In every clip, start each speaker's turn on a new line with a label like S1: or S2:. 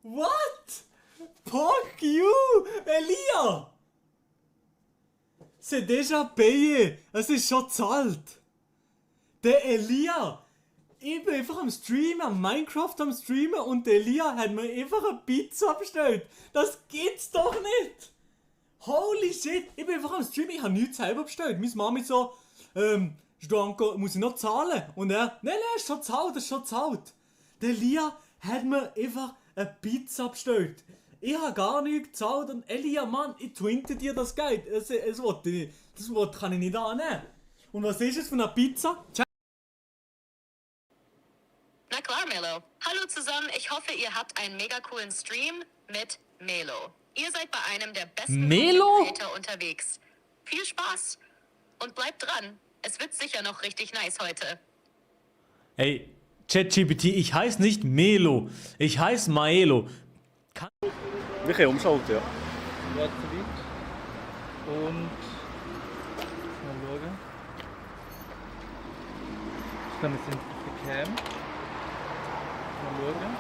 S1: What? Fuck you, Elia! C'est déjà payé. Es ist schon gezahlt. Der Elia. Ich bin einfach am Streamen, am Minecraft am Streamen und der Elia hat mir einfach eine Pizza bestellt. Das gibt's doch nicht. Holy shit. Ich bin einfach am Streamen, ich habe nichts selber bestellt. Meine Mami so, Stanko, muss ich noch zahlen? Und er, nein, ist schon gezahlt, das ist schon gezahlt. Der Elia hat mir einfach eine Pizza bestellt. Ich habe gar nichts gezahlt und Elia, Mann, ich twinte dir das Geld. Das Wort kann ich nicht annehmen. Und was ist es für eine Pizza?
S2: Na klar, Melo. Hallo zusammen, ich hoffe, ihr habt einen mega coolen Stream mit Melo. Ihr seid bei einem der besten
S1: Melo?
S2: Creator unterwegs. Viel Spaß und bleibt dran. Es wird sicher noch richtig nice heute.
S1: Hey, ChatGPT, ich heiße nicht Melo, ich heiße Maelo.
S3: Wir können umschalten, ja.
S4: Warte weit. Und mal schauen. Ich kann jetzt in die Cam. Mal schauen.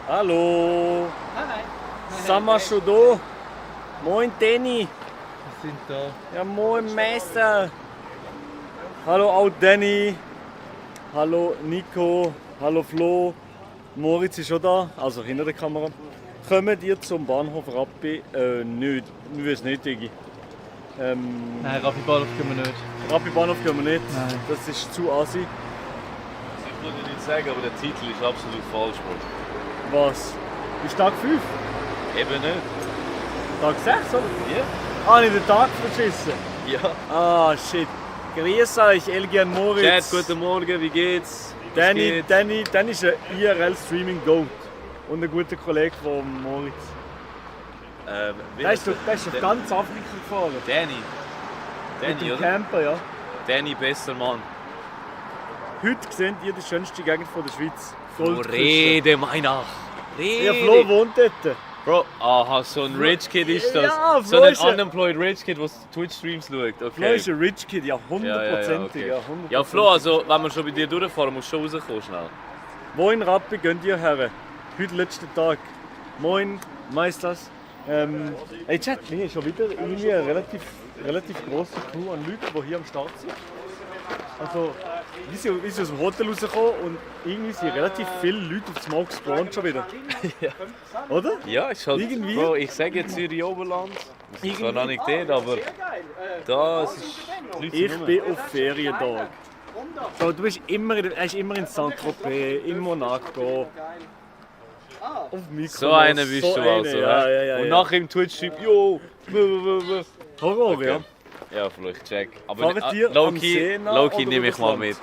S3: Hallo!
S4: Hi!
S3: Sind wir schon da? Moin Danny!
S4: Wir sind da.
S3: Ja moin Meister! Hallo auch Danny! Hallo Nico! Hallo Flo! Moritz ist schon da, also hinter der Kamera. Kommt ihr zum Bahnhof Rappi? Nicht. Wir wissen nicht, Digi.
S4: Nein, Rappi-Bahnhof können wir nicht.
S3: Rappi-Bahnhof gehen wir nicht.
S4: Nein.
S3: Das ist zu assi.
S5: Ich würde nicht sagen, aber der Titel ist absolut falsch. Bro.
S3: Was? Ist Tag 5?
S5: Eben nicht.
S3: Tag 6, oder?
S5: Ja?
S3: Ah, nicht den Tag verschissen.
S5: Ja.
S3: Ah, shit. Grüß euch, Elgian Moritz.
S5: Chat, guten Morgen, wie geht's?
S3: Danny ist ein IRL-Streaming-Goat. Und ein guter Kollege von Moritz. Der ist auf ganz Afrika gefahren.
S5: Danny.
S3: Mit
S5: Danny,
S3: dem
S5: oder?
S3: Camper, ja.
S5: Danny, besser Mann.
S3: Heute seht ihr die schönste Gegend von der Schweiz. Goldküste.
S5: Rede mal nach. Rede.
S3: Ja, Flo wohnt dort.
S5: Bro, aha, so ein Rich Kid ist das.
S3: Ja,
S5: so
S3: Flo
S5: ein
S3: ist ein-
S5: unemployed Rich Kid, der Twitch-Streams schaut. Okay.
S3: Flo ist ein Rich Kid, ja,
S5: ja,
S3: hundertprozentig.
S5: okay.
S3: Ja,
S5: Ja, Flo, also wenn wir schon bei dir durchfahren, musst du schon rauskommen schnell.
S3: Wo in Rappi gehen ihr her? Heute letzter Tag. Moin, Meisters. Hey Chat, wir haben schon wieder irgendwie eine relativ grosse Crew an Leuten, die hier am Start sind. Also, wir sind aus dem Hotel rausgekommen und irgendwie sind relativ viele Leute auf Smoke gespawnt schon wieder.
S5: Ja.
S3: Oder?
S5: Ja, ist halt,
S3: Irgendwie?
S5: Bro, ich sage jetzt Zürich Oberland. Das ist zwar noch nicht dort, aber da es ist die Leute
S3: Ich
S5: sind
S3: bin auf Ferientag. So, du bist immer in Saint-Tropez, in Monaco. Auf Mykonos.
S5: so einer bist
S3: so
S5: du
S3: einer,
S5: also.
S3: Ja.
S5: Und nachher im Twitch-Stream, jo.
S3: Horror,
S5: Okay.
S3: ja.
S5: Ja, vielleicht check. Aber
S3: Fahrt ihr am See nach
S5: Loki
S3: oder
S5: nehme ich
S3: übers
S5: mal
S3: Land?
S5: mit.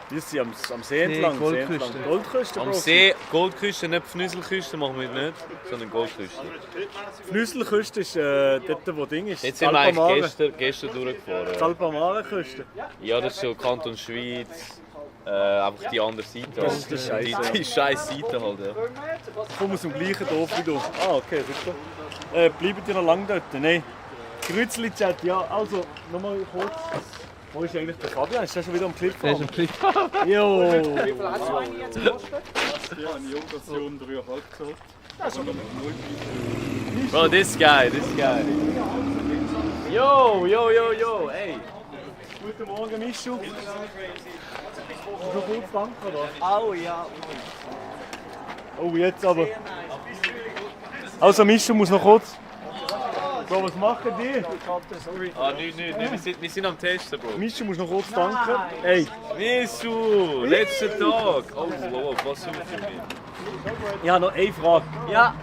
S3: Wir sind am See entlang.
S4: Goldküste.
S3: Goldküste,
S5: Am
S3: Bro.
S5: See, Goldküste, nicht Pfnüselküste machen wir nicht, sondern Goldküste.
S3: Flüsselküste ist dort, wo Ding ist.
S5: Jetzt sind wir eigentlich gestern durchgefahren.
S3: Salpamare-Küste.
S5: Ja, das ist so Kanton Schweiz. Einfach die andere Seite.
S3: Das ist die Scheisse.
S5: Die scheiß Seite halt, ja.
S3: Ich komme aus dem gleichen Dorf wie du. Ah, okay, super. Bleibt ihr noch lange dort? Nein. Grützli-Chat, ja, also, nochmal kurz. Wo ist eigentlich der Fabian? Ist der schon wieder am Clip?
S4: Der ist im Klick.
S3: Jo!
S6: Ja, eine Yoga-Version 3,5 so.
S5: Bro, this guy. Yo, ey.
S3: Guten Morgen, Mischu. Noch kurz danken, oder?
S4: Au, ja.
S3: Oh, jetzt aber. Also, Mischu muss noch kurz. So, was machen die?
S5: Ah, nicht. Wir sind am Testen, Bro.
S3: Mischu muss noch kurz danken. Ey,
S5: Misu, letzter Tag. Oh, wow, was für mich.
S3: ich habe noch eine Frage.
S4: Ja.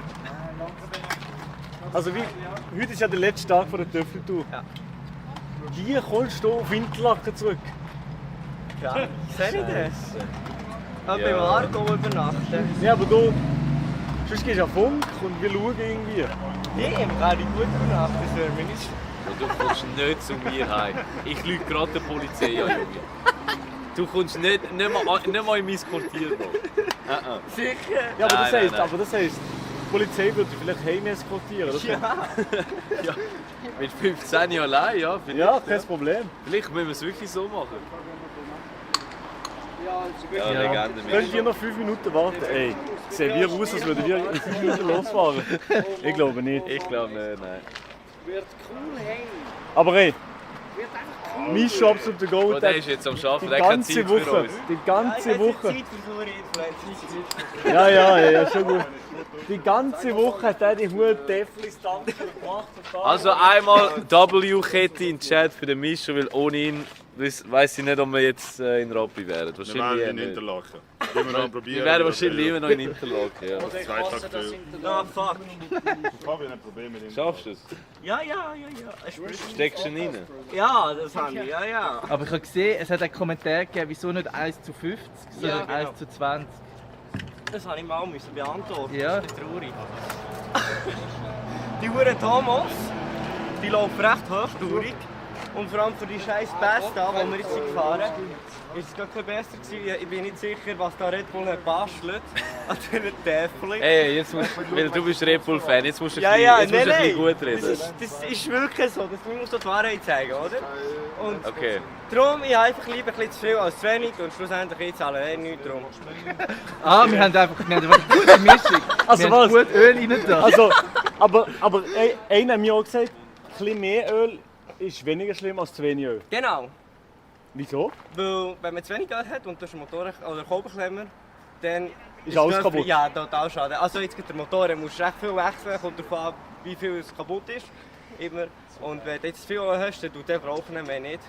S3: Also, heute ist ja der letzte Tag von der Töffeltour.
S4: Ja.
S3: Wie kommst du auf Interlaken zurück?
S4: Ja. Sehe ich das?
S5: Ja.
S4: Beim Argo übernachten.
S3: Ja, aber du. Sonst gehst du auf Funk und wir schauen irgendwie.
S4: Hier kann ich gut übernachten, das wäre mir nicht.
S5: Du kommst nicht zu mir heim. Ich lüge gerade der Polizei an, Junge. Du kommst nicht mal in mein Quartier, Bro.
S4: Sicher?
S3: Ja, aber das
S5: Nein,
S3: heisst,
S5: nein.
S3: die Polizei würde dich vielleicht heim eskortieren. Das
S5: Ja, mit 15 allein, ja.
S3: ja, kein Problem.
S5: Vielleicht müssen wir es wirklich so machen. Ja, Legende.
S3: Könnt ihr noch 5 Minuten warten? Ey, sehen wir aus, als würden wir in 5 Minuten losfahren? Ich glaube nicht.
S5: Ich glaube nicht, nein.
S3: Aber ey, mein Shop to go,
S5: Oh, der ist jetzt am Arbeiten,
S3: die
S5: der hat keine
S3: ganze
S5: Zeit für
S3: Woche.
S5: uns.
S3: Die ganze Woche. Ja, schon gut. Die ganze Woche hat er die hohen Deffli-Stunts gemacht.
S5: Also einmal W-Kette in den Chat für den Mischo, weil ohne ihn weiss ich nicht, ob wir jetzt in Rappi wären.
S6: Wir
S5: Wahrscheinlich
S6: werden in
S5: nicht.
S6: Interlaken. Wir werden probieren.
S5: Wir wären wahrscheinlich immer noch in Interlaken. Ja.
S6: Das 2 Tage früher.
S7: Ah, fuck.
S6: Ich habe ein Problem mit ihm.
S5: Schaffst du es?
S7: Ja.
S5: Steckst du ihn rein?
S7: Ja, das haben wir, ja.
S4: Aber ich habe gesehen, es hat einen Kommentar gegeben, wieso nicht 1:50, sondern
S7: Ja, genau.
S4: 1:20.
S7: Das habe ich mal müssen beantworten.
S4: Ja.
S7: Das ist traurig. Die Huren Thomas, die laufen recht hochtourig. Und vor allem für die scheiß Pässe da, die wir jetzt gefahren sind, ist es gar kein besser gewesen. Ich bin nicht sicher, was da Red Bull hat bastelt an dieser Täfel.
S5: Ey, jetzt musst, weil du bist Red Bull-Fan, jetzt musst du
S7: Ja,
S5: ein bisschen,
S7: nein.
S5: jetzt musst du ein bisschen gut reden.
S7: Das ist wirklich so, man muss die Wahrheit zeigen, oder? Und
S5: Okay.
S7: darum, ich habe einfach lieber ein bisschen zu viel als zu wenig und schlussendlich ich zahle nichts drum.
S4: Wir haben einfach eine gute Mischung.
S3: Also
S4: wir haben
S3: was?
S4: gut Öl rein da.
S3: Also, aber einer hat mir auch gesagt, ein bisschen mehr Öl ist weniger schlimm als zu wenig Öl.
S7: Genau.
S3: Wieso?
S7: Weil wenn man zu wenig Geld hat und du hast einen Motor oder Kurbelklemmer, dann
S3: Ist alles
S7: das
S3: kaputt?
S7: Ja, total schade. Also jetzt gibt der Motor, der muss recht viel wechseln, kommt darauf an, wie viel es kaputt ist. Immer. Und wenn du jetzt zu viel hast, dann tut der brauchen, wenn nicht.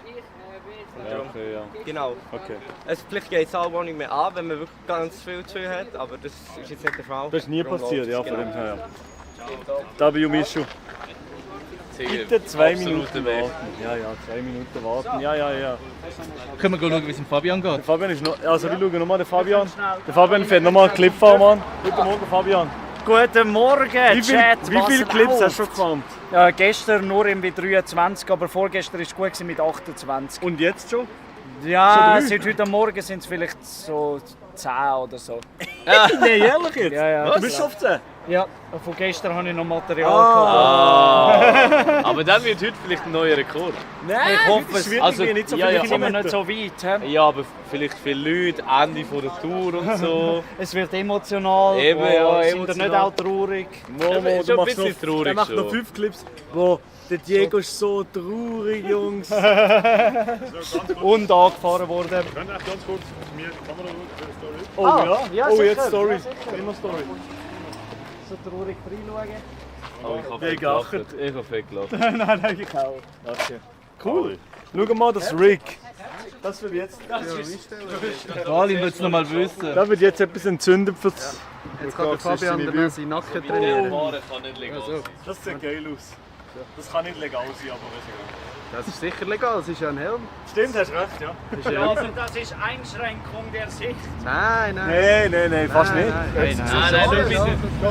S7: Und darum,
S3: Okay, ja.
S7: genau.
S3: Okay.
S7: Also vielleicht geht es auch nicht mehr an, wenn man wirklich ganz viel zu viel hat, aber das ist jetzt nicht der Fall.
S3: Das ist nie
S7: Darum
S3: passiert, ja,
S7: läuft es,
S3: von dem
S7: genau.
S3: her. W Mischu. Bitte 2
S5: Absoluter
S3: Minuten
S5: Weg.
S3: warten. Ja, 2 Minuten warten. Ja.
S4: Können wir schauen, wie es dem Fabian geht?
S3: Der Fabian ist noch. Also, wir schauen nochmal den Fabian. Der Fabian fährt nochmal einen Clip fahren, Mann. Guten Morgen, Fabian.
S8: Guten Morgen,
S3: Wie
S8: Chat.
S3: viele Clips hast du schon gefahren?
S8: Gestern nur im W23, aber vorgestern war es gut gewesen mit 28.
S3: Und jetzt schon?
S8: Ja,
S3: schon
S8: seit heute Morgen sind es vielleicht so 10 oder so.
S3: Nein, ehrlich jetzt?
S8: Ja.
S3: Du bist schon auf 10?
S8: Ja, von gestern habe ich noch Material gehabt.
S5: Ah, aber dann wird heute vielleicht ein neuer Rekord.
S3: Nein,
S8: Ich hoffe
S3: das ist
S8: es.
S3: schwierig,
S5: Also,
S3: nicht so
S8: Ja,
S3: viele
S8: jetzt sind wir
S3: Kilometer.
S8: nicht so weit. He?
S5: Ja, aber vielleicht viele Leute, Ende von der Tour und so.
S8: Es wird emotional,
S5: Eben, ja,
S8: sind ihr nicht
S5: emotional.
S8: auch traurig?
S3: Momo,
S5: schon ein
S3: du machst
S5: bisschen
S3: noch,
S5: traurig
S3: er macht noch
S5: schon.
S3: 5 Clips, wo der Diego ist so traurig, Jungs.
S8: Und angefahren worden.
S6: Könnt ihr echt ganz kurz mir die Kamera schauen für die Story?
S3: Oh ja,
S8: ja,
S3: oh jetzt
S8: sicher.
S3: Stories. Immer Story.
S8: So traurig reinschauen.
S5: Oh, ich habe
S3: Wie
S5: fett gelacht.
S3: gelacht.
S5: Ich habe fett gelacht.
S3: Nein, ich auch. Okay. Cool. Schau mal das Rig. Das wird jetzt,
S4: Galin will es noch mal wissen.
S3: da wird jetzt etwas entzündet für das.
S9: Jetzt kann der Fabian den seinen Nacken trainieren.
S5: Fahren kann nicht legal sein.
S3: Das sieht geil aus. Das kann nicht legal sein, aber ist egal.
S9: Das ist sicher legal, es ist ja ein Helm.
S3: Stimmt, hast recht, ja.
S8: Ja, aber das ist Einschränkung der Sicht.
S9: Nein.
S3: Nein, fast nicht.
S5: Nein, du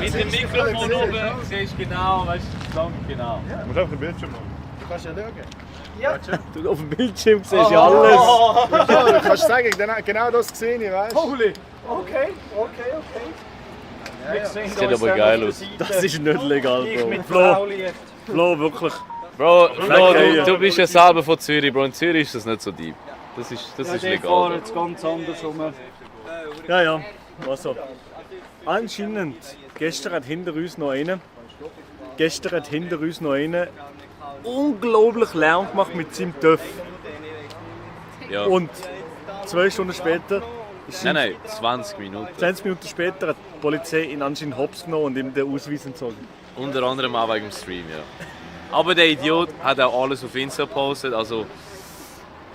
S5: mit dem Mikrofon oben siehst du genau, weißt du, sagen genau.
S6: Du musst einfach den Bildschirm machen.
S9: Du kannst ja schauen.
S3: Du auf dem Bildschirm siehst ja alles.
S9: Ja, du kannst sagen, genau das sehe ich, weißt du?
S3: Holy. Okay.
S5: Das sieht aber geil aus.
S3: Das ist nicht legal,
S8: Ich
S3: Bro.
S8: mit
S3: Flo,
S8: Blaulicht.
S3: Flo, wirklich.
S5: Bro,
S3: Flecken.
S5: du bist ja selber von Zürich, Bro. In Zürich ist das nicht so deep. Das ist
S8: Die
S5: legal.
S8: fahren jetzt ganz anders rum.
S3: Ja. Also. Anscheinend, gestern hat hinter uns noch einer unglaublich Lärm gemacht mit seinem Töff.
S5: Ja.
S3: Und 2 Stunden später,
S5: Nein, 20 Minuten.
S3: 20 Minuten später, hat die Polizei ihn anscheinend hops genommen und ihm den Ausweis entzogen.
S5: Unter anderem auch wegen dem Stream, ja. Aber der Idiot hat auch alles auf Insta gepostet. Also,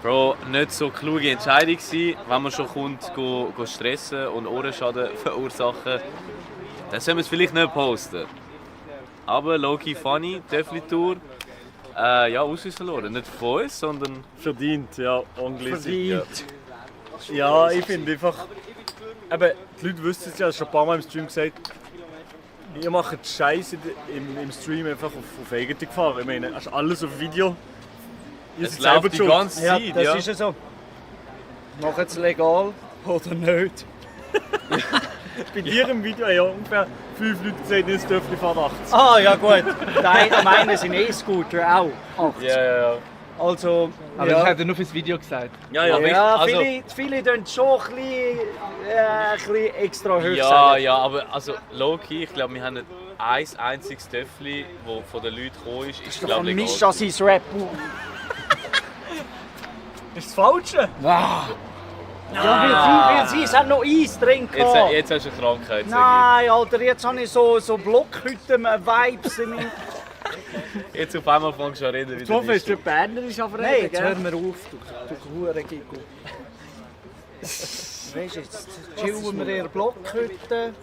S5: Bro, nicht so eine kluge Entscheidung gewesen, wenn man schon kommt, go stressen und Ohrenschaden verursachen. Dann soll man es vielleicht nicht posten. Aber low-key funny, Töffli-Tour. Ja, Ausweis verloren. Nicht von uns, sondern
S3: Verdient, ja, angelesen.
S8: Verdient.
S3: Ja, ich finde einfach. Eben, die Leute wissen es ja, ich habe schon ein paar Mal im Stream gesagt. Ihr macht Scheiße im Stream einfach auf eigene Gefahr. Ich meine, hast alles auf Video. Ihr
S5: es
S3: seid selber
S5: läuft die
S3: schuld.
S5: ganze
S8: Ja,
S5: Zeit.
S8: das
S5: Ja.
S8: ist ja so. Machen es legal oder nicht.
S3: Bei dir im Video haben ja ungefähr 5 Leute gesagt, das Dörfli fährt 80.
S8: Ah, ja gut. Meine sind E-Scooter auch 80.
S5: Ja.
S8: Also,
S4: Aber das hat er nur fürs Video gesagt.
S3: Ja, ja.
S8: ja,
S5: also-
S8: viele tun schon ein bisschen extra hoch
S5: Ja,
S8: sagen.
S5: ja, aber also low-key, ich glaube, wir haben nicht ein einziges Töffel, das von den Leuten gekommen ist. Ich
S8: Doch
S5: glaube,
S8: ein
S5: legal.
S8: Mischa sein Rap.
S1: Ist das Falsche?
S8: Ja, weil sie es hat noch Eis drin gehabt.
S5: Jetzt hast du eine Krankheit, sag
S8: Nein, Alter, jetzt habe ich so Blockhütten-Vibes in meinem...
S5: ich. Jetzt auf einmal fängst du an reden wie
S1: Ich hoffe,
S5: der
S1: ist der Berner ist auf
S8: Nein,
S1: Reden,
S8: jetzt
S1: gell?
S8: hör mir auf, du Hurengigo. Weißt du, jetzt chillen wir in der Blockhütte.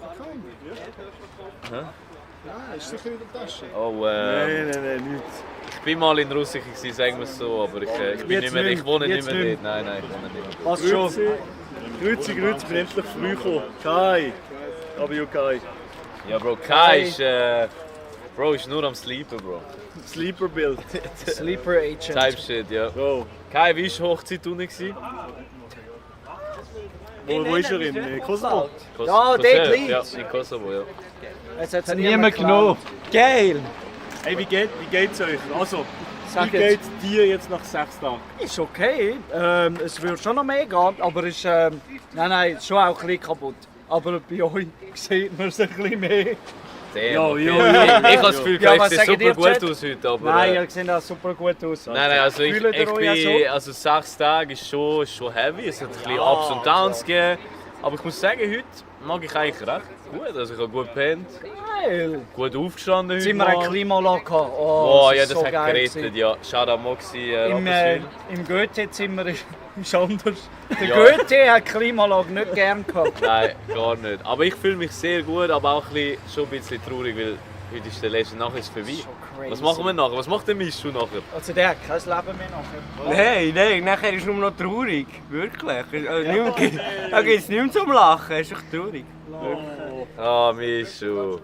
S9: Ja, ist sicher in der Tasche.
S5: Oh,
S3: Nein, nichts.
S5: ich bin mal in Russland, sagen wir es so, aber ich bin
S1: Jetzt
S5: nicht mehr, ich wohne
S1: nicht,
S5: nicht mehr
S1: jetzt
S5: dort. Nein, ich wohne nicht mehr.
S8: Was schon?
S3: Grüezi, ich bin endlich früh gekommen. Kai. Aber you Kai.
S5: Ja, Bro, Kai ist, Bro, ist nur am Sleepen, Bro.
S3: Sleeper Build.
S8: Sleeper Agent.
S5: Type Shit, ja.
S3: Bro.
S5: Kai, wie war die Hochzeit unten?
S3: Wo ist er? In Kosovo?
S8: Ja, dort liegt's.
S5: Ja, in Kosovo, ja.
S8: Es hat
S4: Niemand genommen.
S8: Geil!
S3: Hey, wie geht's euch? Also,
S8: Sag
S3: wie
S8: jetzt.
S3: geht's dir jetzt nach 6 Tagen?
S8: Ist okay. Es würde schon noch mehr gehen, aber ist nein, ist schon auch ein bisschen kaputt. Aber bei euch sieht man es ein bisschen mehr.
S5: Damn,
S3: Ja,
S5: okay.
S3: ja, ja.
S5: Ich habe das Gefühl,
S8: Ja,
S5: ich
S8: was
S5: sehe
S8: sagen
S5: super
S8: ihr,
S5: gut
S8: Chat?
S5: aus heute, aber...
S8: Nein, ihr seht auch super gut aus.
S5: Nein, also ich
S8: Fühlt ihr euch
S5: bin,
S8: auch
S5: also 6 Tage ist schon heavy, es hat ein bisschen Ups und Downs gegeben. Aber ich muss sagen, heute mag ich eigentlich recht gut. Also ich habe gut gepennt,
S8: Geil!
S5: gut aufgestanden heute
S8: Sind wir eine
S5: mal.
S8: Klimaanlage gehabt?
S5: Oh,
S8: das
S5: ja,
S8: ist
S5: das
S8: so
S5: hat
S8: geil
S5: gerettet,
S8: gewesen.
S5: ja. Shoutout Moxie,
S8: Im Goethe-Zimmer ist anders. Der
S5: Ja.
S8: Goethe hat die Klimaanlage nicht gern gehabt.
S5: Nein, gar nicht. Aber ich fühle mich sehr gut, aber auch schon ein bisschen traurig, weil heute ist der letzte Nacht ist vorbei.
S8: crazy.
S5: Was machen wir nachher? Was macht der Mischu nachher?
S8: Also der hat kein Leben mehr nachher.
S7: Nein, nachher ist es nur noch traurig. Wirklich. Da gibt es nicht mehr zum Lachen, es ist doch traurig.
S5: Ah, Mischu.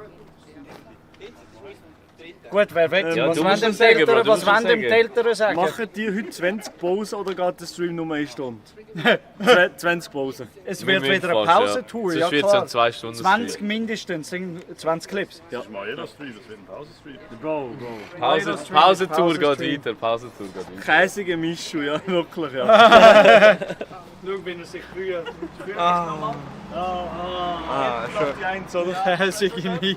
S8: Gut, wer will?
S5: Ja,
S8: was
S5: du
S8: wollen
S5: musst
S8: dem
S5: es sagen,
S8: die
S5: Bro,
S8: Eltern,
S5: du
S8: was
S5: musst es
S8: wollen dem
S5: sagen.
S8: die Eltern sagen?
S3: Machen die heute 20 Pausen oder geht der Stream nur 1 Stunde? 20 Pausen.
S8: Es wird
S5: Wir
S8: wieder eine
S5: fast,
S8: Pausentour,
S5: ja.
S8: ja
S5: Sonst wird es
S8: klar.
S5: ein 2 Stunden
S8: 20 mindestens, sind 20 Clips.
S6: Das ist mal jeder Stream, das wird ein Pausenstream.
S3: Bro.
S5: Pausentour geht
S8: Pausenstream.
S5: weiter, Pausentour geht weiter.
S3: Käsige Mischu, ja, wirklich, ja.
S8: Schau, wenn er sich früher...
S3: Die 1, oder?
S8: Käsige Misch.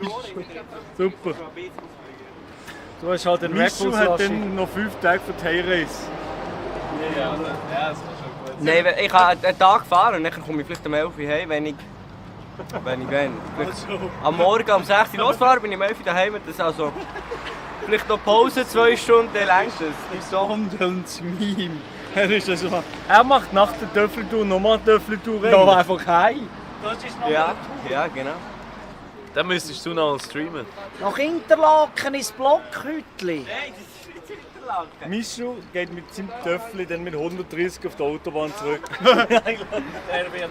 S3: Super.
S8: Du hast halt den
S3: Mischu hat
S8: Rap-Auslastung.
S3: dann noch 5 Tage für die Hey-Race.
S7: Nein, ich habe einen Tag gefahren und dann komme ich vielleicht um 11 Uhr heim, wenn ich will. Am Morgen um 6 Uhr losfahren, bin ich um 11 Uhr daheim. Das ist also vielleicht noch Pause, 2 Stunden, dann längst es.
S8: Sonderns Meme.
S3: Er macht nach der Töffeltour nochmal eine Töffeltour.
S8: Noch einfach heim.
S7: Ja, genau.
S5: Dann müsstest du noch streamen.
S8: Nach Interlaken ins Blockhütli.
S3: Mischu geht mit seinem Töffel dann mit 130 auf die Autobahn zurück.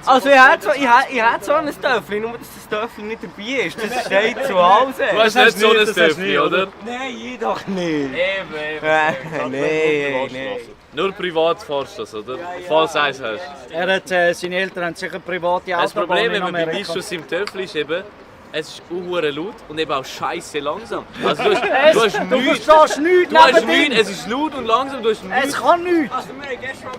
S7: Also ich hätte so ein Töffel, nur dass das Töffel nicht dabei ist. Das steht zu Hause.
S5: Du hast nicht so ein Töffel, oder?
S7: Nein, ich doch nicht.
S5: Eben.
S7: Nein.
S5: Nur privat fährst du das, oder? Falls du eins hast.
S8: Er hat, seine Eltern haben sicher private
S5: Das
S8: Autobahn
S5: Problem,
S8: in
S5: wenn man bei
S8: Amerika.
S5: Mischus im Töffel ist, eben, es ist unhure laut und eben auch scheiße langsam. Also du hast
S8: Du
S5: nichts.
S8: verstehst nichts
S5: Du hast
S8: neben
S5: nichts,
S8: ihm.
S5: es ist laut und langsam, du hast
S8: Es
S5: nichts.
S8: kann nichts.
S7: Also wir haben gestern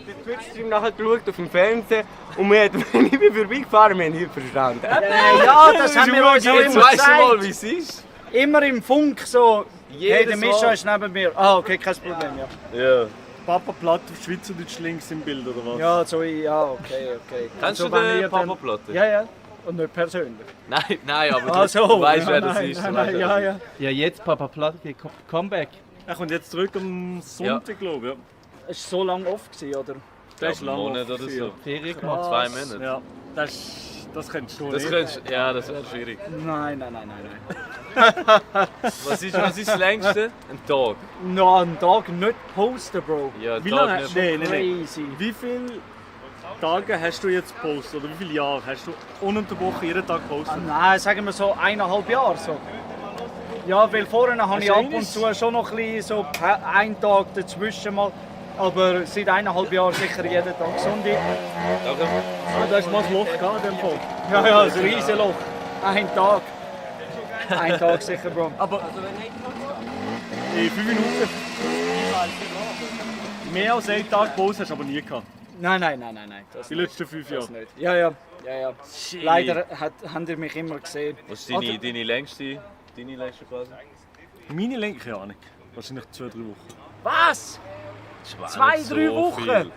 S7: den Twitch-Stream nachher geschaut auf dem Fernsehen und wir haben, wenn ich bin vorbeigefahren, wir haben nichts verstanden.
S8: Ja, das haben wir uns auch
S5: Jetzt
S8: immer
S5: weißt du mal,
S8: gesagt.
S5: wie es ist.
S8: Immer im Funk so. Hey, der
S5: Jedes
S8: Mischa
S5: Mal.
S8: ist neben mir. Ah, okay, kein Problem, ja.
S5: Ja.
S3: Papa Platt auf Schweizerdeutsch links im Bild, oder was?
S8: Ja, so, ja, okay.
S5: Kennst
S8: Also,
S5: du
S8: wenn ihr
S5: den
S8: dann-
S5: Papa-Platte?
S8: Ja. Und nicht persönlich.
S5: Nein, aber
S8: Ah, so.
S5: du weißt, wer
S8: Ja,
S5: das
S8: nein,
S5: ist.
S8: nein,
S5: du weißt,
S8: nein,
S5: wer
S8: ja,
S5: das
S8: ja.
S4: Ja, jetzt Papa Platte, Comeback.
S3: Er kommt jetzt zurück am Sonntag, glaube ich. Ja.
S8: Es war so lange off, gewesen, oder?
S3: Das ist
S5: Einen
S3: lange
S5: Monat
S3: offen
S5: oder
S3: gewesen,
S5: so.
S4: Ferien gemacht.
S5: 2 Monate.
S3: Ja, das kennst du
S5: Das
S3: nicht.
S5: könntest, ja, das wäre schwierig.
S8: Nein.
S5: Was ist das längste? Ein Tag.
S8: Noch einen Tag nicht posten, Bro.
S5: Ja, ein
S3: Wie
S5: Tag
S3: lange?
S5: nicht.
S3: Nee.
S8: Crazy.
S3: Wie viele Tage hast du jetzt gepostet? Oder wie viele Jahre hast du ununterbrochen jeden Tag gepostet?
S8: Nein, sagen wir so 1,5 Jahre. So. Ja, weil vorher habe ich ab und
S3: Wahrscheinlich.
S8: zu schon noch ein bisschen so einen Tag dazwischen mal. Aber seit 1,5 Jahren sicher jeden Tag Sonntag.
S3: Ah, da hast du mal ein Loch gehabt in dem Fall.
S8: Ja, ein riesen Loch. Ein Tag. Ein Tag sicher, Bro.
S3: Aber in 5 Minuten. Mehr als einen Tag Pause hast du aber nie gehabt.
S8: Nein. Das
S3: Die letzten 5 Jahre.
S8: nicht. Ja. Leider habt ihr mich immer gesehen.
S5: Was ist deine längste quasi?
S3: Meine Länge, keine Ahnung. Wahrscheinlich 2-3 Wochen.
S8: Was?
S5: Das war nicht
S8: 2-3
S5: so
S8: Wochen?
S5: viel.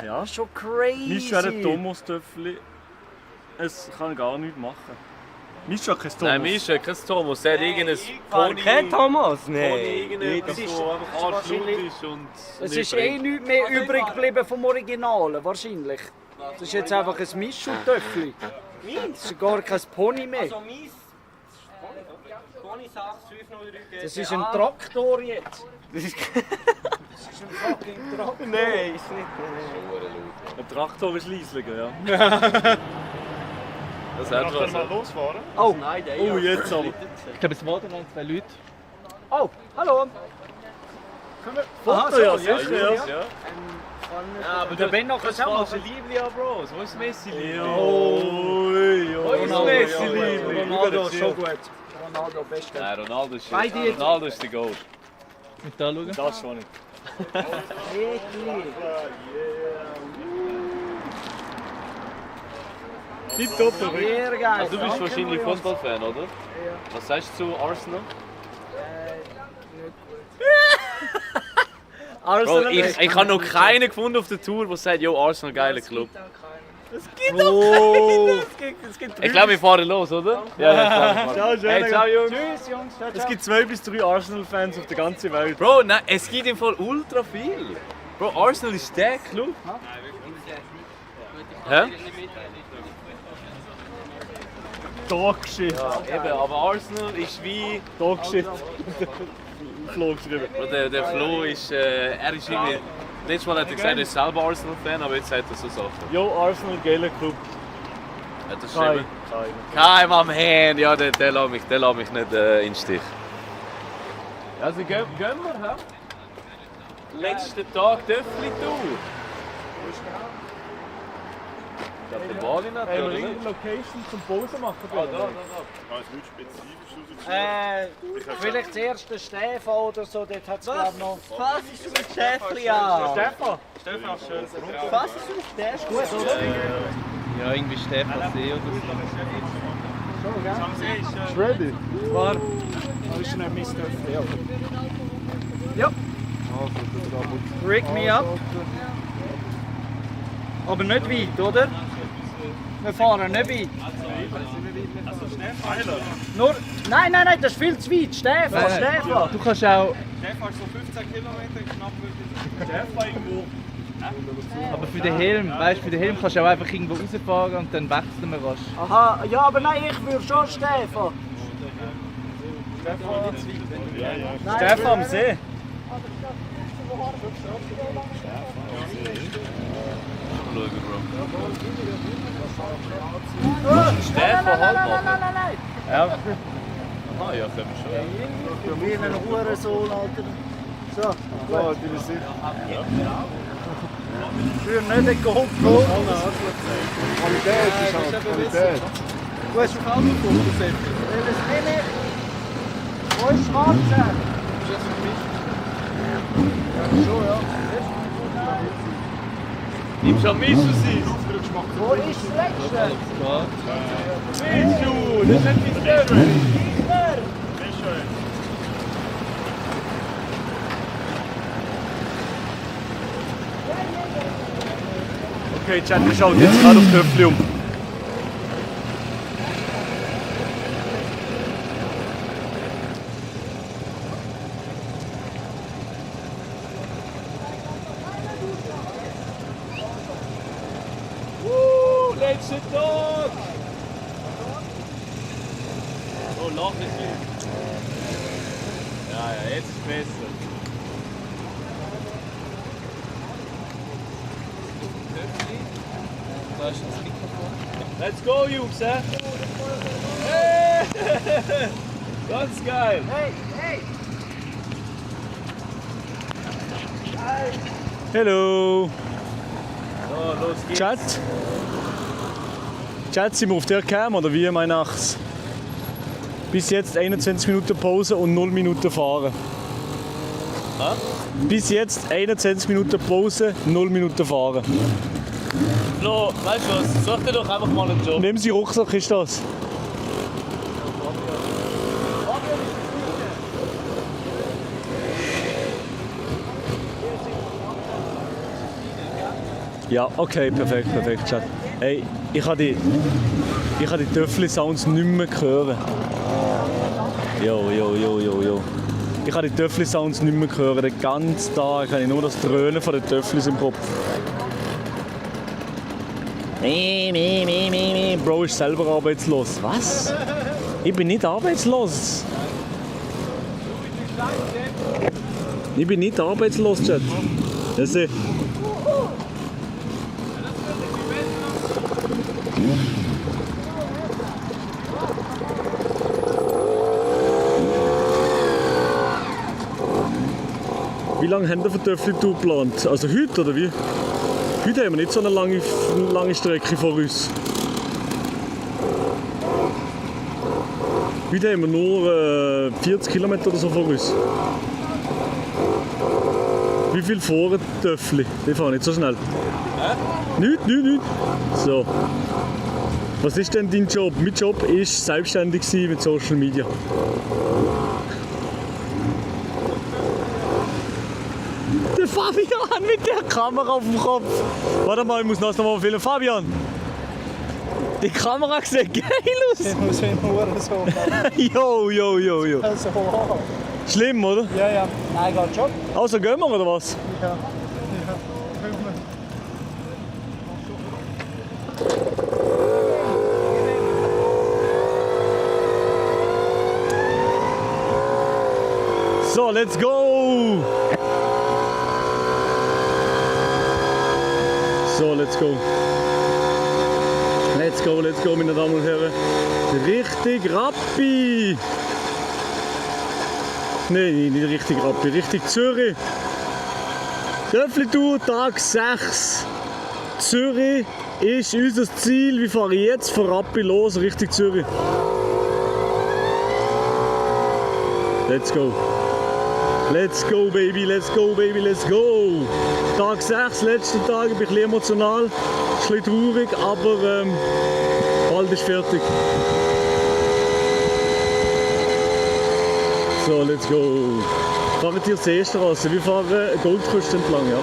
S3: Ja.
S8: Schon crazy.
S3: Mischa hat einen Thomas-Töffel. Es kann gar nichts machen. Mischa hat kein Thomas.
S5: Nein, Mischa, kein Thomas. Er hat irgendein Pony.
S7: Kein Thomas?
S5: Pony,
S7: Nein.
S5: irgendetwas,
S8: ist-
S5: wo einfach Arschlut
S8: wahrscheinlich-
S5: ist und
S8: Es
S5: nicht
S8: ist
S5: bringt.
S8: nichts mehr übrig geblieben vom Originalen, wahrscheinlich. Das ist jetzt einfach ein Mischeltöffel. Das ist gar kein Pony mehr.
S7: Also mein Pony 6503
S8: Das ist ein Traktor jetzt.
S7: Das ist
S8: ein fucking Traktor.
S7: Nein, ist nicht.
S3: Ein Traktor ist Leisliger, ja.
S5: Das
S6: Darf
S5: hat
S6: dann
S5: was.
S6: mal losfahren?
S8: Oh,
S3: Oh, jetzt aber.
S4: Ich glaube, es warten noch 2 Leute.
S8: oh, hallo.
S3: Foto, ja, sicher, ja.
S5: Ja, aber
S8: Der Ben noch
S5: das
S8: kann auch
S5: falsche Liebling, Bro. Wo ist Messi?
S3: Wo
S5: ist Messi, Liebling?
S8: Ronaldo, schon gut. Ronaldo, beste.
S5: Nein, Ronaldo ist
S8: Beide jetzt.
S5: Ronaldo ist der Goal.
S4: Mit da schauen.
S3: Das schon nicht. Tipptopp,
S8: Sehr geil.
S5: Also du bist wahrscheinlich Fußballfan, oder? Was sagst du zu Arsenal? Bro, ich habe noch keinen gefunden auf der Tour, der sagt, yo, Arsenal, geiler Club. Ich glaube, wir fahren los, oder? Ja,
S3: Ciao,
S5: Hey, ciao, Jungs.
S8: Tschüss, Jungs. Ciao,
S3: Es
S8: ciao.
S3: gibt 2 bis 3 Arsenal-Fans auf der ganzen Welt.
S5: Bro, nein, es gibt im Fall ultra viel. Bro, Arsenal ist der Club. Hä?
S3: Dogshit.
S5: Eben, aber Arsenal ist wie...
S3: Dogshit. Flo geschrieben.
S5: Bro, der Flo ist... er ist irgendwie... Letztes Mal hat er gesagt, er ist selber Arsenal-Fan, aber jetzt sagt er so Sachen.
S3: Jo, Arsenal, geiler Club.
S5: Hat er
S3: Kai.
S5: geschrieben? Kein am Hand, ja, der lässt mich nicht in den Stich. Also gehen wir, hä? Letzten Tag Töffli-Tour. Ich glaube, der Wali nicht,
S3: Haben wir
S5: oder?
S3: irgendeine Location zum Pause machen?
S5: Da.
S6: Also nichts Spezifisches rausgesucht.
S8: Vielleicht das erste Stefan oder so, dort hat es glaube ich noch.
S7: Was ist mit Schäfli an?
S3: Stefan!
S7: Was ist mit Schäfli?
S8: Gut, oder?
S4: Ja, irgendwie Stefan See oder so.
S9: Ready?
S8: War.
S9: Das ist nicht mein Töffel. Ja.
S8: Ja. Rig me up. Aber nicht weit, oder? Wir fahren nicht weit. Nur, nein, das ist viel zu weit. Stefan.
S4: Du kannst auch... Aber für den Helm, weißt du, für den Helm kannst du auch einfach irgendwo rausfahren und dann wechseln wir rasch.
S8: Aha, ja, aber nein, ich würde schon Stefan.
S3: Stefan am See.
S5: Schauen, Bro.
S8: Stefan,
S5: halt
S8: nein.
S3: Ja.
S5: Ah ja, können wir schon.
S8: Wie ein Hurensohn, Alter. So,
S9: Ja, die bin sicher.
S8: für nicht den GoPro.
S9: Qualität ist halt Qualität.
S8: Du hast auf Auto gefunden, welches nehme ich? Wo ist Schwarze?
S9: Ja, schon, ja.
S5: Nimm schon Mischung sein.
S8: Wo ist das letzte?
S5: Mischung, das ist nicht mein Favorite.
S3: Okay, Chat, wir schauen jetzt gerade auf Töffli um.
S5: Letzter Tag! Oh, lach nicht lieb. Ja, jetzt ist besser.
S4: Da ist das Mikrofon.
S5: Let's go, Jungs, hä? Hey! Ganz geil!
S8: Hey!
S3: Hello!
S5: So, los geht's.
S3: Chat? Chat, sind wir auf der Cam oder wie, mein Nachs? Bis jetzt 21 Minuten Pause und 0 Minuten fahren. Bis jetzt 21 Minuten Pause, 0 Minuten fahren.
S5: Flo, weißt du was? Such dir doch einfach mal einen Job.
S3: Nehmen Sie Rucksack, ist das? Ja, okay, perfekt, Chat. Hey, ich kann die Töffli-Sounds nicht mehr hören. Jo. Ich kann die Töffli-Sounds nicht mehr hören. Den ganzen Tag habe ich nur das Dröhnen von den Töfflis im Kopf. Bro ist selber arbeitslos. Was? Ich bin nicht arbeitslos. Ich bin nicht arbeitslos, Chat. Also, wie lange haben wir für Töffli-Tour geplant? Also heute oder wie? Heute haben wir nicht so eine lange Strecke vor uns. Heute haben wir nur 40 Kilometer oder so vor uns. Wie viel fahren Töffli? Die fahren nicht so schnell. Nicht. So. Was ist denn dein Job? Mein Job ist selbstständig sein mit Social Media. Der Fabian mit der Kamera auf dem Kopf. Warte mal, ich muss noch mal filmen. Fabian! Die Kamera sieht geil aus!
S9: Ich muss immer so
S3: Jo.
S9: Also,
S3: Schlimm, oder?
S9: ja. Nein, geht schon.
S3: Also gehen wir, oder was?
S9: Ja.
S3: So, let's go! So, let's go, meine Damen und Herren. Richtig Rappi! Nein, nicht richtig Rappi, richtig Zürich. Töffli-Tour, Tag 6. Zürich ist unser Ziel. Wir fahren jetzt von Rappi los, Richtung Zürich. Let's go. Let's go, baby, let's go. Tag 6, letzter Tag, ich bin ein bisschen emotional, ein bisschen traurig, aber bald ist fertig. So, let's go. Fahren hier Seestraße, wir fahren Goldküste entlang, ja.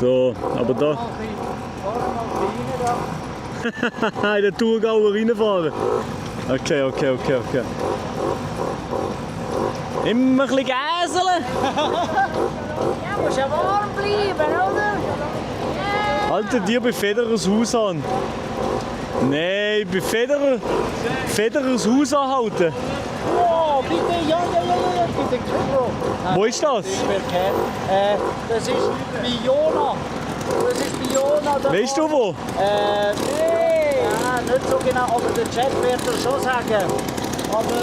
S3: So, aber da. In den Thurgauer reinfahren. Okay. Immer ein bisschen gäseln.
S10: Ja, muss ja warm bleiben, oder?
S3: Haltet dir bei Federers Haus an. Nein, bei Federers Haus anhalten.
S10: Oh, bitte, ja, bitte, Bro.
S3: Wo ist das?
S10: Das ist Biona.
S3: Weißt du wo?
S10: Nee, ja, nicht so genau, aber der Chat wird das schon sagen. Aber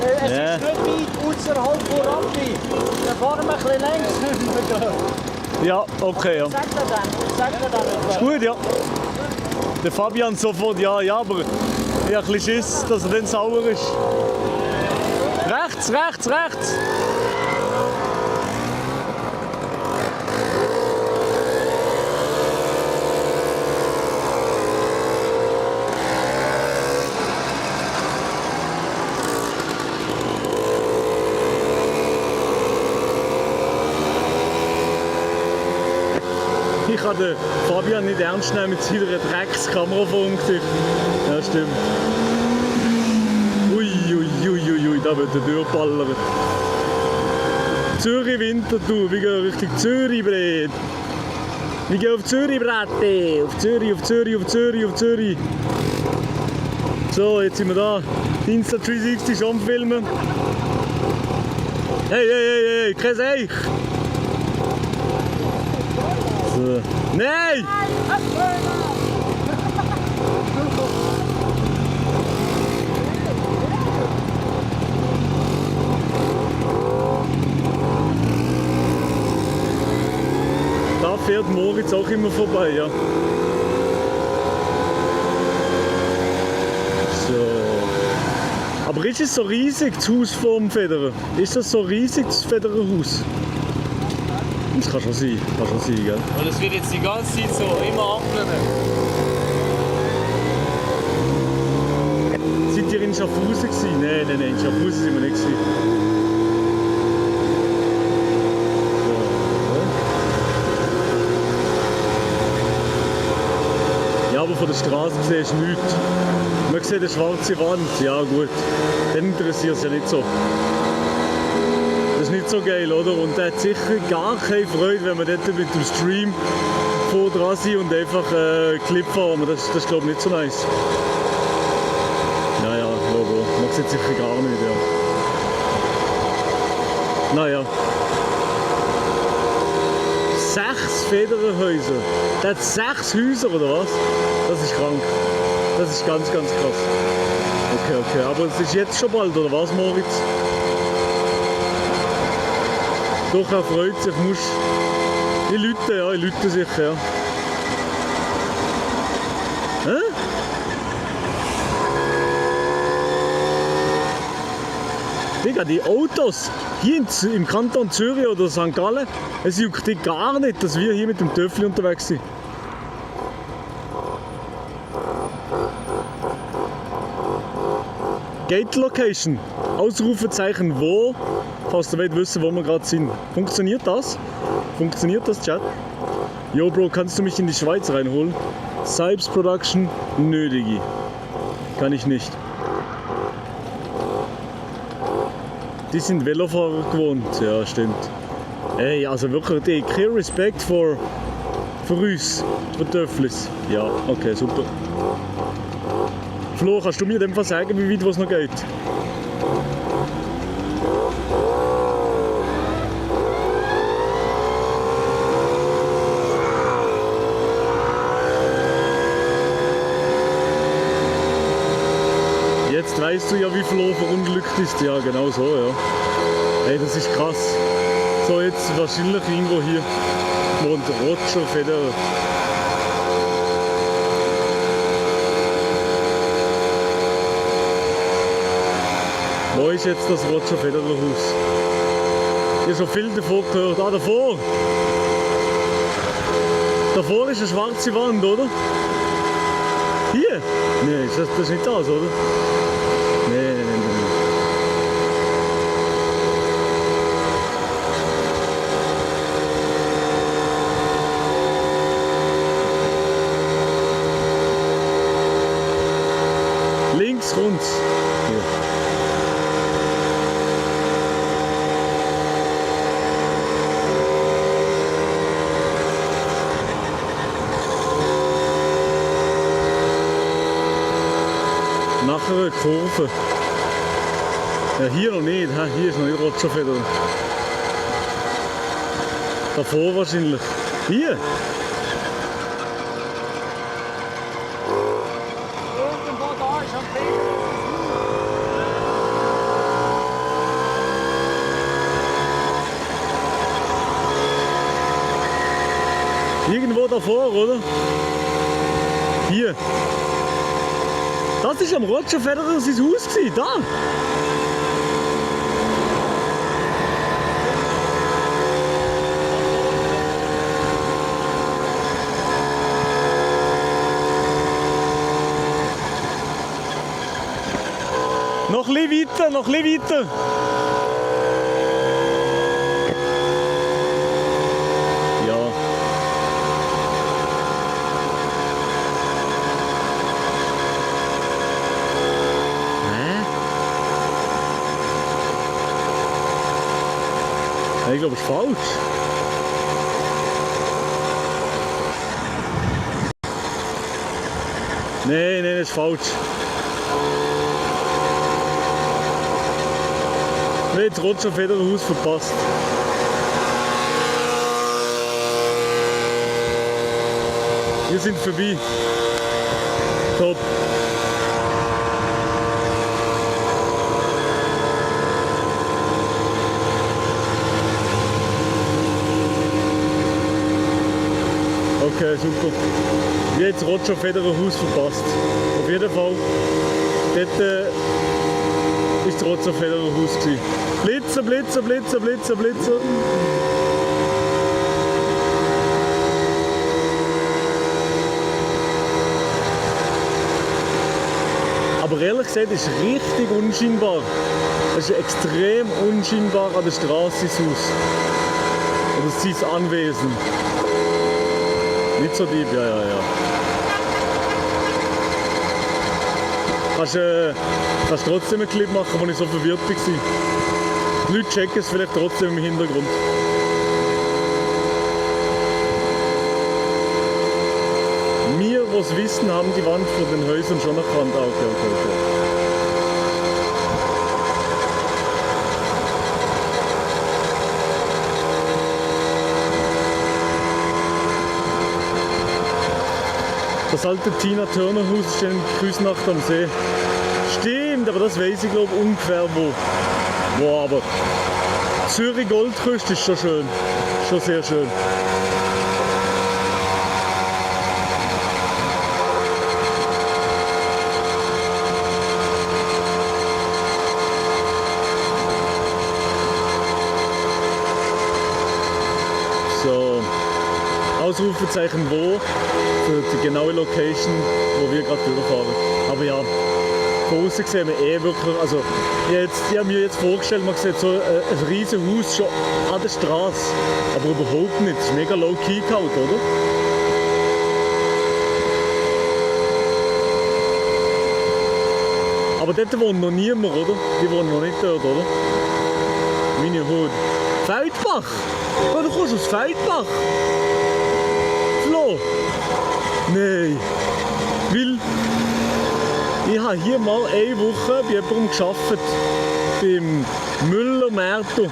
S10: es ist nicht weit außerhalb von Rappi. Dann fahren wir ein bisschen längs.
S3: Ja, okay. Ja.
S10: Ich sag dir dann.
S3: Ist gut, ja. Der Fabian sofort, ja, aber ich habe ein bisschen Schiss, dass er dann sauer ist. Rechts! Ich kann den Fabian nicht ernst nehmen mit seiner Dreckskamera vor dem Gesicht. Ja, stimmt. Ui, da wird er durchballern. Zürich Winterthur, wir gehen Richtung Zürich, Brett. Wir gehen auf Zürich, Brette. Auf Zürich. So, jetzt sind wir da. Insta360 schon filmen. Hey, kein Seich. So. Nein! fährt Moritz auch immer vorbei, ja. So. Aber ist es so riesig, das Haus vom Federer? Ist das so riesig, das Federerhaus? Das kann schon sein, gell?
S5: Und es wird jetzt die ganze Zeit so immer abgenommen.
S3: Seid ihr in Schaffhausen gewesen? Nein, in Schaffhausen sind wir nicht gewesen. Ja, aber von der Straße siehst du nichts. Man sieht eine schwarze Wand, ja gut. Dann interessiert es ja nicht so. Das ist nicht so geil, oder? Und der hat sicher gar keine Freude, wenn wir dort mit dem Stream vor dran sind und einfach Clip fahren. Das ist glaube ich nicht so nice. Naja, Logo. Macht jetzt sicher gar nicht, ja. Naja. 6 Federerhäuser. Der hat 6 Häuser, oder was? Das ist krank. Das ist ganz, ganz krass. Okay. Aber es ist jetzt schon bald, oder was, Moritz? Doch, er freut sich. Ich lüte sicher, ja. Hä? Digga, die Autos hier im Kanton Zürich oder St. Gallen, es juckt dich gar nicht, dass wir hier mit dem Töffel unterwegs sind. Gate Location, Ausrufezeichen wo, falls ihr wollt wissen, wo wir gerade sind. Funktioniert das? Funktioniert das, Chat? Yo Bro, kannst du mich in die Schweiz reinholen? Sipes Production, nötige. Kann ich nicht. Die sind Velofahrer gewohnt, ja stimmt. Ey, also wirklich, kein Respekt für uns, für Töfflis. Ja, okay, super. Flo, kannst du mir dem Fall sagen, wie weit es noch geht? Jetzt weißt du ja, wie Flo verunglückt ist. Ja, genau so, ja. Ey, das ist krass. So, jetzt wahrscheinlich irgendwo hier wohnt Roger Federer. Wo ist jetzt das Roger Federer Haus? Ich habe schon viel davon gehört. Ah, davor! Davor ist eine schwarze Wand, oder? Hier? Nein, das ist nicht das, oder? Nein. Links kommt's. Hier. Nachher eine Kurve. Ja, hier noch nicht. Hier ist noch nicht Roger Federer. Davor wahrscheinlich. Hier?
S10: Irgendwo da ist am Federer.
S3: Irgendwo davor, oder? Hier. Das ist am Roger Federer sein Haus gewesen, da. Noch ein bisschen weiter, noch ein bisschen weiter. Ja. Ich glaube, es ist falsch. Nein, das ist falsch. Nein, jetzt Roger Federer Haus verpasst. Wir sind vorbei. Top. Okay, super. Ich habe jetzt Roger Federer Haus verpasst. Auf jeden Fall. Dort war das Roger Federer Haus. Blitzer, Blitzer, Blitzer, Blitzer, Blitzer. Aber ehrlich gesagt ist es richtig unscheinbar. Es ist extrem unscheinbar an der Straße sein Haus. Oder sein Anwesen. Nicht so deep, ja. Kannst trotzdem einen Clip machen, wo ich so verwirrt war. Die Leute checken es vielleicht trotzdem im Hintergrund. Wir, die es wissen, haben die Wand von den Häusern schon erkannt. Ah, okay. Das alte Tina Turner Haus ist in Küsnacht am See. Stimmt, aber das weiß ich glaube ungefähr wo. Wow, aber Zürich Goldküste ist schon schön. Schon sehr schön. So, Ausrufezeichen wo für die genaue Location, wo wir gerade durchfahren. Aber ja, von außen sehen wir wirklich, also ich habe mir jetzt vorgestellt, man sieht so ein riesiges Haus schon an der Straße, aber überhaupt nicht, es ist mega low-key gehalten, oder? Aber dort wohnt noch niemand, oder? Die wohnen noch nicht dort, oder? Meine Hut. Feldbach! Oh, du kommst aus Feldbach! Flo! Nein! Weil ich habe hier mal eine Woche bei jemandem gearbeitet. Beim Müller Merto.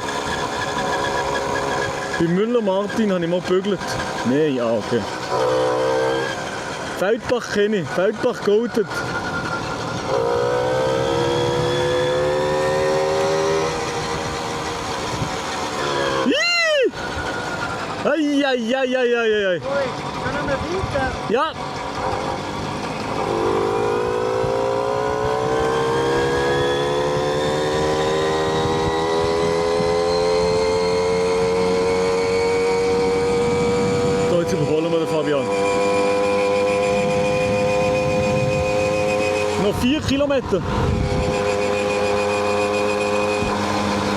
S3: Bei Müller Martin habe ich mal gebügelt. Nein, okay. Feldbach kenne ich. Feldbach goated. Eieieiei.
S10: Können wir weiter?
S3: Ja. So, jetzt überholen wir den Fabian. Noch 4 Kilometer.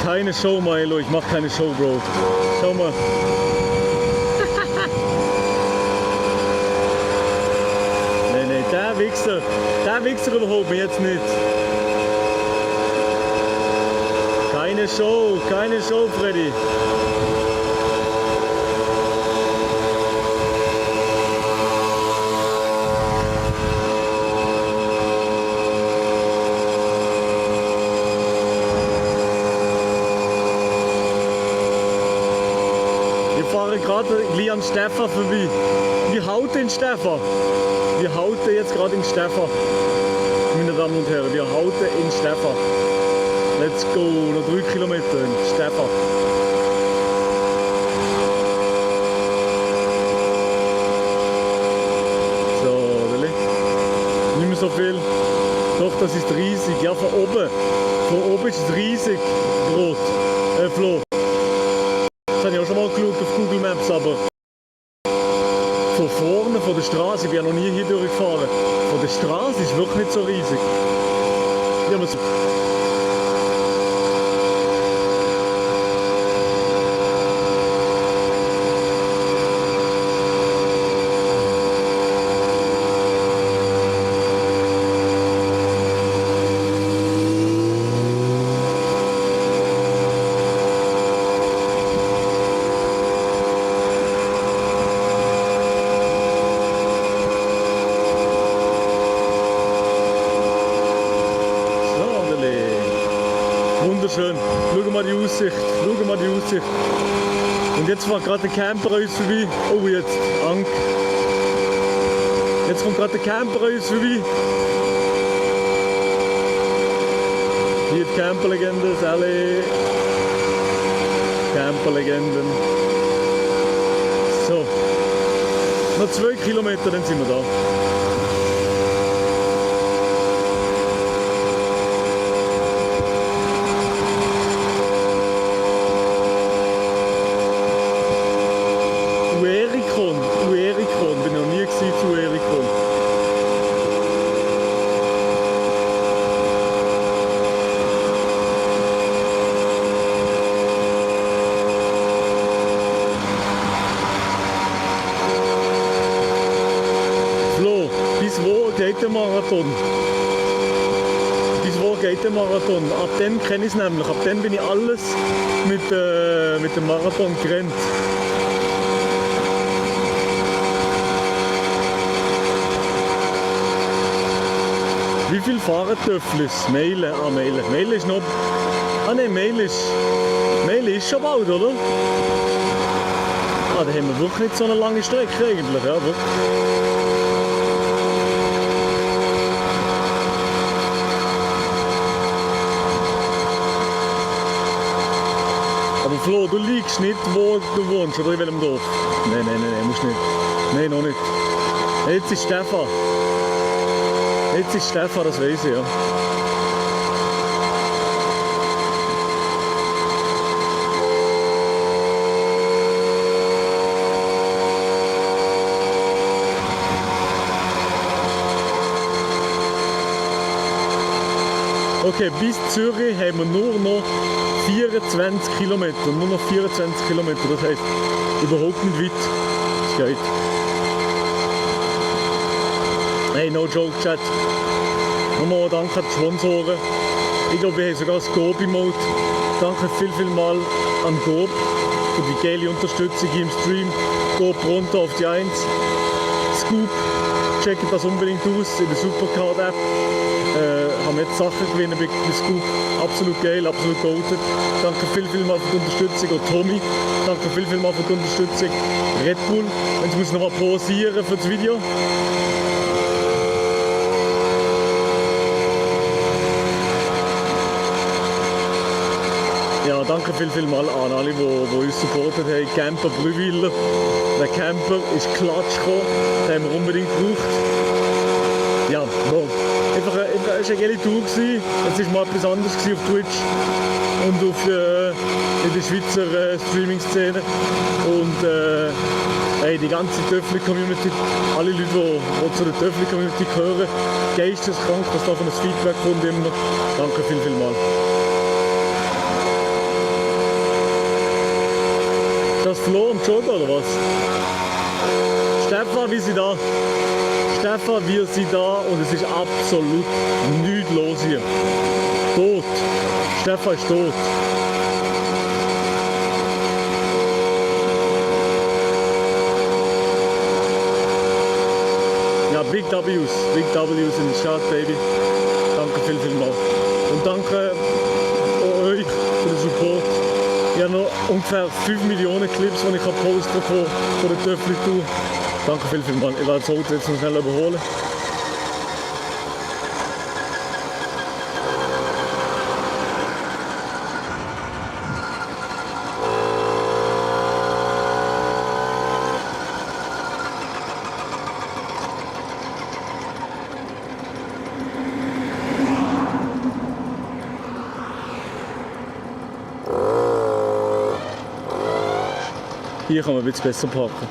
S3: Keine Show, Milo. Ich mach keine Show, Bro. Schau mal. Der Wichser überholt mich jetzt nicht. Keine Show, Freddy. Wir fahren gerade gleich an Stefan vorbei. Wir hauten den Stefan. Wir hauten jetzt gerade in Stefan. Meine Damen und Herren, wir hauten in Stefan. Let's go, noch 3 Kilometer in Stefan. So, nicht mehr so viel. Doch, das ist riesig. Ja, von oben. Von oben ist es riesig. Rot. Flo. Das habe ich auch schon mal geschaut auf Google Maps, aber von vorne, von der Straße, ich bin ja noch nie hier durchgefahren. Von der Straße ist wirklich nicht so riesig. Ja, aber so. Wunderschön. Schau mal die Aussicht. Schau mal die Aussicht. Und jetzt fährt gerade der Camper an uns vorbei. Oh, jetzt Ank. Jetzt kommt gerade der Camper an uns vorbei. Hier die Camperlegende, Sally. Camperlegenden. So. Noch 2 Kilometer, dann sind wir da. Uerikon, bin noch nie gewesen zu Uerikon. Flo, bis wo geht der Marathon? Bis wo geht der Marathon? Ab dann kenne ich es nämlich. Ab dann bin ich alles mit dem Marathon gerannt. Wie viel fahren Töfflis? Meilen? Ah, Meilen. Meilen ist noch... Ah ne, Meilen ist schon bald, oder? Ah, da haben wir wirklich nicht so eine lange Strecke eigentlich, ja, wirklich. Aber Flo, du liegst nicht, wo du wohnst, oder in welchem Dorf? Nein, musst nicht. Nein, noch nicht. Jetzt ist Stefan. Jetzt ist Stefan, das weiss ich, ja. Okay, bis Zürich haben wir nur noch 24 Kilometer. Nur noch 24 Kilometer, das heisst überhaupt nicht weit. Das geht. Hey, no joke, Chat. Nochmal danke an die Sponsoren. Ich glaube, wir haben sogar das Gobi-Mode. Danke viel mal an Gob für die geile Unterstützung hier im Stream. Gob runter auf die 1. Scoop, checkt das unbedingt aus in der Supercard-App. Haben jetzt Sachen gewinnen bei Scoop. Absolut geil, absolut goated. Danke viel mal für die Unterstützung. Und Tommy, danke viel mal für die Unterstützung. Red Bull, jetzt muss ich nochmal pausieren für das Video. Ja, danke viel mal an alle, die uns supportet haben. Camper Brüwiller. Der Camper ist klatsch gekommen, den haben wir unbedingt gebraucht. Ja, wow. Es war eine geile Tour. Jetzt war mal etwas anderes auf Twitch und in der Schweizer Streaming-Szene. Und hey, die ganze Töffli-Community, alle Leute, die zu der Töffli-Community gehören, geisteskrank, was da von das Feedback kommt immer. Danke viel mal. Das Flo und Joda oder was? Stefan, wie sind da? Stefan, wir sind da und es ist absolut nichts los hier. Tot. Stefan ist tot. Ja, Big W's in den Chat, Baby. Danke viel mal. Und danke euch für den Support. Ich habe noch ungefähr 5 Millionen Clips, die ich posten kann von der Töffli-Tour. Danke viel mal. Ich werde das Auto jetzt noch schnell überholen. Hier kann man ein bisschen besser parken.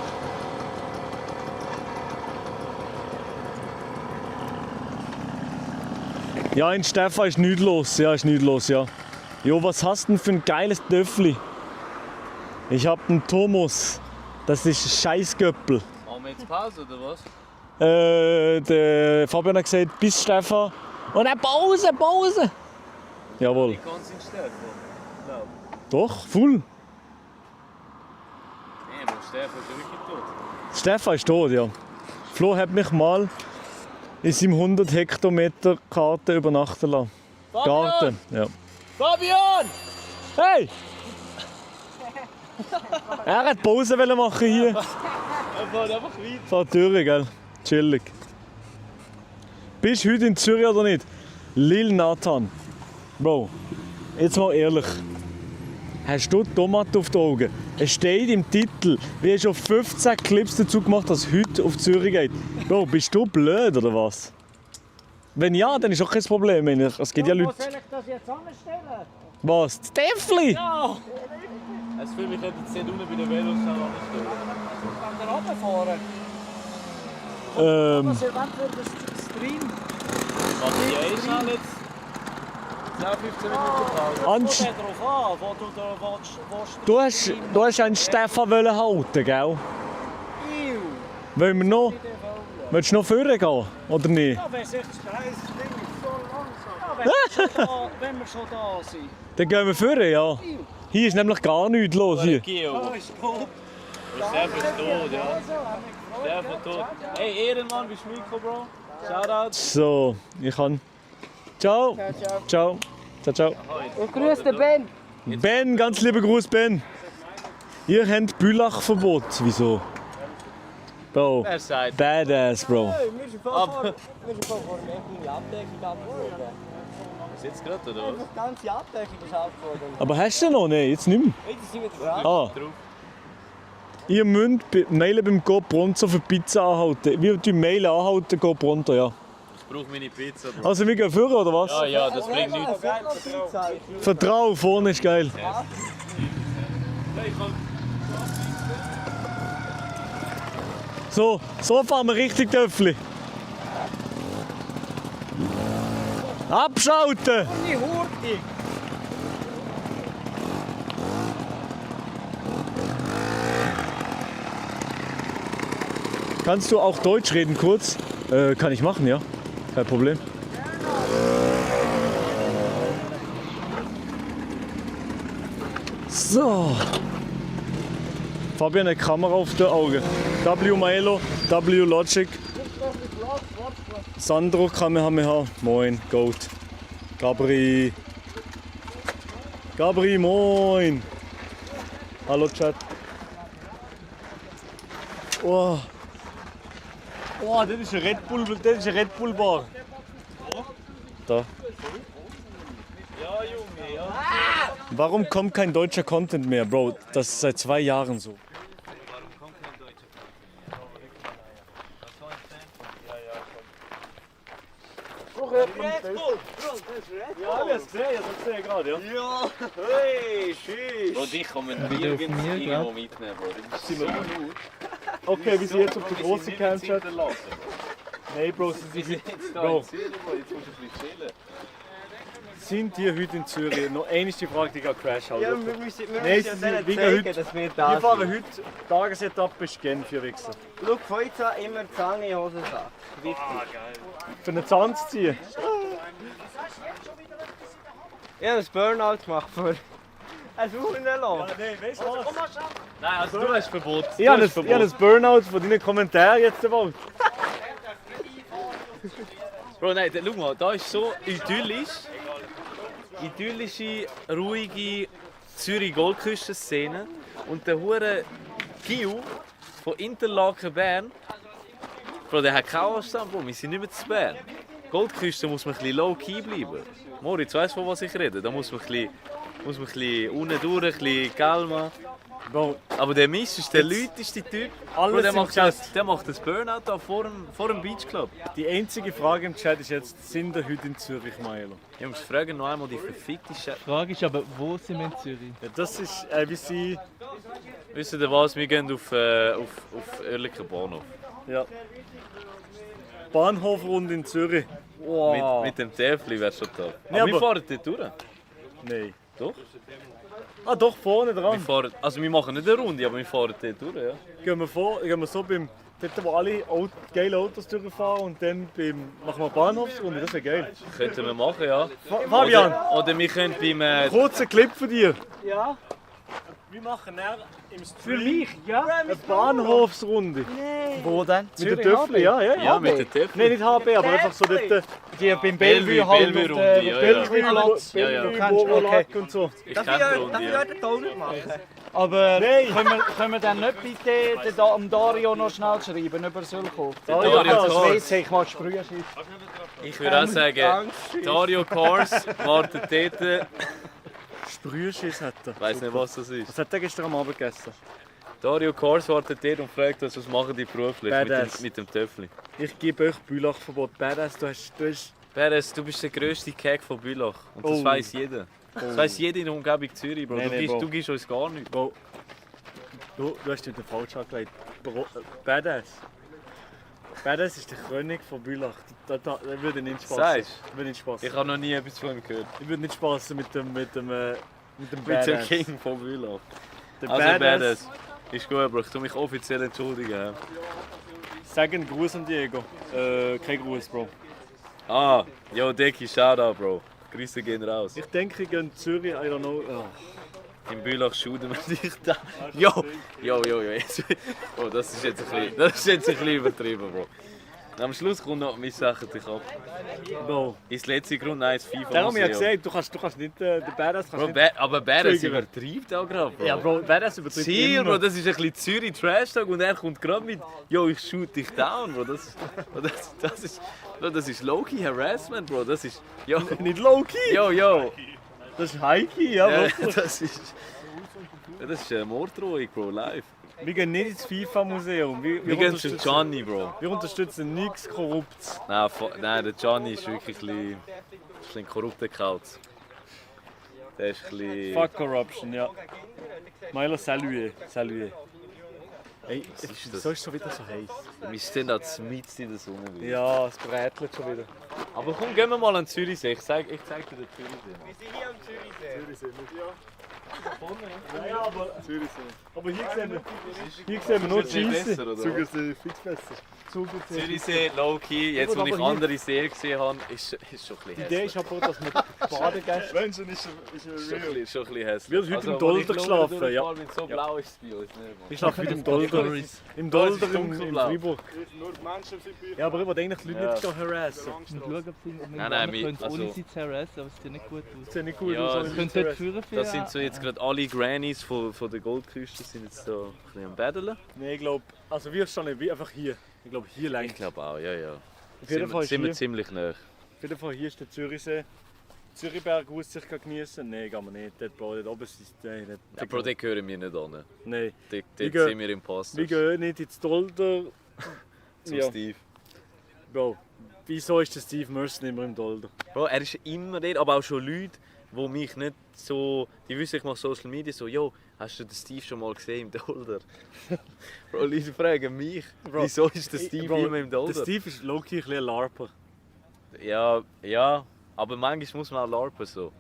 S3: Ja, in Stefan ist nichts los. Ja, ist nichts los, ja. Jo, was hast du denn für ein geiles Töffli? Ich hab einen Thomas. Das ist ein Scheißgöppel.
S5: Machen wir jetzt Pause oder was?
S3: Der Fabian hat gesagt, bis Stefan. Und dann Pause! Jawohl.
S5: Ich kann es in Stefan.
S3: Doch, voll.
S5: Stefan ist wirklich tot.
S3: Stefan ist tot, ja. Flo hat mich mal in seinem 100 Hektometer Garten übernachten lassen. Garten, ja.
S7: Fabian!
S3: Hey! Er hat Pause machen hier.
S7: Er fährt einfach weiter.
S3: Fahrt durch, gell? Chillig. Bist du heute in Zürich oder nicht? Lil Nathan. Bro, jetzt mal ehrlich. Hast du Tomaten auf den Augen? Es steht im Titel, wir haben schon 15 Clips dazu gemacht, dass es heute auf Zürich geht. Bro, bist du blöd oder was? Wenn ja, dann ist auch kein Problem. Es gibt ja
S10: Wo
S3: Leute...
S10: soll ich das jetzt anstellen?
S3: Was? Das Täfli?
S10: Ja!
S5: Es fühlt mich jetzt nicht unten bei der Velostelle anstellen.
S10: Kann der runterfahren? Was ihr wollt für den Stream?
S5: Was die ist auch nicht 10, 15 Minuten Pause.
S10: Es kommt ja darauf an, wo du da willst.
S3: Du hast einen Stefan halten, gell?
S10: Ew.
S3: Wollen wir noch... Willst du noch vorne gehen, oder nicht?
S10: Ja, wenn sich das Preis so langsam. Ja, wenn wir schon da sind.
S3: Dann gehen wir vorne, ja. Hier ist nämlich gar nichts los. Hier.
S10: Da ist Bob.
S5: Stefan ist tot, ja. Stefan tot. Hey, Ehrenmann, bist du Mikro, Bro? Shoutout.
S3: So, ich kann... Ciao. Ciao. Ciao, ciao.
S10: Und grüß den Ben.
S3: Ben, ganz lieber Gruß, Ben. Ihr habt Bülach-Verbot. Wieso? Bro,
S5: Wer sagt?
S3: badass, Bro.
S7: Wir sind voll vor der Abdeckung abgeflogen.
S5: Sitzt gerade, oder was?
S7: Die ganze Abdeckung ist abgeflogen.
S3: Aber hast du noch? Nein, jetzt nicht mehr.
S7: Jetzt sind wir dran.
S3: Ah. Ihr müsst mailen beim Go Pronto für Pizza anhalten. Wir die Mail anhalten, Go Pronto, ja.
S5: Ich brauche meine Pizza, Bro.
S3: Also wir gehen vorne, oder was?
S5: Ja, ja, das bringt nichts.
S3: Vertrau, vorne ist geil. So fahren wir richtig Töffli. Abschalten!
S10: Die Hurti.
S3: Kannst du auch Deutsch reden kurz? Kann ich machen, ja. Kein Problem. So. Fabian, eine Kamera auf der Auge. W Milo, W Logic. Sandro Kamehameha. Moin, Goat. Gabri. Gabri, moin. Hallo Chat. Oh. Oh, das ist ein Red Bull Bar. Da.
S5: Ja, Junge, ja.
S3: Warum kommt kein deutscher Content mehr, Bro? Das ist seit 2 Jahren so.
S5: Warum kommt kein deutscher
S3: Ja, ich hab's gesehen gerade, ja.
S7: Ja, hey, tschüss.
S5: Bro, dich kann man
S4: Wieder auf
S5: nirgends
S4: mir,
S5: irgendwo
S4: glaub.
S5: mitnehmen, Bro. Das ist so laut.
S3: Okay, wir sind jetzt auf der großen Camchat.
S5: hinterlassen.
S3: Nein, Bro,
S5: Wir sind jetzt da
S3: Bro.
S5: in Zürich, Bro. Jetzt musst du ein bisschen chillen.
S3: sind die heute in Zürich? Noch einmal die Frage, die geht Crash halt.
S7: Ja, wir müssen
S3: Nein,
S7: ja
S3: sie
S7: denen
S3: sind wie
S7: zeigen,
S3: heute.
S7: dass wir da
S3: Wir fahren
S7: sind.
S3: heute Tagesetappe ist Genf für Wichser.
S7: Schau, von jetzt an immer Zange in Hosensack. Wichtig.
S3: Für einen Zahn zu ziehen.
S7: Ich habe ein Burnout gemacht für ein Hurenlohn.
S3: Nein, weißt du was?
S5: Nein, also du hast Verbot.
S3: Ich habe ein Burnout von deinen Kommentaren jetzt gewollt.
S5: Bro, nein, schau mal, da ist so idyllische, ruhige Zürich-Goldküsten-Szene. Und der hure Gil von Interlaken Bern, Bro, der hat keinen Anstand, Bro, wir sind nicht mehr zu Bern. Goldküste muss man ein bisschen low-key bleiben. Moritz, weißt du, von was ich rede? Da muss man ein bisschen unten durch, ein bisschen Galma.
S3: Bro,
S5: aber der Mist ist der lüteste Typ. Bro,
S3: alles
S5: der macht das Burnout da vor dem Beach Club.
S3: Die einzige Frage im Chat ist jetzt, sind wir heute in Zürich, Milo?
S5: Jungs, fragen noch einmal die verfickte Scheiße.
S4: Die Frage ist aber, wo sind wir in Zürich?
S3: Ja, das ist, wie sie...
S5: Wisst ihr was? Wir gehen auf Oerlikon Bahnhof.
S3: Ja. Bahnhofrunde in Zürich. Wow.
S5: Mit dem Täfli wär's schon da.
S3: Nee,
S5: Aber wir
S3: aber-
S5: fahren dort durch.
S3: Nein.
S5: Doch?
S3: Ah, doch, vorne
S5: Wir
S3: dran.
S5: fahren, also wir machen nicht eine Runde, aber wir fahren dort durch, ja.
S3: Gehen wir so beim... Dort, wo alle geile Autos durchfahren und dann machen wir Bahnhofsrunde, das wäre geil.
S5: Könnten wir machen, ja.
S3: Fabian,
S5: Oder wir können beim...
S3: kurzer Clip von dir.
S10: Ja,
S3: Wir machen im
S10: für mich, ja.
S3: eine Bahnhofsrunde.
S8: Wo denn?
S3: Mit der Töffel, ja.
S5: Ja, mit dem Täfli.
S3: Nein, nicht HB, aber einfach so dort...
S8: Die beim
S5: Bellevue,
S8: Bellevue halt
S5: Bellevue
S8: auf
S5: Runde,
S8: der
S5: ja,
S8: Bellevue-Platz.
S5: Ja, ja.
S3: Bellevue-Lack und so.
S5: Ich
S7: Darf
S5: kenne die Runde,
S7: ich
S5: ja.
S7: heute den Ton machen?
S8: Aber
S3: Nein.
S8: können wir dann nicht bitte dem Dario noch schnell schreiben, ob er soll kommen?
S5: Dario
S8: das
S5: Kors.
S8: weiss ich, mal sprühen
S5: Ich würde auch sagen, Dario Kors wartet dort.
S8: Sprühschiss hat er.
S5: Ich weiss nicht, was das ist.
S8: Was hat er gestern am Abend gegessen?
S5: Dario Kors wartet dort und fragt uns, was machen die beruflich
S8: Badass.
S5: mit dem Töffli.
S8: Ich gebe euch Bülachverbot. Badass, du hast...
S5: Beres, du bist der grösste Keg von Bülach. Und das weiss jeder. Das weiss jeder in der Umgebung Zürich, Bro.
S8: Nee, Bro.
S5: Du gibst uns gar nichts.
S8: Bro, du hast dich falsch angelegt. Badass. Badass ist der König von Bülach. Da würde nicht Spaß.
S5: Sagst
S8: du? Würde nicht Spaß.
S5: Ich habe noch nie etwas von ihm gehört.
S8: Ich würde nicht Spaß mit dem
S5: Mit dem
S8: Badass.
S5: King von Bülach.
S8: Der
S5: Also Badass. Ist gut, Bro. Ich tue mich offiziell entschuldigen. Ja.
S8: Sag einen Gruß an Diego. Kein Gruß, Bro.
S5: Ah, yo, Deki, Shoutout, Bro. Grüße gehen raus.
S8: Ich denke, ich gehe in Zürich, I don't know. Oh.
S5: In Bülach shooten wir dich da. Jo. Jetzt. Oh, das ist jetzt ein bisschen übertrieben, Bro. Am Schluss kommt noch, wir sachen dich ab.
S8: Bro.
S5: Ins letzte Grund, nein, das FIFA.
S8: Darum habe ich ja gesagt, du kannst nicht den Badass...
S5: Bro, aber Badass übertreibt auch gerade, Bro.
S8: Ja, Bro, Badass übertreibt
S5: Ziel,
S8: immer.
S5: Bro, das ist ein bisschen Zürich Trash-Talk und er kommt gerade mit «Yo, ich shoot dich down», Bro. Das ist Low-Key Harassment, Bro. Das ist... Yo.
S8: Nicht Low-Key!
S5: Yo.
S8: Das ist High-Key, ja, wirklich.
S5: Das ist eine Morddrohung, Bro, live.
S8: Wir gehen nicht ins FIFA-Museum.
S5: Wir gehen zum Gianni, Bro.
S8: Wir unterstützen nichts Korruptes.
S5: Nein, der Gianni ist wirklich ein bisschen korrupter Kauz. Der ist ein bisschen...
S8: Fuck Corruption, ja. Milo, salué. Ey, so ist es schon wieder so heiß.
S5: Wir stehen da mitten in der Sonne.
S8: Ja, es brätelt schon wieder.
S5: Aber komm, gehen wir mal an den Zürichsee. Ich zeig dir den Zürichsee.
S7: Wir sind hier am Zürichsee.
S8: Ja, aber hier sehen wir nur Scheisse.
S6: Zugersee fix besser.
S5: Zürichsee, Low-Key. Jetzt, wo ich andere Seen gesehen habe, ist schon ein bisschen
S8: Die Idee ist aber, dass wir Badegäste...
S6: Wenn schon ist real.
S5: schon ein bisschen hässlich.
S8: Wir haben heute im Dolder geschlafen, ja.
S5: Wenn es so blau ist bei uns.
S8: Ich schlafe heute im Dolder. Im Dolder in Freiburg.
S6: Nur die Menschen sind bei
S8: Ja, aber ich wollte eigentlich die Leute nicht harassen.
S5: Nein,
S4: ohne
S5: also...
S4: sie zu harassen, aber es sieht nicht gut aus.
S8: Das sieht nicht gut
S5: Ja,
S8: aus.
S5: das
S8: aber
S4: Könnt dort führen für
S5: Das sind so jetzt gerade alle Grannies von der Goldküste sind jetzt so ein bisschen am Battlen.
S8: Nein, ich glaube, also wir stehen wie einfach hier. Ich glaube, hier
S5: Ich
S8: längt.
S5: glaube auch, ja.
S8: Auf jeden Fall
S5: sind wir
S8: hier.
S5: ziemlich nah.
S8: Auf jeden Fall hier ist der Zürichsee. Zürichberg Aussicht genießen? Nein, gehen wir nicht. Dort, Bro, dort oben ist nein,
S5: Ja, Bro, den gehören wir nicht an.
S8: Nein.
S5: Dort
S8: Wir
S5: sind wir Imposters.
S8: Wir gehen nicht ins Dolder.
S5: Zum
S8: Ja.
S5: Steve.
S8: Bro, wieso ist der Steve Merson immer im Dolder?
S5: Bro, er ist immer dort, aber auch schon Leute, die mich nicht so... Die wissen, ich mache Social Media so, «Jo, hast du den Steve schon mal gesehen im Dolder?» Bro, Leute fragen mich,
S8: Bro,
S5: wieso ist der Steve
S8: Bro,
S5: immer im Dolder?
S8: Der Steve ist low-key ein bisschen ein Larper.
S5: Ja, aber manchmal muss man auch larpen so.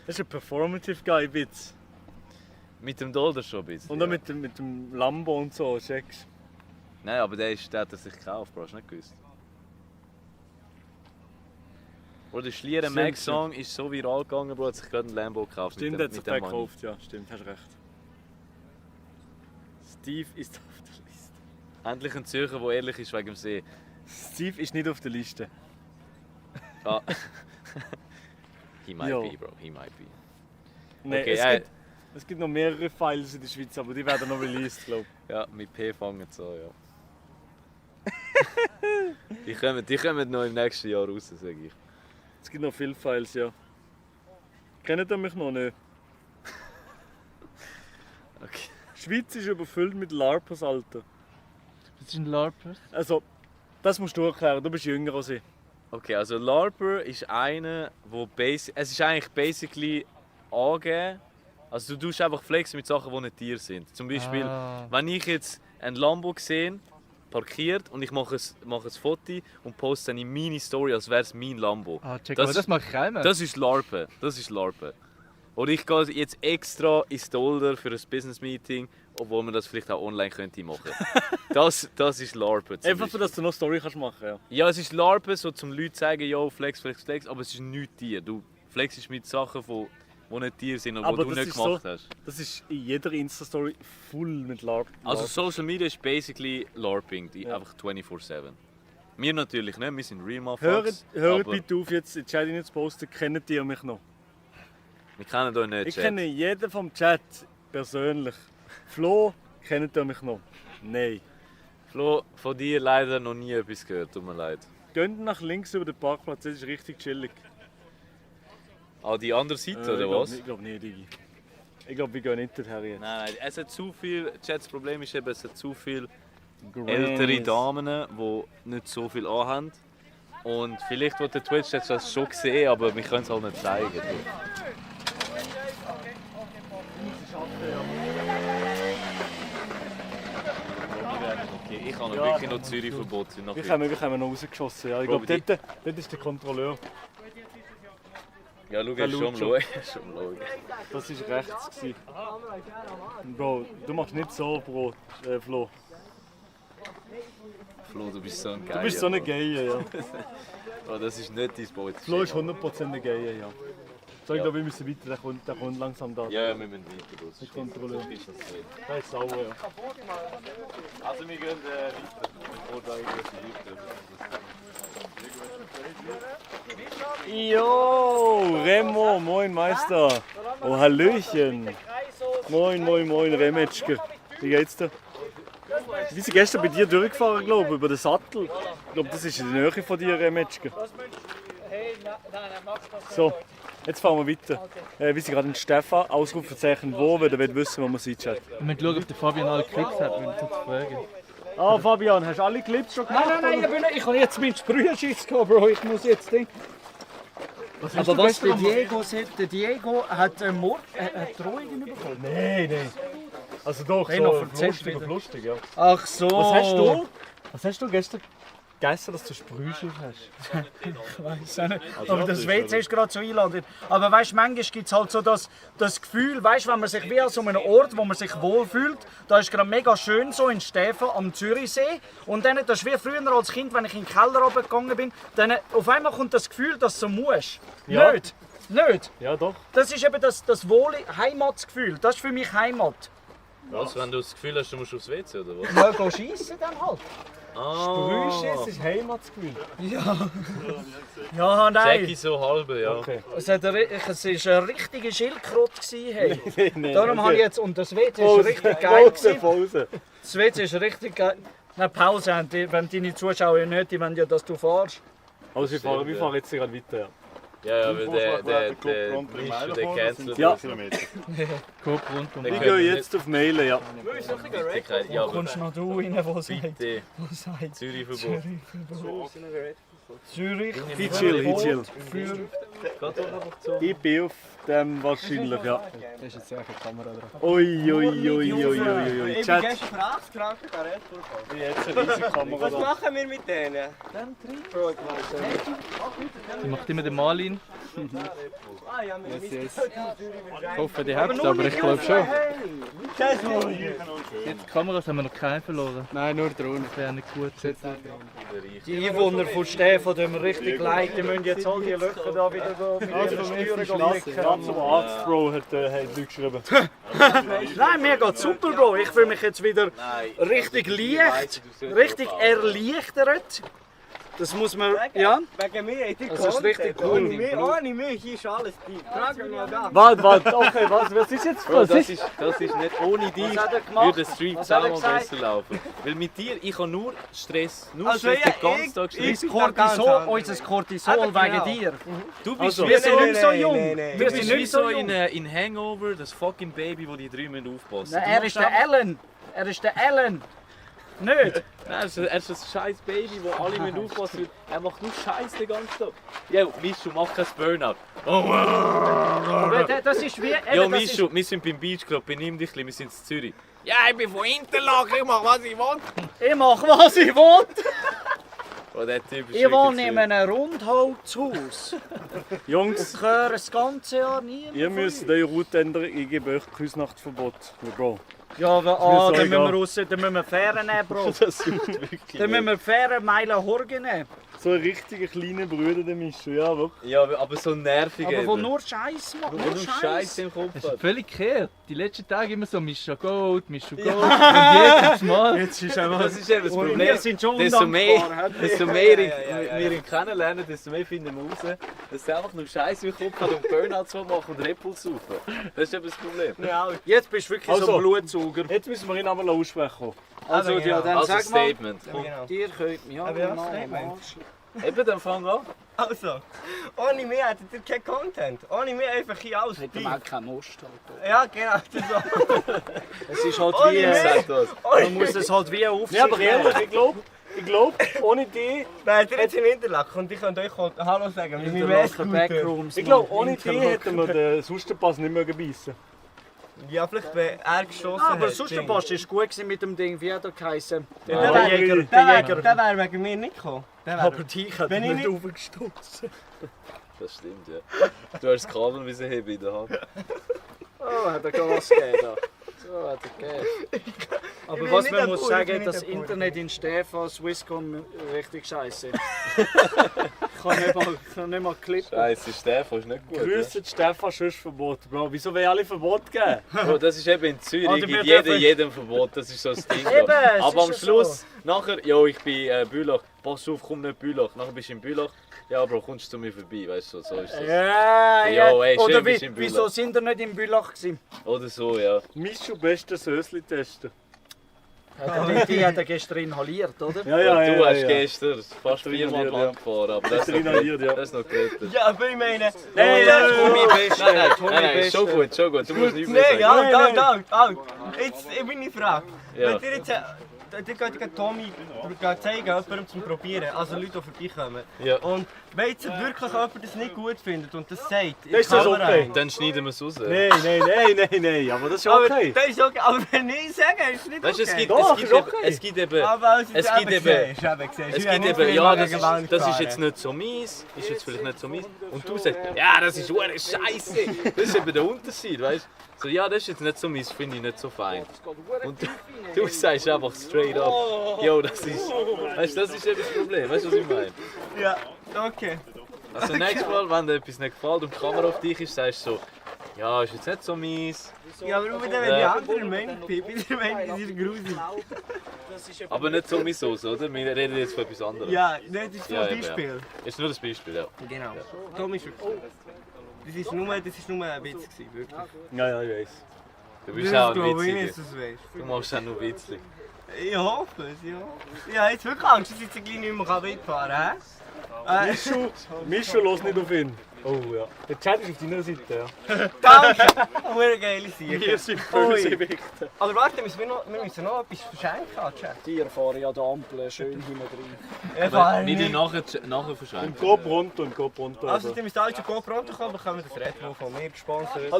S8: Das ist ein Performative Guy, Witz.
S5: Mit dem Dolder schon ein bisschen.
S8: Und auch mit dem Lambo und so, checkst.
S5: Nein, aber der hat er sich gekauft, Bro, hast du nicht gewusst? Bro, der Schlieren
S8: Stimmt,
S5: Max Song ist so viral gegangen, Bro, hat sich gerade einen Lambo gekauft.
S8: Stimmt,
S5: mit
S8: er
S5: dem,
S8: hat sich
S5: mit dem
S8: den
S5: Money.
S8: gekauft, ja, stimmt, hast recht. Steve ist auf der Liste.
S5: Endlich ein Zürcher, der ehrlich ist wegen dem See.
S8: Steve ist nicht auf der Liste.
S5: Ah. He might
S8: Ja.
S5: be, Bro, he might be.
S8: Nein,
S5: Okay,
S8: es gibt noch mehrere Files in der Schweiz, aber die werden noch released, glaube ich.
S5: Ja, mit P fangen so, ja. die kommen noch im nächsten Jahr raus, sage ich.
S8: Es gibt noch viele Files, ja. Kennt ihr mich noch nicht?
S5: Okay.
S8: Die Schweiz ist überfüllt mit LARPers, Alter.
S4: Das ist ein LARPers.
S8: Also, das musst du erklären, du bist jünger als ich.
S5: Okay, also LARPer ist einer, es ist eigentlich basically angeben. Also du tust einfach flexen mit Sachen, die nicht dir sind. Zum Beispiel, wenn ich jetzt ein Lambo sehe, parkiert und ich mache ein Foto und poste dann in meine Story, als wäre es mein Lambo.
S4: Check,
S5: Das
S4: aber das mache ich auch immer.
S5: Das ist LARPen. Das ist LARPen. Oder ich gehe jetzt extra ins Dolder für ein Business-Meeting, obwohl man das vielleicht auch online könnte machen. Das ist LARPen. zum
S8: Einfach,
S5: Beispiel.
S8: dass du noch Story kannst machen, ja.
S5: Ja, es ist LARPen, so zum Leuten zu sagen, yo, flex, aber es ist nichts dir. Du flexst mit Sachen, die nicht dir sind und die du nicht gemacht hast.
S8: Das ist in jeder Insta-Story full mit LARP.
S5: Also Social Media ist basically LARPing, einfach 24/7. Wir natürlich nicht, wir sind Real Motherfuckers.
S8: Hört
S5: aber
S8: bitte auf, jetzt in den Chat nicht zu posten, kennt ihr mich noch?
S5: wir kennen euch nicht,
S8: Ich
S5: Chat.
S8: kenne jeden vom Chat persönlich. Flo, kennt ihr mich noch? Nein.
S5: Flo, von dir leider noch nie etwas gehört, tut mir leid.
S8: Geht nach links über den Parkplatz, das ist richtig chillig.
S5: An die andere Seite, oder was?
S3: Ich glaube nicht, Digi. Ich glaube, wir gehen nicht dorthin jetzt.
S5: Nein, es hat zu viel. Das Problem ist eben, es hat zu viele ältere Damen, die nicht so viel anhaben. Und vielleicht wird der Twitch jetzt das schon gesehen, aber wir können es halt nicht zeigen. Okay, ich habe wirklich noch Zürich verboten.
S3: Wir haben noch rausgeschossen, ja. Ich glaube, dort ist der Kontrolleur.
S5: Ja, schau, er ist schon am Schauen.
S3: Das war rechts. Bro, du machst nicht so, Bro, Flo.
S5: Flo, du bist so ein Geier.
S3: Du bist so ein Geier, ja.
S5: Oh, das ist nicht dein Boot.
S3: Flo ist 100% ein Geier, ja. So, ich glaube, wir müssen weiter, der kommt langsam da.
S5: Ja, wir müssen weiter los.
S3: Der Kontrolleur.
S5: Das ist sauer, ja. Also wir gehen weiter. Bevor da
S3: Jo, Remo, moin Meister. Oh, Hallöchen. Moin, Remetschke. Wie geht's dir? Wir sind gestern bei dir durchgefahren, glaube ich, über den Sattel. Ich glaube, das ist in der Nähe von dir, Remetschke. So, jetzt fahren wir weiter. Wir sind gerade in Stefan, Ausrufezeichen wo, weil er wissen, wo wir sind, Chat.
S4: Wir müssen schauen, ob der Fabian alle Clips hat, wenn ich fragen.
S3: Ah, Fabian, hast du alle Clips schon gemacht?
S8: Nein, ich habe jetzt meinen Sprühenschiss gehabt, Bro. Ich muss jetzt Ding. Aber was der Diego sagt, der Diego hat Drohungen bekommen.
S3: Nein. Also doch,
S8: Hey,
S3: so
S8: noch
S3: lustig, ja.
S8: Ach so.
S3: Was hast du gestern gegessen, dass du Sprühschiss hast?
S8: Ich weiß auch nicht.
S3: Also
S8: Aber das WC ist gerade so einladend. Aber weißt du, manchmal gibt es halt so das Gefühl, weißt, wenn man sich wie an so einem Ort, wo man sich wohlfühlt, da ist gerade mega schön so in Stefan am Zürichsee. Und dann, das ist wie früher als Kind, wenn ich in den Keller runtergegangen bin, dann auf einmal kommt das Gefühl, dass du so musst.
S3: Ja.
S8: Nicht?
S3: Ja, doch.
S8: Das ist eben das wohle Heimatsgefühl. Das ist für mich Heimat.
S5: Was, wenn du das Gefühl hast, du musst aufs WC oder was?
S8: Mal gehen schiessen dann halt.
S3: Sprühschiss ist Heimatsgefühl.
S8: Ja, nein.
S5: Jackie so halbe, ja.
S3: Okay.
S8: Es war eine richtige Schildkröte. Hey.
S3: Nein,
S8: Darum habe ich jetzt, und das WC ist
S3: Pause,
S8: richtig geil.
S3: Pause.
S8: Das WC ist richtig geil. Nein, Pause haben die, wenn deine Zuschauer nicht, die wollen ja, dass du fahrst.
S3: Also wir fahren jetzt gerade weiter, ja.
S5: Ja, weil der Mischu, der cancelt.
S3: Ja.
S4: Coop rund um
S3: Wir gehen jetzt auf Mailen, ja.
S5: Ja, aber
S8: Kommst noch du rein, wo sagt?
S5: bitte.
S8: Wo sagt?
S5: Zürich-Verbot.
S8: Zürich.
S3: Ich chill.
S8: Für
S3: Ich bin auf dem wahrscheinlich, ja.
S4: Da ist jetzt eine Kamera dran.
S3: Ui.
S7: Ich bin
S3: Chat,
S7: gestern für 80 Franken Red Bull gekauft.
S3: jetzt eine riesige Kamera
S7: Was
S3: da.
S7: machen wir mit denen? Bro, ich weiß
S4: Die macht immer den Malin.
S7: Ah, ja, wir müssen
S4: Ich hoffe, die habt es, aber ich glaube schon.
S7: Hey!
S4: Jetzt Kameras haben wir noch keine verloren.
S9: Nein, nur Drohnen.
S4: Das wäre nicht gut.
S8: die Einwohner von Stefan, die mir richtig leid, die müssen jetzt all die Löcher da wieder mit ihren Steuern flicken.
S3: Ganz zum Arzt, Bro, hat Leute geschrieben.
S8: Nein, mir geht's super, Bro. Ich fühle mich jetzt wieder richtig leicht, richtig erleichtert. Das muss man, ja.
S7: Wegen mir, ich
S8: Das ist richtig cool.
S7: Ohne mich, hier ist alles dick. Frag mich da.
S3: Warte, okay, was ist jetzt?
S5: Bro, das ist nicht ohne dich,
S8: hat er gemacht?
S5: würde der Stream
S8: Was hat er
S5: zusammen
S8: gesagt?
S5: besser laufen. Weil mit dir, ich habe nur Stress. Nur
S7: Also
S5: Stress
S7: ja,
S5: den ganzen Tag Stress.
S8: Unser Cortisol wegen dir.
S5: Du bist
S3: Also,
S5: wie
S8: Wir sind
S5: so,
S8: nicht so jung.
S7: nein.
S8: Wir
S5: du
S8: sind
S5: bist wie
S8: nicht so
S5: so
S8: jung.
S5: in Hangover, das fucking Baby, wo die drei müssen aufpassen.
S8: Nein, er ist der Alan. Er ist der Alan. Nicht?
S5: Nein, er ist ein scheiß Baby, wo alle müssen aufpassen müssen. Er macht nur Scheiß den ganzen Tag. Ja, Mischu, mach kein Burnout.
S8: Aber das ist wie...
S5: Ja,
S8: eben, das ist-
S5: Mischu, wir sind beim Beach Club, benimm dich ein bisschen, wir sind in Zürich. Ja, ich bin von Interlaken, ich mach was ich will.
S8: Ich mache, was ich will.
S5: Oh, der Typ ist
S8: Ich wohne
S5: wirklich
S8: in einem Rundholzhaus.
S3: Jungs,
S8: Ich höre das ganze Jahr nie.
S3: ihr müsst eure Route ändern, ich gebe euch Küsnachtverbot. Bro.
S8: Ja, aber
S3: mir so
S8: dann müssen
S3: egal.
S8: wir raus, dann müssen wir Fähren nehmen, Bro.
S3: Das juckt wirklich.
S8: Dann müssen wir Fähren Meilen Horgen nehmen.
S3: So ein richtiger kleiner Bruder, der Mischu, ja wirklich.
S5: Ja, aber so nervig.
S8: Aber wo
S5: eben.
S8: nur Scheiß macht.
S5: Wo
S8: Nur
S5: nur
S8: Scheiß.
S5: Scheiß im Kopf
S4: Das ist
S5: hat.
S4: völlig gekehrt. Die letzten Tage immer so Mischa Gold. Und jedes Mal.
S3: Jetzt ist einfach...
S5: Das ist eben das
S8: Und
S5: Problem.
S8: wir sind schon
S5: Desto mehr,
S8: undankbar.
S5: desto mehr wir ihn kennenlernen, desto mehr finden wir raus, dass er einfach nur Scheiß im Kopf hat und Burnouts machen und Red Bull saufen. Das ist eben das Problem.
S8: Jetzt bist du wirklich so
S3: Also.
S8: ein Blutsauger.
S3: Jetzt müssen wir ihn aber aussprechen.
S8: Also,
S7: Aber
S8: ja,
S7: genau.
S8: dann
S5: Also
S8: sag mal,
S5: Statement.
S7: Ja, genau.
S8: ihr könnt mich
S7: Aber ja,
S8: mal
S7: Statement.
S5: Eben, dann fang an.
S7: Also, ohne mich hättet ihr keinen Content. Ohne mich einfach hier alles
S8: Hätte
S7: Beef.
S8: man auch keinen Most. Halt.
S7: Ja, genau. Das so.
S8: Es ist halt
S7: Ohne
S8: wie...
S7: mich.
S5: Sag das.
S8: Man muss es halt wie aufziehen.
S3: Ja, aber ehrlich, ich glaube, ohne die...
S7: Nein, ihr jetzt im Interlaken und ich könnt euch Hallo sagen. Mit meinem
S8: Interlaken
S7: Scooter.
S8: Backrooms.
S3: Ich glaube, ohne die hätten wir den Sustenpass nicht mehr gebeissen.
S7: Ja, vielleicht wenn er geschossen
S8: Ah, aber
S7: hat,
S8: sonst der
S7: Ding.
S8: Post ist gut gewesen mit dem Ding, wie hat er geheißen?
S7: Der
S8: Der
S7: wär-
S8: Jäger.
S7: Der
S8: Der
S7: wär-
S8: Jäger.
S7: der wäre wegen mir nicht gekommen. Der wär-
S8: Aber dich hat er
S7: Wenn ich
S8: nicht
S7: nicht-
S8: aufgestoßen.
S5: Das stimmt, ja. Du hast das Kabel müssen heben in der Hand.
S8: Oh, hat er Gas gegeben da. So hat er gegeben. Aber
S7: bin
S8: was
S7: nicht
S8: man
S7: der
S8: muss
S7: Bauer, ich
S8: sagen,
S7: bin nicht
S8: das
S7: der Bauer.
S8: Internet in Stefan, Swisscom, richtig scheiße. Ich kann nicht mal klippen.
S5: Scheiße, Stefan ist nicht gut.
S3: Grüße Stefan, sonst verboten, Bro. Wieso will alle Verbot geben?
S5: Ja? Oh, das ist eben in Zürich,
S8: Oder wir
S5: gibt
S8: dürfen-
S5: jedem Verbot, das ist so das Ding.
S8: Eben, es
S5: Aber am
S8: ist ja
S5: Schluss, nachher, ja, ich bin Bülach, pass auf, komm nicht Bülach. Nachher bist du in Bülach, ja, Bro, kommst du zu mir vorbei, weißt du, so ist das.
S8: Ja,
S5: Ja,
S8: ja.
S5: ey, schön
S8: Oder
S5: bist du im Bülach.
S8: wieso sind ihr nicht im Bülach gewesen?
S5: Oder so, ja.
S3: Mischu beste Sösli testen.
S8: Die hat er gestern inhaliert, oder?
S5: Und du hast gestern fast 4-mal
S3: ja.
S5: lang gefahren, aber das ist noch
S3: Inhaliert, ja.
S5: das ist noch gerettet.
S7: Ja, aber ich meine...
S8: Tommy Beste.
S5: Nein, schon gut, schon gut. Du musst nicht mehr
S7: Nein,
S5: sagen.
S7: halt. Jetzt meine Frage.
S5: Ja.
S7: Wenn ihr jetzt... Ihr könnt Tommy zeigen, jemandem zum Probieren, also Leute, die vorbeikommen.
S5: Ja.
S7: Und wenn jetzt wirklich jemand das nicht gut findet und das sagt, in
S3: Das ist das
S7: Kamera
S3: okay.
S7: rein,
S5: Dann schneiden wir es raus.
S3: Nein, aber das ist
S7: aber
S3: okay.
S7: das ist okay. Aber wenn ich sage, ist es nicht
S5: Weißt du,
S7: okay.
S5: es gibt eben...
S7: Aber als
S5: es gibt eben- Es gibt eben, ja, das ist jetzt nicht so mies, ist jetzt vielleicht nicht so mies. Und du sagst, ja, das ist hure Scheiße. Das ist eben der Unterschied, weißt du? So, ja, das ist jetzt nicht so mies, finde ich nicht so fein. Und du sagst einfach straight up, yo, das ist, weißt du, das ist eben das Problem, weißt du, was ich meine?
S7: Ja, okay.
S5: Also nächstes Mal, wenn dir etwas nicht gefällt und die Kamera auf dich ist, sagst du so, ja, ist jetzt nicht so mies.
S7: Ja, aber wenn die anderen Meinung bin, bin der Meinung, die sind gruselig.
S5: Aber nicht so mies aus, oder? Wir reden jetzt von etwas anderem.
S7: Ja, das ist nur
S5: Ja,
S7: ein
S5: eben,
S7: Beispiel.
S5: ja. Ist nur das Beispiel, ja.
S7: Genau. Tommy ist wirklich... Das ist nur ein Witz gewesen, wirklich.
S3: Ja, ich weiß.
S5: Du bist auch ein
S7: glaube ich
S5: Witziger.
S7: nicht, dass du weißt.
S5: Du machst auch nur Witzli.
S7: Ich hoffe es, ja. Ich habe jetzt wirklich Angst, dass ich jetzt gleich nicht mehr mitfahren kann.
S3: Mischu, los nicht auf ihn. Oh ja. Der Chat ist auf deiner Seite, ja.
S7: Danke! Eine geile Sache.
S3: Wir sind böse Wichte.
S7: Aber warte, wir müssen noch etwas verschenken, Chat.
S8: Die fahren ja die Ampel schön hinten rein.
S7: Ich fahre
S5: Nicht
S7: nicht.
S5: nachher verschenken.
S3: Go pronto.
S7: Also, die müssen alle zu GoPronto kommen, bekommen den Red Bull von mir gesponsert.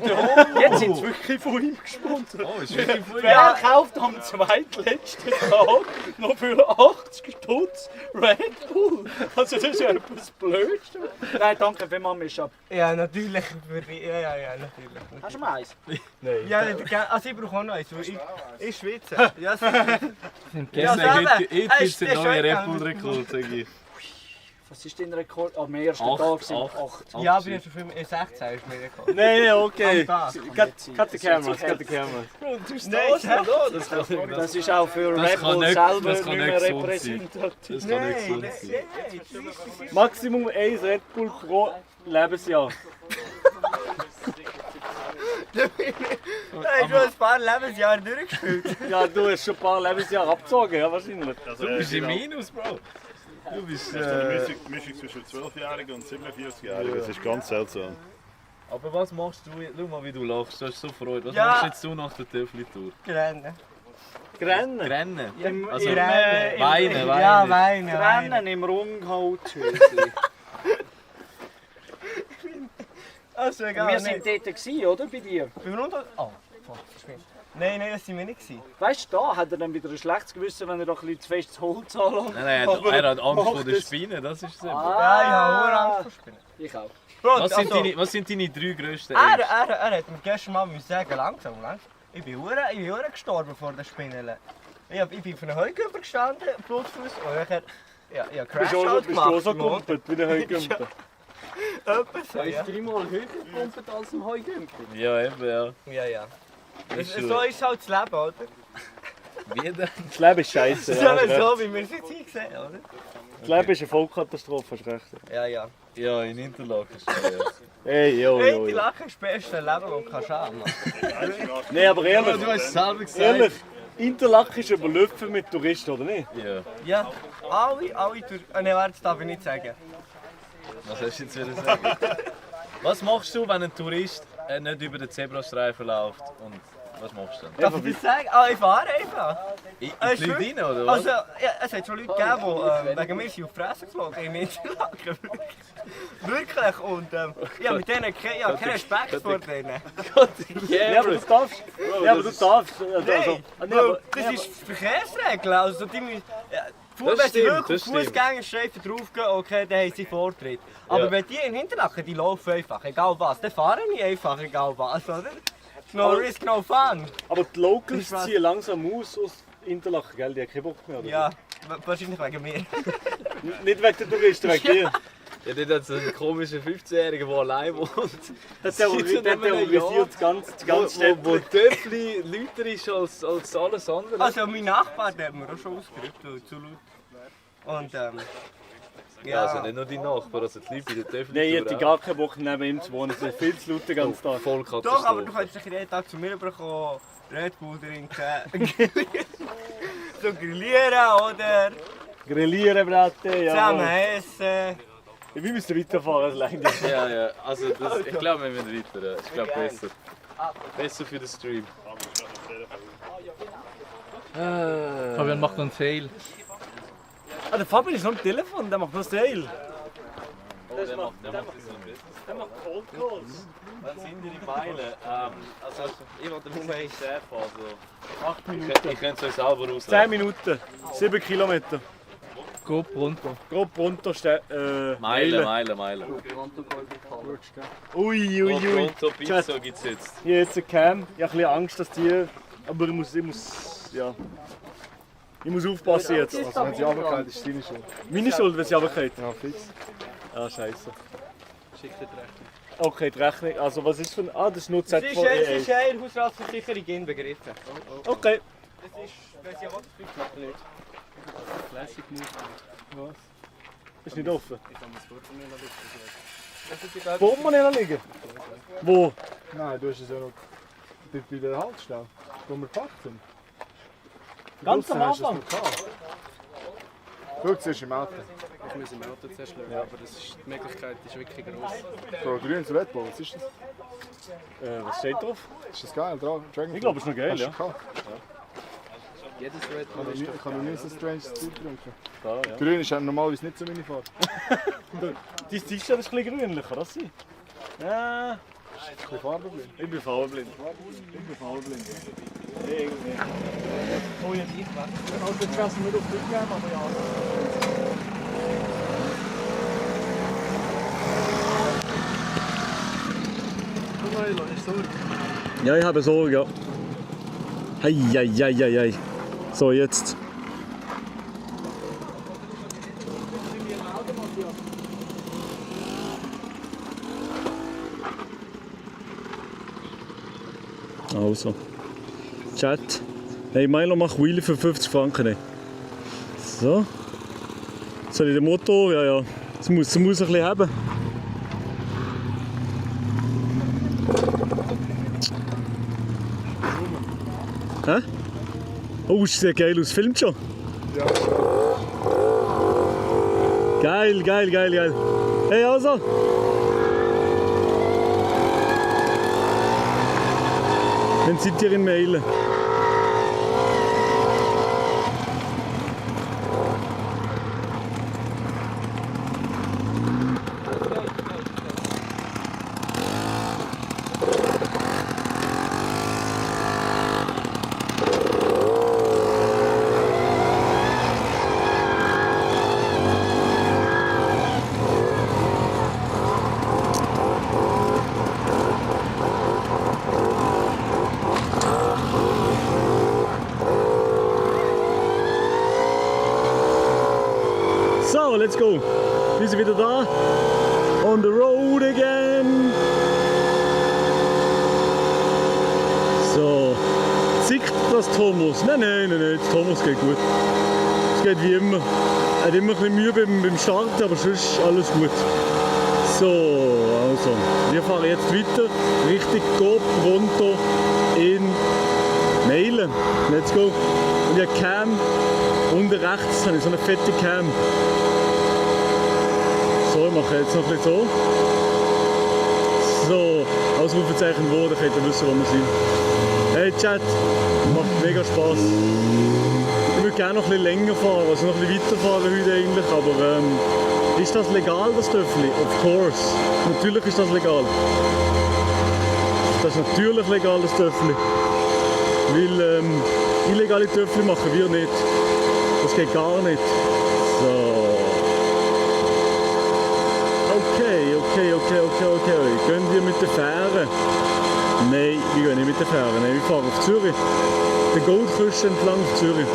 S3: Jetzt sind sie wirklich von ihm gesponsert.
S5: Oh, ist wirklich voll.
S3: Wer kauft am zweitletzten Tag noch für 80 Stutz Red Bull? Also das ist ja etwas Blödes.
S8: Nein, danke, wenn man mich ab.
S7: Ja, natürlich. Ja, natürlich.
S8: Hast du mal eins?
S3: Nein.
S7: Ja, also ich brauche auch noch eins, weil ich schwitze. Ja,
S5: Ich sage, heute gibt es einen neuen Red Bull Rekord, sage ich.
S8: Was ist dein Rekord? Am ersten
S5: Acht,
S8: Tag sind
S5: acht.
S8: 8.
S7: Ja, aber ich habe schon 16 ist mir gekommen.
S3: Nein, okay.
S7: Am Tag.
S3: Cut the cameras, cut the cameras.
S7: Nein,
S8: Das ist auch für
S5: Das
S8: Red
S5: kann
S8: Bull
S5: nicht-
S8: selber
S5: das
S8: nicht
S5: kann
S8: mehr
S5: nicht gesund sein.
S8: repräsentativ.
S5: Das kann nicht gesund sein.
S3: Maximum 1 Red Bull pro Lebensjahr.
S7: Du hast schon ein paar Lebensjahre durchgespielt.
S3: Ja, du hast schon ein paar Lebensjahre abgezogen, ja wahrscheinlich.
S5: Du bist im Minus, Bro. Du bist...
S6: Das ist eine Mischung zwischen 12-Jährigen und 47-Jährigen. Das ist ganz seltsam.
S5: Aber was machst du? Schau mal, wie du lachst. Du hast so Freude. Was
S7: Ja.
S5: machst jetzt du nach der Töffli-Tour?
S7: Rennen.
S3: Grennen.
S5: Rennen? Also,
S7: Rennen.
S5: weinen,
S7: Ja,
S5: weinen.
S8: Rennen im Rundholzhütchen.
S7: Also, egal.
S8: Wir sind dort gewesen, oder? Bei dir.
S7: Beim Rundholz... Oh, fuck, verschwindet. Nein, das sind wir nicht gewesen.
S8: Weißt du, da hat er dann wieder ein schlechtes Gewissen, wenn er doch ein bisschen zu festes Holz anlässt.
S5: Nein, er hat Angst vor den Spinnen, das ist es eben.
S7: Ja, ich habe hohe Angst vor Spinnen.
S8: Ich auch.
S7: Bro,
S5: Was sind deine 3 grössten
S7: Er
S5: Ängste?
S7: hat mir gestern mal sagen, langsam. Ich bin hure gestorben vor den Spinnen. Ich bin von einem Heugümper gestanden, Blutfuß, und nachher... Ja, ich habe
S3: Bist du
S7: Crash-Out
S3: auch so
S7: gemacht.
S3: gegumpelt wie der Heugümper?
S7: Etwa so, ja.
S8: dreimal höher gepumpt als im Heugümper.
S5: Ja, eben, ja.
S7: Ja.
S5: Ist
S7: So
S5: so.
S7: ist halt das Leben, oder?
S5: Wie denn?
S3: Das Leben ist scheiße.
S7: Das ist
S3: Ja,
S7: eben so, wie wir es jetzt gesehen, oder?
S3: das Leben ist eine Vollkatastrophe, hast recht.
S7: Ja.
S5: Ja, in Interlaken schon, ja.
S3: Hey, jo.
S7: Hey, die Lachen ist das beste Leben, das du haben kannst.
S3: Nein, aber ehrlich.
S5: Du hast es selber gesagt.
S3: Ehrlich, Interlaken ist überlaufen mit Touristen, oder nicht?
S5: Ja.
S7: Ja, alle Nein, warte, das darf ich nicht sagen.
S5: Was hast du jetzt wieder sagen? Was machst du, wenn ein Tourist nicht über den Zebrastreifen läuft? Und was machst du dann?
S7: Darf ich das sagen? Ah, ich fahre einfach.
S5: In die Leute rein, oder was?
S7: Also, ja, es hat schon Leute gegeben, die wegen mir sind auf die Fresse geflogen in Interlaken. Wirklich. Und ja, mit denen keinen Respekt vor denen.
S3: Ja, aber du darfst. Ja, aber du darfst.
S7: Nein,
S3: aber,
S7: das ist Verkehrsregel. Also, die müssen, wenn
S5: Das
S7: sie
S5: stimmt,
S7: wirklich
S5: das
S7: auf Fußgängerstreifen draufgehen, okay, dann haben sie Vortritt. Aber
S5: Ja.
S7: wenn die in Hinterlaken, die laufen einfach, egal was, dann fahren die einfach, egal was, oder? No risk, no fun.
S3: aber die Locals ziehen langsam aus Interlaken, gell? Die haben keinen Bock mehr, oder?
S7: Ja, wahrscheinlich wegen mir.
S3: Nicht wegen den Touristen, wegen dir.
S5: Ja, dort hat es einen komischen 15-Jährigen, der allein wohnt.
S3: Das terrorisiert die ganze Stadt.
S5: Wo Töffli lauter ist als alles andere.
S7: Also mein Nachbar, der hat mir auch schon ausgerückt, weil zu laut. Und
S5: Ja, also nicht nur die Nachbarn, also die Leute bei den Töffli.
S3: Nein, ich hätte gar keinen Bock neben ihm zu wohnen. Es ist viel zu laut den ganzen Tag.
S5: Voll
S7: doch, aber
S5: Katastrophe.
S7: du kannst dich jeden Tag zu mir bekommen, Red Bull trinken, so grillieren, oder?
S3: Grillieren, Braten, ja.
S7: Zusammen essen.
S3: Wir müssen weiterfahren, das reicht nicht.
S5: Ja, ja, also das, ich glaube, wir müssen weiter. Ja. Ich glaube, besser. Besser für den Stream.
S4: Fabian macht noch einen Fail.
S3: Ah, der Fabian ist noch am Telefon, der macht noch Sale.
S5: Der macht Cold Calls. Wann sind die Meilen? Also, ich wollte nur mal Chef, also
S3: 8 Minuten.
S5: ich könnte es euch selber auslegen.
S3: 10 Minuten. 7 Kilometer.
S4: Grob runter.
S3: Grob Pronto
S5: Meilen.
S3: Ui, ui, ui.
S5: Pronto Pizza gibt es jetzt.
S3: Hier jetzt eine Cam. Ich habe ein bisschen Angst, dass die... Aber ja. Ich muss aufpassen jetzt.
S6: Also wenn sie runterfällt, ist es deine Schuld.
S3: Meine Schuld, wenn sie runterfällt.
S6: Ja, fix.
S3: Ah, scheiße.
S4: Schickt die Rechnung.
S3: Okay, die Rechnung. Also was ist für ein... Ah, das ist nur
S7: Es ist
S3: ZVE.
S7: eine Hausratsversicherung inbegriffen.
S3: Okay.
S7: Das ist, wenn sie auch das nicht.
S4: Classic Move.
S3: Was? Ist nicht offen.
S4: Ich kann das Portemonnaie noch
S3: Das Portemonnaie noch liegen? Wo?
S6: Nein, du hast es ja noch dort bei der Haltestelle, wo wir geparkt sind.
S3: Ganz am
S6: Draussen hast du es
S3: Anfang?
S6: noch gehabt. Schau, siehst du im Auto.
S4: Ich muss im Auto zuerst schauen, aber das ist, die Möglichkeit ist wirklich groß.
S6: So, grünes Red Bull, was ist das?
S3: Was steht drauf?
S6: Ist das geil? Dragon
S3: Ich glaube, es ist noch geil,
S6: Hast du
S3: ja.
S6: gehabt?
S4: Jedes Red Bull ist
S6: Ich kann noch nie so strange Zeug trinken.
S3: Da, ja.
S6: Grün ist normalerweise nicht so meine Farbe.
S3: Dein T-Shirt ist ein bisschen grünlich, kann das sein? Ja,
S6: Ein bisschen farbenblind.
S3: ich bin farbenblind. Ich bin farbenblind. Irgendwie.
S8: Oh, jetzt ich wechseln. Also jetzt wäre es nicht auf dich geben, aber ja.
S3: Ja, ich habe Sorge, ja. Hei. So, jetzt. Also. Chat. Hey, Milo, mach Wheelie für 50 Franken. Ey. So. Soll ich den Motor? Ja. Das muss ein bisschen haben. Hä? Oh, sieht sehr geil aus. Filmt schon?
S6: Ja.
S3: Geil. Hey, also. Dann seid ihr in Meilen. So, let's go. Wir sind wieder da. On the road again. So. Zickt das Thomas? Nein, das Thomas geht gut. Es geht wie immer. Er hat immer ein bisschen Mühe beim Starten, aber sonst ist alles gut. So, also. Wir fahren jetzt weiter Richtung Coop Pronto in Mailen. Let's go. Und ich habe Cam. Unten rechts habe ich so eine fette Cam. So, ich mache jetzt noch ein bisschen so. So, Ausrufezeichen wo, dann könnt ihr wissen, wo wir sind. Hey Chat, macht mega Spaß. Ich würde gerne noch ein bisschen länger fahren, also noch ein bisschen weiterfahren heute eigentlich, aber ist das legal, das Töffli? Of course. Natürlich ist das legal. Das ist natürlich legal, das Töffli. Weil illegale Töffli machen wir nicht. Das geht gar nicht. So. Okay. Gehen wir mit der Fähre? Nein, wir gehen nicht mit der Fähre. Nein, wir fahren auf Zürich. Der Goldküste entlang auf Zürich.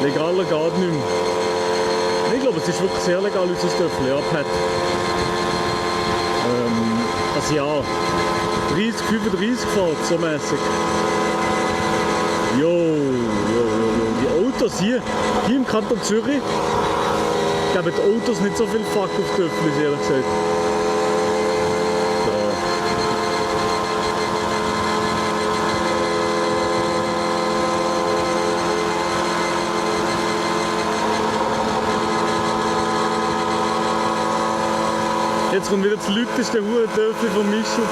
S3: Legaler geht nicht mehr. Ich glaube, es ist wirklich sehr legal, unser Töffel. Ja, Pat. Also ja, 30, 35 fährt so mäßig. Jo. Die Autos hier im Kanton Zürich, geben die Autos nicht so viel Fuck auf Töffel, ehrlich gesagt. Jetzt kommt wieder das lauteste Hurentöffel von Michel.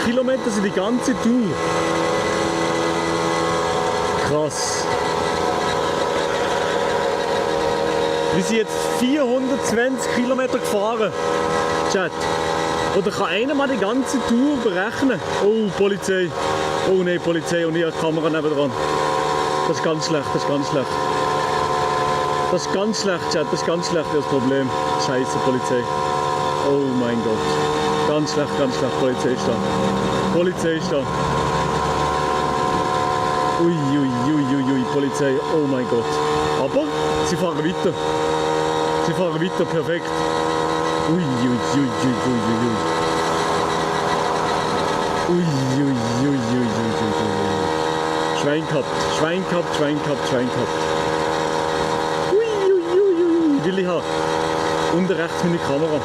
S3: Kilometer sind die ganze Tour. Krass. Wir sind jetzt 420 Kilometer gefahren. Chat. Oder kann einer mal die ganze Tour berechnen? Oh, Polizei. Oh nein, Polizei. Und ich habe die Kamera nebendran. Das ist ganz schlecht, das ist ganz schlecht. Das ist ganz schlecht, Chat. Das ist ganz schlecht, das Problem. Scheiße, Polizei. Oh mein Gott. Ganz schlecht, Polizei ist da. Polizei ist da. Ui, Polizei, oh mein Gott. Aber sie fahren weiter. Sie fahren weiter, perfekt. Ui. Schwein gehabt. Ui. Will ich haben. Unten rechts meine Kamera.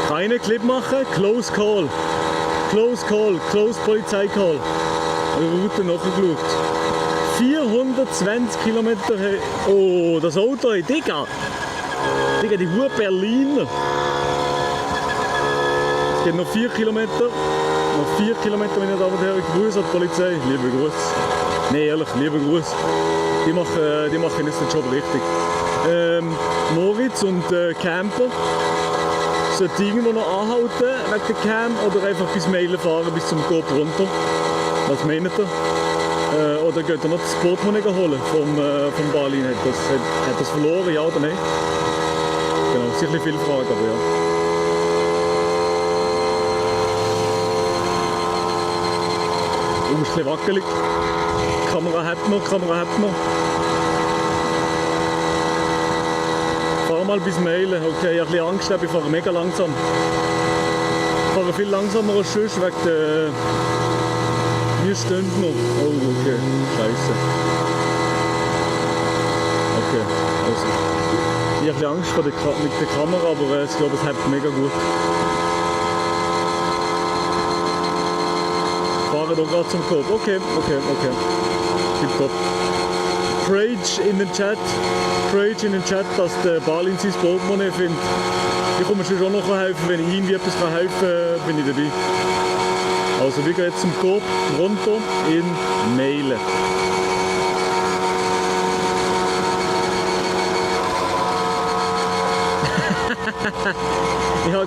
S3: Keine Clip machen, close call, close Polizeicall. Route nachgeschaut. 420 Kilometer. Oh, das Auto, Digga, die Hure Berliner. Es geht noch 4 Kilometer. Noch 4 Kilometer, meine Damen und Herren. Grüße an die Polizei. Liebe Gruß. Nein, ehrlich, liebe Gruß. Die machen jetzt den Job richtig. Moritz und Camper. Sollte irgendwo noch anhalten wegen der Cam oder einfach bis Meilen fahren, bis zum Coop runter? Was meint ihr? Oder geht er noch das Portemonnaie holen vom Balin? Hat das verloren, ja oder nein? Genau, sicherlich viele Fragen, aber ja. Ist ein bisschen wackelig. Kamera hat man. Fahr mal bis Meilen. Okay, ich habe ein bisschen Angst, ich fahre mega langsam. Ich fahre viel langsamer als sonst wegen der... Hier stehen noch. Oh, okay. Scheiße. Okay, also. Ich habe ein bisschen Angst vor mit der Kamera, aber ich glaube, es hält mega gut. Ich fahre hier gerade zum Coop. Okay. Tipptopp. Rage in den Chat, dass der Balin sein Portemonnaie findet. Ich komme schon noch helfen, wenn ich irgendwie etwas helfen kann, bin ich dabei. Also wir gehen jetzt zum Coop Pronto in Meilen. Ich habe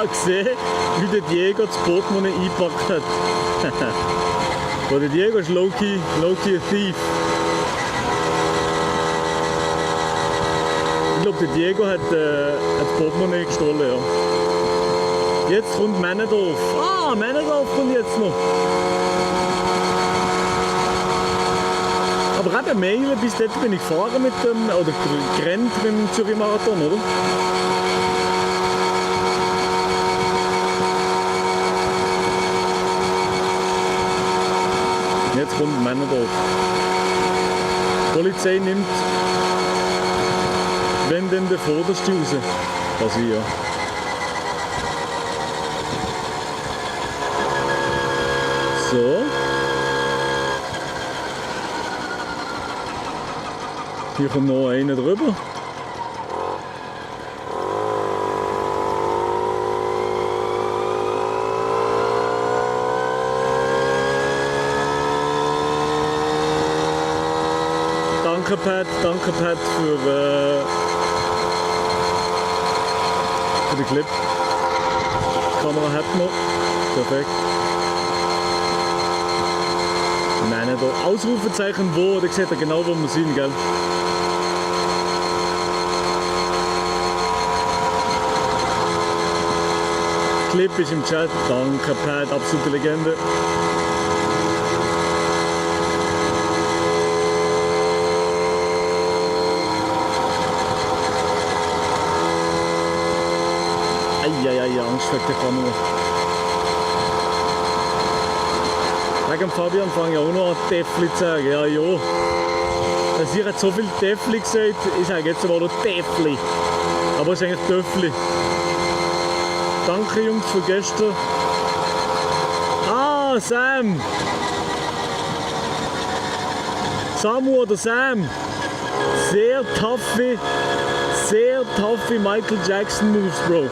S3: gesehen, wie der Diego das Portemonnaie eingepackt hat. Aber der Diego ist low-key ein Thief. Ich glaube, der Diego hat das Portemonnaie gestohlen. Ja. Jetzt kommt Männendorf. Ah, Männendorf kommt jetzt noch. Aber eben Meilen, bis dort bin ich gefahren mit dem, oder gerannt mit dem Zürich Marathon, oder? Jetzt kommt Männendorf. Die Polizei nimmt, wenn denn der Vorderste raus. Das ja. So. Hier kommt noch einer drüber. Danke Pat für den Clip. Die Kamera hat noch. Perfekt. Nein, da Ausrufezeichen wo, da seht ihr genau, wo wir sind, gell? Clip ist im Chat. Danke Pat, absolute Legende. Eieiei, Angst wegen der Kamera. Wegen Fabian fange ich auch noch an Täfli zu sagen. Ja, ja. Also ich habe so viel Täfli gesagt, ich sage jetzt mal noch Täfli. Aber es ist eigentlich Töffli. Danke Jungs für gestern. Ah, Sam! Samu oder Sam. Sehr toughe Michael Jackson Moves, Bro.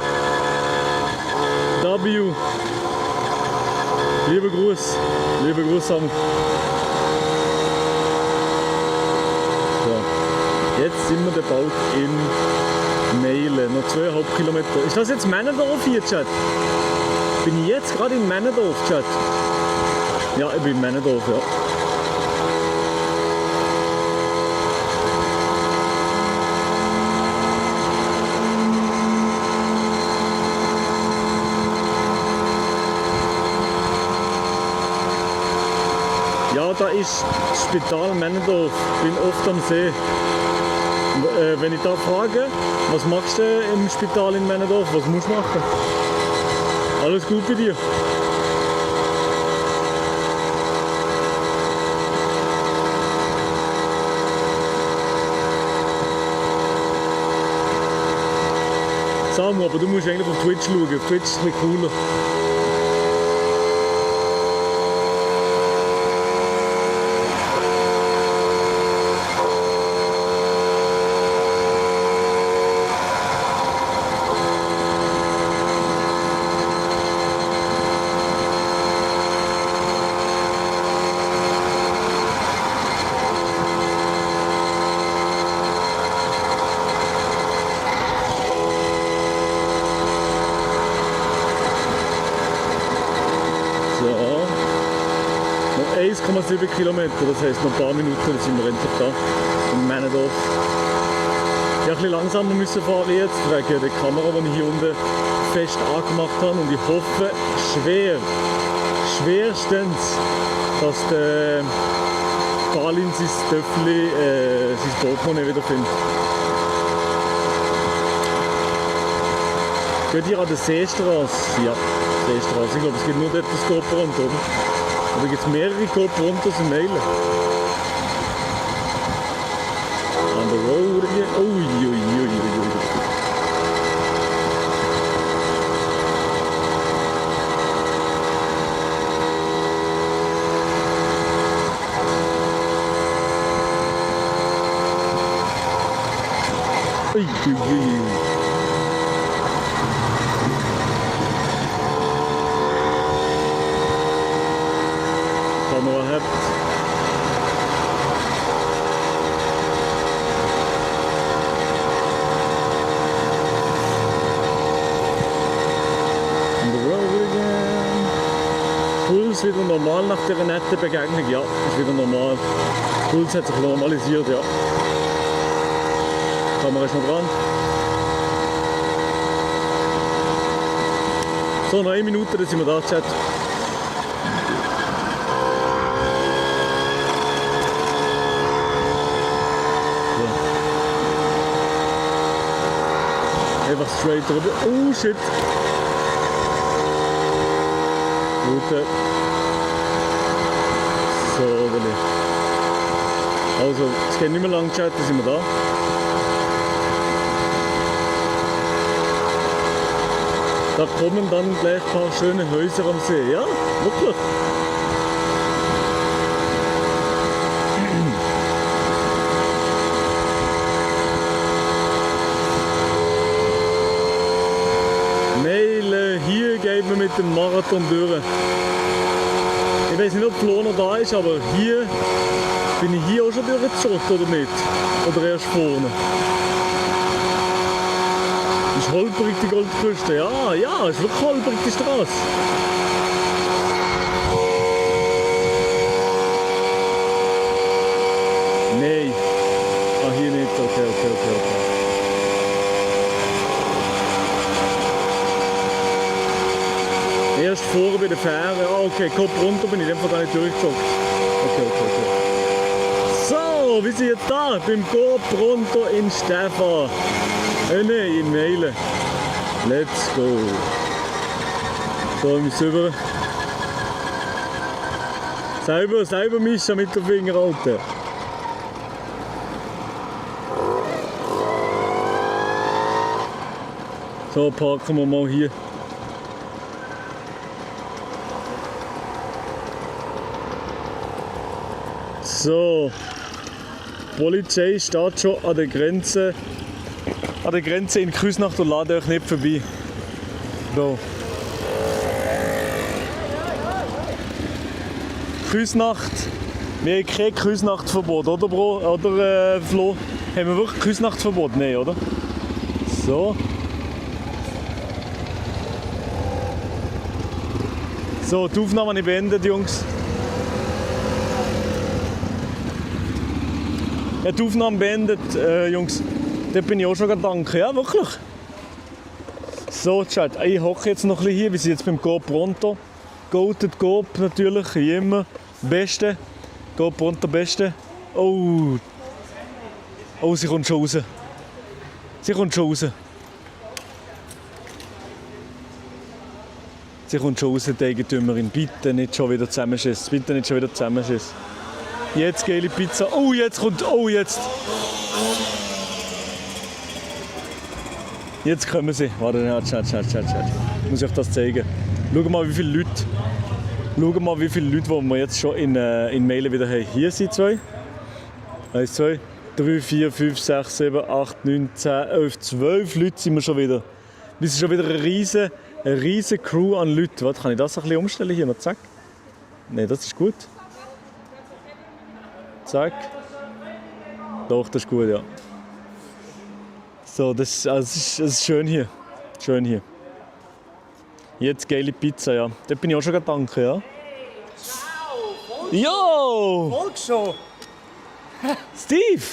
S3: W. Lieber Gruß Samu. So, jetzt sind wir bald in Meilen, noch 2,5 Kilometer. Ist das jetzt Männendorf hier, Chat? Bin ich jetzt gerade in Männendorf, Chat? Ja, ich bin in Männendorf, ja. Ja, da ist das Spital Männendorf. Ich bin oft am See. Wenn ich da frage, was machst du im Spital in Männendorf? Was musst du machen? Alles gut bei dir? Samu, aber du musst eigentlich auf Twitch schauen. Auf Twitch ist es ein bisschen cooler. Noch 1,7 Kilometer, das heisst noch ein paar Minuten, dann sind wir endlich da in Männendorf. Ich musste ein bisschen langsamer müssen fahren jetzt, wegen der Kamera, die ich hier unten fest angemacht habe. Und ich hoffe schwerstens, dass der Balin sein Töffli, sein Portemonnaie wiederfindet. Geht hier an der Seestraße? Ja, Seestraße. Ich glaube, es gibt nur dort das Coop Pronto, oder? Oder gibt es mehrere Coop Prontos in Meilen? On the road again. Ui, ui, ui, ui, ui. Ui, ui, ui. Kamera habt. On the road again. Puls wieder normal nach dieser netten Begegnung. Ja, ist wieder normal. Puls hat sich normalisiert, ja. Die Kamera ist noch dran. So, noch 1 Minute, dann sind wir da, Chat. So. Einfach straight drüber. Oh shit! Gute. So, Willi. Also, es geht nicht mehr lang, Chat, dann sind wir da. Da kommen dann gleich ein paar schöne Häuser am See. Ja, wirklich. Meile, hier geht man mit dem Marathon durch. Ich weiß nicht, ob Flo noch da ist, aber hier bin ich hier auch schon durchgejoggt oder nicht? Oder erst vorne? Ist holprig die Goldküste? Ja, ja, ist wirklich holprig die Straße. Nein. Ah, hier nicht. Okay. Erst vorne bei der Fähre. Ah, okay, Kopf runter bin ich einfach gar nicht durchgejoggt. Okay. So, wir sind jetzt da beim Coop Pronto in Stefan. Nein, in Meilen. Let's go. So, wir müssen rüber. Selber mischen mit dem Finger, Alter. So, parken wir mal hier. So. Die Polizei steht schon an der Grenze. An der Grenze in Küsnacht und lade euch nicht vorbei. So. Küsnacht. Wir haben kein Küsnachtverbot, oder Bro? Oder Flo? Haben wir wirklich Küsnachtverbot? Nein, oder? So. So, die Aufnahme habe ich beendet, Jungs. Ja, die Aufnahme beendet, Jungs. Da bin ich auch schon gedankt. Ja, wirklich. So, Chat, ich hocke jetzt noch ein bisschen hier. Wir sind jetzt beim Coop Pronto. Goated Coop natürlich, wie immer. Beste. Coop Pronto, beste. Oh. Oh, sie kommt schon raus. Sie kommt schon raus, die Eigentümerin. Bitte nicht schon wieder zusammenschissen. Jetzt geile Pizza. Oh, jetzt kommt. Oh, jetzt. Jetzt kommen sie. Warte, Chat. Muss ich euch das zeigen. Schau mal, wie viele Leute, die wir jetzt schon in Meilen wieder haben. Hier sind 2. 1, 2, 3, 4, 5, 6, 7, 8, 9, 10, 11, 12 Leute sind wir schon wieder. Wir sind schon wieder eine riesige Crew an Leuten. Warte, kann ich das ein bisschen umstellen hier noch? Zack. Nein, das ist gut. Zack. Doch, das ist gut, ja. So, das ist schön hier. Jetzt geile Pizza, ja. Da bin ich auch schon gedankt, ja. Jo!
S8: Volk schon!
S3: Steve!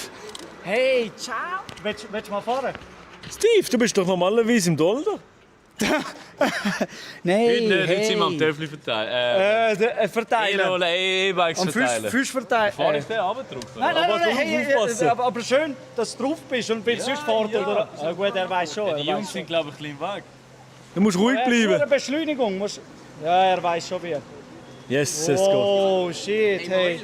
S8: Hey, ciao! Willst du mal fahren?
S3: Steve, du bist doch normalerweise im Dolder.
S8: Nein,
S5: Heute sind wir am Töffel verteilen.
S8: Verteilen.
S5: E-Bikes
S8: Am
S5: verteilen.
S8: Fisch verteilen.
S5: Fahr ich den runter drauf?
S8: Nein, hey, aber schön, dass du drauf bist und weil sonst fährt oder... Ja, gut, er weiß schon.
S5: Die Jungs sind, glaube ich, ein bisschen weg.
S3: Du musst ruhig bleiben.
S8: Eine Beschleunigung. Ja, er weiß schon wie.
S3: Yes, let's go.
S8: Oh, shit, hey.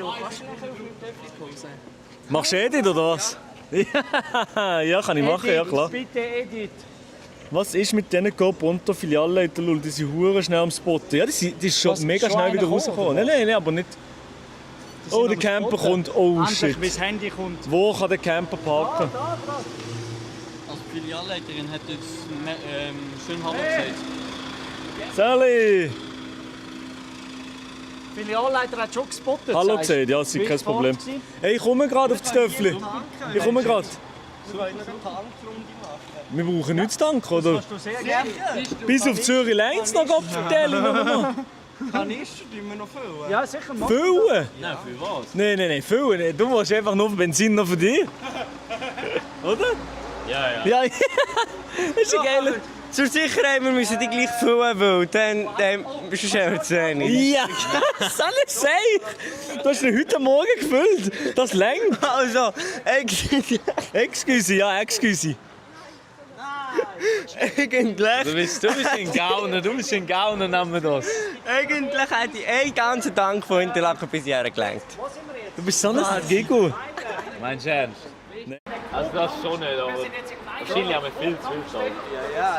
S3: Machst du Edit oder was? Ja, kann ich machen, ja klar.
S8: Bitte Edit.
S3: Was ist mit diesen Coop Pronto Filialleuten? Die sind hure schnell am Spotten. Ja, die ist schon mega schnell wieder rausgekommen. Nein, aber nicht. Oh, der Camper kommt. Oh shit.
S8: Endlich, mein Handy kommt.
S3: Wo kann der Camper parken?
S11: Als Filialleiterin hat jetzt schön Hammer gesagt.
S3: Sally!
S8: Filialleiter hat schon gespottet.
S3: Hallo
S8: sagst
S3: gesagt, ja, das ist kein Problem. Hey, ich komme gerade auf das Töffli. Ich komme gerade. Wir brauchen nichts zu tanken, oder?
S8: du sehr gerne.
S3: Bis auf Zürich Lines noch verteilen.
S7: Kanister tun wir noch füllen.
S8: Ja, sicher. Mach
S3: Füllen?
S5: Nein, für was?
S3: Nein, füllen. Du willst einfach nur Benzin noch für dich. Oder?
S5: Ja, ja.
S3: Ja, das ist geil.
S7: Zur Sicherheit, wir müssen die gleich füllen, weil dann bist du schon zu wenig.
S3: Ja, das soll ich sagen. Du hast ihn heute Morgen gefüllt. Das längt.
S7: Also,
S3: Excuse, ja, excuse.
S7: eigentlich...
S5: Du bist ein Gauner, nehmen wir das.
S7: Eigentlich hätte ich einen ganzen Tank von Interlaken bis hierher gelenkt.
S3: Du bist so ein Gigo.
S5: Meinst du ernst? Also das schon nicht, aber wahrscheinlich haben wir viel zu viel Stahl.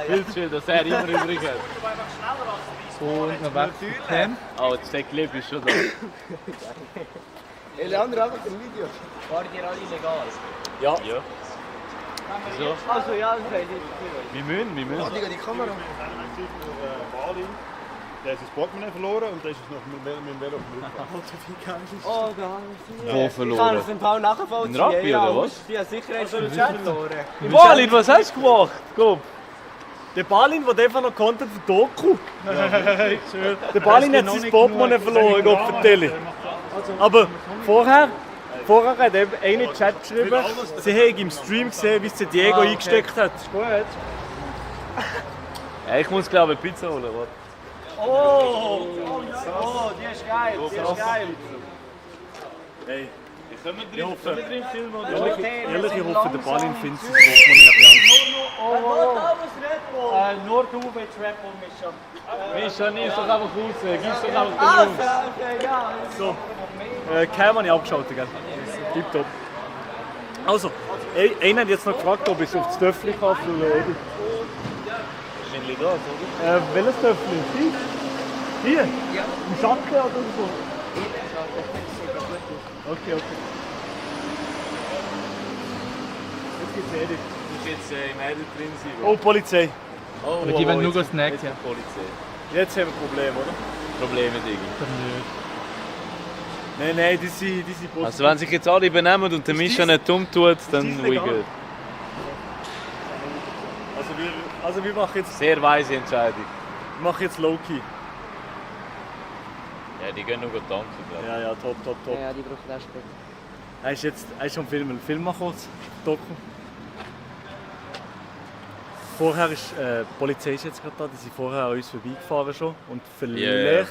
S5: Viel zu viel, dass er immer übrig hat.
S4: Und noch weg. Cam.
S5: Aber der Clip ist schon da.
S9: Leandro, einfach ein Video.
S11: Fahrt ihr alle legal?
S3: Ja.
S5: Ja. Wieso?
S7: Also ja, das heißt nicht.
S5: Wir müssen.
S9: Die Kamera.
S6: Bali, der hat sein Portemonnaie verloren und der ist noch mit dem Velo verloren.
S7: Oh, da
S5: Wo
S7: Ich kann
S5: verloren?
S7: es im Fall nachvollziehen.
S5: Ein Rappi
S7: ja,
S5: oder was?
S7: Die hat sicher verloren.
S3: Balin, was hast du gemacht? Komm. Der Balin, der einfach noch Content für Doku. Der Balin hat sein Portemonnaie verloren, Gott vertelle. Aber vorher hat eben eine in den Chat geschrieben, sie hätte im Stream gesehen, wie sie Diego eingesteckt hat. Ist gut.
S5: Ja, ich muss glaube ich Pizza holen, warte.
S8: Oh, die ist geil. Die ist geil.
S3: Hey,
S5: Können wir drin filmen oder?
S3: ehrlich, ich hoffe, der Balin findet sein Portemonnaie ein bisschen
S8: Nur du willst Red Bull mischen.
S5: Mischa, nimm's doch einfach raus, gib's doch einfach raus.
S7: Okay, ja.
S3: So, Cam habe ich abgeschaltet, gell? Tipptopp. Also, einer hat jetzt noch gefragt, ob ich es auf das Töffli kann füllen oder nicht.
S5: Wahrscheinlich das, oder?
S3: Welches Töffli? Hier? Ja. Im Schatten oder so? Okay. Jetzt geht's nicht.
S5: Du musst jetzt im Edel drin sein.
S3: Oh, Polizei.
S5: Oh,
S4: Aber die wollen nur
S5: jetzt-
S4: Snack,
S5: jetzt
S4: ja.
S5: kommt die Polizei.
S3: Jetzt haben wir ein Problem, oder?
S5: Probleme, Digi.
S3: Nein, die sind
S5: Also wenn sich jetzt alle benehmen und der Mischa nicht dumm tut, dann
S3: ist
S5: we
S3: legal?
S5: good.
S3: Also wir machen jetzt,
S5: Sehr weise Entscheidung.
S3: Low-Key.
S5: Ja, die gehen nur tanken, glaube ich.
S3: Ja, top.
S10: Ja, die brauchen auch später.
S3: Er ist schon filmen. Film mal kurz. Doku. Vorher ist die Polizei ist jetzt gerade da. Die sind vorher an uns vorbeigefahren schon. Und vielleicht
S5: Ja.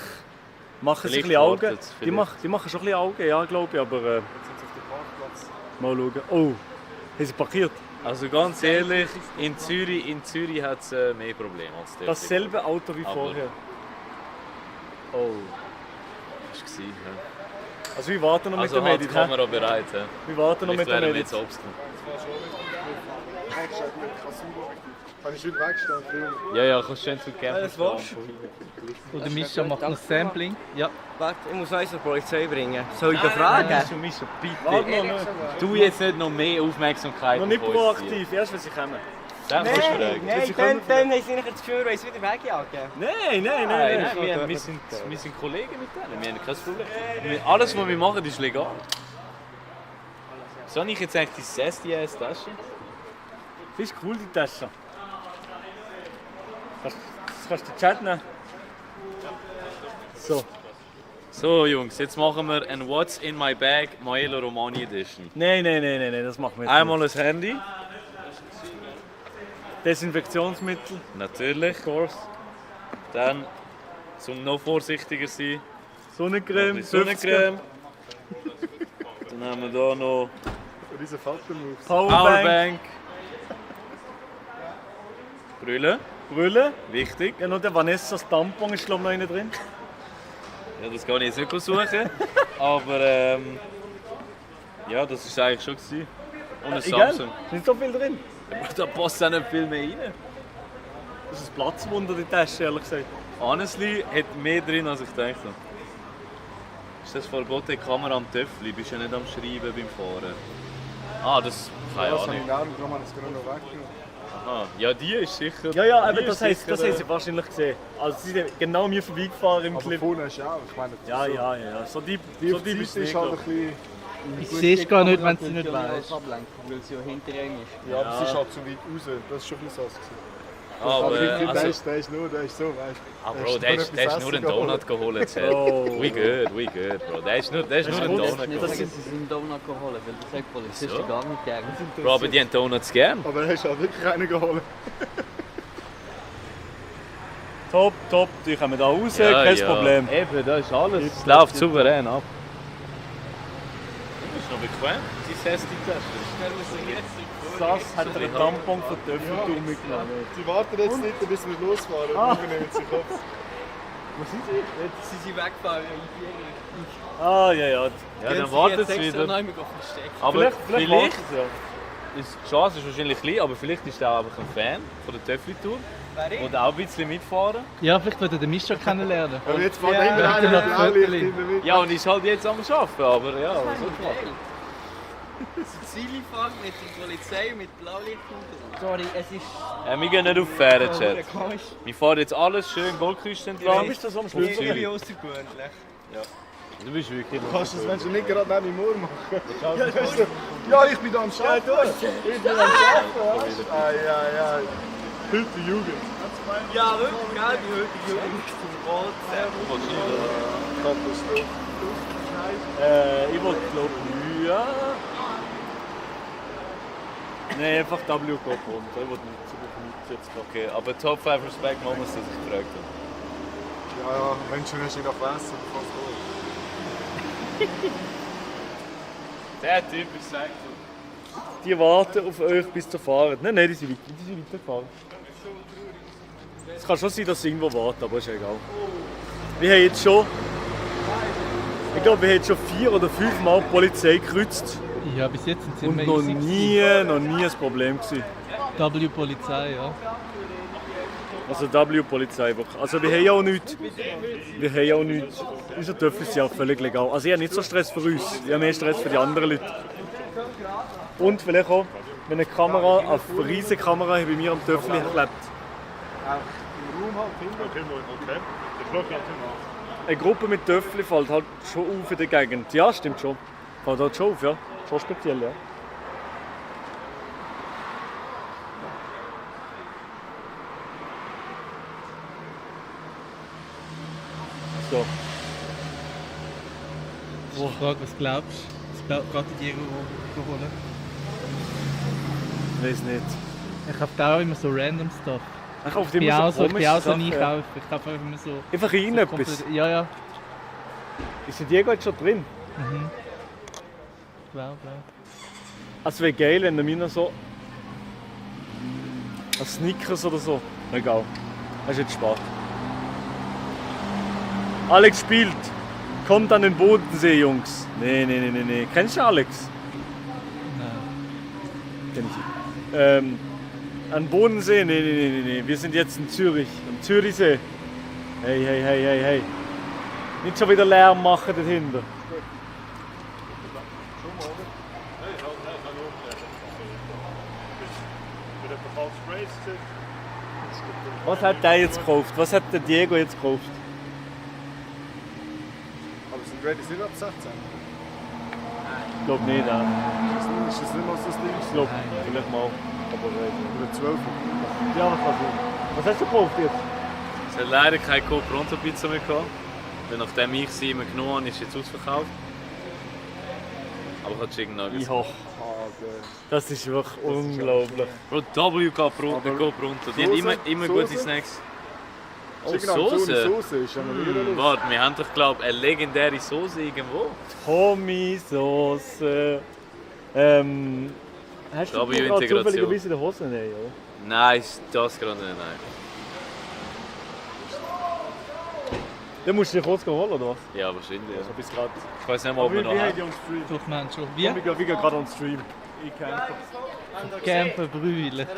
S3: machen sie ein
S5: Vielleicht
S3: bisschen Augen.
S5: wartet's,
S3: Die machen schon ein bisschen Augen, ja, glaube ich. Aber mal schauen. Oh, haben sie parkiert?
S5: Also ganz ehrlich, in Zürich hat es mehr Probleme als dort.
S3: Dasselbe Auto wie
S5: Aber-
S3: vorher.
S5: Oh. Das war ja.
S3: Also wir warten noch
S5: Also
S3: mit
S5: halt
S3: der
S5: die
S3: Medit.
S5: Kamera bereit. Ja.
S3: Wir warten noch
S5: Vielleicht
S3: mit der
S5: werden wir
S3: Medit.
S5: jetzt obsten.
S9: Kann ich schön wegstehen und filmen?
S5: Ja, kannst du schön zu Camp
S7: Das war's.
S4: Und der Mischa macht noch Sampling. Ja.
S7: Warte, ich muss noch eins zur Polizei bringen. Soll ich da fragen?
S5: Mischa, bitte.
S3: Warte noch nicht.
S5: Du jetzt nicht noch mehr Aufmerksamkeit
S3: Noch nicht
S5: auf uns
S3: proaktiv, erst wenn sie kommen.
S5: ziehen. Dann kannst du fragen.
S7: Nein, dann haben sie nicht das Gefühl, weil sie wieder wegjagen.
S3: Nein.
S5: Nein, wir sind Kollegen mit denen, wir haben kein Problem. Alles, was wir machen, ist legal. Soll ich jetzt eigentlich die SDS-Tasche?
S3: Das ist cool, die Tasche. Das kannst du den Chat nehmen. So.
S5: So Jungs, jetzt machen wir ein What's in my bag Maelo Romani Edition.
S3: Nein, das machen wir jetzt
S5: Einmal ein Handy,
S3: nicht. Desinfektionsmittel.
S5: natürlich.
S3: Of course.
S5: Dann, zum noch vorsichtiger sein,
S3: Sonnencreme.
S5: ein bisschen Sonnencreme. Dann haben wir hier noch
S9: Diese Faltenmoves.
S3: Powerbank.
S5: Brille,
S3: Brille.
S5: wichtig.
S3: Ja, noch der Vanessas Tampon ist glaube ich noch einer drin.
S5: Ja, das kann ich jetzt nicht suchen. Aber ja, das war eigentlich schon gewesen. Und ein
S3: Egal,
S5: Samsung.
S3: ist nicht so viel drin.
S5: Aber da passt auch nicht viel mehr rein.
S3: Das ist ein Platzwunder, die Tasche, ehrlich gesagt.
S5: Honestly, hat mehr drin, als ich gedacht habe. Ist das verbotene Kamera am Töffli? Bist du ja nicht am Schreiben beim Fahren? Ah, das keine
S9: Das habe
S5: Ahnung.
S9: ich gar nicht, darum habe ich es gerade noch weggenommen.
S5: Aha, ja, die ist sicher.
S3: Ja, aber
S5: die
S3: das
S5: ist
S3: heisst,
S5: sicher,
S3: das haben sie wahrscheinlich gesehen. Also sie sind genau mir vorbeigefahren im
S9: Aber
S3: Clip.
S9: vorne ist ja auch. Ich meine,
S3: Ja. So die
S9: die
S3: bist
S9: ist
S3: du
S9: halt ein
S3: nicht.
S9: bisschen...
S4: Ich sehe es gar nicht, wenn du nicht weißt.
S11: Weil es ja hinter ihm ist.
S9: Ja, aber es ist halt zu weit raus. Das ist schon ein bisschen sass gewesen.
S5: Aber,
S9: der ist so, weißt
S5: Bro,
S9: du.
S5: der ist nur einen Donut geholt.
S3: Oh.
S5: We good, Bro. Der ist nur einen Donut
S11: Nicht,
S5: geholt.
S11: dass sie einen Donut geholt, weil das sagt Polizisten
S5: So.
S11: gar nicht gern.
S5: Bro, aber die haben Donuts gern.
S9: Aber er hast halt wirklich einen geholt.
S3: Top, die kommen da raus, kein Problem.
S5: Eben, da ist alles. Es läuft souverän ab. Das ist noch bequem, die Testing-Test.
S3: Sass hat einen Tampon von Töffeltum mitgenommen.
S9: Sie warten jetzt nicht, bis wir losfahren. Und wir nehmen sie Kopf.
S3: Wo sind sie?
S11: Jetzt sind sie weggefahren,
S3: Ja,
S5: dann wartet es wieder. Aber vielleicht
S3: warten sie, ja.
S5: ist die Chance ist wahrscheinlich klein, aber vielleicht ist er auch einfach ein Fan von der Töffli-Tour. Und auch ein bisschen mitfahren.
S4: Ja, vielleicht wird er den Mischa kennenlernen.
S9: Aber jetzt fährt immer einer mit Blaulicht in der Mitte.
S5: Ja, und ist halt jetzt am Arbeiten, aber ja, was soll ich machen?
S11: Ziele fahren mit der Polizei, mit Blaulicht und sorry, es ist...
S5: Wir gehen nicht auf Fähren, Chat. Wir fahren jetzt alles schön Goldküste entlang.
S3: Bist du so am Schluss?
S5: Auf Zürich.
S11: Ja.
S5: Du bist wirklich...
S9: Du kannst das, wenn du nicht gerade neben dem Ohr machen. Ja, ich bin da am Schaffen. Ich bin am Schaffen. Ja. Heute Jugend.
S7: Ja, wirklich, gell, die heutige Jugend ist zum Rot, sehr gut.
S9: Katastrophe.
S3: Ich wollte glauben, ja. Nein, einfach W geht runter. Ich wollte nicht so gut jetzt gerade.
S5: Okay, aber Top 5 Respect Moments, dass ich gefragt habe.
S9: Ja, wenn schon hast du noch Wasser, fast
S5: Der Typ ist sagt
S3: Die warten auf euch bis zur Fahrt. Nein, die sind weitergefahren. Es kann schon sein, dass sie irgendwo warten, aber ist egal. Wir haben jetzt schon... Ich glaube, wir haben jetzt schon 4 oder 5 Mal die Polizei gekreuzt.
S4: Ja, bis jetzt sind sie
S3: Und
S4: immer
S3: noch
S4: easy
S3: nie ein Problem gewesen.
S4: gewesen. W-Polizei, ja.
S3: Also W-Polizei. Also wir haben ja auch nichts. Unsere Töpfe sind ja völlig legal. Also ich habe nicht so Stress für uns. Ich habe mehr Stress für die anderen Leute. Und vielleicht auch, wenn eine Kamera, eine riesige Kamera bei mir am Töpfchen klebt.
S6: Im Raum halt hinten. Okay. Der Block hat immer.
S3: Eine Gruppe mit Töpfchen fällt halt schon auf in der Gegend. Ja, stimmt schon. Fällt halt schon auf, ja. Schon speziell, ja. So.
S4: Ich frage, was glaubst du? Was geht die holen?
S3: Weiß nicht.
S4: Ich kaufe da auch immer so random Stuff.
S3: Ich kaufe
S4: Ich bin
S3: immer
S4: auch
S3: so
S4: so, ich bin auch so ein
S3: komische Sachen.
S4: Einkäufer. Ich kaufe einfach immer so...
S3: Einfach rein
S4: so
S3: etwas.
S4: komplett- Ja.
S3: Ist der Diego jetzt schon drin?
S4: Mhm. Blau.
S3: Also wäre geil, wenn er mir noch so... Ein Snickers oder so. Egal. Das ist jetzt spät. Alex spielt. Kommt an den Bodensee, Jungs. Nee. Kennst du Alex?
S4: Nein.
S3: Kenn ich. An Bodensee? Nee. Wir sind jetzt in Zürich. Am Zürichsee. Hey. Nicht schon wieder Lärm machen dort hinten. Was hat der jetzt gekauft? Was hat der Diego jetzt gekauft?
S9: Aber sind Ready sind ab 16?
S3: Ich glaube nicht, ja.
S9: Ist das nicht mal so das Ding?
S3: Ich glaube, vielleicht mal. Aber
S9: Oder 12?
S3: ja, was weiß ich. Was hast du gekauft jetzt?
S5: Es hat leider keine Pronto-Pizza mehr gehabt. Weil nachdem ich sie immer genommen habe, ist sie jetzt ausverkauft. Aber ich habe Chicken Nuggets.
S3: Ja. Das ist wirklich unglaublich.
S5: Bro, W geht Pronto. Die haben immer gute Snacks. Oh, Soße?
S9: Soße ist ja noch wieder
S5: Warte, wir haben doch, glaube ich, eine legendäre Soße irgendwo.
S3: Tommy-Sauce. Hast du die gerade
S5: W-Integration.
S3: zufälligerweise in der Hose? Nein, oder?
S5: Nein, das gerade nicht, nein.
S3: Dann musst du dich kurz holen, oder was?
S5: Ja, wahrscheinlich. Ja.
S3: Also bis gerade.
S5: Ich weiß nicht mal, ob wir noch
S3: Wie
S5: haben.
S3: haben die on Stream?
S4: Doch, man schon.
S3: Wir gehen gerade on Stream. Ich camper.
S4: Camper Brühle.
S8: Er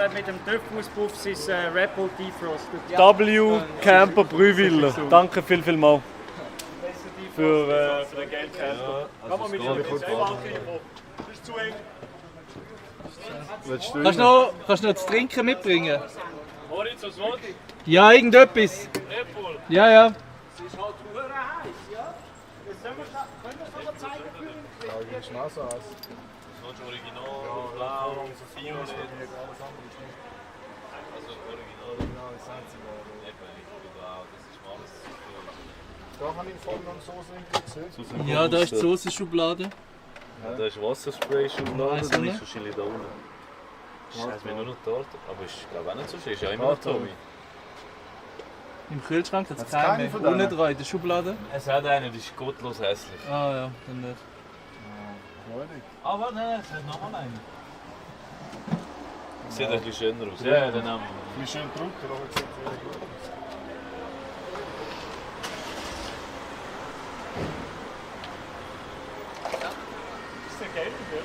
S8: hat mit dem Töpfauspuff sein Red Bull defrostet.
S3: W. Camper Brühwiller. Danke vielmals. Für den Geldcamper.
S5: Also es geht.
S3: Ist zu eng.
S9: Willst du
S4: Kannst du noch das Trinken mitbringen?
S3: Moritz, was wollt ihr?
S4: Ja, irgendetwas.
S3: Red Bull.
S4: Ja, ja.
S8: Es ist halt verdammt heiß, ja? Jetzt können wir es noch zeigen für ihn.
S9: Ja, wie schnell so aus.
S3: Das ist Original, blau, violett. Also Original. Das ist alles.
S9: Da habe ich vorhin noch Soße gesehen.
S4: Ja, da ist die Soßenschublade.
S3: Ja, da ist Wasserspray-Schublade,
S4: Weiss
S3: dann
S4: ich
S3: ist wahrscheinlich da unten. Scheiße, mir nur noch dort. Aber ich glaube auch nicht so schön, ist ja immer noch Tommy.
S4: Im Kühlschrank hat es
S9: Hat's keine
S4: keine
S9: von
S4: mehr.
S9: denen?
S4: Unten dran in der Schublade.
S3: Es hat einen, die ist gottlos hässlich.
S4: Ah ja, dann nicht.
S3: Aber nein, es hat nochmal einen. Sieht ein bisschen schöner aus. Ja, dann haben wir.
S9: Wie schön gedruckt, aber sieht sehr gut aus.
S1: Ist der gelb, gell?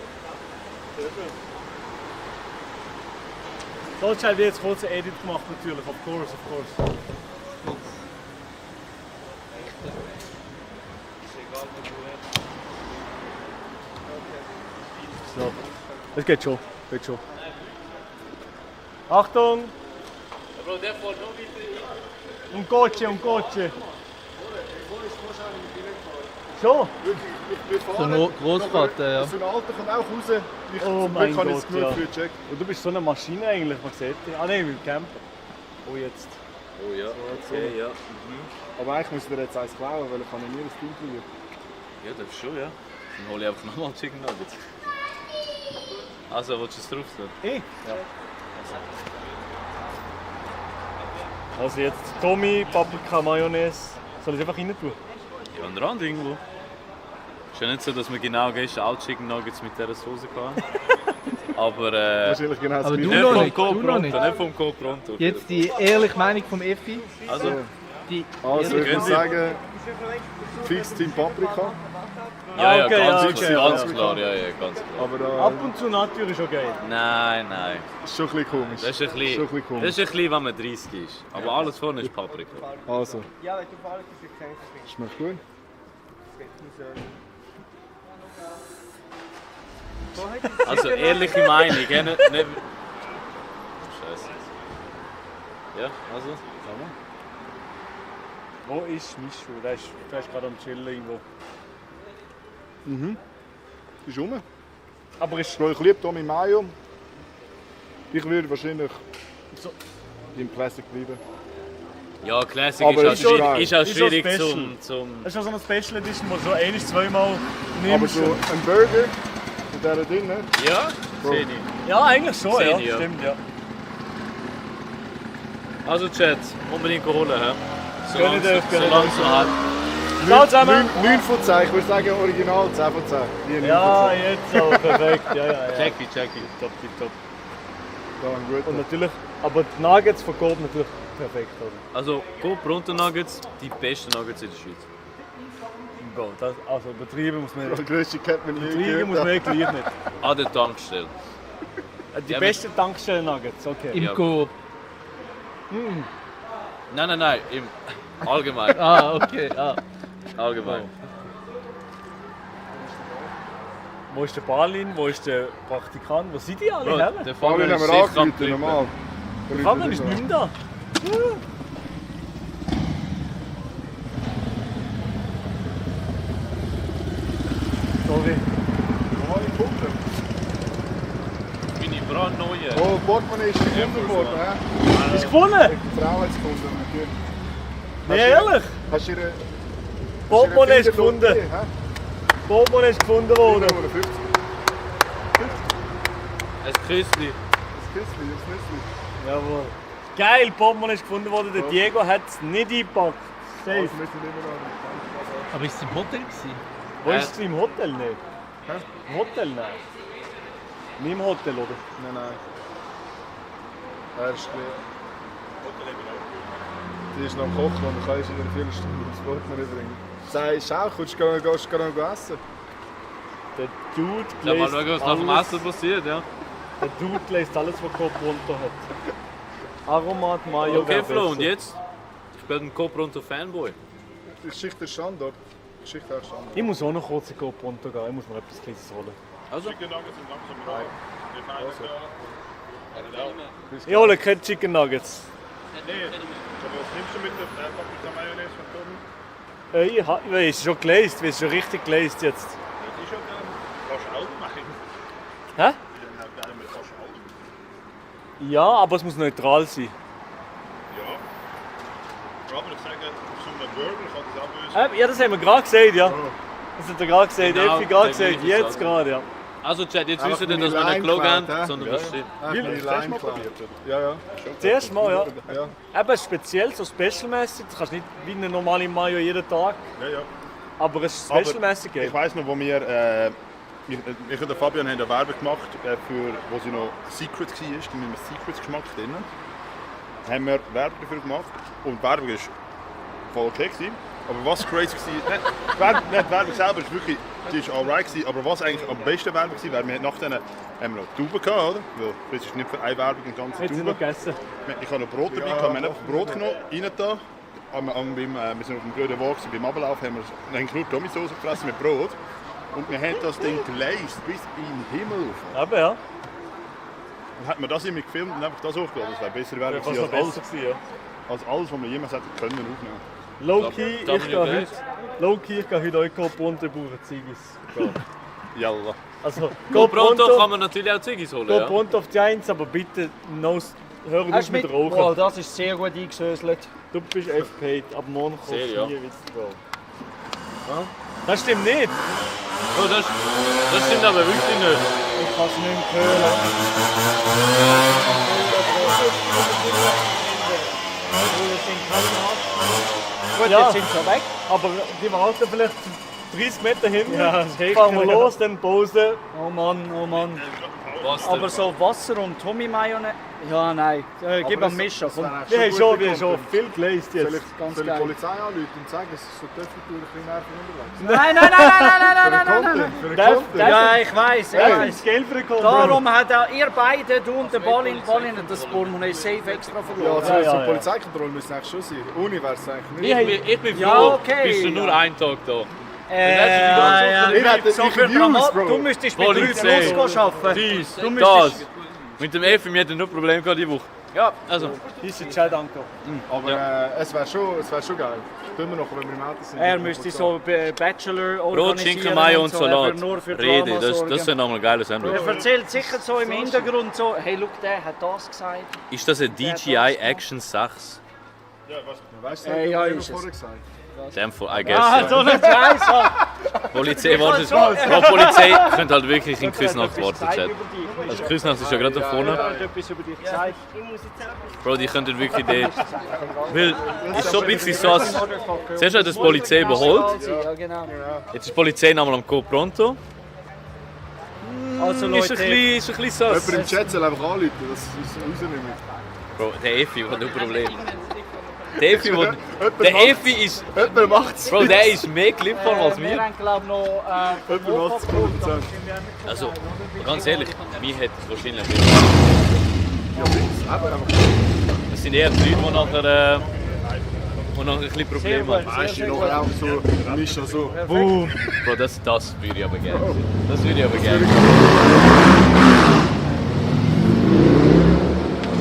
S1: Sehr schön. Sonst haben wir jetzt kurz ein Edit gemacht, natürlich. Of course, of course. So, es geht schon, geht schon. Achtung!
S3: Bro, der fährt noch weiter rein.
S1: Un coche! Schon?
S4: So ein Großvater, ja.
S9: So ein Alter kommt auch raus. Ich
S1: Oh
S9: zum
S1: mein
S9: Glück habe ich
S1: Gott,
S9: es genug
S1: ja.
S9: für gecheckt.
S1: Und du bist so eine Maschine eigentlich, man sieht dich. Ah nein, mit dem Camper. Oh jetzt.
S3: Oh ja, okay, ja.
S9: Aber eigentlich muss ich dir jetzt eins klauen, weil ich kann nie das Ding verlieren.
S3: Ja, das ist schon, ja. Dann hole ich einfach nochmal Chicken Nuggets. Also, willst du es drauf tun?
S1: Ich? Ja. Also jetzt Tommy, Paprika, Mayonnaise. Soll ich es einfach rein tun?
S3: Ja, an der Rand irgendwo. Ist ja nicht so, dass wir genau gestern auch Chicken Nuggets mit dieser Soße hatten. Aber
S9: Wahrscheinlich genau das
S4: Aber
S9: Gleiche.
S4: du
S3: nicht
S4: noch
S3: vom
S4: nicht,
S3: Co
S4: du noch
S3: Pronto,
S4: nicht.
S3: nicht vom Co Pronto.
S4: Jetzt die ehrliche Meinung vom Effi.
S3: Also,
S4: Die
S9: Also ich
S3: Gehen
S9: muss
S3: Sie.
S9: sagen, fix Team Paprika.
S3: ja, ja,
S1: okay,
S3: ganz,
S1: ja, okay,
S3: ganz
S1: ja.
S3: klar, ja, ja, ganz klar.
S9: Aber da
S1: Ab und zu natürlich schon geil.
S3: Nein, nein.
S9: ist schon ein bisschen komisch.
S3: Das ist ein
S9: Schon
S3: bisschen,
S9: ein bisschen komisch.
S3: das ist ein bisschen, wenn man 30 ist. Aber alles vorne ist Paprika.
S9: Also,
S7: Ja, wenn du auf alles kennst,
S9: schmeckt gut.
S3: Also, ehrliche Meinung, ja, nicht... Scheiße. Ja, also?
S1: Wo ist Mischu? Der ist gerade am Chillen irgendwo.
S9: Ist rum.
S1: Aber ist...
S9: Ich liebe Tommy Mayo. Ich würde wahrscheinlich im Classic bleiben.
S3: Ja, Classic
S9: Aber
S3: ist
S9: ist
S3: auch,
S9: schon geil.
S3: ist auch
S1: Ist schon
S3: schwierig
S1: special.
S3: zum...
S1: Das ist schon so eine Special Edition, wo du so ein-, zweimal
S9: Aber
S1: nimmst.
S9: so ein Burger mit dieser Ding, ne?
S3: Ja,
S9: Bro.
S3: sehe ich.
S1: Ja, eigentlich schon, ja.
S3: Zehn, ja.
S1: Stimmt, ja.
S3: Also Chat, unbedingt holen, hä?
S1: Gönn ich euch, gönn ich
S3: Solange
S1: euch.
S3: es noch hat.
S1: Ciao zusammen!
S9: 9 von 10, ich würde sagen original 10 von 10. Hier 9
S1: Ja,
S9: von 10.
S1: jetzt auch, perfekt. Ja, ja, ja.
S3: Jackie.
S1: Top, top.
S9: Ja, ein guter.
S1: Und natürlich, aber die Nuggets von Coop natürlich perfekt, oder?
S3: Also, Go Pronto Nuggets, die besten Nuggets in der Schweiz.
S1: Go, das, also übertrieben muss man
S9: Die
S1: nicht.
S9: größte kennt man nie
S1: Übertrieben muss
S9: gehört.
S1: man wirklich nicht.
S3: An der Tankstelle.
S1: Die
S3: Ja,
S1: besten Tankstellen-Nuggets, okay.
S4: Im
S3: Ja.
S4: Coop.
S3: Nein, im Allgemein.
S4: Ah, okay. Ah.
S3: Allgemein.
S1: Wo ist der Balin? Wo ist der Praktikant? Wo sind die alle
S3: Bro,
S1: her?
S3: der
S9: Fabian
S3: Fabian
S9: haben
S3: ist
S9: wir
S3: sicher am
S9: angerufen,
S3: Klippen.
S9: normal.
S1: Fabian ist nicht mehr da. Sorry.
S3: Meine brandneue.
S9: Oh, Portemonnaie ist gefunden worden, hä?
S1: Ist gewonnen?
S9: Die Frau hat es gefunden, natürlich.
S1: Nee, ehrlich?
S9: Hast du ihre...
S1: Portemonnaie ist gefunden. Portemonnaie ist gefunden worden.
S9: 50.
S3: Ein Küssli.
S9: Das Küssli, das Nüssli.
S1: Jawohl. Geil, Portemonnaie ist gefunden worden. Der Diego hat es nicht eingepackt. Safe.
S9: Also müssen wir immer noch...
S4: Aber ist es im Hotel gewesen?
S1: Wo ist es im Hotel nicht? Im Hotel nein. Nicht im Hotel, oder?
S9: Nein. Er ist die ist noch am Kochen und kann in einer Viertelstunde das Portemonnaie bringen. Sagst du auch, gehst du noch essen?
S1: Der Dude
S3: Ja, mal
S1: lässt
S3: schauen, was nach dem
S1: alles,
S3: Essen passiert, ja.
S1: der Dude lässt alles, was Coop Pronto hat. Aromat, Mayo,
S3: Okay, Flo, und
S1: besser.
S3: jetzt? Ich bin ein Go Pronto Fanboy.
S9: Die Geschichte der Standort. Die Geschichte der Standort.
S1: Ich muss auch noch kurz in Coop Pronto gehen. Ich muss mir etwas Kleines holen.
S3: Also,
S6: Chicken Nuggets sind langsam rein.
S3: Ich hole keine Chicken Nuggets.
S6: Nee, aber was nimmst du mit der Paprika-Mayonnaise von Tommy?
S3: Ich weiß, schon glazed, wir sind schon richtig glazed jetzt.
S6: Das ist schon fast alt, mache ich.
S3: Hä?
S6: Dann werden wir fast alt.
S3: Ja, aber es muss neutral sein.
S6: Ja. Aber ich sage, auf so einem Burger kann das auch böse.
S3: Ja, das haben wir gerade gesagt, ja. Das hat er gerade gesagt,
S5: Genau,
S3: Effi gerade
S5: das
S3: gesagt,
S5: würde ich
S3: jetzt
S5: sagen.
S3: gerade, ja.
S5: Also Chat, jetzt
S9: Einfach
S5: wisst ihr,
S9: meine
S5: dass wir nicht
S9: Line
S5: gelogen haben,
S9: geklaut,
S5: sondern
S9: ja.
S5: das stimmt.
S9: Wie
S6: Hast du das erste Mal probiert?
S9: Ja, ja.
S3: Das erste Mal, ja.
S9: Ja.
S3: Eben speziell, so specialmäßig. Das kannst du nicht wie eine normale Mayo jeden Tag.
S6: Ja, ja.
S3: Aber es ist
S6: Aber
S3: specialmäßig.
S6: Ich weiss noch, wo wir, ich und der Fabian haben eine Werbung gemacht, für, wo sie noch Secret war, mit einem Secret-Geschmack drin. Haben wir Werbung dafür gemacht und die Werbung war voll okay gewesen. Aber was crazy war, die Werbung selber ist wirklich, die ist alright gewesen, aber was eigentlich am besten Werbung war, weil wir nach denen haben wir noch Tauben gehabt, oder? Weil das ist nicht für eine Werbung eine ganze
S3: Hätten sie noch
S6: Taube.
S3: gegessen.
S6: Ich habe noch Brot dabei, wir haben einfach Brot genommen, rein da. Wir sind auf dem grünen Wagen, beim Ablaufen haben wir nur Tomatensoße gefressen mit Brot. Und wir haben das Ding glazed bis in den Himmel auf.
S3: Aber ja.
S6: Und hat man das immer gefilmt und einfach das hochgeladen. Das wäre besser Werbung
S3: Was
S6: gewesen
S3: noch besser gewesen, ja.
S6: als alles, was wir jemals hätten können aufnehmen.
S3: Low-key,
S5: Da
S3: ich
S5: bin
S3: gehe
S5: ich
S3: heute euch Go-Pronto brauchen, Ziggis.
S6: Jalla.
S3: Also,
S5: Go-Pronto kann man natürlich auch Ziggis holen, ja.
S3: Go-Pronto auf die Eins, aber bitte hör auf mit Rauchen.
S8: Wow, das ist sehr gut eingesöselt.
S3: Du bist F-Paid, ab morgen kommst
S5: Sehr, ja.
S3: du nie wieder Bro. Ja? Das stimmt nicht.
S5: Oh, das stimmt aber wirklich nicht.
S3: Ich kann es nicht mehr hören.
S8: Gut,
S3: Ja.
S8: jetzt sind sie weg.
S3: Aber die warten vielleicht 30 Meter hinten.
S8: Ja, das ist
S3: fahren wir
S8: echt
S3: los, dann Pause.
S8: Oh Mann, oh Mann.
S5: Was
S8: Aber so Wasser und Tommy Mayonnaise. Ja, nein. Gib am Mischer. Komm.
S3: Wir haben schon viel gelesen
S9: Soll
S3: jetzt.
S9: ich die
S8: geil.
S9: Polizei anrufen und sagen, es ist so Töffeltour ein bisschen nervig unterwegs?
S8: Nein, nein, nein, nein, nein, nein, nein, nein, nein.
S9: Für den
S3: Darf-
S9: Content?
S8: Ja, ich weiß, ich
S3: Das
S8: weiß.
S3: ist Geld für den Content.
S8: Darum hat auch ihr beide, du und der Ballin, das Portemonnaie safe extra
S9: Ja,
S8: verloren.
S9: also
S3: Ja,
S9: so
S3: ja.
S9: Polizeikontrolle müsste eigentlich schon sein. Uni wäre es eigentlich nicht.
S5: Ich bin froh,
S8: Ja, okay,
S5: bist du nur
S8: ja.
S5: einen Tag da.
S8: Ja,
S9: Ihr hättet
S8: so
S9: sicher
S8: für
S9: News,
S8: Dramat.
S9: Bro.
S8: Du müsstest mit
S5: Polizei.
S8: Plus arbeiten.
S5: Dies,
S8: Du
S5: das.
S8: müsstest...
S5: Mit dem Effi, wir hatten nur Probleme gehabt diese Woche. Ja, also.
S3: Diese Ciao, danke.
S9: Aber es wäre schon geil. Tun wir noch, wenn wir im Auto sind.
S8: Er müsste so Bachelor
S5: Brot,
S8: organisieren
S5: Schinken, Mayo und
S8: so,
S5: Salat.
S8: aber nur für
S5: Rede,
S8: Drama
S5: das
S8: sorgen.
S5: wäre nochmal ein geiles Sandwich.
S8: Er erzählt sicher so im Hintergrund so, hey, look, der hat das gesagt.
S5: Ist das ein DJI Action 6?
S9: Weißt du,
S8: Ja,
S9: was
S8: ist
S9: ich
S8: es.
S9: vorher gesagt
S5: Dem I guess.
S8: Ah,
S5: ja.
S8: so ein Scheiß.
S5: Polizei, warte, Frau Polizei könnte halt wirklich in Küsnacht warten, Chat. Also Küsnacht ist ja gerade da vorne.
S8: Etwas über dich gesagt.
S5: Bro, die könnten wirklich dort... Weil, es ist so ein bisschen so, als... Zuerst hat das die Polizei überholt,
S8: Ja, genau.
S5: jetzt ist die Polizei nochmal am Go Pronto.
S8: Also
S5: Ist
S8: Leute,
S5: ein bisschen sus.
S9: Jemand im Chat soll einfach anrufen, das ist rausnehmen.
S5: Bro, der Effi hat ein Problem. Der Effi ist...
S9: Jemand macht es.
S5: Bro, der ist mehr Clipfarm als
S8: wir
S5: wir.
S8: haben glaube noch...
S9: Jemand macht es.
S5: Also, ganz ehrlich, mir hätte es wahrscheinlich nicht. Das sind eher die Leute, die nachher ein bisschen Probleme haben.
S9: Weißt du, noch auch so, nicht schon so.
S5: Boom! Bro, das würde ich aber gerne sehen. Das würde ich aber gerne.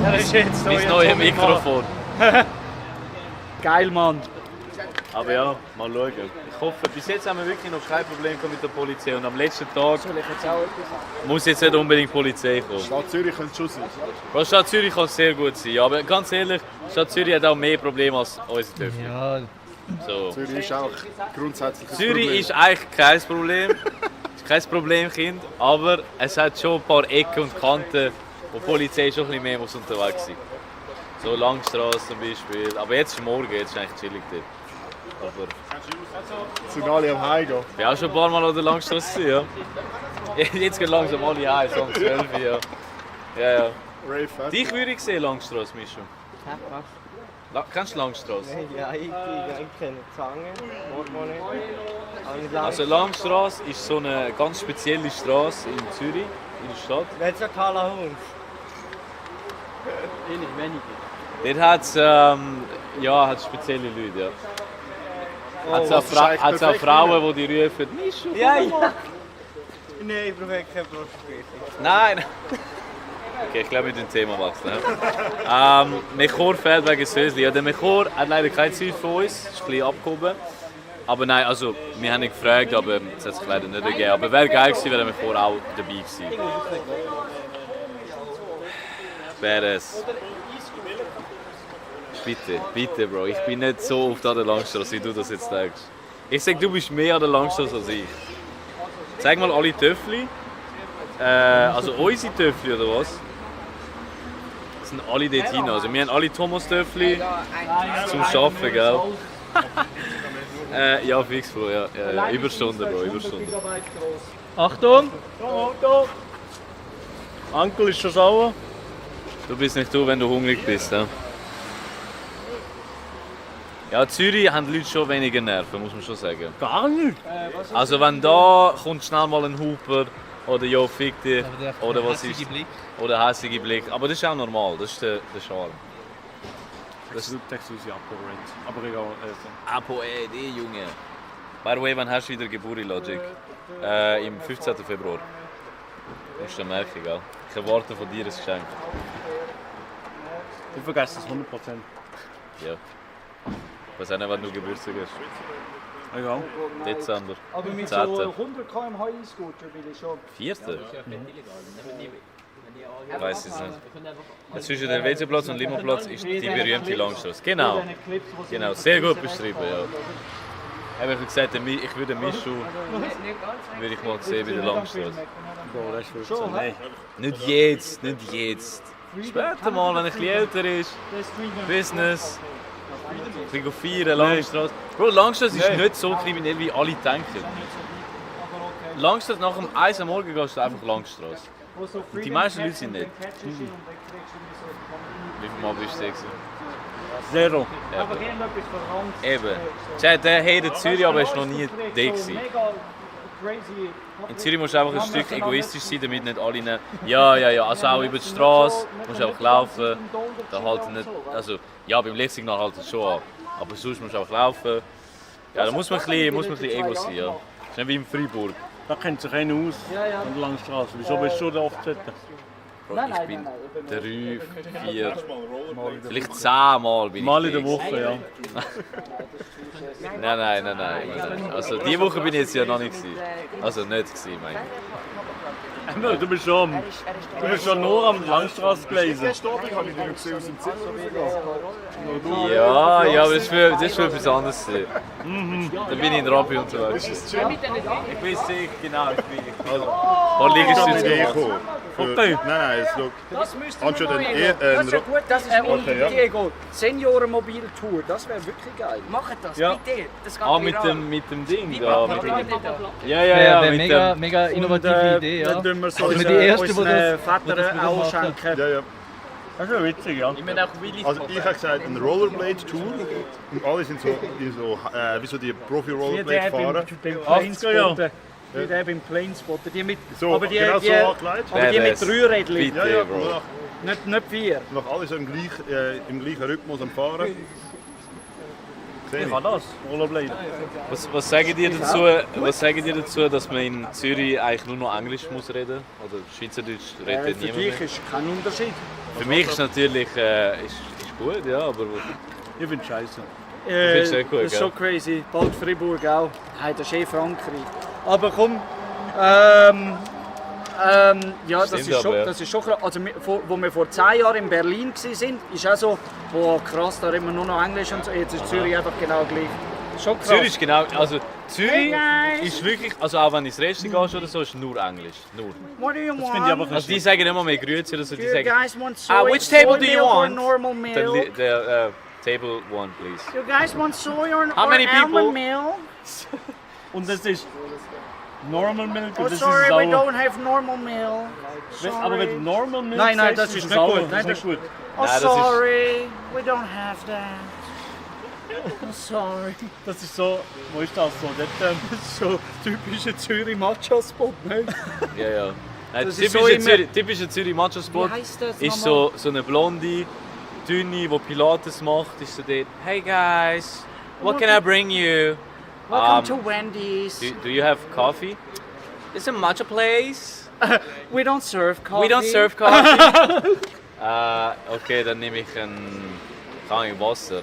S8: Das ist jetzt
S5: Mein neues Mikrofon.
S8: Geil, Mann.
S5: Aber ja, mal schauen. Ich hoffe, bis jetzt haben wir wirklich noch kein Problem gehabt mit der Polizei. Und am letzten Tag
S8: Soll ich jetzt auch etwas sagen?
S5: muss jetzt nicht unbedingt die Polizei kommen.
S9: Stadt Zürich könnte schon sein.
S5: Bro, Stadt Zürich kann sehr gut sein. Aber ganz ehrlich, Stadt Zürich hat auch mehr Probleme als unsere Dörfer.
S8: Ja.
S5: So.
S9: Zürich ist auch grundsätzlich ein
S5: Zürich
S9: Problem.
S5: ist eigentlich kein Problem. Es ist kein Problemkind, aber es hat schon ein paar Ecken und Kanten, wo die Polizei schon ein bisschen mehr muss unterwegs sein. So Langstrasse zum Beispiel. Aber jetzt ist morgen, jetzt ist eigentlich chillig dort. Aber
S9: Sind alle am Heimgehen.
S5: ich bin auch schon ein paar Mal an der Langstrasse, ja. Jetzt gehen langsam alle heim, so um 12 Uhr, ja. Ja, ja.
S9: Rave Fest.
S5: Dich würde ich sehen, Langstrasse, Mischu. Kennst du Langstrasse?
S7: Ja, ich kenne Zange, Portemonnaie.
S5: Also Langstrasse ist so eine ganz spezielle Straße in Zürich, in der Stadt.
S7: Jetzt ein Taler Hund.
S5: Dort hat es hat's spezielle Leute, ja. Hat es auch,
S9: das ist eigentlich
S5: hat's auch
S9: perfekt,
S5: Frauen, die rufen, Mischu,
S7: Ja, ja. Nein, ich brauche keine Brustspieße.
S5: Nein! Okay, ich glaube, wir den Thema wechseln. Mechor fährt wegen Sösli. Ja, der Mechor hat leider keine Zeit von uns, ist ein bisschen abgehoben. Aber nein, also, wir haben ihn gefragt, aber es hat sich leider nicht gegeben. Aber wäre geil gewesen, wäre der Mechor auch dabei gewesen. Wäre es. Bitte, Bro. Ich bin nicht so oft an der Langstrasse, wie du das jetzt denkst. Ich sag, du bist mehr an der Langstrasse als ich. Zeig mal alle Töffli. Also unsere Töffli, oder was? Das sind alle dort hin. Also wir haben alle Thomas-Töffli zum Arbeiten, gell? Ja, fix, Bro. Ja. Überstunden, Bro. Überstunden.
S8: Achtung!
S3: Onkel ist schon sauer.
S5: Du bist nicht du, wenn du hungrig bist. Ja, ja, Zürich haben die Leute schon weniger Nerven, muss man schon sagen.
S3: Gar nicht.
S5: Also wenn da kommt schnell mal ein Huper oder ja, fick dich oder was ist oder hässige Blick. Aber das ist auch normal, das ist der Charme.
S3: Das ist Texas ApoRed. Aber egal.
S5: ApoRed, Junge. By the way, wann hast du wieder Geburi Logic? Im 15. Februar. Musst du merken, gell? Ich erwarte von dir ein Geschenk.
S3: Ich vergesse das 100%.
S5: Ja. Ich weiß auch nicht, wann du Geburtstag hast.
S3: Egal.
S5: Dezember.
S8: Aber mit
S5: 10.
S8: so 100 km/h E-Scooter will ich schon.
S5: 4. Ich weiß es nicht. Zwischen dem WC-Platz und Limoplatz ist die berühmte Langstrasse. Genau. Genau, sehr gut beschrieben, ja. Ich habe gesagt, ich würde Mischu würde ich mal sehen bei der Langstrasse.
S3: Boah, das ist wirklich so. Nein.
S5: Nicht jetzt, nicht jetzt. Später mal, wenn er ein bisschen älter ist. Business. Ein bisschen feiern, Langstrasse. Bro, Langstrasse ist nicht so kriminell, wie alle denken. Langstrasse, nach dem 1 Uhr morgen gehst du einfach Langstrasse. Und die meisten Leute sind nicht. Wie viel Mal bist du da?
S3: Zero.
S5: Eben. Der hatet Zürich, aber er war noch nie da gewesen. In Zürich musst du einfach ein Stück egoistisch sein, damit nicht alle nehmen. Ja, also auch über die Straße musst du einfach laufen. Da halten nicht, also, ja, beim Lichtsignal halten es schon an. Aber sonst musst du einfach laufen. Ja, da muss man ein bisschen Ego sein. Ja. Das ist nicht wie in Freiburg.
S3: Da kennt sich einer aus an der Langstrasse. Wieso bist du da oft dort?
S5: Ich bin 3, 4, vielleicht 10 Mal bin ich
S3: Mal in der Woche, ja.
S5: Nein. Also diese Woche bin ich jetzt ja noch nicht gewesen. Also nicht gewesen, meine ich.
S3: Du bist schon nur am Langstrasse gelesen.
S9: Gestern Abend habe ich dich gesehen aus dem Zimmer rausgegangen.
S5: Ja, aber das ist für etwas anderes. Da bin ich in Rappi unterwegs.
S9: Ist das Gym?
S5: Ich weiß nicht, genau. Ich bin
S6: Also,
S5: paar Liegestütze
S6: Echo.
S3: Okay.
S6: Nein, es schaut.
S8: Das müsste
S6: Anstatt
S8: man
S6: ein
S8: machen. Das ist ja gut, das ist
S6: Okay, ja.
S8: Diego, Seniorenmobiltour, das wäre wirklich geil.
S11: Macht das,
S3: Ja.
S11: bitte. Das geht
S5: mit dem Ding da. Mit dem,
S11: Ja,
S5: ja,
S4: Wäre
S5: mit
S4: mega,
S5: dem.
S4: mega innovative Idee, ja.
S8: Dann tun wir so
S4: Also die Ersten, die
S8: unseren
S4: das
S8: Vätern auch
S4: machen.
S8: schenken.
S6: Ja.
S3: Das ist ja witzig, ja.
S11: Ich meine auch Willi.
S6: Also ich habe gesagt, eine Rollerblade-Tour. Und alle sind so, wie so die Profi-Rollerblade-Fahrer.
S8: Beim
S3: 80er Jahre.
S8: Planespotter. Wie der beim Planespotter. Die mit,
S6: So,
S8: aber die,
S6: genau
S8: die,
S6: so angekleidet.
S8: aber die mit
S5: Badass.
S8: 3 Rädchen.
S5: Bitte,
S6: Ja,
S5: Bro.
S8: Nicht 4.
S6: noch alle so im gleichen Rhythmus am Fahren.
S3: Ich kann das, Rollerblade.
S5: Was sagen dir dazu, dass man in Zürich eigentlich nur noch Englisch muss reden? Oder Schweizerdeutsch redet
S8: Für
S5: niemand
S8: dich
S5: mehr?
S8: ist kein Unterschied.
S5: Für mich ist natürlich ist gut, ja, aber
S3: Ich finde es scheiße.
S5: find's nicht gut,
S8: das ist
S5: gell?
S8: so crazy. Bald Fribourg auch. Hey, das ist eh Frankreich. Aber komm, ja, das
S5: Stimmt
S8: ist, schon,
S5: aber, ja.
S8: das ist schon krass. Also, wo wir vor 10 Jahren in Berlin waren, ist auch so, boah, krass, da reden wir nur noch Englisch und so. Jetzt ist Zürich einfach genau gleich. Schon krass.
S5: Zürich ist genau, also Zürich
S8: Hey guys.
S5: ist wirklich, also auch wenn du ins Restaurant gehst oder so, ist nur Englisch, nur.
S8: What do you
S3: Das finde ich aber
S8: want?
S5: Also die sagen nicht mal mehr Grüezi oder so, die
S8: Do you
S5: sagen,
S8: guys want soy,
S5: which table
S8: soy
S5: do you
S8: milk or
S5: want?
S8: normal milk?
S5: Table 1 please.
S8: You guys want soy or,
S5: How many people?
S8: almond milk?
S3: Und das ist Normal Milk
S8: Oh,
S3: und das
S8: sorry,
S3: ist
S8: we
S3: sauer.
S8: don't have normal milk.
S3: Aber
S8: Sorry.
S3: wenn Normal Milk
S8: Nein,
S3: sagst,
S8: das ist nicht
S3: sauer.
S8: gut.
S3: Das ist
S8: Nein,
S3: nicht gut.
S8: Oh,
S5: Nein, das ist-
S8: sorry, we don't have that. Oh, sorry.
S3: Das ist so, wo ist das so? Dort,
S8: So typischer Zürich Macho-Spot, ne?
S5: Ja. Nein,
S8: Das ist so immer-
S5: typischer Zürich Macho-Spot
S8: Wie heisst das
S5: ist
S8: nochmal?
S5: so eine Blonde, dünne, die Pilates macht, ist so dort, hey guys, what can I bring you?
S8: Welcome to Wendy's.
S5: Do you have coffee? It's a matcha place.
S8: We don't serve coffee.
S5: We don't serve coffee. Okay, dann nehme ich ein Wasser.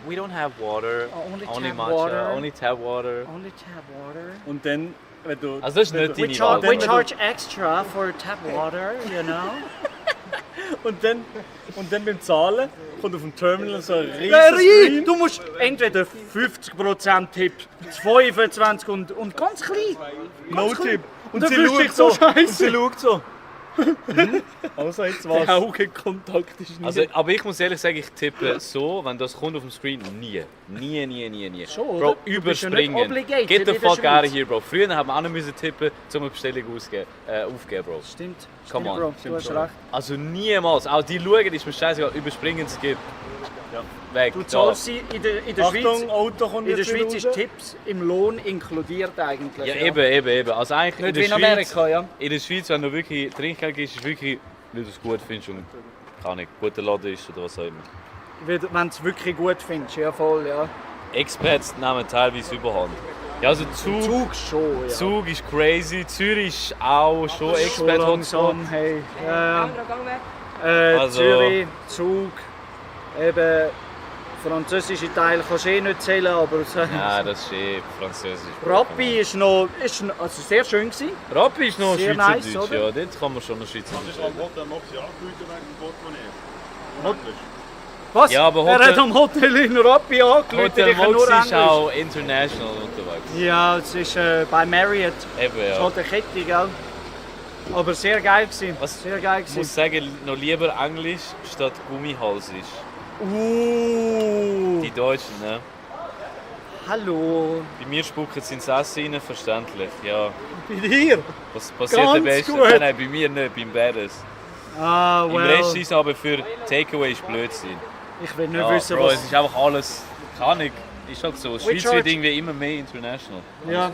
S5: We don't have water.
S8: Only tap
S5: matcha.
S8: water.
S5: Only tap water.
S8: Only tap water.
S3: Und dann, wenn du...
S5: Also das ist nicht
S8: We,
S5: deine Wahl.
S8: we charge extra for tap water, you know.
S3: Und dann beim Zahlen kommt auf dem Terminal so ein
S8: Screen. Du musst entweder 50% Tipp, 25 und ganz klein.
S3: No
S8: Ganz klein.
S3: Tip. Und
S8: dann
S3: sie
S8: fühlst du dich so
S3: schaut so. Und sie schaut so. Also jetzt was.
S8: Der Augenkontakt ist nicht.
S5: Also, aber ich muss ehrlich sagen, ich tippe so, wenn das kommt auf dem Screen, nie. Nie.
S8: Schon, oder?
S5: Bro,
S8: Du bist ja nicht
S5: überspringen.
S8: obligated
S5: Get the
S8: in der
S5: fuck out of
S8: Schweiz.
S5: here, Bro. Früher haben wir auch noch müssen tippen, um eine Bestellung aufgeben, Bro.
S8: Stimmt.
S5: Come on.
S8: Bro, du hast recht.
S5: Also niemals. Auch die schauen, ist mir scheißegal, überspringen, skip.
S3: Ja.
S5: Weg.
S8: Du
S5: da.
S8: zahlst sie in der
S3: Achtung,
S8: Schweiz.
S3: Auto kommt
S8: In der
S3: jetzt
S8: Schweiz
S3: wieder
S8: ist
S3: raus.
S8: Tipps im Lohn inkludiert eigentlich.
S5: Ja, eben. Also eigentlich
S8: Nicht
S5: in
S8: wie
S5: der
S8: in
S5: Schweiz,
S8: Amerika, ja.
S5: in der Schweiz, wenn du wirklich Trinkgeld gibst, ist wirklich, weil du es gut findest und kann nicht guter Laden ist oder was auch immer.
S8: Wenn du es wirklich gut findest, ja voll, ja.
S5: Expats nehmen teilweise überhand. Ja, also
S8: Zug schon, ja.
S5: Zug ist crazy, Zürich ist auch schon
S8: Schon
S5: Expat
S8: langsam, hey.
S5: Also-
S8: Zürich, Zug, eben französische Teil kannst du nicht zählen, aber
S5: Ja, das ist französisch.
S8: Rappi ist noch also sehr schön gewesen.
S5: Rappi ist noch
S8: Sehr
S5: Schweizerdeutsch,
S8: nice, oder?
S5: ja, dort kann man schon noch Schweizerdeutsch reden.
S6: Hotel macht sie angerufen wegen dem Portemonnaie.
S8: Was?
S5: Ja, aber
S8: Er
S5: Hotel-
S8: hat am Hotel in Rappi angerufen,
S5: Hotel
S8: ich kann nur
S5: Mozi ist
S8: Englisch.
S5: auch international unterwegs.
S8: Ja, es ist bei Marriott.
S5: Eben,
S8: Das ist
S5: ja.
S8: halt eine Kette, gell? Aber sehr geil gewesen.
S5: Was-
S8: Sehr geil
S5: Ich muss
S8: gewesen.
S5: sagen, noch lieber Englisch statt Gummihals ist.
S8: Die
S5: Deutschen, ne?
S8: Hallo.
S5: Bei mir spucken sie ins Essen rein, verständlich, ja.
S8: Bei dir?
S5: Was passiert am
S8: Ganz
S5: besten?
S8: gut.
S5: Nein, bei mir nicht, beim Bäres.
S8: Ah,
S5: Im
S8: well.
S5: Rest ist es aber für Takeaway ist Blödsinn.
S8: Ich will nicht
S5: Ja,
S8: wissen,
S5: Bro,
S8: was...
S5: es ist einfach alles, kann ich, ist halt so. Die Schweiz
S8: charge-
S5: wird irgendwie immer mehr international.
S8: Ja.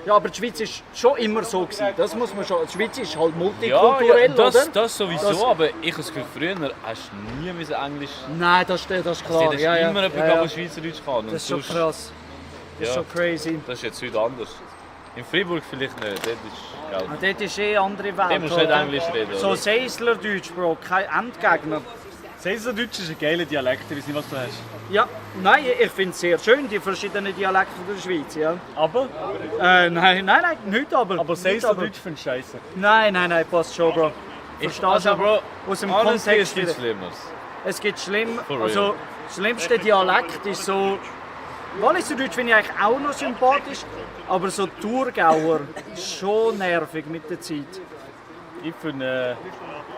S8: Ja, aber die Schweiz ist schon immer so gewesen. Das muss man schon... Die Schweiz ist halt
S5: Ja,
S8: multikulturell,
S5: das,
S8: oder?
S5: das sowieso,
S8: Das-
S5: aber ich habe das Gefühl, früher hast du nie müssen Englisch.
S8: Nein, das ist
S5: Also,
S8: klar.
S5: da ist
S8: Ja, ja.
S5: immer jemand,
S8: Ja,
S5: der
S8: ja.
S5: Schweizerdeutsch kann. Und
S8: Das ist schon
S5: sonst-
S8: krass. Das ist
S5: Ja.
S8: schon crazy.
S5: Das ist jetzt heute anders. In Freiburg vielleicht nicht, dort ist geil.
S8: Ah, dort ist andere Welt.
S5: Dort musst du nicht
S8: oder?
S5: Englisch reden,
S8: So
S5: oder?
S8: Seislerdeutsch, Bro, kein Endgegner.
S3: Seislerdeutsch ist ein geiler Dialekt, ich weiß nicht, was du hast.
S8: Ja, nein, ich finde es sehr schön, die verschiedenen Dialekte der Schweiz, ja.
S3: Aber?
S8: Nein, nicht aber.
S3: Aber
S8: Nicht
S3: Seislerdeutsch finde ich scheiße.
S8: Nein, passt schon, Bro. Verstehst
S5: also,
S8: du,
S5: Bro,
S8: aus dem
S5: honestly,
S8: Kontext
S5: es gibt
S8: wieder.
S5: Schlimmeres.
S8: Es gibt schlimm,
S5: For real.
S8: also das schlimmste Dialekt ist so... Walliserdeutsch finde ich eigentlich auch noch sympathisch, aber so Thurgauer ist schon nervig mit der Zeit.
S3: Ich finde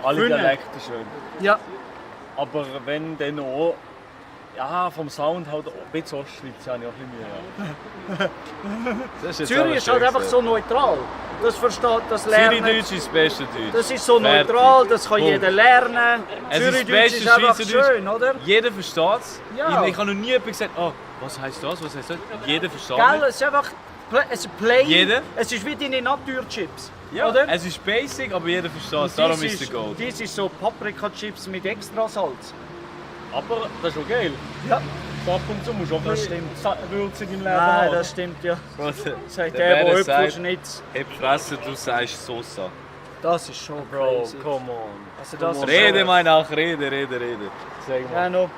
S3: alle
S8: Finde.
S3: Dialekte schön.
S8: Ja.
S3: Aber wenn dann auch, ja, vom Sound halt ein bisschen Ostschweiz habe ich auch ein bisschen Mühe.
S5: Das ist jetzt
S8: Zürich
S5: aber
S8: ist halt
S5: schön
S8: einfach
S5: gesagt.
S8: so neutral. Das versteht, das lernen.
S5: Zürichdeutsch ist das beste Deutsch.
S8: Das ist so
S5: Fertig.
S8: neutral, das kann
S5: Punkt.
S8: jeder lernen.
S5: Es ist das
S8: Zürichdeutsch
S5: beste
S8: ist einfach
S5: Schweizerdeutsch.
S8: schön, oder?
S5: Jeder versteht es.
S8: Ja.
S5: Ich habe noch nie jemand gesagt, oh, was heisst das, was heisst das? Jeder versteht
S8: Gell,
S5: es.
S8: es ist einfach es ist plain.
S5: Jeder?
S8: Es ist wie deine Naturchips.
S5: Ja,
S8: oder?
S5: es ist basic, aber jeder versteht es.
S8: Und
S5: Darum
S8: dies
S5: ist der Gold.
S8: Dies ist so Paprika-Chips mit extra Salz.
S3: Aber das ist auch geil.
S8: Ja.
S3: So ab und zu musst du auch ein
S8: Das
S3: bisschen
S8: stimmt.
S3: Würze in deinem Leben
S8: Nein,
S3: haben.
S8: das stimmt, ja. Sagt
S5: Der
S8: der,
S5: Bärer
S8: der
S5: sagt,
S8: Äpfelschnitz.
S5: Heb Fresse, du sagst Sosa.
S8: Das ist schon
S3: Bro,
S8: crazy.
S3: come on.
S8: Also das ist
S5: Rede,
S8: schon-
S5: mein Nach, rede.
S3: Sag mal.
S8: Ja, noch.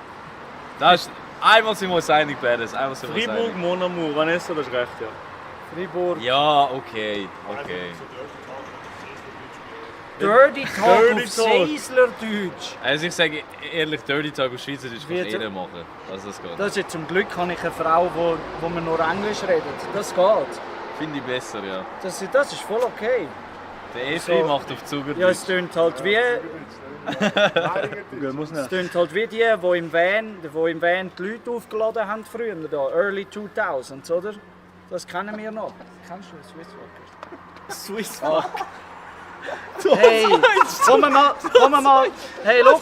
S5: Das ist, einmal sind wir uns einig, Bäres. Einmal sind wir uns
S3: Freiburg,
S5: einig.
S3: Mon Amour, Vanessa, das ist recht, ja.
S8: Freiburg.
S5: Ja, okay.
S8: Dirty Talk
S3: Dirty
S8: auf
S3: Talk.
S8: Seislerdeutsch.
S5: Also ich sage ehrlich, Dirty Talk auf Schweizerdeutsch kann
S8: Wie-
S5: jeder machen. Also das geht.
S8: Das ist jetzt zum Glück habe ich eine Frau, wo man nur Englisch redet. Das geht.
S5: Finde ich besser, ja.
S8: Das ist voll okay.
S5: Der Efri
S8: So.
S5: macht auf Zugerdeutsch.
S8: Ja, es tönt halt wie...
S3: Gut, muss
S8: Es
S3: nicht.
S8: tönt halt wie die im Van die Leute aufgeladen haben früher, da, Early 2000s, oder? Das kennen wir noch. Kennst du das?
S3: Swisswalk.
S8: Hey, komm mal. Hey, look,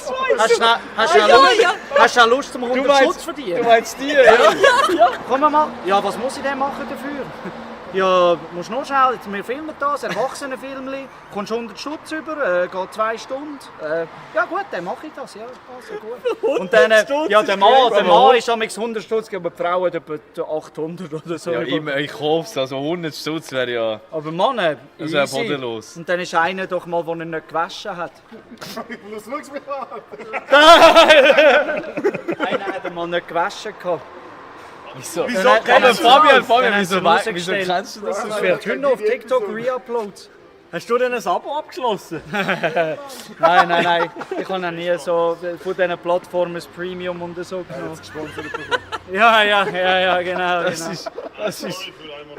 S8: hast du Lust zum 100 Schutz verdienen?
S3: Du meinst die, ja?
S8: Ja, komm mal. Ja, was muss ich denn machen dafür? Ja, musst noch schnell, wir filmen das, Erwachsenenfilmli, kommst 100 Stutz über, geht 2 Stunden. Ja gut, dann mache ich das, ja, also gut. Und dann, ja, der Mann ist am 100 Stutz, aber die Frau hat etwa 800 oder so.
S5: Ja, ich hoffe es, also 100 Stutz wäre ja...
S8: Aber Mann,
S5: das wäre
S8: easy.
S5: bodenlos.
S8: Und dann ist einer doch mal, der ihn nicht gewaschen hat.
S9: Was schaust du mich an?
S8: Einer hat ihn mal nicht gewaschen gehabt.
S5: Wieso?
S8: Aber
S5: Fabian, wieso kennst du das?
S8: Das wird heute noch auf TikTok reuploadet.
S1: Hast du denn ein Abo abgeschlossen?
S8: Nein. Ich habe noch nie so von diesen Plattformen das Premium und so genommen. Ja, genau.
S5: Das ist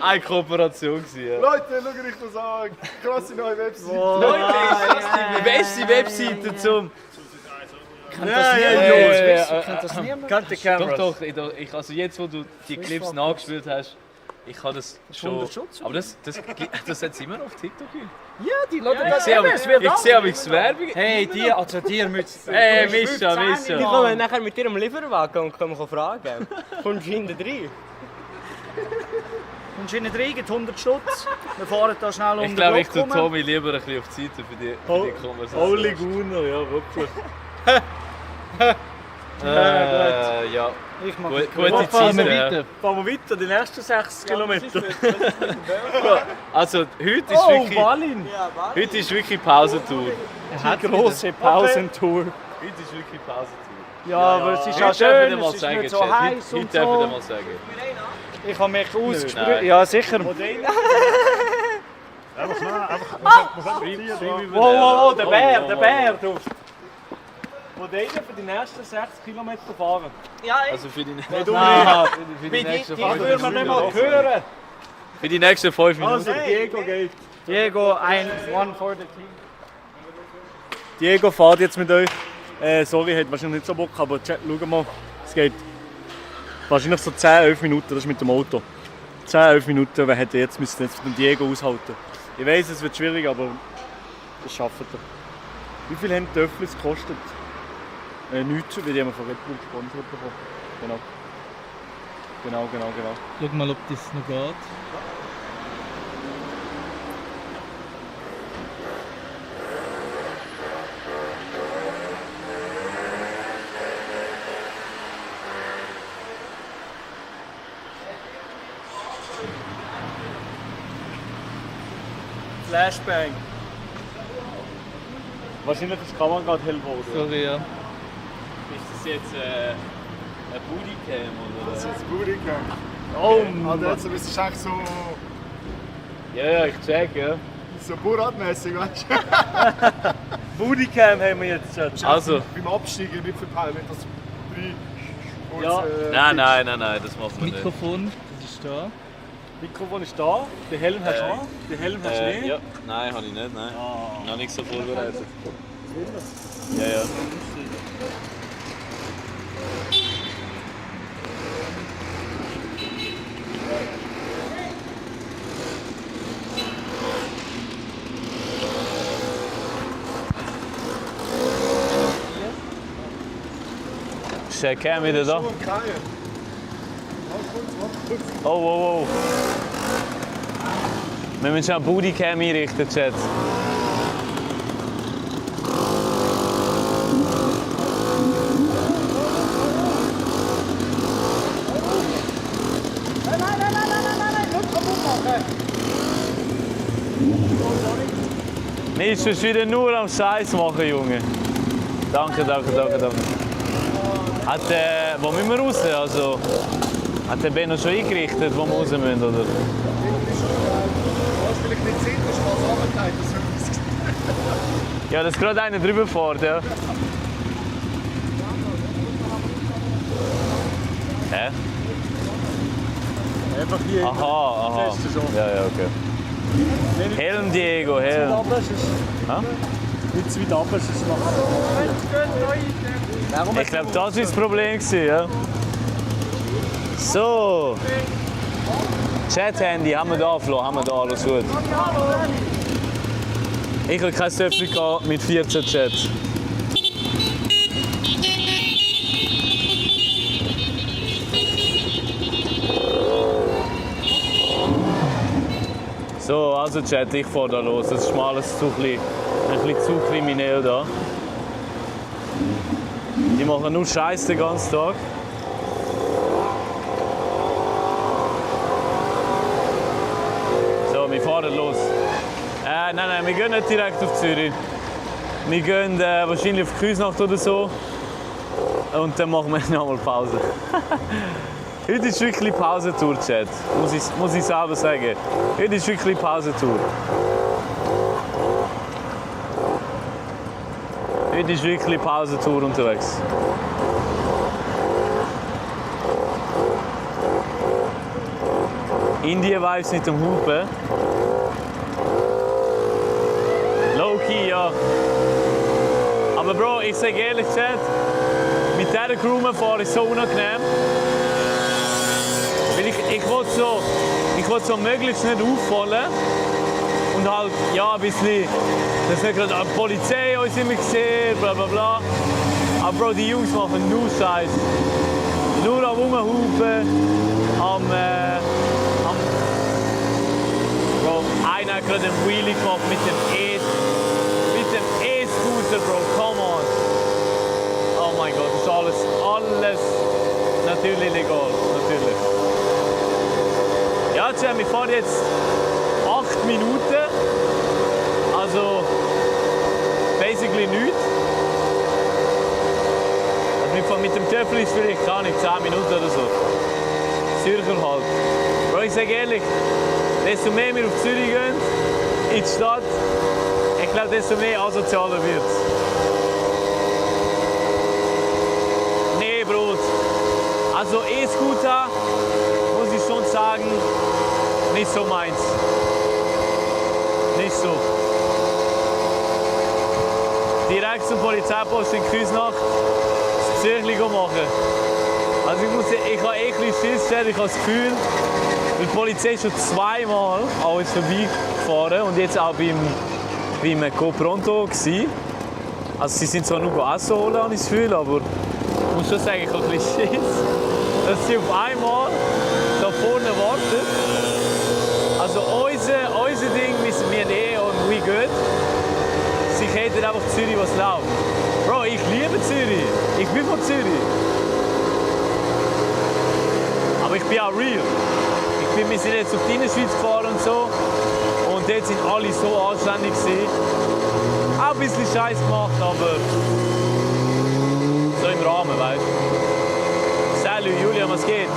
S5: eine Kooperation gewesen, ja.
S9: Leute, schaut euch das an. Krasse neue Webseite.
S5: Leute, das ist die beste Webseite zum...
S8: Kennt das niemand?
S1: Kennt die Cameras?
S5: Doch, also jetzt, wo du die Clips nachgespielt hast, ich habe das schon... Aber das hat immer noch auf TikTok.
S8: Ja, die laden
S5: Ich
S8: das
S5: sehe aber
S8: immer.
S5: Werbung.
S8: Hey, dir müsst...
S5: Hey, Mischa.
S7: Die kommen nachher mit ihrem Lieferwagen und können fragen. Kommst du hinten rein?
S8: Kommst du hinten rein, gibt 100 Stutz. Wir fahren da schnell um
S5: Ich
S8: den
S5: glaube, ich
S8: Block
S5: tue
S8: rum.
S5: Tommy lieber ein bisschen auf die Seite für die Konversation.
S1: Holy Gunnar, ja, wirklich.
S5: Ja.
S8: Ich mache
S5: Gute Zeit.
S1: Fahren wir weiter, die nächsten 6 Kilometer.
S5: Also, heute ist wirklich...
S1: Ballin!
S5: Heute ist wirklich Pausentour.
S8: Die grosse Pausentour.
S5: Heute ist wirklich Pausentour.
S8: Ja, aber es ist ja schön, es ist nicht so heiß und
S5: Heute darf ich
S8: so.
S5: dir mal sagen.
S8: Ich habe mich ausgesprochen.
S5: nein.
S8: Ja, sicher.
S6: Einfach schnell,
S8: Wow, der Bär. Du.
S1: Wo der für die nächsten 6 Kilometer fahren?
S5: Also für die nächsten 5
S8: Die würden wir nicht mal hören.
S5: Für die nächsten 5 Minuten.
S1: Also, Diego geht.
S8: Diego, one for the team.
S1: Diego fährt jetzt mit euch. Sorry, hat wahrscheinlich nicht so Bock, aber Chat, schau mal. Es geht wahrscheinlich so 10-11 Minuten, das ist mit dem Auto. 10-11 Minuten, wer hätte jetzt müssen jetzt mit dem Diego aushalten. Ich weiss, es wird schwierig, aber das schafft er. Wie viel haben die Töffels gekostet? Nichts, weil die haben wir von Red Bull gesponsert bekommen. Genau.
S4: Schau mal, ob das noch geht.
S1: Flashbang. Wahrscheinlich ist die Kamera gerade hell geworden.
S4: Sorry, ja.
S5: Ist das jetzt eine Bodycam oder?
S9: Das ist jetzt Bodycam.
S1: Oh
S9: Also jetzt bist du echt so
S5: Ja, ich check, ja.
S9: Borat-mäßig, weißt du?
S1: Bodycam haben wir jetzt, Chat.
S5: Also.
S9: Beim Absteigen nicht verpeilen, nicht das
S1: Ja.
S5: Nein, das machen wir nicht.
S4: Mikrofon, das ist da.
S1: Mikrofon ist da, den Helm hast du an, den Helm hast du nicht.
S5: Ja. Nein, habe ich nicht, nein. Noch nicht so vorbereitet. Ja. Ist der Cam wieder da? Oh. Wir müssen eine Bodycam einrichten, Chat. Nicht schon wieder nur am Scheiß machen, Junge. Danke. Wo müssen wir raus? Also, hat der Benno schon eingerichtet, wo wir raus müssen, oder?
S9: vielleicht nicht sehen, das ist was runtergeht, das ist
S5: Ja, dass gerade einer drüber fährt, ja. Hä?
S1: Einfach hier.
S5: Aha.
S1: Das ist schon.
S5: Ja, okay. Helm, Diego, Helm.
S1: Nicht zu weit ab, ist es
S5: Ich glaube, das war das Problem, ja. So. Chat-Handy haben wir da, Flo, alles gut. Ich habe kein Töpfchen mit 14 Chats. Also Chat, ich fahre da los. Das ist mir alles ein bisschen zu kriminell da. Die machen nur Scheiß den ganzen Tag. So, wir fahren los. Nein, wir gehen nicht direkt auf Zürich. Wir gehen wahrscheinlich auf Küsnacht oder so. Und dann machen wir nochmal Pause. Heute ist wirklich Pausentour, Chat. Muss ich selber sagen. Heute ist wirklich Pausentour. Heute ist wirklich Pausentour unterwegs. Indien-Vibes mit dem Hupen. Low-key, ja. Aber Bro, ich sage ehrlich, Chat, mit dieser Crew fahren ist so unangenehm. Weil ich will so möglichst nicht auffallen. Und halt, ja, ein bisschen, dass nicht gerade die Polizei uns immer sieht, bla bla bla. Aber Bro, die Jungs machen nur Scheiß. Nur am Rumhupen, Bro, einer hat gerade einen Wheelie gemacht mit dem E-Scooter, Bro, come on. Oh mein Gott, das ist alles natürlich legal, natürlich. Ja, Cem, wir fahren jetzt 8 Minuten, also basically nichts. Also mit dem Töpfel ist vielleicht gar nicht 10 Minuten oder so. Zürcher halt. Bro, ich sage ehrlich, desto mehr wir auf Zürich gehen, in die Stadt, ich glaube, desto mehr asozialer wird es. Nee, Bro. Also E-Scooter, muss ich schon sagen, nicht so meins. Nicht so. Direkt zum Polizeipost in Küsnacht das Zürchli machen. Also ich habe ein bisschen Schiss, ich habe das Gefühl, die Polizei ist schon zweimal an uns vorbeigefahren und jetzt auch beim Co-Pronto gsi. Also sie sind zwar nur Essen holen, habe ich das Gefühl, aber ich muss schon sagen, ich habe ein bisschen Schiss, dass sie auf einmal da vorne warten. Also unser Ding wissen wir eh und we good. Sie hätten einfach Zürich was läuft. Bro, ich liebe Zürich. Ich bin von Zürich. Aber ich bin auch real. Wir sind jetzt auf die Innerschweiz gefahren und so. Und dort sind alle so anständig gewesen. Auch ein bisschen Scheiß gemacht, aber so im Rahmen, weißt du. Salut, Julia, was geht?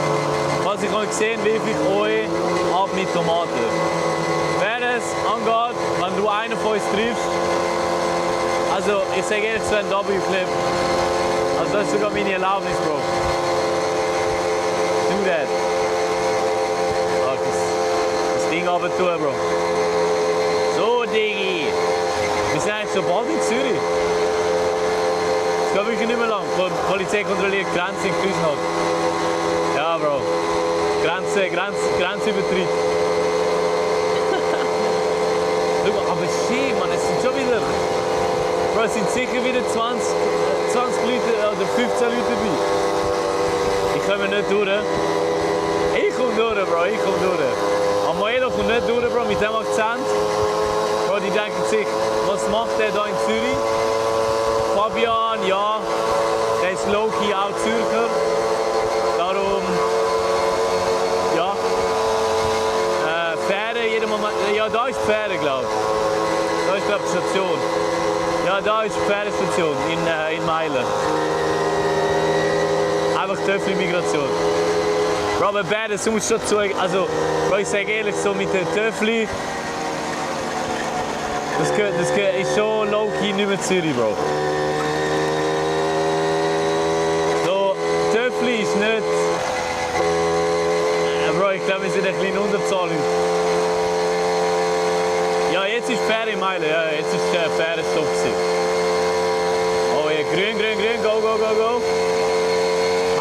S5: Was ich habe gesehen, wirf ich euch ab mit Tomaten. Wer es angeht, wenn du einen von uns triffst, also ich sage ehrlich, es wäre ein W-Clip. Also das ist sogar meine Erlaubnis, Bro. Do that. Das Ding runter tun, Bro. So, Diggi. Wir sind eigentlich schon bald in Zürich. Es geht wirklich nicht mehr lang. Die Polizei kontrolliert die Grenze in Küsnacht. Ja, Bro. Grenzübertritt. Aber shit, man, es sind schon wieder... Bro, es sind sicher wieder 20 Leute oder 15 Leute dabei. Ich komme nicht durch. Ich komme durch, Bro, ich komme durch. Amoelo kommt nicht durch, Bro, mit dem Akzent. Bro, die denken sich, was macht der da in Zürich? Fabian, ja, der ist low-key auch Zürcher. Darum, ja. Fähre, jeder Moment, ja, da ist die Fähre, glaube ich. Da ist, glaube ich, die Station. Ja, da ist die Fährenstation in Meilen. Einfach Töffli-Migration. Bro, aber beides muss schon zu. Also, Bro, ich sage ehrlich, so mit den Töffli. Das ist schon low-key nicht mehr Zürich, Bro. So, Töffli ist nicht. Bro, ich glaube, wir sind ein bisschen Unterzahl. Ja, jetzt ist Fähre in Meilen. Ja, jetzt ist der Fährenstopp. Oh ja, grün, go, go, go, go.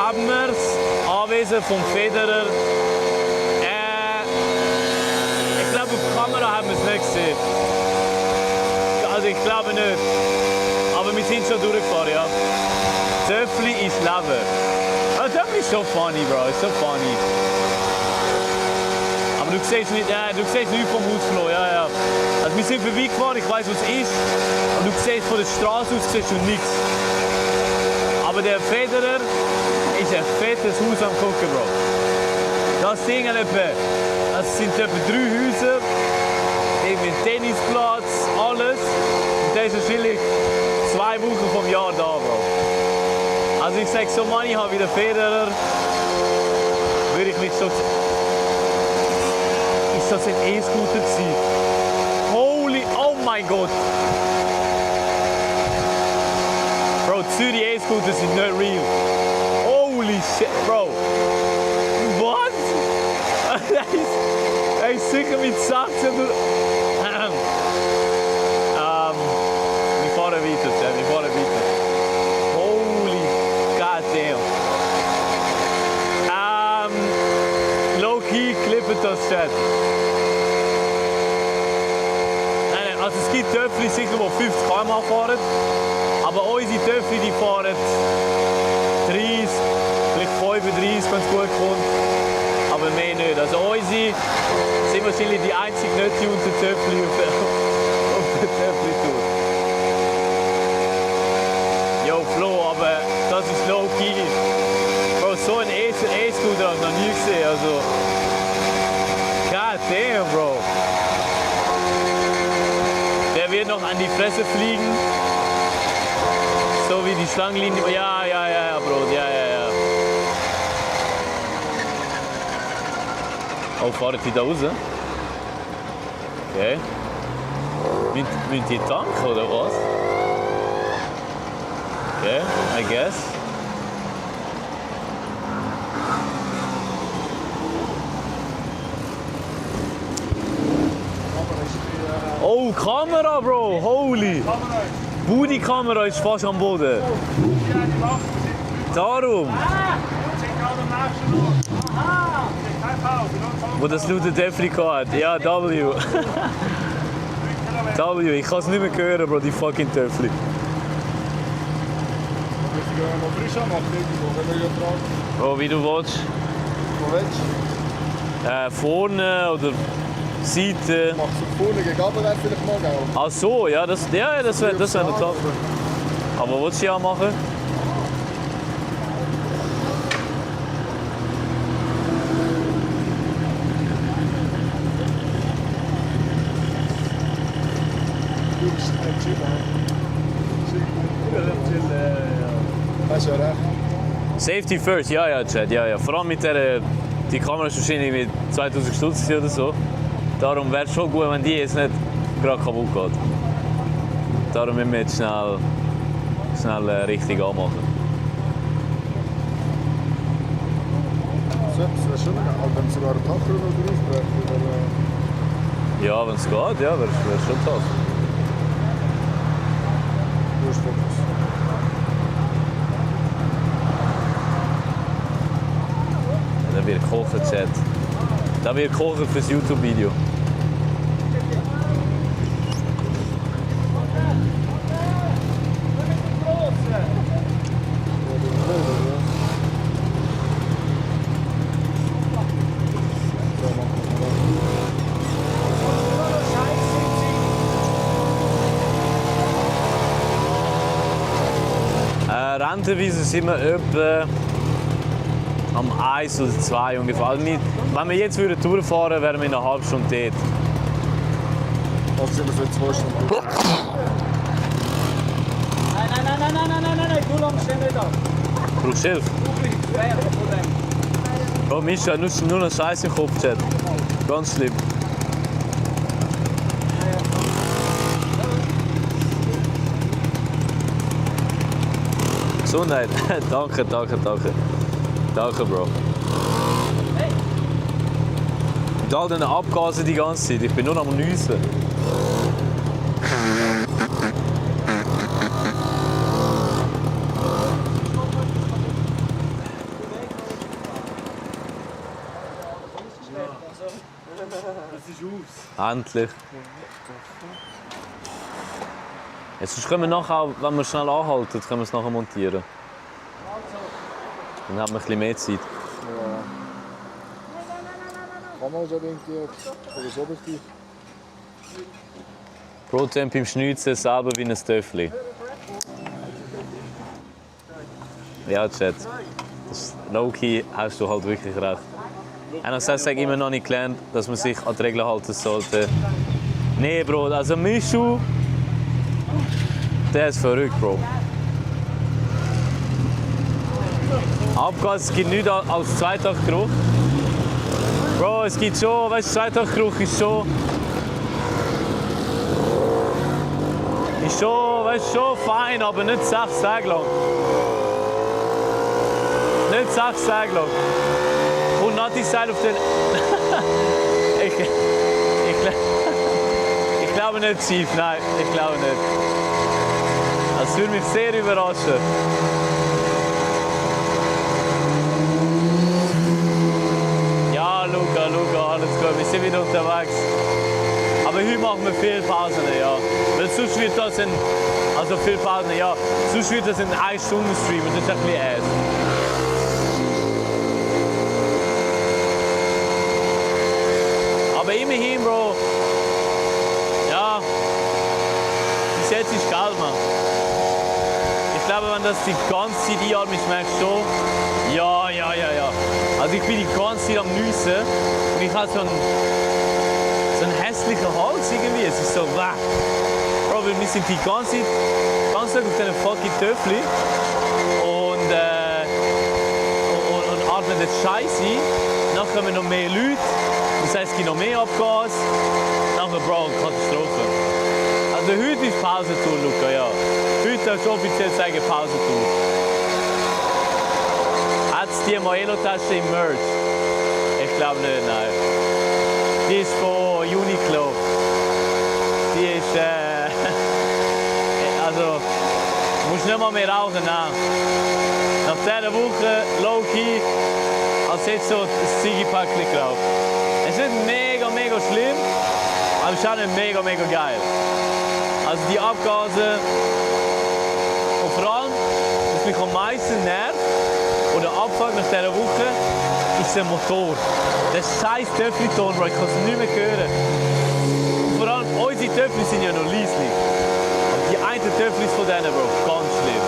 S5: Haben wir's. Anwesen vom Federer. Ich glaube, auf Kamera haben wir es nicht gesehen. Also ich glaube nicht. Aber wir sind schon durchgefahren, ja. Töffli ist Leben. Töffli ist schon funny, Bro. Ist so funny. Aber
S3: du siehst nicht vom Haus, ja. Also wir sind vorbeigefahren, ich weiß, was es ist. Und du siehst von der Straße aus siehst du nichts. Aber der Federer ist ein fettes Haus am gucken, Bro. Das Ding hat es sind etwa 3 Häuser, irgendwie ein Tennisplatz, alles. Und der ist wahrscheinlich 2 Wochen vom Jahr da, Bro. Also ich sag so, Mann, ich habe wieder Federer. Würde ich mich so... Ist das ein E-Scooter gewesen? Holy... Oh mein Gott! Bro, Zürich E-Scooters sind nicht real. Holy shit, Bro! What? Er ist sicher mit 16 durch... Wir fahren weiter, Chat, wir fahren weiter. Holy goddamn! Low-key klippet das, Chat. Nein, also es gibt Töpfchen sicher, die 50 km/h fahren. Aber unsere Töpfchen, die fahren 30, vielleicht 35, wenn es gut kommt. Aber mehr nicht. Also unsere sind wahrscheinlich die einzigen nicht unter Töpfchen auf der Töpfchen-Tour. Jo, Flo, aber das ist low-key. Bro, so ein E-Scooter habe ich noch nie gesehen. Also, god damn, Bro. Der wird noch an die Fresse fliegen. So wie die Schlangenlinie. Ja, Bro. Ja. Oh, fahren die da raus? Okay. Müssen die tanken oder was? Okay, I guess. Oh, Kamera, Bro! Holy! Booty-Kamera ist fast am Boden. Darum! Wo das laute Töpfchen hat. Ja, W. W, ich kann es nicht mehr hören, Bro, die fucking Töpfchen. Bro, wie du willst.
S9: Wo willst du?
S3: Vorne oder Seite.
S9: Machst du vorne gegen runter, wäre vielleicht mal geil.
S3: Ach so, ja, das wäre noch top. Aber was willst du ja machen?
S9: Hast du ja recht.
S3: Safety first, ja, Chat, ja. Vor allem mit der, die Kamera ist wahrscheinlich mit 2000 Stutz oder so. Darum wäre es schon gut, wenn die jetzt nicht gerade kaputt geht. Darum müssen wir jetzt schnell richtig anmachen.
S9: So, das wäre schon geil, wenn sogar ein Tacho noch drauf wäre.
S3: Ja, wenn es geht, ja, wäre schon toll.
S9: Du hast Fokus.
S3: Da wird kochen, Chat. Da wird kochen fürs YouTube-Video. Rentenweise sind wir etwa am 1 oder 2 ungefähr. Also wenn wir jetzt durchfahren würden, wären wir in einer halben Stunde dort.
S9: Also sind wir für 2 Stunden gut.
S10: Nein, du lang stehen nicht da.
S3: Brauchst du Hilfe? Bro, Mischa, nur noch Scheiß im Kopf, Chat. Ganz schlimm. Gesundheit. Danke, Bro. Und all diese Abgase die ganze Zeit. Ich bin nur am Nüssen.
S1: Das ist aus.
S3: Endlich. Jetzt können wir nachher, wenn wir schnell anhalten, können wir es nachher montieren. Dann hat man ein bisschen mehr Zeit.
S9: Kamera so orientiert. Oder so richtig.
S5: Pro-Temp im Schnitzen selber wie ein Töffli. Ja, Chat. Low-key hast du halt wirklich recht. Und das heißt, ich immer noch nicht gelernt, dass man sich an die Regeln halten sollte. Nee, Bro, also Mischu, der ist verrückt, Bro. Abgas, es gibt nichts als Zweitaktgeruch. Bro, es gibt schon, weißt du, Zweitaktgeruch ist schon, weißt du, schon fein, aber nicht 6 Tage lang. Nicht 6 Tage lang. Und Nati sagt auf den... ich glaube nicht, Chief, nein, ich glaube nicht. Das würde mich sehr überraschen. Ja, Luca, alles gut, wir sind wieder unterwegs. Aber heute machen wir viel Pausen, ja. Weil sonst wird das ein... Also viel Pausen, ja. Sonst wird das ein 1-Stunden-Stream und das ist ein bisschen ass. Aber immerhin, Bro. Ja. Bis jetzt ist geil, Mann. Ich glaube, wenn das die ganze Zeit einatmest, merkst du schon. Ja. Also ich bin die ganze Zeit am Nüssen und ich habe so einen hässlichen Hals irgendwie. Es ist so, wah. Bro, wir sind die ganze Zeit auf diesen fucking Töffli und atmen das Scheiß ein. Dann kommen noch mehr Leute. Das heisst, es gibt noch mehr Abgas. Nachher, Bro, Katastrophe. Also heute ist Pausetour, Luca, ja. Heute ist offiziell sagen Pausetour. Hat es die Moelo-Tasche im Merch? Ich glaube nicht, nein. Die ist von Uniqlo. Die ist, also, du musst nicht mal mehr rauchen, nein. Nach dieser Woche, low-key, als jetzt so ein Ziggy-Packchen geraucht. Es ist nicht mega schlimm, aber es ist auch nicht mega geil. Also die Abgase und vor allem, was mich am meisten nervt oder abfuckt nach dieser Woche, ist der Motor. Der scheiß Töffli-Ton, Bro, ich kann es nicht mehr hören. Und vor allem, unsere Töffli sind ja noch leislich. Aber die einen Töfflis von denen, Bro, ganz schlimm.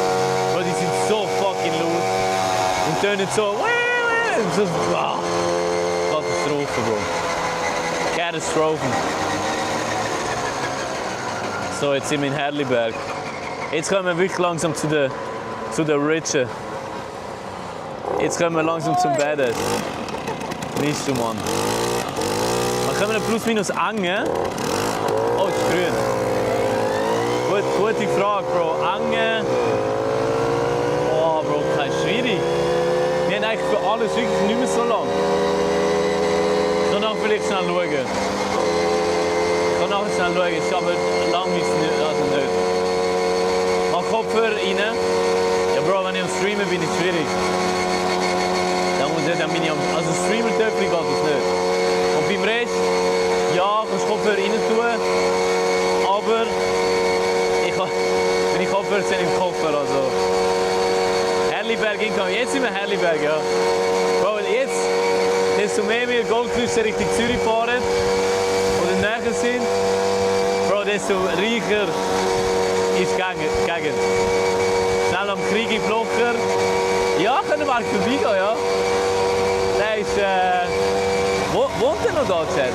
S5: Bro, die sind so fucking laut und tönen so. Katastrophe, Bro. Katastrophen. So, jetzt sind wir in Herliberg. Jetzt kommen wir wirklich langsam zu den Richen. Jetzt kommen wir langsam zum Badass. Nicht du, Mann. Wir können plus minus Ange. Oh, es ist grün. Gute Frage, Bro. Ange. Oh, Bro, kein schwierig. Wir haben eigentlich für alles wirklich nicht mehr so lang. Danach vielleicht schnell schauen. Ich kann nachher schnell schauen, ist aber lang ist es nicht, also nicht. Mach Kopfhörer rein. Ja, Bro, wenn ich am Streamen bin, ist es schwierig. Dann bin ich also Streamer-Töpfchen geht das nicht. Und beim Rest, ja, kannst du Kopfhörer rein tun. Aber wenn ich Kopfhörer sind im Koffer, also. Herliberg hinkommen. Jetzt sind wir Herliberg, ja. Bro, jetzt, desto mehr wir Goldküste Richtung Zürich fahren oder näher sind, Bro, desto reicher ist die Gegend. Schnell am Krieg im Blocher. Ja, können wir eigentlich vorbeigehen, ja. Der ist, wohnt er noch da, Chat?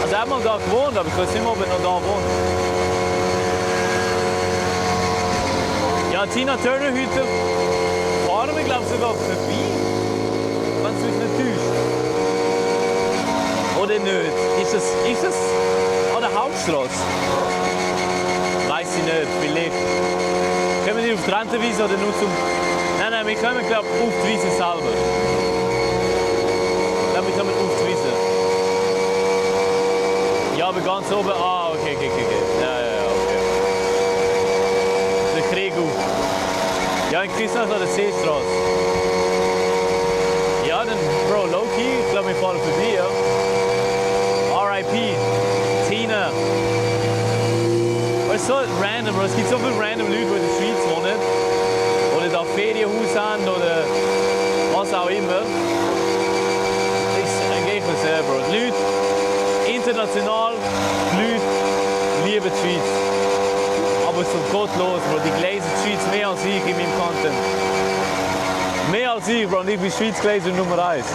S5: Also er hat mal da gewohnt, aber ich weiß nicht mehr, ob er noch da wohnt. Ja, Tina Turner heute fahren wir, glaube ich, sogar vorbei, wenn es mich nicht täuscht. Oder nicht? Ist das an der Hauptstraße? Weiß ich nicht, vielleicht. Können wir nicht auf die Rentenwiese oder nur zum... Nein, wir kommen, glaube ich, auf die Wiese selber. Ich glaube, wir kommen auf die Wiese. Ja, aber ganz oben... Ah, okay. Ja, okay. Der Krieg auf. Ja, in Christnach an der Seestraße. Ja, dann, Bro, low-key, ich glaube, wir fahren vorbei, ja. R.I.P. Tina. Es ist so random, Bro. Es gibt so viele random Leute, die in der Schweiz wohnen. Oder da Ferienhaus haben oder was auch immer. Ich mir sehr, Bro. die Leute international, die Leute lieben die Schweiz. Aber so gottlos, Bro. Die glazen die Schweiz mehr als ich in meinem Content. Mehr als ich, Bro. Und ich bin Schweiz Glazer Nummer 1.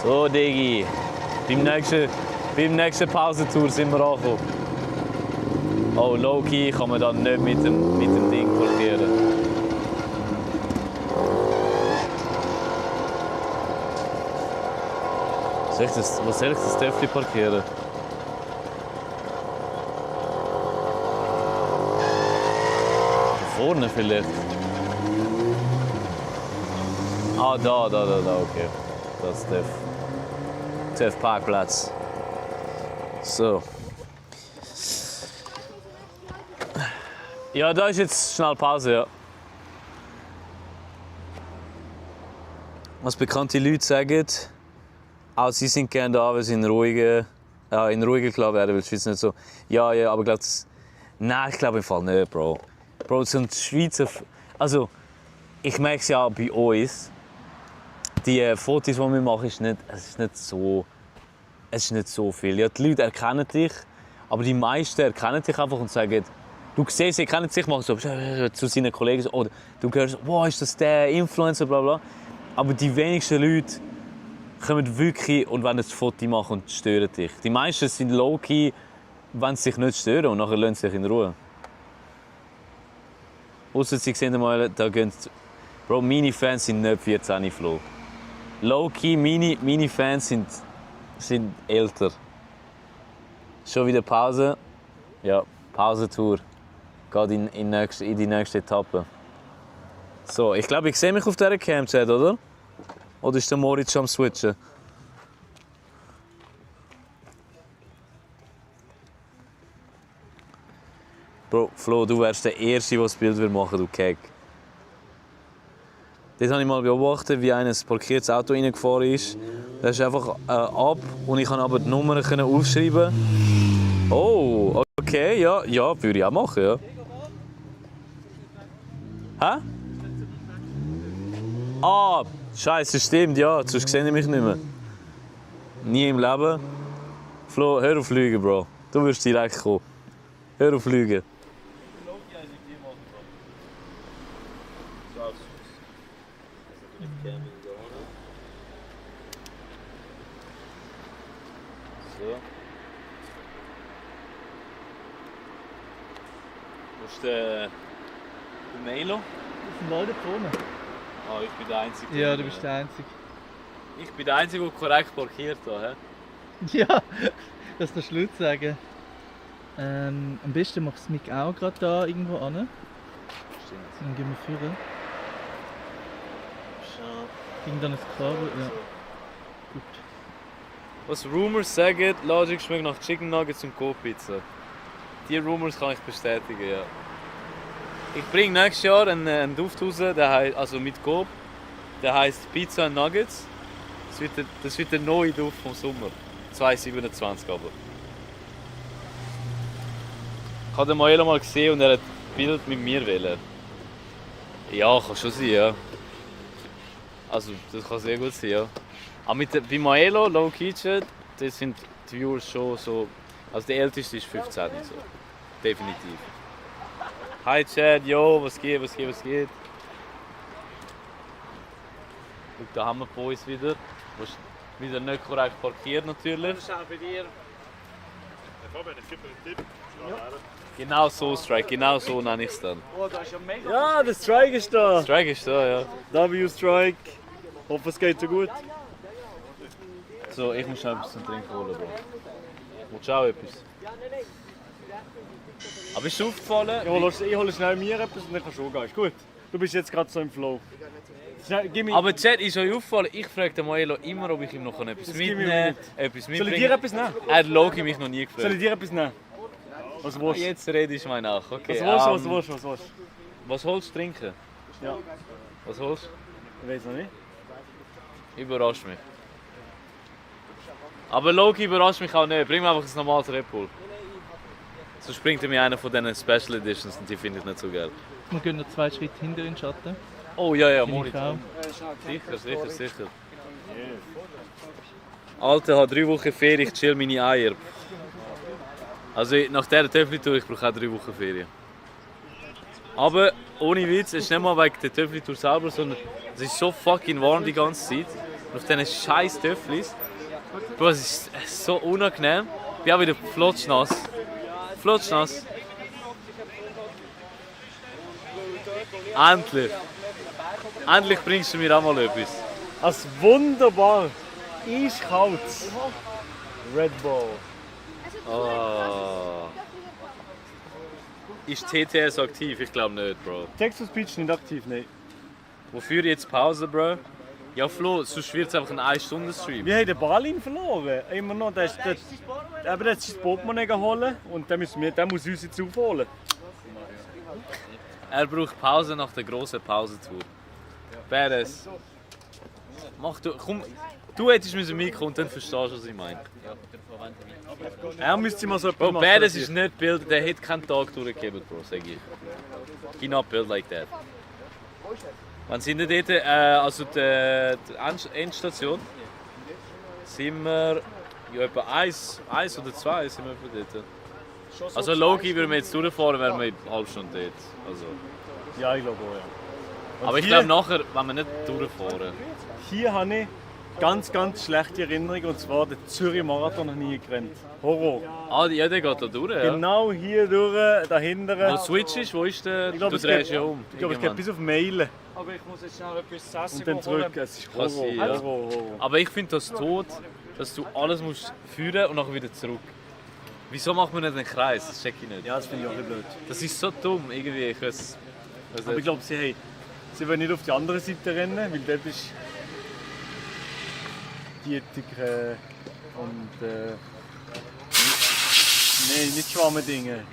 S5: So, Digi. Beim nächsten Pausentour sind wir angekommen. Oh, low-key kann man dann nicht mit dem Ding parkieren. Wo soll ich das Töffel parkieren? Vorne vielleicht. Ah, da, okay. Das ist der Parkplatz. So. Ja, da ist jetzt schnell Pause, ja. Was bekannte Leute sagen, auch sie sind gerne da, weil sie in ruhigen gelassen werden, weil die Schweiz nicht so... Ja, aber ich glaube, nein, ich glaube im Fall nicht, Bro. Bro, so ein Schweizer... Also, ich merke es ja bei uns. Die Fotos, die wir machen, es ist nicht so viel. Ja, die Leute erkennen dich, aber die meisten erkennen dich einfach und sagen, du siehst, sie kennen sich, machen so zu seinen Kollegen, oder du hörst, wow, ist das der Influencer, bla bla. Aber die wenigsten Leute kommen wirklich und wollen ein Foto machen und stören dich. Die meisten sind low-key, wollen sich nicht stören und nachher lassen sie sich in Ruhe. Ausser sie sehen mal, da gehen... Bro, meine Fans sind nicht 14 Flow. Low-key, meine Fans sind älter. Schon wieder Pause. Ja, Pausentour. Geht in die nächste Etappe. So, ich glaube, ich sehe mich auf dieser Cam-Chat, oder? Oder ist der Moritz schon am Switchen? Bro, Flo, du wärst der Erste, der das Bild machen will, du Keck. Dort habe ich mal beobachtet, wie ein parkiertes Auto reingefahren ist. Das ist einfach ab und ich konnte aber die Nummern aufschreiben. Oh, okay, ja, würde ich auch machen, ja. Hä? Ah, Scheiße, stimmt, ja, sonst sehe ich mich nicht mehr. Nie im Leben. Flo, hör auf Lügen, Bro. Du wirst direkt kommen. Hör auf Lügen. Wo ist der Melo?
S4: Das sind alle da vorne.
S5: Ah, ich bin der Einzige.
S4: Ja, du bist der Einzige.
S5: Ich bin der Einzige, der korrekt parkiert hat.
S4: Ja, das darfst du laut sagen. Am besten machst du das Mic auch gerade da irgendwo an.
S5: Stimmt.
S4: Dann gehen wir führen. Ging dann ein Kabel, ja. Gut.
S5: Was Rumors sagen, Logic schmeckt nach Chicken Nuggets und Co-Pizza. Die Rumors kann ich bestätigen, ja. Ich bringe nächstes Jahr einen Duft raus, also mit Coop. Der heisst Pizza and Nuggets. Das wird der neue Duft vom Sommer. 2027 aber. Ich habe den Maelo mal gesehen und er hat ein Bild mit mir wählen. Ja, kann schon sein, ja. Also, das kann sehr gut sein, ja. Aber bei Maelo, Low Kitchen, das sind die Viewers schon so... Also der älteste ist 15 so. Definitiv. Hi Chad, yo, was geht? Schau, da haben wir bei uns wieder. Wieder nicht korrekt parkiert natürlich.
S8: Das ist auch bei dir.
S6: Fabian, ich gebe dir einen Tipp.
S5: Genau so, Strike, genau so nenne ich es dann.
S8: Oh, das ist ja mega.
S3: Ja, der Strike ist da.
S5: Strike ist da, ja.
S3: W-Strike. Hoffe, es geht so gut.
S5: So, ich muss schnell etwas zum Trinken holen, Bro. Willst du auch etwas? Aber ist dir aufgefallen?
S3: Ich hole schnell mir etwas und dann kannst du auch gehen. Ist gut. Du bist jetzt gerade so im Flow. Schnell, gib mir...
S5: Aber Chat, ist euch aufgefallen, ich frage den Maelo immer, ob ich ihm noch etwas mitnehmen kann.
S3: Soll ich dir etwas nehmen?
S5: Er hat Loki mich noch nie gefragt.
S3: Soll ich dir etwas nehmen? Was willst du?
S5: Jetzt rede ich mal nach. Okay,
S3: Was willst du?
S5: Was holst du trinken?
S3: Ja.
S5: Was holst du?
S3: Ich weiß noch nicht.
S5: Überrasch mich. Aber Loki überrascht mich auch nicht. Bring mir einfach ein normales Red Bull. Sonst bringt er mir einer von diesen Special Editions und die finde ich nicht so geil.
S4: Wir gehen noch 2 Schritte hinter in den Schatten.
S5: Oh ja,
S4: Finde ich
S5: Monitor.
S4: auch.
S5: Sicher. Alter, hat 3 Wochen Ferien, ich chill meine Eier. Also nach dieser Töffli-Tour, ich brauche auch 3 Wochen Ferien. Aber ohne Witz, es ist nicht mal wegen der Töffli-Tour selber, sondern es ist so fucking warm die ganze Zeit. Und auf diesen scheiß Töfflis, Bro, es ist so unangenehm. Ich bin auch wieder flotschnass. Endlich bringst du mir auch mal etwas.
S3: Als wunderbar eiskaltes Red Bull.
S5: Oh. Ist TTS aktiv? Ich glaube nicht, Bro.
S3: Texas Beach nicht aktiv, nein.
S5: Wofür jetzt Pause, Bro? Ja, Flo, sonst wird es einfach ein 1-Stunden-Stream.
S3: Wir haben den Balin verloren. Immer noch. Der ist sein Portemonnaie holen und der muss uns jetzt aufholen.
S5: Er braucht Pause nach der grossen Pausentour. Badass. Mach du, komm, du hättest mitkommen und dann verstehst du, was ich meine.
S3: Er müsste mal so etwas
S5: Bro,
S3: machen.
S5: Badass ist nicht Bild, der hat keinen Tag durchgegeben, Bro, sag ich. He not build like that. Wann sind wir dort? Also die Endstation sind wir ja, etwa 1 oder 2 sind wir etwa dort. Also Logi würden wir jetzt durchfahren, wären wir eine halbe Stunde dort. Also.
S3: Ja, ich glaube auch, ja. Und
S5: Aber ich glaube nachher, wenn wir nicht durchfahren.
S3: Hier habe ich ganz schlechte Erinnerungen, und zwar den Zürich Marathon noch nie gerannt. Horror.
S5: Ah, ja, der geht da durch, ja.
S3: Genau hier durch, dahinter.
S5: Wo Switch ist, wo ist der?
S3: Ich glaube,
S5: Du drehst ja um.
S3: Ich glaube, es geht bis auf Meilen.
S8: Aber ich muss jetzt schnell etwas zu essen
S3: Und dann
S8: holen.
S3: zurück. Es ist
S5: Kann sein, ja.
S3: Horror.
S5: Aber ich finde das tot, dass du alles musst führen und nachher wieder zurück. Wieso macht man nicht einen Kreis? Das check ich nicht.
S3: Ja, das finde ich auch ein bisschen blöd.
S5: Das ist so dumm, irgendwie. Ich weiß,
S3: Aber ich glaube, sie wollen nicht auf die andere Seite rennen, weil dort ist Dietig und nein, nicht Schwammendinge.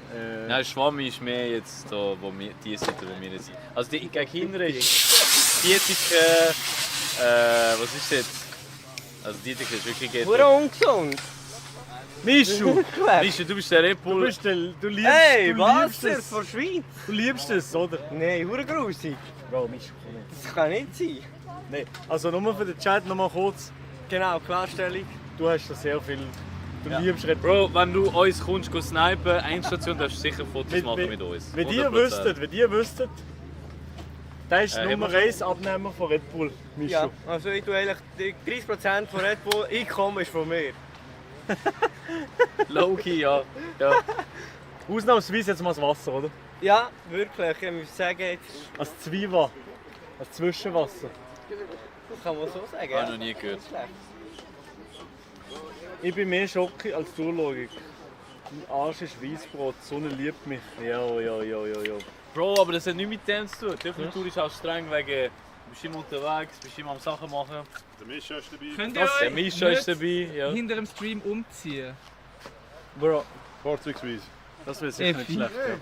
S5: Nein, Schwammi ist mehr jetzt da, wo wir, die Seite, wo wir nicht sind. Also die gegen Kinder ist Dietig, was ist jetzt? Also Dietig ist wirklich geht.
S7: Pura ungesund.
S3: Mischu!
S5: Mischu, du bist der Red Bull.
S3: Du liebst,
S7: Hey,
S3: du
S7: Wasser
S3: liebst es.
S7: von Schweiz.
S3: Du liebst es, oder?
S7: Nein, hure grusig.
S3: Bro, Mischu, komm nicht.
S7: Das kann nicht sein.
S3: Nein, also nur für den Chat noch mal kurz.
S7: Genau, Klarstellung.
S3: Du hast da sehr viel. Du liebst Red Bull.
S5: Bro, wenn du uns kommst, snipen, Endstation, darfst du sicher Fotos machen mit uns.
S3: Wenn ihr wüsstet, der ist Nummer 1 Abnehmer von Red Bull, Mischu.
S7: Ja, also ich tue eigentlich 30% von Red Bull Einkommen ist von mir.
S5: Low-key, ja.
S3: Ausnahmsweise jetzt mal das Wasser, oder?
S7: Ja, wirklich. Ich muss sagen, jetzt
S3: Als Zwieber. Als Zwischenwasser.
S7: kann man so sagen.
S5: Habe ich noch nie gehört.
S3: Ich bin mehr Schocke als Durchlogik. Mein Arsch ist Weissbrot, die Sonne liebt mich. Ja.
S5: Bro, aber das hat nichts mit dem zu tun. Die Öffnung ist auch streng wegen, du bist immer unterwegs, bist immer am Sachen machen.
S6: Der Mischa ist dabei.
S4: Könnt ihr
S5: Der
S4: euch
S5: Mischa ist
S4: nicht
S5: dabei, ja.
S4: hinter dem Stream umziehen?
S3: Bro,
S6: Vorzugsweise.
S3: das wäre sicher nicht
S4: Effi.
S3: schlecht. Ja.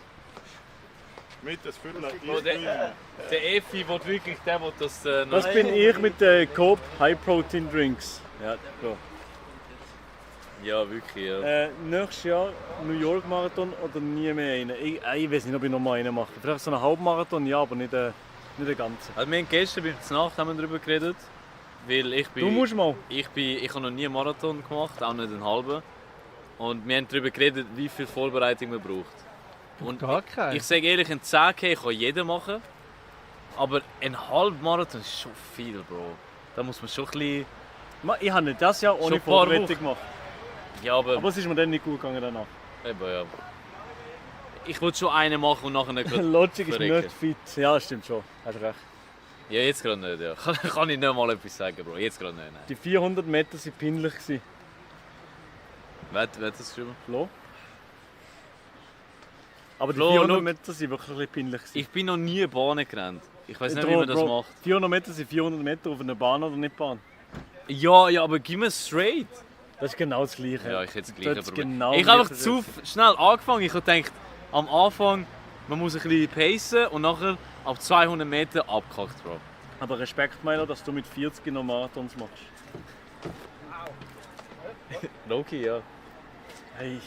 S6: Mit das Viertel.
S5: Bro, der Effi will wirklich, der will das...
S3: Das bin ich mit den Coop High Protein Drinks. Ja, Bro.
S5: Ja, wirklich, ja.
S3: Nächstes Jahr New York Marathon oder nie mehr einen. Ich weiß nicht, ob ich noch mal einen mache. Vielleicht so einen Halbmarathon, ja, aber nicht den ganzen.
S5: Also wir haben gestern bei der Nacht darüber geredet, weil ich bin...
S3: Du musst mal.
S5: Ich habe noch nie einen Marathon gemacht, auch nicht einen halben. Und wir haben darüber geredet, wie viel Vorbereitung man braucht. Und
S4: Gar keinen.
S5: ich sage ehrlich, ein 10K kann jeder machen. Aber ein Halbmarathon ist schon viel, Bro. Da muss man schon ein bisschen...
S3: Ich habe nicht das Jahr
S5: Schon
S3: ohne
S5: ein paar
S3: Vorbereitung
S5: Wochen.
S3: gemacht.
S5: Ja, aber
S3: es ist mir dann nicht gut gegangen danach.
S5: eben, ja. Ich wollte schon einen machen und nachher nicht gerade
S3: Logic ist
S5: verrecken.
S3: nicht fit. Ja, stimmt schon. Hat recht.
S5: Ja, jetzt gerade nicht, ja. Kann ich nicht mal etwas sagen, Bro. Jetzt gerade nicht, nein.
S3: Die 400 Meter waren peinlich.
S5: Wer hat das geschrieben?
S3: Flo? Aber die
S5: Flo,
S3: 400
S5: schau.
S3: Meter waren wirklich ein bisschen peinlich.
S5: Ich bin noch nie Bahnen gerannt. Ich weiß nicht, wie man das macht.
S3: 400 Meter sind 400 Meter auf einer Bahn oder nicht Bahn.
S5: Ja, aber gib mir straight.
S3: Das ist genau das Gleiche.
S5: Ja, ich hätte das Gleiche
S3: Das ist
S5: probiert.
S3: genau
S5: Ich habe einfach
S3: das
S5: zu schnell angefangen. Ich habe gedacht, am Anfang, man muss ein bisschen pacen und nachher ab 200 Meter abgekackt, Bro.
S3: Aber Respekt, Milo, dass du mit 40 noch Marathons machst.
S5: Loki, ja.
S3: Hey.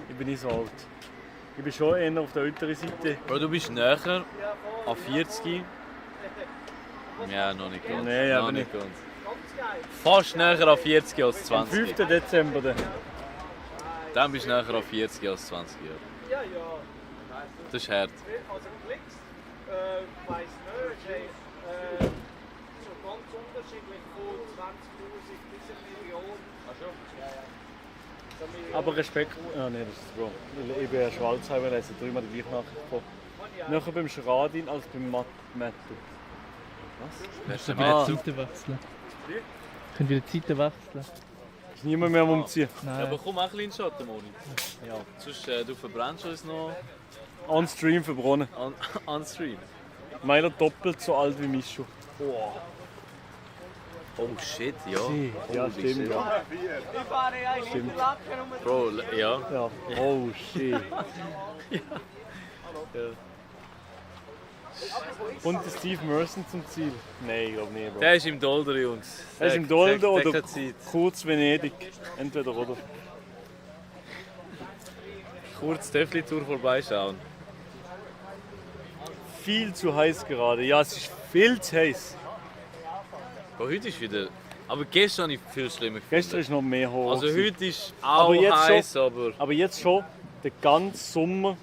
S3: Ich bin nicht so alt. Ich bin schon eher auf der älteren Seite.
S5: Bro, du bist näher an 40. Ja, noch nicht ganz.
S3: Nein, aber
S5: nicht ganz. Fast näher an 40 als 20.
S3: Am 5. Dezember dann.
S5: Dann bist du näher an 40 als 20 Jahre.
S8: Ja, ja.
S5: Das ist hart.
S8: Also Klicks, weiss nicht, hey, so ganz unterschiedlich von 20'000 bis 1 Million. Ach schon? Ja, ja.
S3: Aber Respekt. Ah nein, das ist Bro. Ich bin ein Schwalzheimer, lese dreimal die gleiche Nachricht vor. Näher beim Schradin als beim Metal.
S5: Was?
S4: Können wir die Zeiten wechseln? Können wir die Zeiten wechseln?
S3: Ist niemand mehr am Umziehen.
S5: Ja, aber komm auch ein bisschen in den Schatten, Moni.
S3: Ja.
S5: Sonst du verbrennst uns noch.
S3: On Stream verbrannt.
S5: On Stream.
S3: Meiner doppelt so alt wie Mischu.
S5: Oh shit, ja.
S3: Ja,
S5: Holy
S3: stimmt,
S5: shit.
S3: ja.
S8: Ich fahre ja in
S3: Stimmt.
S8: Interlaken um.
S5: Bro, ja.
S3: Ja. Oh shit. Und der Steve Merson zum Ziel? Nein, ich glaube nicht. Bro.
S5: Der ist im Dolder, Jungs.
S3: Er ist im Dolder
S5: der
S3: oder
S5: keine Zeit.
S3: kurz Venedig. Entweder oder.
S5: Kurz Töffli-Tour vorbeischauen.
S3: Viel zu heiß gerade. Ja, es ist viel zu heiß.
S5: Bro, heute ist wieder... Aber gestern habe ich viel schlimmer gefunden.
S3: Gestern ist noch mehr hoch.
S5: Also
S3: gewesen.
S5: heute ist auch
S3: Aber jetzt
S5: heiß,
S3: schon,
S5: aber...
S3: Aber jetzt schon, der ganze Sommer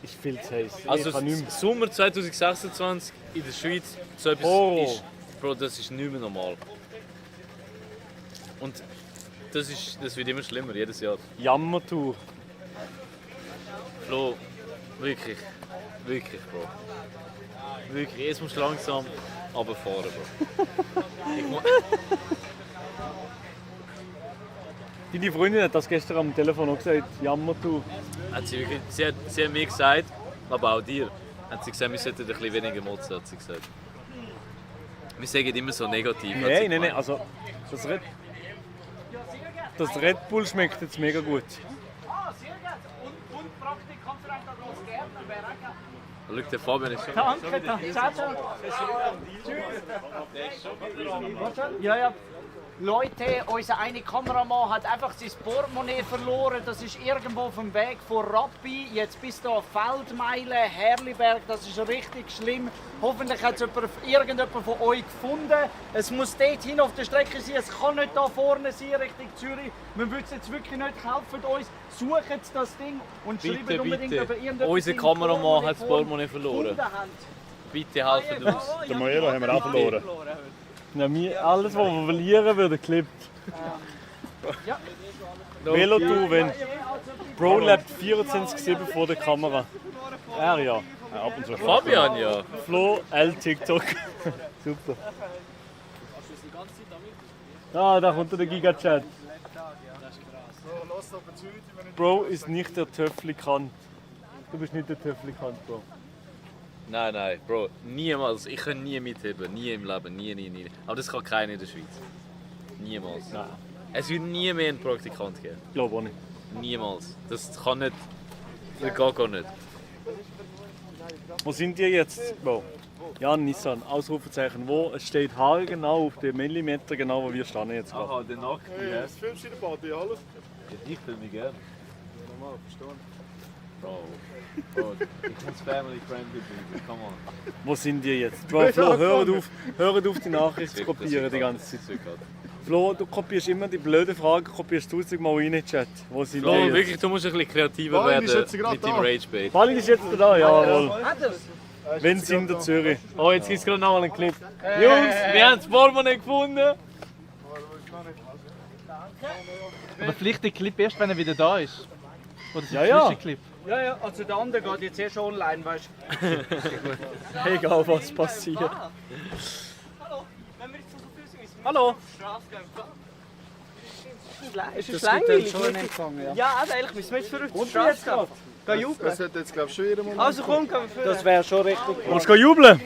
S3: ist viel zu heiß.
S5: Also
S3: Ich kann nicht mehr.
S5: Sommer 2026 in der Schweiz, so etwas
S3: Horror.
S5: ist... Bro, das ist nicht mehr normal. Und das wird immer schlimmer, jedes Jahr.
S3: Jammertour.
S5: Flo, wirklich, Bro. Wirklich, jetzt musst du langsam runterfahren, Bro.
S3: Deine Freundin hat das gestern am Telefon auch gesagt. Jammertour.
S5: Sie hat mir gesagt, aber auch dir, hat sie gesagt, wir sollten ein bisschen weniger motzen, hat sie gesagt. Wir sagen immer so negativ. hat sie
S3: Nein,
S5: gemeint.
S3: also das Red Bull schmeckt jetzt mega gut.
S8: Ah, sehr gut. Und Praktikant für einen großen Gärtner wäre auch geil.
S5: Schau, der Fabian ist schon...
S8: Danke, danke. Ciao, ciao. Ja, ja. Leute, unser eine Kameramann hat einfach sein Portemonnaie verloren. Das ist irgendwo auf dem Weg von Rappi, jetzt bis da Feldmeile, Herliberg. Das ist richtig schlimm. Hoffentlich hat es irgendjemand von euch gefunden. Es muss dort hin auf der Strecke sein. Es kann nicht da vorne sein, Richtung Zürich. Wir würden es jetzt wirklich nicht kaufen. Uns suchen das Ding und schreiben
S5: Bitte,
S8: unbedingt,
S5: bitte.
S8: ob ihr irgendetwas
S5: Unser
S8: im
S5: Kameramann hat das Portemonnaie verloren.
S8: gefunden habt.
S5: Bitte helfen uns.
S6: Den Moelo haben wir auch verloren.
S3: Ja, alles, was wir verlieren, wird geklippt.
S8: Ja.
S3: Velotour, wenn Bro lebt 24/7 vor der Kamera. Er ja.
S6: Ab und zu
S5: Fabian, ja.
S3: Flo, TikTok. Super. Ah, da kommt der Giga-Chat. Bro ist nicht der Töffli-Kant. Du bist nicht der Töffli-Kant, Bro.
S5: Nein, Bro, niemals. Ich kann nie mitheben, nie im Leben, nie. Aber das kann keiner in der Schweiz. Niemals.
S3: Nein.
S5: Es wird nie mehr einen Praktikant geben.
S3: Ich glaube auch nicht.
S5: Niemals. Das kann nicht. Das geht gar nicht.
S3: Wo sind ihr jetzt, Bro? Ja, Nissan, Ausrufezeichen. Wo? Es steht haargenau auf den Millimeter, genau wo wir stehen jetzt gerade.
S5: Aha, der Nacken.
S9: Hey, das filmst du in der Party, alles?
S5: Ich filme mich gerne.
S9: Normal, verstanden.
S5: Bro, ich muss family friendly bleiben. Come on.
S3: Wo sind ihr jetzt? Bro, Flo, hört auf die Nachricht zu kopieren die ganze Zeit. Flo, du kopierst immer die blöden Fragen, kopierst 1000 Mal rein in den Chat. Wo sind
S5: Flo,
S3: ihr jetzt?
S5: wirklich, du musst ein bisschen kreativer
S9: Balin ist
S5: werden
S9: jetzt gerade
S5: mit dem
S9: da.
S5: Rage-Bait.
S3: Balin ist jetzt da, jawohl.
S8: Hat er's?
S3: Wenn sie in der Zürich.
S5: Oh, jetzt gibt es gerade noch mal einen Clip. Jungs, wir haben das Portemonnaie gefunden.
S4: Aber vielleicht der Clip erst, wenn er wieder da ist. Oder ist
S3: Ja,
S4: ein
S3: ja.
S4: Zwischenclip?
S8: Ja, ja, also der andere geht jetzt eh schon online, weißt du.
S3: Egal was passiert.
S7: Hallo, wenn wir jetzt so viel sind,
S8: Hallo.
S7: ist es
S8: Das gibt
S7: langweilig?
S8: schon einen Empfang, ja.
S7: Ja, also eigentlich müssen wir jetzt für uns
S8: Und
S7: die Straße
S8: jetzt gerade?
S7: gehen jubeln.
S9: Das hat jetzt, glaube ich, schon jeder Moment.
S7: Also komm, gehen wir führen.
S8: Das wäre schon richtig.
S3: Willst du jubeln?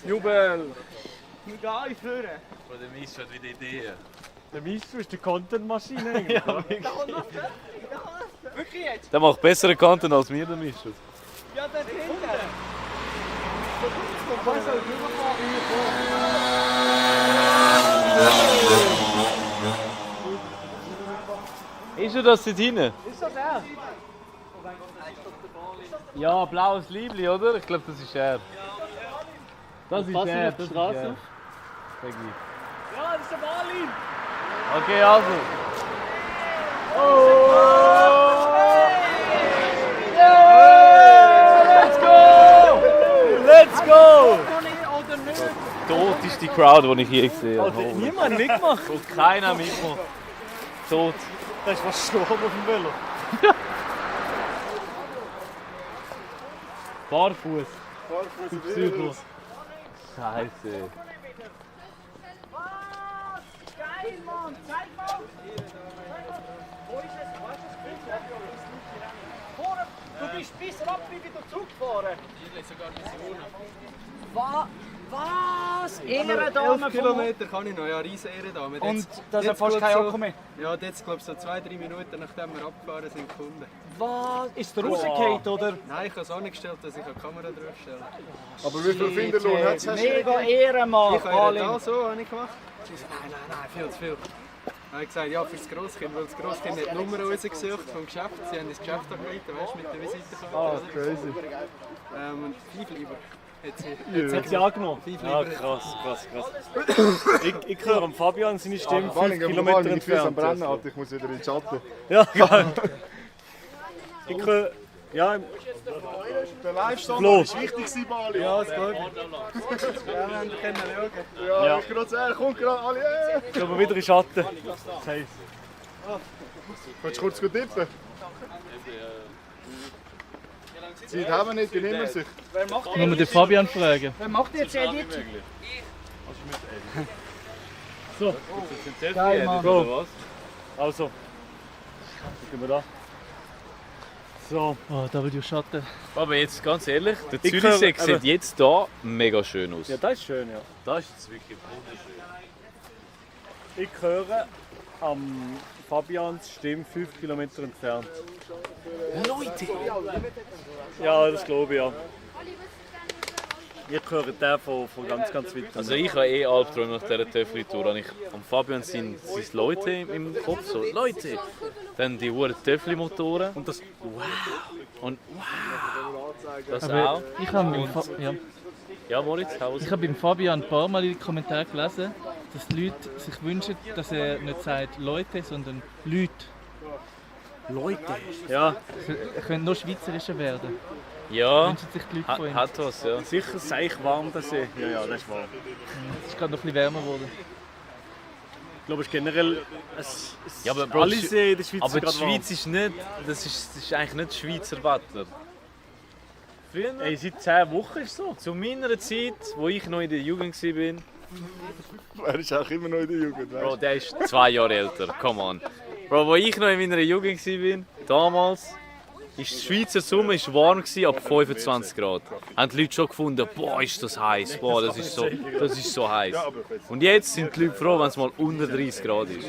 S8: Jubel.
S7: Wir gehen alle führen.
S5: Bro, der Mies hat wieder Ideen.
S3: Der Meister ist die Content-Maschine eigentlich.
S7: Wirklich jetzt?
S5: Der macht bessere Content als wir, der Mies.
S7: Ja, dort hinten.
S5: Ist er das dort hinten?
S8: Ist das er?
S5: Ja, blaues Liebli, oder? Ich glaube, das ist er. Das ist
S4: Passen
S5: er,
S4: auf die
S5: das ist
S4: Straße
S5: er.
S4: auf.
S5: Sag ich.
S1: Ja, das ist der Marlin!
S5: Okay, also.
S3: Let's go!
S5: Tot ist die Crowd, die ich hier gesehen habe.
S3: Hat niemand mitgemacht?
S5: Und keiner mitmacht. Tot.
S3: Da ist was gestorben auf dem Velo.
S5: Barfuß.
S3: Psycho.
S5: Scheiße.
S10: Geil, Mann! Zeig mal! Wo ist es? Weißt du, vorne, du bist bis Rappi wieder zurückgefahren. Was? Ehrendame
S11: 11 Kilometer kann ich noch, ja, riesen Ehrendame.
S8: Und das hat fast kein Akku mehr.
S11: Ja, jetzt glaube ich so 2-3 Minuten nachdem wir abgefahren sind, Kunden.
S8: Was? Ist der rausgefallen, oder?
S11: Nein, ich habe es auch nicht gestellt, dass ich eine Kamera draufstelle.
S9: Aber wie viel Finderlohn hat es?
S8: Mega Ehrenmann,
S11: Ich habe ja
S8: Marlin.
S11: da so habe ich gemacht. Sie so, nein, viel zu viel. Dann habe ich gesagt, ja, für das Grosskind, weil das Grosskind hat die Nummer rausgesucht vom Geschäft. Sie haben das Geschäft angerufen, weißt du, mit der Visitenkarte.
S3: Ah, crazy.
S11: Und 5 lieber. Hat
S3: sie angenommen? Ja, krass. Ich höre am Fabian seine Stimme 5 Kilometer entfernt.
S9: Brennen, Alter. Ich muss wieder in den Schatten.
S3: Ja, geil. Ich höre... Ja,
S9: der Live-Stand
S3: ist
S9: wichtig, Bali.
S11: Ja, das glaube ich. Ja, wir können schauen.
S9: Ja, ich gerade sagen, kommt gerade alle.
S3: Ich komme wieder in den Schatten. Safe.
S9: Kannst du kurz tippen? Zeit haben wir nicht, benimm sich.
S8: Wer macht
S4: Wollen wir den Fabian fragen?
S8: Wer macht jetzt Edit?
S3: So,
S8: Geil, Mann.
S3: go. Also, gucken wir da. So.
S4: Oh, W-Schatten.
S5: Aber jetzt ganz ehrlich, der
S3: Ich
S5: Zürichsee
S3: höre-
S5: sieht jetzt hier mega schön aus.
S3: Ja, das ist schön, ja.
S5: Das ist jetzt wirklich wunderschön.
S3: Ich höre am Fabians Stimme 5 Kilometer entfernt.
S5: Leute!
S3: Ja, das glaube ich, ja. Ich höre den von ganz weit.
S5: Also ich habe eh Albträume nach dieser Töffli-Tour. Am Fabian sind Leute im Kopf, so Leute. Dann die hohen Töffli-Motoren.
S3: Und das...
S5: Wow! Und wow! Das
S4: Aber
S5: auch.
S4: ich habe
S5: Ja, Moritz, Haus.
S4: Ich habe beim Fabian ein paar Mal in den Kommentaren gelesen, dass die Leute sich wünschen, dass er nicht sagt Leute, sondern Leute.
S3: Leute? Ja.
S4: Er könnte noch schweizerischer werden.
S5: Ja,
S4: Wünschen sich die Leute von ihm.
S5: hat was, ja.
S3: Sicher sei ich warm, der See. Ja, das ist wahr.
S4: Es ist gerade noch ein bisschen wärmer geworden.
S3: Ich glaube, es ist generell...
S5: Ja, aber Bro,
S3: alle Seen in der Schweiz
S5: aber
S3: sind
S5: die
S3: gerade warm.
S5: Schweiz ist nicht... Das ist eigentlich nicht Schweizer Wetter. Früher,
S3: Ey, seit 10 Wochen ist es so.
S5: zu meiner Zeit, wo ich noch in der Jugend war,
S9: Er ist auch immer noch in der Jugend,
S5: Bro,
S9: weißt
S5: der ist 2 Jahre älter, come on. Bro, wo ich noch in meiner Jugd war, damals, ist die Schweizer Sommer warm gewesen, ab 25 Grad. Haben die Leute schon gefunden, boah, ist das heiß, boah, das ist so heiß. Und jetzt sind die Leute froh, wenn es mal unter 30 Grad ist.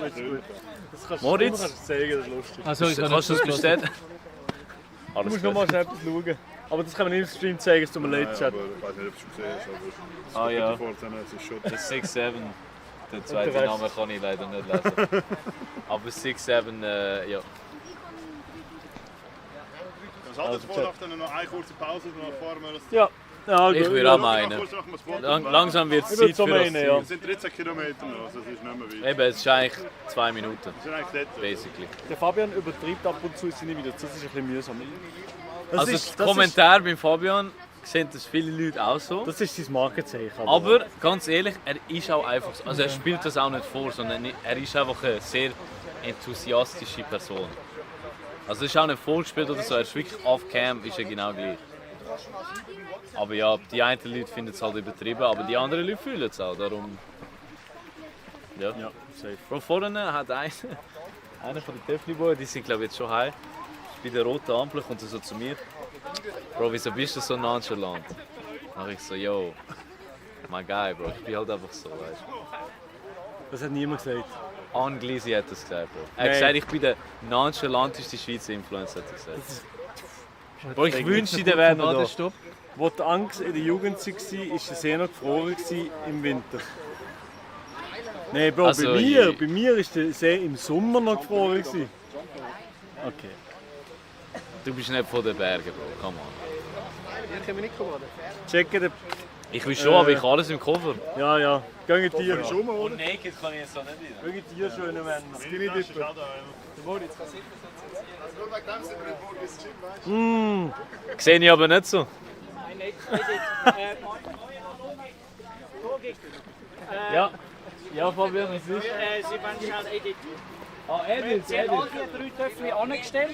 S5: Moritz?
S3: Du kannst zeigen, das ist lustig.
S4: Also, ich
S5: Kannst du das bestätigen?
S3: Du
S5: Alles
S3: musst
S5: gut.
S3: noch mal schnell etwas schauen. Aber das kann man nicht im Stream zeigen, es tut mir leid,
S9: du?
S3: Chat.
S9: Aber ich weiß nicht, ob du es gesehen hast, aber
S5: Ah ja,
S9: es ist schon...
S5: der 6-7. Den zweiten
S3: Rest.
S5: Namen kann ich leider nicht lesen. Aber 6-7, ja.
S9: Was haltet ihr vor, dann noch eine kurze Pause, dann fahren wir das...
S3: Ja, ja
S5: Ich
S3: gut.
S5: würde auch meinen. Langsam wird es
S3: Ich würde
S5: Zeit
S3: so
S5: für das
S3: meinen, ja.
S5: Ziel.
S9: Es sind 13 Kilometer noch, also es ist nicht mehr weit.
S5: Eben, es ist eigentlich 2 Minuten,
S9: Wir sind eigentlich dort.
S5: basically.
S3: Der Fabian übertreibt ab und zu seine Videos, das ist ein bisschen mühsam. Das
S5: Also
S3: ist,
S5: das Kommentar beim Fabian sehen das viele Leute auch so.
S3: Das ist sein Markenzeichen.
S5: Aber ganz ehrlich, er ist auch einfach so. Also er spielt das auch nicht vor, sondern er ist einfach eine sehr enthusiastische Person. Also es ist auch nicht vorgespielt oder so, er ist wirklich off-cam, ist er genau gleich. Aber ja, die einen Leute finden es halt übertrieben, aber die anderen Leute fühlen es auch, darum... Ja.
S3: Ja, safe.
S5: Bro, vorne hat einer von den Töffli-Boys, die sind glaube ich jetzt schon heim, bei der roten Ampel kommt er so zu mir. Bro, wieso bist du so nonchalant? Dann ich so, yo, my guy, Bro, ich bin halt einfach so, weißt du.
S3: Das hat niemand gesagt.
S5: Anglisi hat das gesagt, Bro. Er hat
S3: Nein.
S5: gesagt, ich bin der nonchalanteste Schweizer Influencer, hat er gesagt. Bro, ich wünschte, der wäre noch da.
S4: Stopp.
S3: Wo die Angst in der Jugend war, war der See noch gefroren im Winter. Nein, Bro,
S5: Also,
S3: bei mir war der See im Sommer noch gefroren. Okay.
S5: Du bist nicht von den Bergen, Bro. Come on.
S11: Hier können wir nicht kommen.
S3: Checken den...
S5: Ich will schon, aber ich habe alles im Koffer.
S3: Ja, ja. Gehen dir.
S5: Und naked kann ich jetzt noch nicht rein.
S3: Gehen dir, schöne Männer.
S9: Skinny Dipper.
S11: Der Moritz kann sicher
S5: Sehe ich aber nicht so. Ja. Ja, Fabian, was ist?
S10: Sie wollen schnell Edit.
S3: Ah, Edit,
S10: Sie haben alle die 3 Töpfchen angestellt.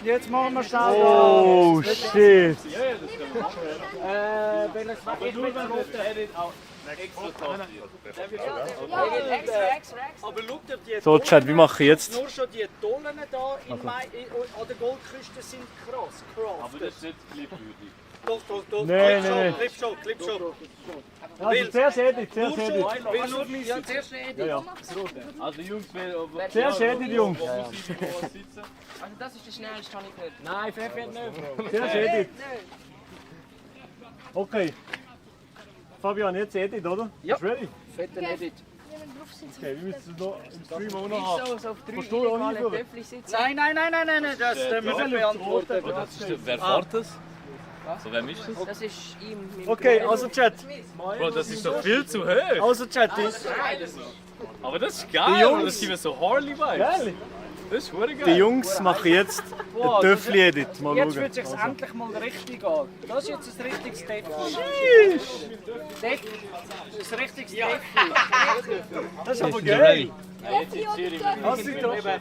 S10: Jetzt machen wir schnell
S3: Oh, shit.
S10: welches war ich mit dem roten Edit auch. Aber schaut ihr die
S3: So, Chat, wie mache ich jetzt?
S10: Nur schon die Tollen da an der Goldküste sind krass.
S5: Aber das ist nicht clipwürdig.
S10: Doch.
S3: Nein.
S10: Clip schon.
S3: Also zuerst Edit, zuerst Edit.
S10: Ja, zuerst Edit.
S3: Ja.
S5: Also Jungs,
S3: Zuerst Edit, Jungs.
S12: Also das ist der schnellste, habe ich gehört.
S10: Nein, Pfeffer nicht.
S3: Zuerst Edit. Okay. Fabian, jetzt Edit, oder?
S10: Ja.
S3: Ist ready?
S10: Fetten Edit.
S3: Okay, wir müssen es noch im Stream auch noch haben.
S12: So auf 3
S3: Kannst du auch
S12: illegale
S3: einführen?
S12: Töffel sitzen.
S10: Nein, das müssen wir beantworten.
S5: Wer fährt das? So, wer mischt das?
S12: Das ist ihm.
S3: Okay, also Chat.
S5: Bro, das ist doch viel zu hoch.
S3: Also Chat.
S5: Aber das ist
S3: Die
S5: geil,
S3: Jungs-
S5: das gibt mir so Harley-Vibes.
S3: Geil.
S5: Das ist verdammt geil.
S3: Die Jungs machen jetzt ein Töffel-Edit. Mal
S10: Jetzt
S3: schauen.
S10: fühlt es sich endlich mal richtig an. Das ist jetzt ein richtiges Töffel. Das ist ein richtiges Töffel.
S3: Das ist aber geil.
S5: Jetzt in Zürich.
S3: Also,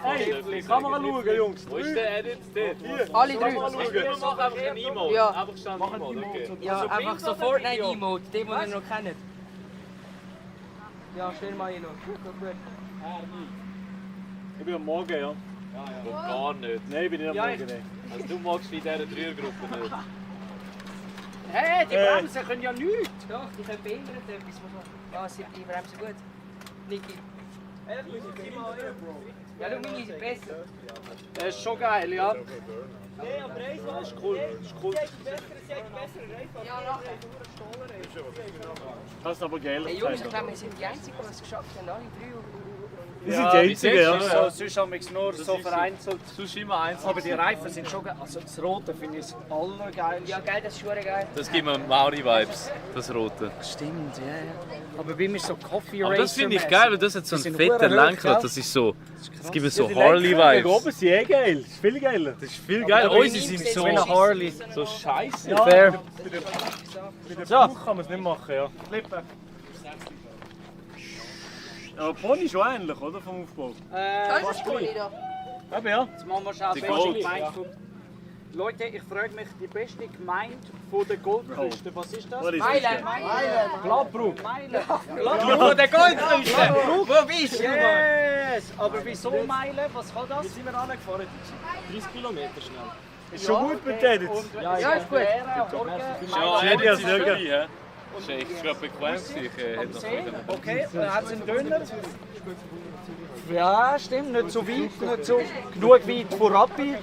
S3: hey, Kamera schauen, Jungs.
S5: Wo ist der Edit? Dort.
S12: Alle 3.
S5: Wir machen einfach einen Emote.
S12: Ja.
S5: Einfach schnell einen Emote, okay.
S12: Ja, einfach so Fortnite-Emote, den wir noch kennen. Ja, stell mal hin. Gut.
S3: Ich bin am Morgen, ja.
S5: Bro, gar nicht.
S3: Nein, ich bin nicht am Morgen. Nein.
S5: Also du magst in dieser Dreiergruppe nicht.
S10: Hey, die Bremsen können ja nichts.
S12: Doch, die können behindert etwas. Ja, die bremsen gut. Niki. Ja, du, meine sind besser.
S10: Das ist schon geil, ja.
S3: Das ist cool. Das ist cool.
S12: Ja, nachher.
S3: Das ist aber geil.
S12: Hey Jungs, ich glaube, wir sind die Einzigen, die es geschafft haben. Alle 3.
S3: Wir sind die Einzigen, ja.
S10: So, sonst haben wir es nur so vereinzelt.
S5: Sonst immer eins.
S10: Aber die Reifen sind schon geil. Also das Rote finde ich das allergeilste.
S12: Ja, geil, das ist schon geil.
S5: Das gibt mir Maori-Vibes, das Rote.
S10: Stimmt, ja. Aber wie mir so Coffee
S5: Aber
S10: Racer.
S5: das finde ich geil, weil das hat so einen
S10: sind
S5: fetten
S10: verdammt hoch,
S5: Lenkrad.
S10: gell?
S5: Das ist so. Das gibt mir so
S3: Die Lenker
S5: Harley-Vibes.
S3: oben sind eh geil. Das ist viel geiler.
S5: Das ist viel geil.
S10: Aber
S5: Unsere
S10: ich
S5: sind
S10: sehe
S5: so,
S10: wie eine Harley.
S5: so scheiße.
S3: Ja,
S10: Fair.
S3: Bei der Bauch kann man es nicht machen, ja.
S10: Flippen.
S3: Aber Pony ist schon ähnlich, oder? Vom Aufbau.
S12: Das ist cool, da.
S3: Eben, ja.
S10: Jetzt machen wir schnell
S5: Die
S10: die
S5: Gold.
S10: beste Gemeinde von... Leute, ich frage mich, die beste Gemeinde von der Goldküste, was ist das?
S3: Was ist
S12: Meilen.
S3: Glattbruck.
S10: Meilen. Von der Goldküste! Wo bist du? Yes! Aber wieso Meilen? Was kann das?
S11: sind wir angefahren? 30 Kilometer schnell.
S3: Ist schon gut mit Edits.
S12: Ja, ist gut.
S5: Ja,
S3: Edit
S5: Edit
S3: ist
S5: ist
S3: sehr
S5: Zürich, hä? Das ist echt gerade bequem gewesen. Ich hätte noch können.
S10: Okay, dann hat es einen Döner. Ja, stimmt, nicht so weit, nicht so genug weit von Rappi.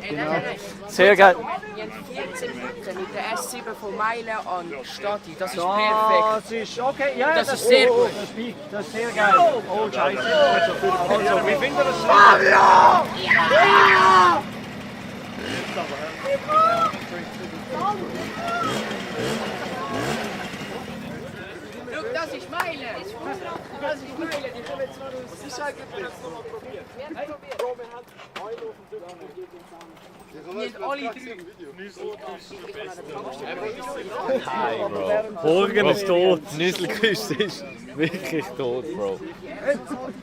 S12: Nein.
S10: Sehr geil.
S12: Wir haben 14 Minuten mit der S7 von Meilen an Stati. Das ist perfekt.
S10: Das ist okay, ja,
S12: Das ist sehr gut.
S10: Das ist sehr geil. Oh, Scheiße. Also, wie findet ihr das?
S12: Schau, das ist Meilen. Das ist Meilen. Die kommen jetzt mal raus.
S11: Was ist eigentlich, wenn wir es nochmal probieren? Bro, wir haben Euro auf dem Rücken und geht uns an.
S12: Wir haben alle 3.
S3: Morgen ist tot.
S5: Die Nüsselküste ist wirklich tot, Bro.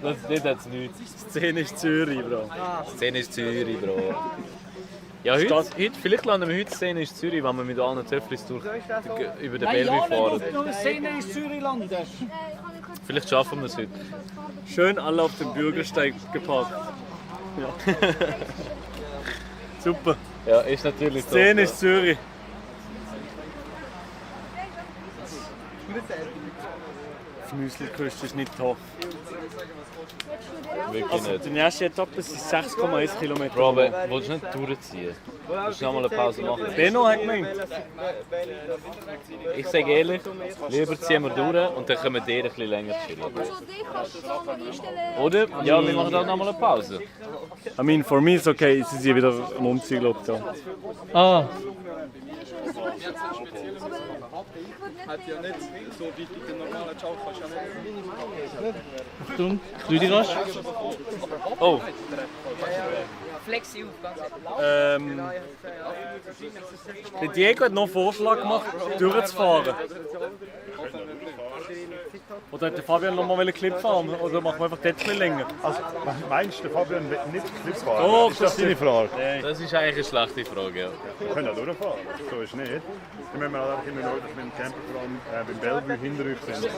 S5: Das nicht hat es nichts.
S3: Die Szene ist Zürich, Bro.
S5: Die Szene ist Zürich, Bro. Ja, heute, vielleicht landen wir heute Szene in Zürich, wenn wir mit allen Töfflis durch über den Bellevue fahren.
S10: Nur Szene ist Zürichland.
S5: Vielleicht schaffen wir es heute.
S3: Schön alle auf dem Bürgersteig geparkt. Ja. Super.
S5: Ja, ist natürlich
S3: Die Szene ist auf Müsli-Küste ist nicht tough.
S5: Wirklich
S3: Also
S5: nicht.
S3: die erste Etappe sind 6,1 Kilometer.
S5: Bro, aber willst du nicht durchziehen? Willst du noch mal eine Pause machen?
S3: Benno hat gemeint.
S5: Ich sage ehrlich, lieber ziehen wir durch und dann können wir dir ein bisschen länger chillen. Oder? Ja, wir machen dann noch mal eine Pause.
S3: I mean, for me is okay, sie sind wieder am Umziehen, glaube ich. Da.
S4: Ah,
S11: Hat ja nicht so weit wie der normale Job, kannst ja nicht.
S4: Achtung, Rüdiger.
S5: Oh,
S12: Flexi auf, ganz
S3: Der Diego hat noch einen Vorschlag gemacht, durchzufahren. Oder hat der Fabian noch mal einen Clip fahren? Oder machen wir einfach dort ein bisschen länger?
S6: Also, meinst du, der Fabian will nicht Clip fahren?
S3: Doch,
S6: ist das deine Frage?
S5: das ist eigentlich eine schlechte Frage. Ja.
S6: Wir können ja durchfahren, so ist es nicht. Dann müssen wir halt einfach immer noch, dass wir mit dem Camperplan beim Bellevue hinter euch sind.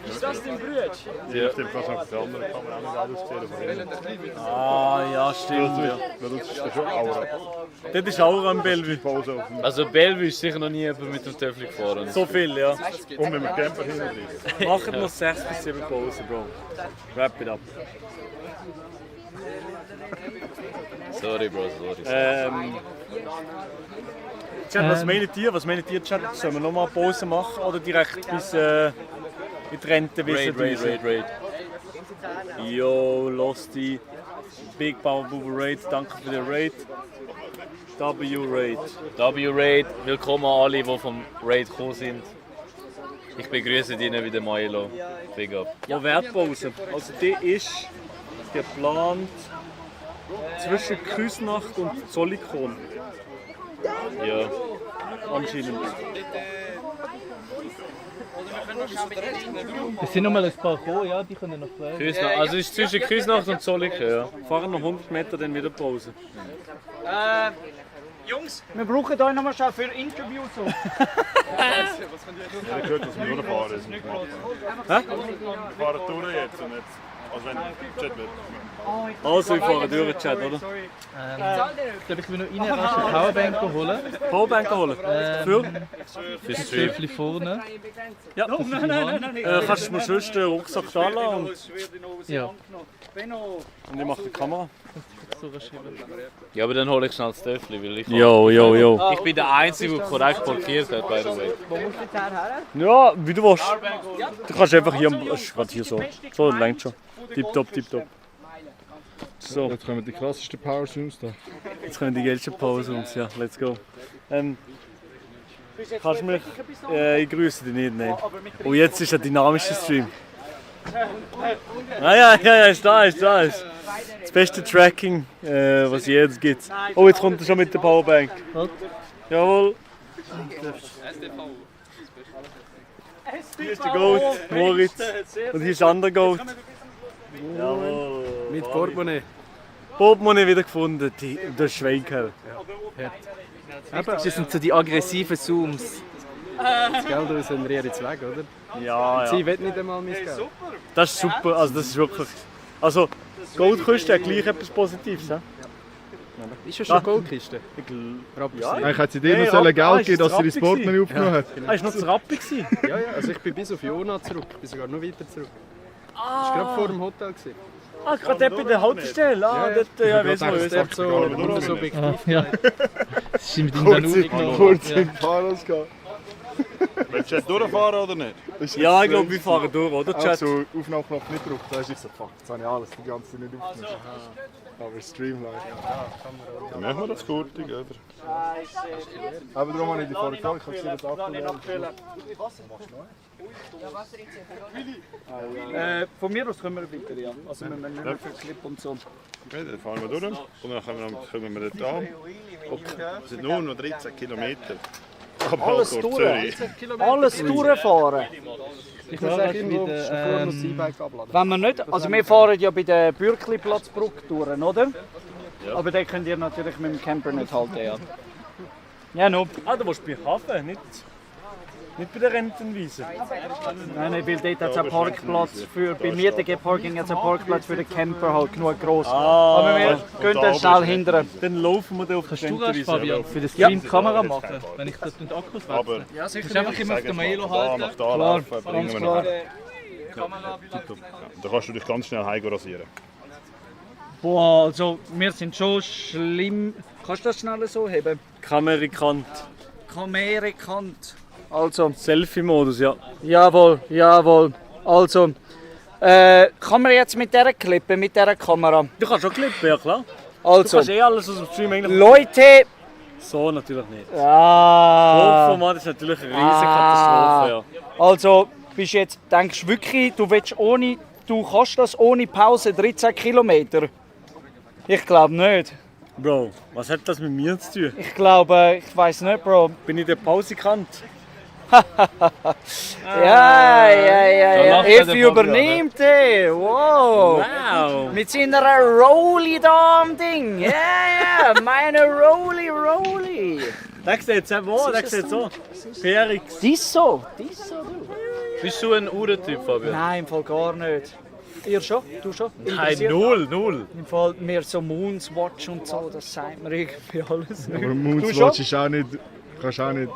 S8: Ist das dein Bruder?
S6: Ja, stimmt, was noch der andere Kamera auch nicht aussehen.
S3: Ah, ja, stimmt. Ja.
S6: Weil das ist ja schon Aura.
S3: Das ist auch am Bellevue.
S6: Pause auf dem
S5: Also Bellevue ist sicher noch nie jemand mit dem Töffel gefahren.
S3: So viel, ja.
S6: Und wenn wir Camper hinten
S3: Machen noch 6 bis 7 Pausen, Bro. Wrap it up.
S5: Sorry, Bro, sorry.
S3: Chat, was meint ihr? Was meint ihr, Chat? Sollen wir nochmal Pause machen oder direkt bis in die Rente wissen?
S5: Raid.
S3: Yo, Losty. Big Power Boober Raid, danke für den Raid. W-Raid.
S5: W-Raid, willkommen an alle, die vom Raid gekommen sind. Ich begrüße dich nicht wieder, Milo. Big up.
S3: Wo wäre die Pause? Also die ist geplant zwischen Küsnacht und Zollikon.
S5: Ja.
S3: Anscheinend.
S4: Es sind noch mal ein paar gekommen, ja, die können noch bleiben.
S5: Also es ist zwischen Küsnacht und Zollikon, ja.
S3: Fahren noch 100 Meter, dann wieder Pause.
S8: Jungs, wir brauchen euch noch mal schnell für Interviews. So.
S6: Ich habe gehört, dass wir durchfahren.
S3: Hä?
S6: Wir fahren durch jetzt und jetzt. Also wenn Chat wird.
S3: Also, wir fahren durch, Chat, oder?
S4: Ich glaube, ich will noch rein rasch eine Powerbank holen.
S3: Powerbank holen? Für?
S4: Das Töpfchen vorne.
S3: Ja. Kannst du mir sonst den Rucksack da lassen? Und
S4: Ja.
S3: ich mache die Kamera.
S5: Ja, aber dann hole ich schnell das Töffel, weil ich...
S3: Jo.
S5: Ich bin der Einzige, der korrekt parkiert hat, by the way.
S3: Ja, wie du willst. Du kannst einfach hier, gerade hier so. So, das reicht schon. Tipptopp. So,
S9: Jetzt kommen die krassesten Powers raus. Da.
S3: jetzt kommen die geilsten Pause uns. Ja, let's go. Kannst du mich... ich grüße dich nicht, nein. Oh, jetzt ist ein dynamischer Stream. Ja, ist da. Das beste Tracking, was es jetzt gibt. Oh, jetzt kommt er schon mit der Powerbank. Jawohl. Hier ist der Goat, Moritz. Und hier ist der andere Goat. Jawohl.
S11: Mit Portemonnaie.
S3: Portemonnaie wieder gefunden, der Schweiker.
S11: Das sind so die aggressiven Zooms. Das Geld rühren jetzt weg, oder?
S3: Ja.
S11: Sie will nicht einmal mein Geld.
S3: Das ist super, also das ist wirklich... Also, Goldküste hat gleich etwas Positives, he?
S11: Ist ja schon Goldkiste?
S3: Ja.
S9: Eigentlich hat sie dir noch Geld geben, dass sie das Portemonnaie aufgenommen hat.
S3: Ah, ist noch zu Rappi gewesen?
S11: Ja, also ich bin bis auf Jona zurück. Ich bin sogar noch weiter zurück. Das war gerade vor dem Hotel.
S3: Ah, gerade dort bei der Haltestelle. Ah, dort, ja, weiss
S11: Das
S3: man.
S11: ist so nur so objektiv.
S4: Ja. Das ist mit ihm dann aufgenommen.
S9: Kurz in Paros gehen.
S6: Willst du jetzt durchfahren oder nicht?
S3: Ja, ich glaube, wir fahren durch, oder, Chat?
S9: Also, Aufnahmeknopf nicht gedrückt. Da ist ich so, fuck, jetzt habe ich alles die ganze Zeit nicht aufgenommen. Aber Streamline.
S6: Dann machen wir das gut, oder?
S9: Aber darum habe ich die vorher gefragt, ich habe gesehen, dass abgeladen.
S8: Von mir aus können wir weiter, ja. Also wir müssen nicht mehr für Clip und so.
S6: Okay, dann fahren wir durch und dann kommen wir dort an. Es sind nur noch 13 Kilometer. Aber
S8: Alles
S6: durch
S8: durch.
S6: Zürich.
S8: Alles durchfahren.
S11: Ich muss eigentlich irgendwo vorne das E-Bike abladen.
S8: Wenn wir nicht, also wir fahren ja bei der Bürkli-Platzbrücke durch, oder?
S6: Ja.
S8: Aber da könnt ihr natürlich mit dem Camper nicht halten, ja. Ja, no.
S3: Ah, du willst bei Hafen, nicht bei der Rentenwiese.
S8: Nein, weil dort hat es einen Parkplatz für, bei MieterG-Parking hat es einen Parkplatz für den Camper halt genug groß. Aber wir gehen dann schnell hinterher.
S3: Dann laufen wir da auf die
S4: Kannst du rasch,
S3: Rentenwiese.
S4: Fabian, für den Stream Kamera machen, wenn ich das mit Akkus
S6: Aber
S4: wechsle? Ja, sicher. Du musst einfach immer auf der Mailo halten.
S6: Da laufen, bringen wir
S8: klar.
S6: nachher. Da kannst du dich ganz schnell heim rasieren.
S8: Boah, also wir sind schon schlimm. Kannst du das schnell so heben?
S3: Kamerikant.
S8: Kamerikant. Also.
S3: Selfie-Modus, ja.
S8: Jawohl, jawohl. Also. Kann man jetzt mit dieser klippen, mit dieser Kamera?
S3: Du kannst schon klippen, ja klar.
S8: Also.
S3: Du kannst alles aus dem Stream eigentlich...
S8: Leute!
S3: So natürlich nicht.
S8: Ja.
S3: Hochformat ist natürlich eine riesige Katastrophe, ja.
S8: Also, denkst du wirklich, du kannst das ohne Pause 13 Kilometer? Ich glaube nicht.
S3: Bro, was hat das mit mir zu tun?
S8: Ich glaube, ich weiß nicht, Bro.
S3: Bin ich der Pausikant?
S8: ja. Effi übernimmt, ey. Wow. Mit seiner Rolli da am Ding. Ja, meine Rolli.
S3: Der sieht so, der sieht so. PRX.
S8: Dies so, du.
S5: Bist du ein Uhrentyp, Fabian?
S8: Nein, im Fall gar nicht. Ihr schon? Du schon?
S5: Nein, null.
S8: Im Fall mehr so Moonswatch und so, das sagt mir irgendwie alles nicht.
S9: Aber Moonswatch ist auch nicht... Kannst auch nicht...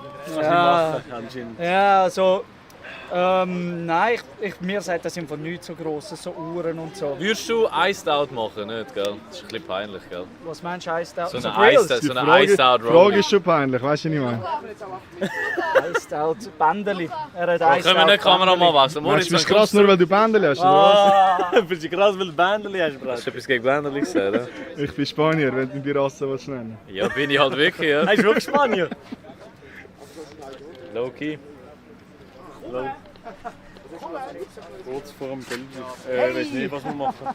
S8: Ja, also... nein, mir sagt das einfach nicht so gross, so Uhren und so.
S5: Würdest du Iced Out machen, nicht, gell? Das ist ein bisschen peinlich, gell?
S8: Was meinst du, Iced Out?
S5: So eine Iced Out
S9: Die Frage ist schon peinlich, weißt du, was ich meine?
S8: Iced Out Bändeli. Er hat
S5: Iced Out. Können wir nicht die Kamera mal wechseln?
S9: Moritz, bist du krass nur, weil du Bändeli hast, oder
S3: was? Bist du krass, weil du Bändeli hast, Bro?
S5: Hast du etwas gegen Bändeli gesagt, oder?
S9: Ich bin Spanier, wenn du die Rasse nennen willst.
S5: Ja, bin ich halt wirklich, ja.
S3: Hast du wirklich Spanier?
S5: Low-key.
S3: Kurz vor dem Bellevue. Ich weiß nicht, was wir machen.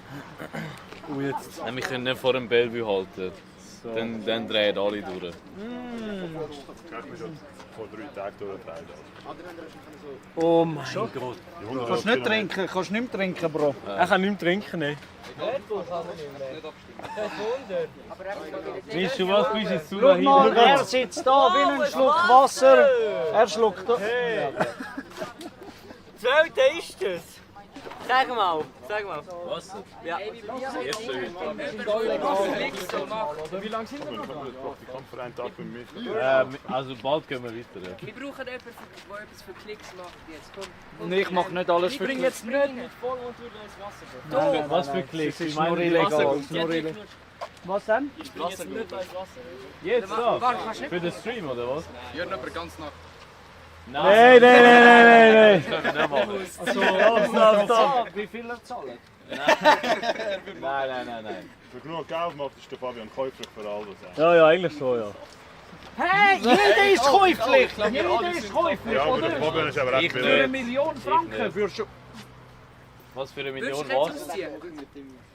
S5: Jetzt. Nein, wir können nicht vor dem Bellevue halten. So. Dann drehen alle durch.
S6: Vor 3 Tagen durchgedreht.
S8: Oh mein Gott. Kannst du nicht trinken? Kannst du nicht mehr trinken, Bro?
S3: Ich kann nicht mehr trinken, nein.
S5: Weißt du was, bist jetzt zu
S8: Schau mal, er sitzt da wie ein Schluck Wasser. Er schluckt da.
S7: Hey. Zweite ist es. Sag mal.
S5: Was?
S7: Ja.
S11: Wie lange sind wir noch?
S6: Für einen Tag mit mir.
S5: Also bald gehen wir weiter. Ja.
S12: Wir brauchen jemanden, der etwas für Klicks macht jetzt. Komm.
S8: Und ich mache nicht alles
S11: Ich
S8: für
S11: bringe
S8: Klicks.
S11: jetzt nicht voll und würde ins Wasser gehen.
S5: Was für Klicks?
S8: Das ist nur illegal. Was denn?
S11: Ich bringe jetzt nicht ins Wasser.
S5: Jetzt da? Für den Stream oder was?
S11: Ja, aber ganz nach.
S3: Nein.
S5: Das können wir nicht machen.
S8: Also, wie viel er zahlt?
S5: Nein.
S6: Für genug Geld macht ist der Fabian käuflich für all das.
S3: Ja, eigentlich schon, ja.
S8: Hey, jeder ist käuflich! Jeder ist käuflich,
S6: Ja, aber der
S8: oder?
S6: Fabian ist aber recht
S8: Für
S6: billig.
S8: 1 Million Franken würdest du...
S5: Was für eine
S12: Würdest
S5: Million
S12: du jetzt
S5: was?
S12: ausziehen?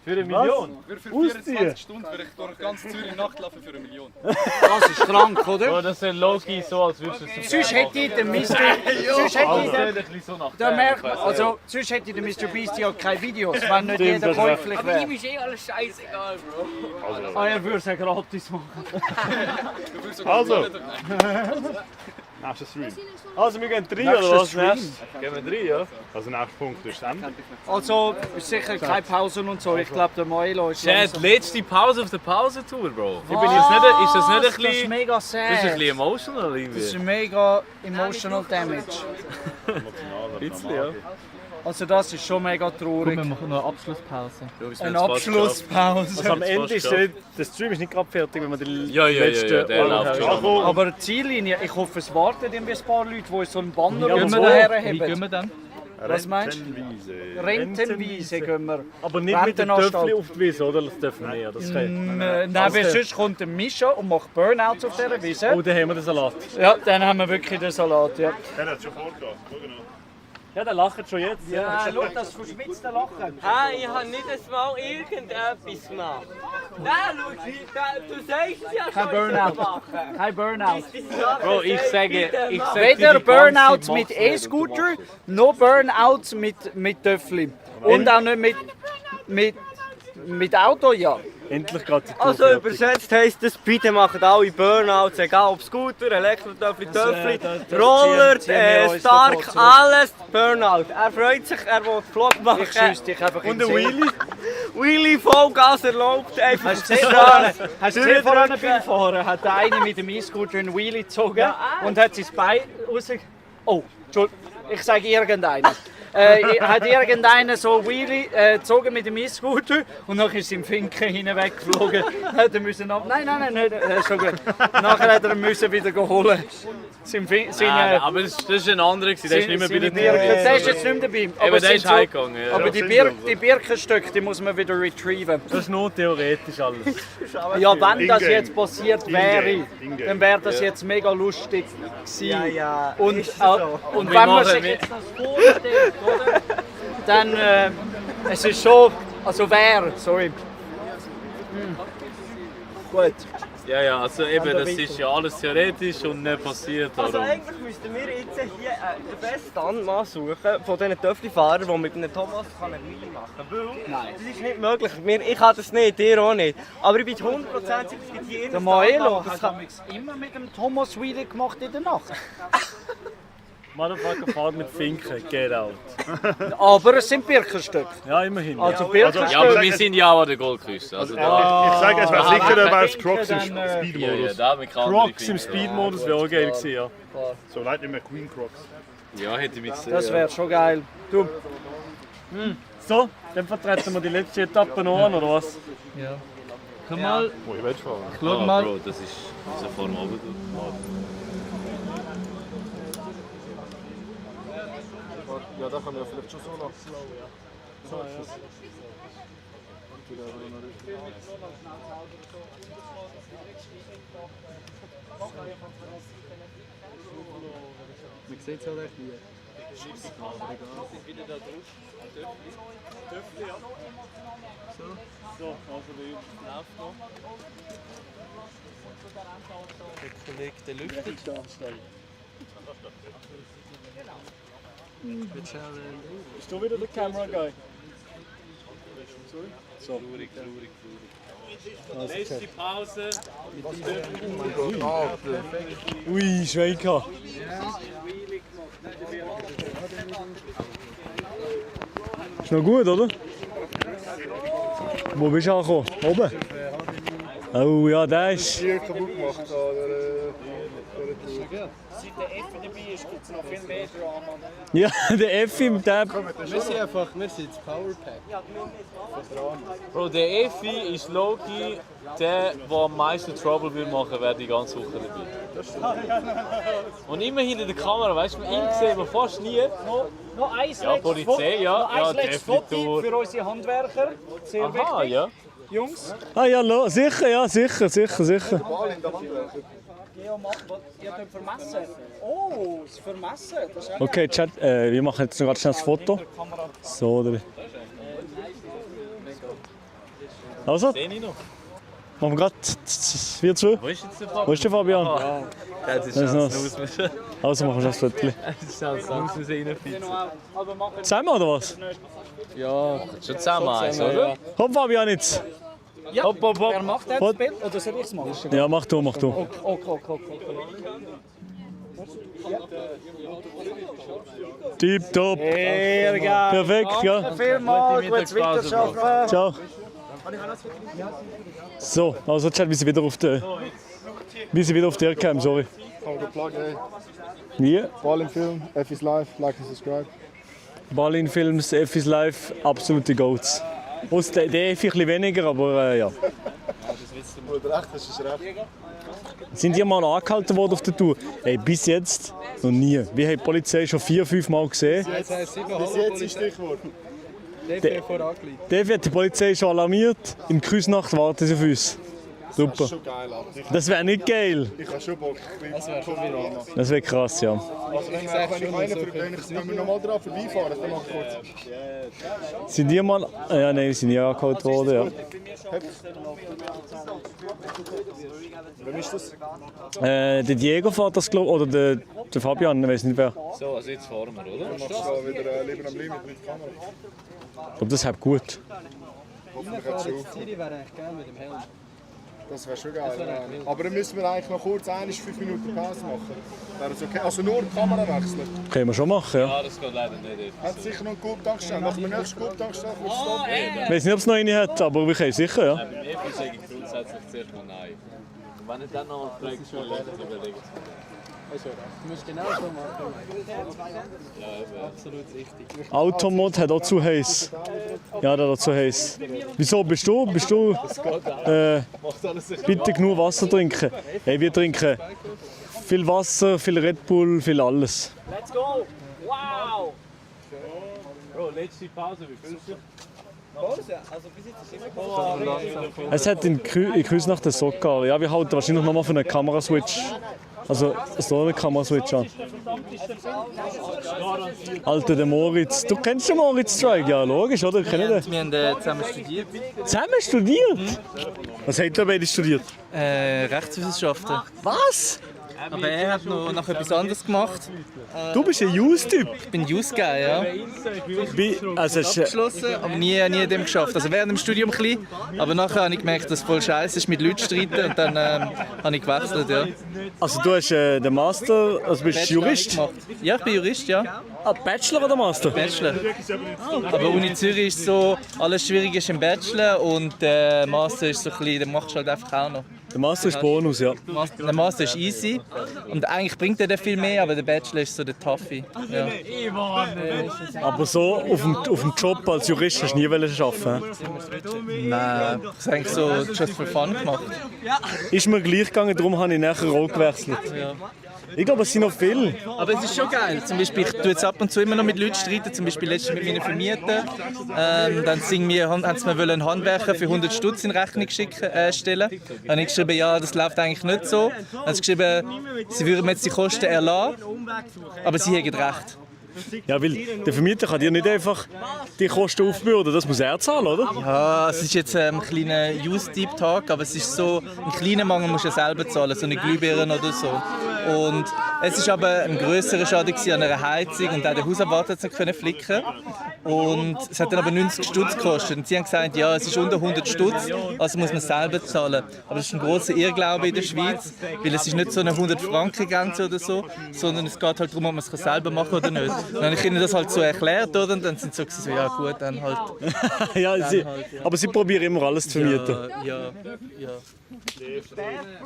S5: Für eine Million?
S11: Für 24 Stunden würde ich durch ganz Zürich Nacht laufen für 1 Million.
S8: Das ist krank, oder?
S5: Oh, das ist Loki so, als würdest du es
S8: Sonst hätte ich den Mr. Sonst hätte ich
S5: so nach
S8: da merkt man, also sonst hätte der Mr. Beast ja keine Videos, wenn nicht jeder käuflich
S12: Aber ihm
S8: wäre.
S12: ist alles scheißegal, Bro.
S8: Ah, er würde es ja gratis machen.
S6: Also! Nächster Stream.
S3: Also wir gehen 3
S8: Nächster
S3: oder was?
S8: Stream.
S5: Gehen wir 3, ja?
S6: Also nächster Punkt ist Ende.
S8: Also ist sicher keine Pausen und so. Ich glaube, der Milo ist
S5: Chat, letzte Pause auf der Pausentour, Bro.
S8: Ich
S5: Ist das nicht ein
S8: Das ist
S5: bisschen...
S8: mega
S5: Das ist ein
S8: sad.
S5: bisschen emotional
S8: Das ist
S5: irgendwie.
S8: mega emotional damage.
S5: Ein bisschen, ja.
S8: Also das ist schon mega traurig.
S4: Wir machen noch eine Abschlusspause.
S8: Eine Abschlusspause.
S3: Also am Ende ist der Stream ist nicht gerade fertig, wenn man die
S5: Ja,
S3: letzte...
S5: der läuft schon.
S8: Aber die Ziellinie, ich hoffe, es warten irgendwie ein paar Leute, die so einen Banner
S3: Ja,
S8: und
S3: aber
S8: so
S3: wo?
S4: Wie gehen
S8: herheben.
S4: wir dann?
S8: Was meinst du?
S6: Rentenwiese.
S8: Rentenweise gehen wir.
S3: Aber nicht mit dem
S8: Rentenanstalt.
S3: Töffel auf die Wiese, oder? Das dürfen wir nicht. Das kann.
S8: Nein, weil sonst kommt der Mischa und macht Burnouts auf dieser Wiese.
S3: Oh, dann haben wir den Salat.
S8: Ja, dann haben wir wirklich den Salat, ja.
S6: Er hat schon vorgehabt. Schau genau.
S3: Ja, der lacht schon jetzt.
S8: Ja, schau, das verschmitzte Lachen.
S7: Hey, ich habe nicht einmal irgendetwas gemacht. Nein, schau, du sagst es ja
S8: Kein
S7: schon.
S8: Burnout. Kein Burnout.
S5: Bro, ich sage
S8: Weder
S5: die ganze
S8: Burnouts
S5: Macht
S8: mit
S5: nicht,
S8: E-Scooter, noch Burnouts mit Töffli. Und auch nicht mit Auto, ja.
S3: Endlich geht die Tour
S7: Also
S3: fertig.
S7: übersetzt heisst das, bitte machen alle Burnouts, egal ob Scooter, Elektrotöffel, Töffli, Roller,
S8: ziehen wir uns
S7: Stark,
S8: davon zurück.
S7: alles Burnout. Er freut sich, er will Vlog machen.
S8: Ich schüsse dich einfach
S7: Und
S8: in
S7: ein
S8: den Sinn.
S7: Wheelie. Wheelie, Vollgas erlobt, einfach
S8: Hast du gesehen, vor einem Bild fahren hat der eine mit dem E-Scooter einen Wheelie gezogen und hat sein Bein raus... Oh, Entschuldigung, ich sage irgendeinen. hat irgendeiner so Wheelie gezogen mit dem E-Scooter und dann ist ihm Finken hinweggeflogen. Hat er müssen nein, nicht, schon gut. Nachher hat er ihn müssen wieder holen.
S5: Aber das ist ein anderer, der ist nicht mehr bei der
S8: Birken.
S5: Tour.
S8: Der ist jetzt nicht mehr dabei.
S5: Aber der ist heimgegangen. Ja.
S8: Aber die Birkenstöcke, die muss man wieder retrieven.
S3: Das ist nur theoretisch alles.
S8: Ja, wenn das jetzt passiert wäre, dann wäre das jetzt mega lustig gewesen.
S7: Ja,
S8: und
S7: ist so.
S8: und wenn man sich jetzt das vorstellt, oder, dann es ist schon, also sorry. Gut.
S5: Ja, also eben, das ist ja alles theoretisch und nicht passiert.
S7: Also
S5: Darum.
S7: eigentlich müssten wir jetzt hier den besten Stuntmann suchen von diesen Töffli-Fahrern, die mit einem Thomas eine Wheelie machen kann. Nein. Das ist nicht möglich. Ich kann das nicht, ihr auch nicht. Aber ich bin 100% sicher, es gibt hier
S8: Der Maelo hat immer mit dem Thomas Wheelie gemacht in der Nacht.
S3: Motherfucker fährt mit Finken, get out.
S8: Aber es sind Birkenstöcke.
S3: Ja, immerhin.
S8: Also Birkenstöcke.
S5: Ja, aber wir sind ja auch an der Goldküste. Also
S6: Ich sage, es wäre sicher, wäre es Crocs im
S5: ja,
S6: Speed-Modus.
S5: da haben wir keine
S3: Crocs im
S5: andere
S3: Speed-Modus wäre auch geil gewesen, ja.
S6: So leid nicht mehr Queen Crocs.
S5: Finken. Ja, hätte ich mich gesehen.
S8: Das wäre schon geil. Du.
S3: So, dann vertreten wir die letzte Etappe noch an, oder was?
S4: Ja. Komm mal,
S6: Wo ich will fahren.
S4: schau mal.
S5: Bro, das ist so vor dem Abend.
S9: Ja, da kann man ja vielleicht schon so noch. So, ja.
S11: Man sieht es halt echt nie.
S3: So, also der läuft noch.
S4: Der Kollege, der lüftet.
S3: Bist du wieder der Camera Guy? So. Letzte Pause. Ui, Schwenker. Ist noch gut, oder? Wo bist du angekommen? Oben? Oh ja, der ist.
S9: Hier kaputt gemacht.
S8: Seit der Effi dabei ist, gibt es noch viel mehr Drama.
S3: Ja, der Effi im Tab.
S11: Wir sind einfach, wir sind das Powerpack.
S5: Bro, der Effi ist Loki, der am meisten Trouble will machen, wäre die ganze Woche dabei. Und immer hinter der Kamera, weißt du, ihn sehen wir fast nie.
S8: Noch ein
S5: Ja, Polizei, ja.
S8: noch ein
S5: Ja,
S8: letztes
S5: Definitur.
S8: Foto für unsere Handwerker. Sehr
S5: Aha,
S8: wichtig.
S5: ja.
S8: Jungs,
S3: Ah ja, sicher, ja, sicher.
S8: Geo macht, ihr könnt vermessen. Oh, das Vermessen. Das ist auch
S3: Okay, Chat, wir machen jetzt noch ganz schnell das Foto. So, oder? Also,
S5: Den ich noch.
S3: machen wir gerade 4-2.
S5: Wo ist jetzt der Fabian?
S3: Wo ist der Fabian?
S5: Ja, das ist
S3: Das ist
S5: schon
S3: noch-
S5: Snus müssen.
S3: Also machen wir das Foto.
S5: Das ist schon Snus müssen reinfitzen.
S8: Aber machen
S3: Zusammen oder was?
S5: Ja, schon zusammen eins, oder?
S3: Komm Fabian jetzt.
S8: Ja,
S5: Hopp, hopp,
S8: wer
S5: hopp.
S8: macht das
S3: Foto.
S8: Bild? Oder soll ich es machen?
S3: Ja, mach du.
S8: Okay.
S3: Tipptopp.
S8: Sehr geil.
S3: Perfekt, ja.
S8: Danke vielmals, gutes Weiterarbeiten.
S3: Ciao. So, also Chat, wir sind wieder auf der Cam, sorry.
S9: Kann man pluggen, ey.
S3: Wie?
S9: Ball im Film, Effis Live, like and subscribe.
S3: Ballin Films, Effis Live, absolute Goats. Aus der Effi ein bisschen weniger, aber ja.
S9: Oder recht, das ist recht.
S3: Sind die mal angehalten worden auf der Tour? Ey, bis jetzt noch nie. Wir haben die Polizei schon 4-5 Mal gesehen.
S11: Jetzt heißt 7
S9: Bis jetzt ist Stichwort.
S11: Dafür vorangelegt.
S3: Dafür hat die Polizei schon alarmiert. In der Küsnacht warten sie auf uns. Super.
S9: Das ist schon geil, Alter.
S3: Das wäre nicht geil.
S9: Ich habe schon Bock.
S11: Das wäre schon wieder anders.
S3: Das wäre krass, ja.
S9: Also wenn wir nochmal dran vorbeifahren, dann mach ich kurz.
S3: Sind die mal. Ja, nein, wir sind nie angehalten worden, ja.
S9: Wem ist das?
S3: Der Diego fährt das, glaube ich, oder der Fabian, ich weiß nicht wer.
S5: So, also jetzt fahren wir, oder?
S9: Du machst da wieder lieber am Limit mit der Kamera.
S3: Ich glaube, das ist gut.
S9: Hoffentlich hat es schon.
S11: Zürich wäre eigentlich geil mit dem Helm.
S9: Das wäre schon geil. Ja. Aber dann müssen wir eigentlich noch kurz 5 Minuten Pause machen. Wäre das okay? Also nur die Kamera wechseln.
S3: Können wir schon machen, ja.
S5: Ja, das geht leider nicht.
S9: Hat sicher noch einen Coop-Tankstelle. Machen wir nächsten Coop-Tankstelle kurz stoppen.
S3: Ich weiß nicht, ob es noch eine hat, aber wir können sicher, ja.
S5: Beim Effi sage ich grundsätzlich zuerst mal nein. Und wenn ich dann noch fragst, dann überlegt es.
S11: Du musst genau so machen. Ja, absolut richtig.
S3: Automod hat auch zu heiß. Ja, der hat auch zu heiß. Wieso bist du? Bitte genug Wasser trinken. Hey, wir trinken viel Wasser, viel Red Bull, viel alles.
S10: Let's go! Wow!
S5: Bro, letzte Pause, wie fühlst du dich?
S7: Pause? Also bis jetzt ist immer
S3: Es hat in Küsnacht den Sockar. Ja, wir halten wahrscheinlich nochmal für einen Kameraswitch. Also, es soll eine Kameraswitch an. Alter, der Moritz. Du kennst den Moritz Strike? Ja, logisch, oder?
S4: Wir haben zusammen studiert.
S3: Zusammen studiert? Was habt ihr beide studiert?
S4: Rechtswissenschaften.
S3: Was?
S4: Aber er hat noch etwas anderes gemacht.
S3: Du bist ein Use-Typ?
S4: Ich bin Use-Guy, ja.
S3: Also
S4: abgeschlossen, aber nie in dem geschafft. Also während dem Studium ein bisschen, aber nachher habe ich gemerkt, dass es voll scheiße ist, mit Leuten zu streiten und dann habe ich gewechselt, ja.
S3: Also du hast den Master, also bist du Jurist?
S4: Ja, ich bin Jurist, ja.
S3: Bachelor oder Master?
S4: Bachelor. Aber Uni Zürich ist so, alles schwierig ist im Bachelor und der Master ist so ein bisschen, den machst du halt einfach auch noch.
S3: Der Master ist Bonus, ja.
S4: Der Master ist easy und eigentlich bringt er viel mehr, aber der Bachelor ist so der Toughie. Ja.
S3: Aber so auf dem Job als Jurist hast du nie arbeiten.
S4: Nein, das habe ich so just for fun gemacht.
S3: Ist mir gleich gegangen, darum habe ich nachher auch gewechselt.
S4: Ja.
S3: Ich glaube, es sind noch viele.
S4: Aber es ist schon geil. Zum Beispiel, ich tue jetzt ab und zu immer noch mit Leuten streiten. Zum Beispiel letztens mit meinen Vermietern. Dann haben sie mir einen Handwerker für 100 Stutz in Rechnung stellen. Dann habe ich geschrieben, ja, das läuft eigentlich nicht so. Dann haben sie geschrieben, sie würden mir jetzt die Kosten erlassen, aber sie hätten recht.
S3: Ja, weil der Vermieter kann dir nicht einfach die Kosten aufbürden, das muss er zahlen, oder?
S4: Ja, es ist jetzt ein kleiner Use-Deep-Talk, aber es ist so, einen kleinen Mangel musst du ja selber zahlen, so eine Glühbirne oder so. Und es ist aber ein grösserer Schaden an einer Heizung und auch der Hausabwart hat es nicht können flicken. Und es hat dann aber 90 Stutz gekostet. Und sie haben gesagt, ja, es ist unter 100 Stutz, also muss man selber zahlen. Aber das ist ein grosser Irrglaube in der Schweiz, weil es ist nicht so eine 100-Franken-Grenze oder so, sondern es geht halt darum, ob man es selber machen kann oder nicht. Und dann habe ich ihnen das halt so erklärt, oder? Und dann sind sie so, ja gut, dann halt.
S3: Ja,
S4: dann
S3: sie,
S4: halt, ja.
S3: Aber sie probieren immer alles zu vermieten.
S4: Ja.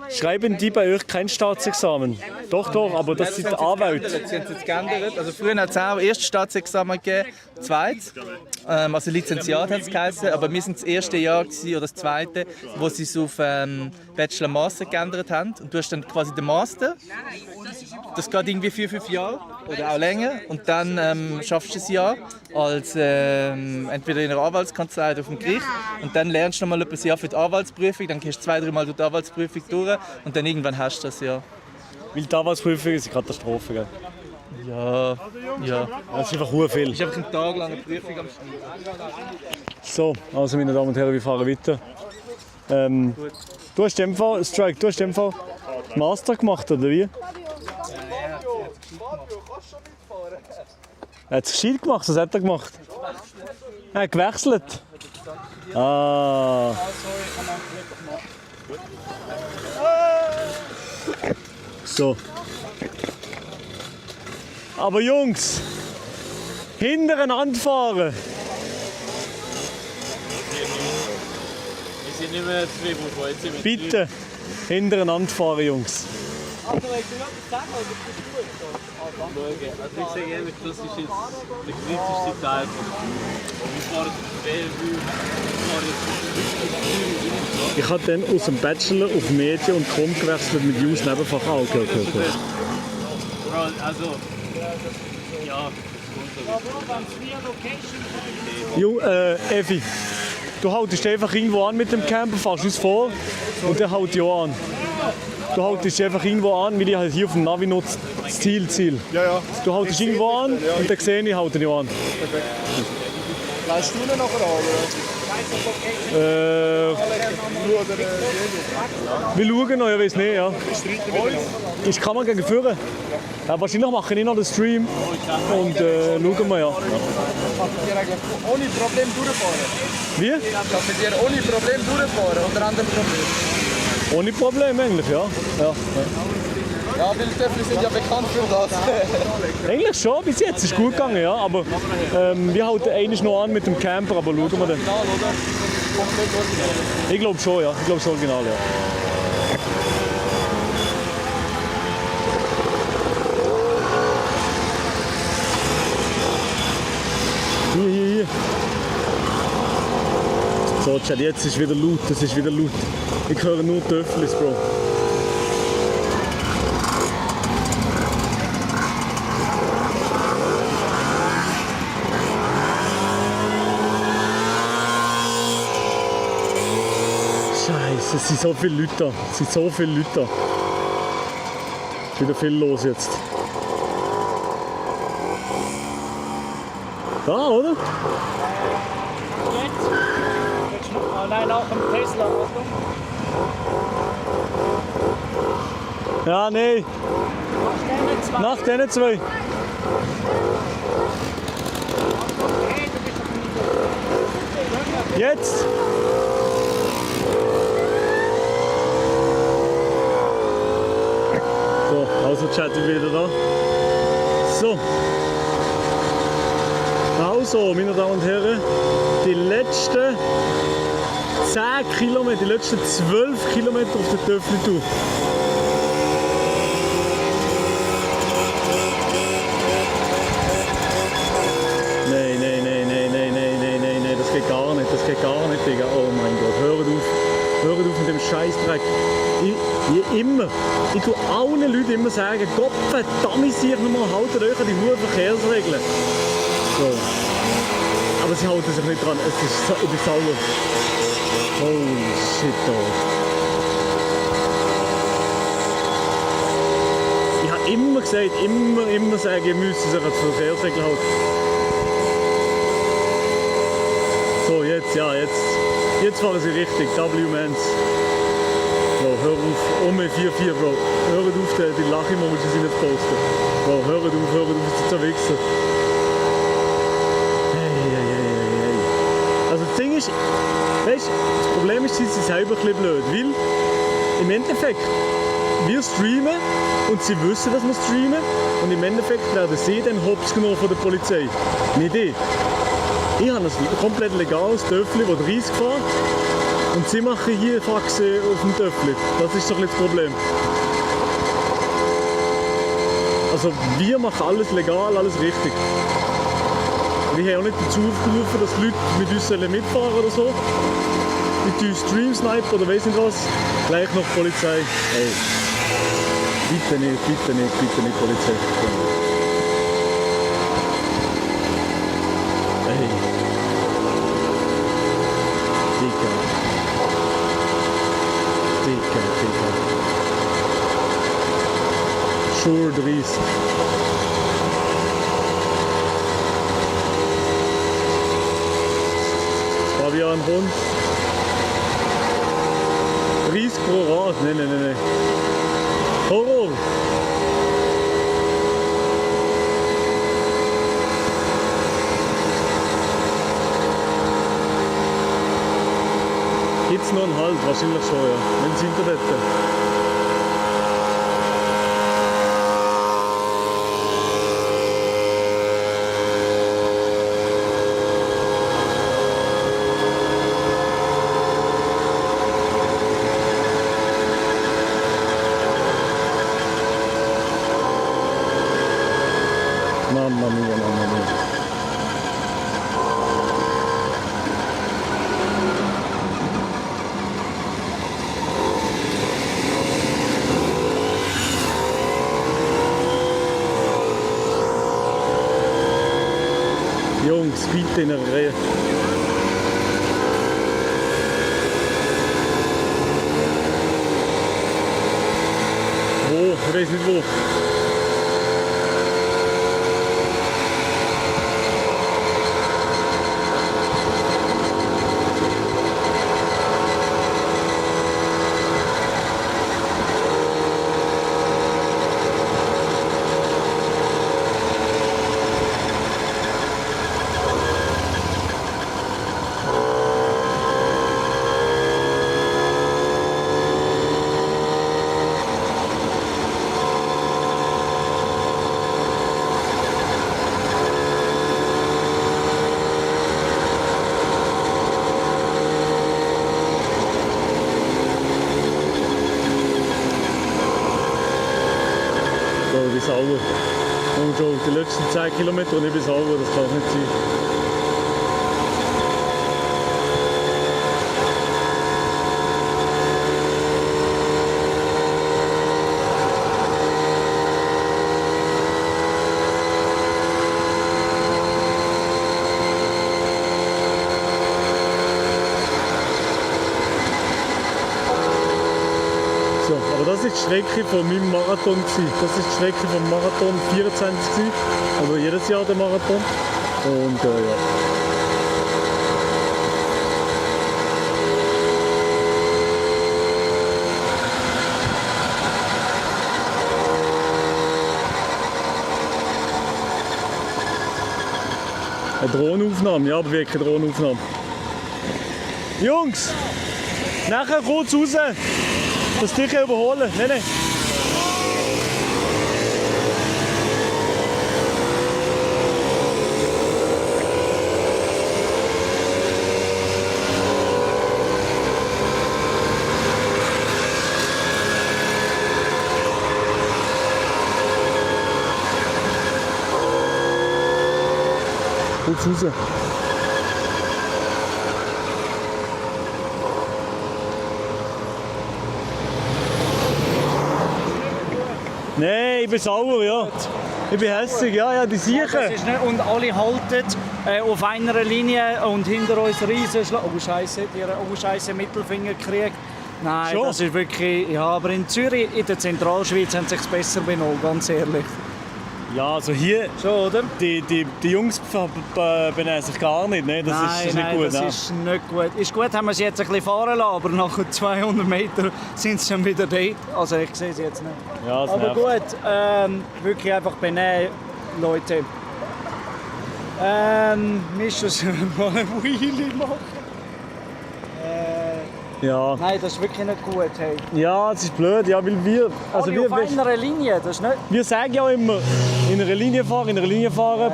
S3: Schreiben die bei euch kein Staatsexamen? Doch, aber das sind Anwälte.
S4: Sie haben es jetzt geändert. Also früher hat es auch erst Staatsexamen gegeben, zweites. Also Lizenziat hat es geheißen, aber wir sind das erste Jahr oder das zweite, wo sie es auf Bachelor-Master geändert haben. Und du hast dann quasi den Master. Das geht irgendwie 4-5 Jahre oder auch länger. Und dann schaffst du ein Jahr als entweder in einer Anwaltskanzlei oder auf dem Gericht. Und dann lernst du noch mal ein Jahr für die Anwaltsprüfung. Dann gehst du 2-3 Mal durch die Anwaltsprüfung durch und dann irgendwann hast du das Jahr.
S3: Weil die Anwaltsprüfung ist eine Katastrophe, gell?
S4: Ja.
S3: Das ist einfach sehr viel.
S4: Das ist einfach eine tagelange Prüfung am Schluss.
S3: So, also meine Damen und Herren, wir fahren weiter. Du hast in dem Fall, Strike, du hast in dem Fall Master gemacht, oder wie? Er hat es gescheit gemacht, was hat er gemacht? Er hat gewechselt. Ah. So. Aber Jungs, hintereinander fahren.
S5: Wir sind nicht mehr zwei Wochen, jetzt sind wir
S3: Bitte, hintereinander fahren, Jungs.
S5: Also, wenn du etwas sagen willst, ist das gut. Also, ich sage ehrlich, das ist jetzt der kritischste Teil von wir fahren zu Bellevue,
S3: Ich habe dann aus dem Bachelor auf Medien und Com gewechselt mit Jus Nebenfach auch. Okay.
S5: Also, ja,
S3: Effi, du haltest einfach irgendwo an mit dem Camper, fährst uns vor und der hält dich auch an. Du haltest einfach irgendwo an, weil ich halt hier auf dem Navi nutze, das Ziel.
S9: Ja.
S3: Du haltest irgendwo an und dann sehe ich, halte dich an.
S9: Perfekt. Leist du ihn nachher an,
S3: Wir schauen noch, ich weiß nicht, ja. Ich kann man gegen führen. Ja, wahrscheinlich mache ich noch den Stream und schauen wir, ja.
S9: Darf ich dir eigentlich ohne Problem durchfahren?
S3: Wie?
S9: Darf ich dir ohne Problem durchfahren, unter anderem Problem?
S3: Ohne Problem eigentlich, ja.
S9: Ja, Wildtöffel sind ja bekannt für das.
S3: Eigentlich schon, bis jetzt ist gut gegangen, ja. Aber wir halten eigentlich noch an mit dem Camper, aber schauen wir dann. Ich glaube schon, ja. Ich glaube, es ist original, ja. So, Chat, jetzt ist wieder laut, es ist wieder laut. Ich höre nur Töfflis, Bro. Scheiße, es sind so viele Leute da. Es sind so viele Leute da. Ist wieder viel los jetzt. Da, oder?
S8: Jetzt? Oh nein, nach dem Tesla.
S3: Ja, nee. Nach denen zwei. Jetzt! So, also chatten wieder da. So. Also, meine Damen und Herren, die letzten 10 Kilometer, die letzten 12 Kilometer auf der Töffli-Tour. Nein, das geht gar nicht, Digga. Oh mein Gott, hört auf mit dem Scheißdreck. Ich tue allen Leuten immer sagen, Gott verdammt, sich nochmal, haltet euch an die hohen Verkehrsregeln. So. Aber sie halten sich nicht dran, ich bin sauer. Holy shit, dog. Ich habe immer gesagt, immer sagen, ihr müsst sich an die Verkehrsregeln halten. So, jetzt fahren sie richtig, W-Mans. Bro, hör auf, Ome 4-4, Bro. Hört auf, die Lach-Emojis sind nicht posten. Bro, hört auf, ist ein Wichser. Also das Ding ist, weißt, das Problem ist, sie sind selber ein bisschen blöd, weil im Endeffekt, wir streamen und sie wissen, dass wir streamen und im Endeffekt werden sie dann hops genommen von der Polizei. Nicht ich. Ich habe ein komplett legales Töffli, das 30 fährt und sie machen hier Faxe auf dem Töffli. Das ist so ein bisschen das Problem. Also wir machen alles legal, alles richtig. Wir haben auch nicht dazu aufgerufen, dass die Leute mit uns mitfahren oder so. Mit uns Stream snipen oder weiss nicht was. Gleich noch Polizei. Hey. Bitte nicht Polizei. Hey. Dicker. Sure 30. Fabian Hund. 30 pro Rad. Nein. Horror! Gibt's noch einen Halt? Wahrscheinlich schon, ja. Wenn das Internet. Mamma mia. Jungs, bitte in der Reihe. Wo? Ich weiß nicht wo. Ich bin sauer. Und schon die letzten 10 Kilometer und ich bin sauer, das kann nicht sein. das ist die Strecke von meinem Marathon gewesen. Das ist die Strecke vom Marathon 24 gewesen. Aber jedes Jahr der Marathon. Und ja. Eine Drohnenaufnahme, ja, aber wirklich eine Drohnenaufnahme. Jungs, nachher kurz raus, dass dich überholen. Nein. Kurz raus. Nein, ich bin sauer, ja. Ich bin hässig, ja, die Siechen.
S8: Das ist nicht, und alle halten auf einer Linie und hinter uns riesen Oh Scheiße, Mittelfinger gekriegt. Nein,
S3: Schon?
S8: das ist wirklich... Ja, aber in Zürich, in der Zentralschweiz, haben sie sich besser benommen, ganz ehrlich.
S3: Ja, also hier,
S8: schon, oder?
S3: Die Jungs benehmen sich gar nicht, ne? Das ist nicht gut.
S8: Das ist nicht gut. Ist gut, haben wir sie jetzt ein bisschen fahren lassen, aber nach 200 Metern sind sie schon wieder dort. Also ich sehe sie jetzt nicht.
S3: Ja, das
S8: aber
S3: nervt.
S8: gut, wirklich einfach benehmen, Leute. Müssen wir mal ein Wheelie machen?
S3: Ja.
S8: Nein, das ist wirklich nicht gut. Hey.
S3: Ja, das ist blöd, ja, weil wir... Also
S8: Alle auf einer Linie, das ist nicht...
S3: Wir sagen ja immer, in einer Linie fahren,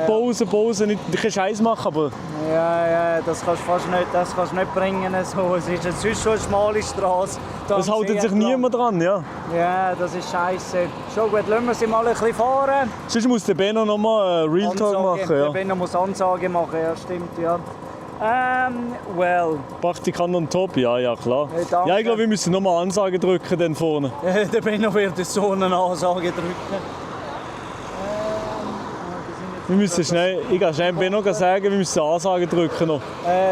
S3: Pause, nicht keinen Scheiß machen, aber...
S8: Ja, das kannst du nicht bringen. So. Es ist sonst schon eine schmale Straße.
S3: Es hält sich niemand dran, ja.
S8: Ja, das ist scheiße. Schon gut, lassen wir sie mal ein bisschen fahren.
S3: Sonst muss der Benno noch mal Real Talk machen, ja.
S8: Der Benno muss Ansage machen, ja, stimmt, ja. Well.
S3: Praktikant on top, ja, klar.
S8: Hey, danke.
S3: Ja, ich glaube, wir müssen noch mal Ansage drücken dann vorne.
S8: Der Benno wird so eine Ansage drücken.
S3: Wir müssen schnell, ich kann schnell Benno sagen, wir müssen Ansage drücken noch.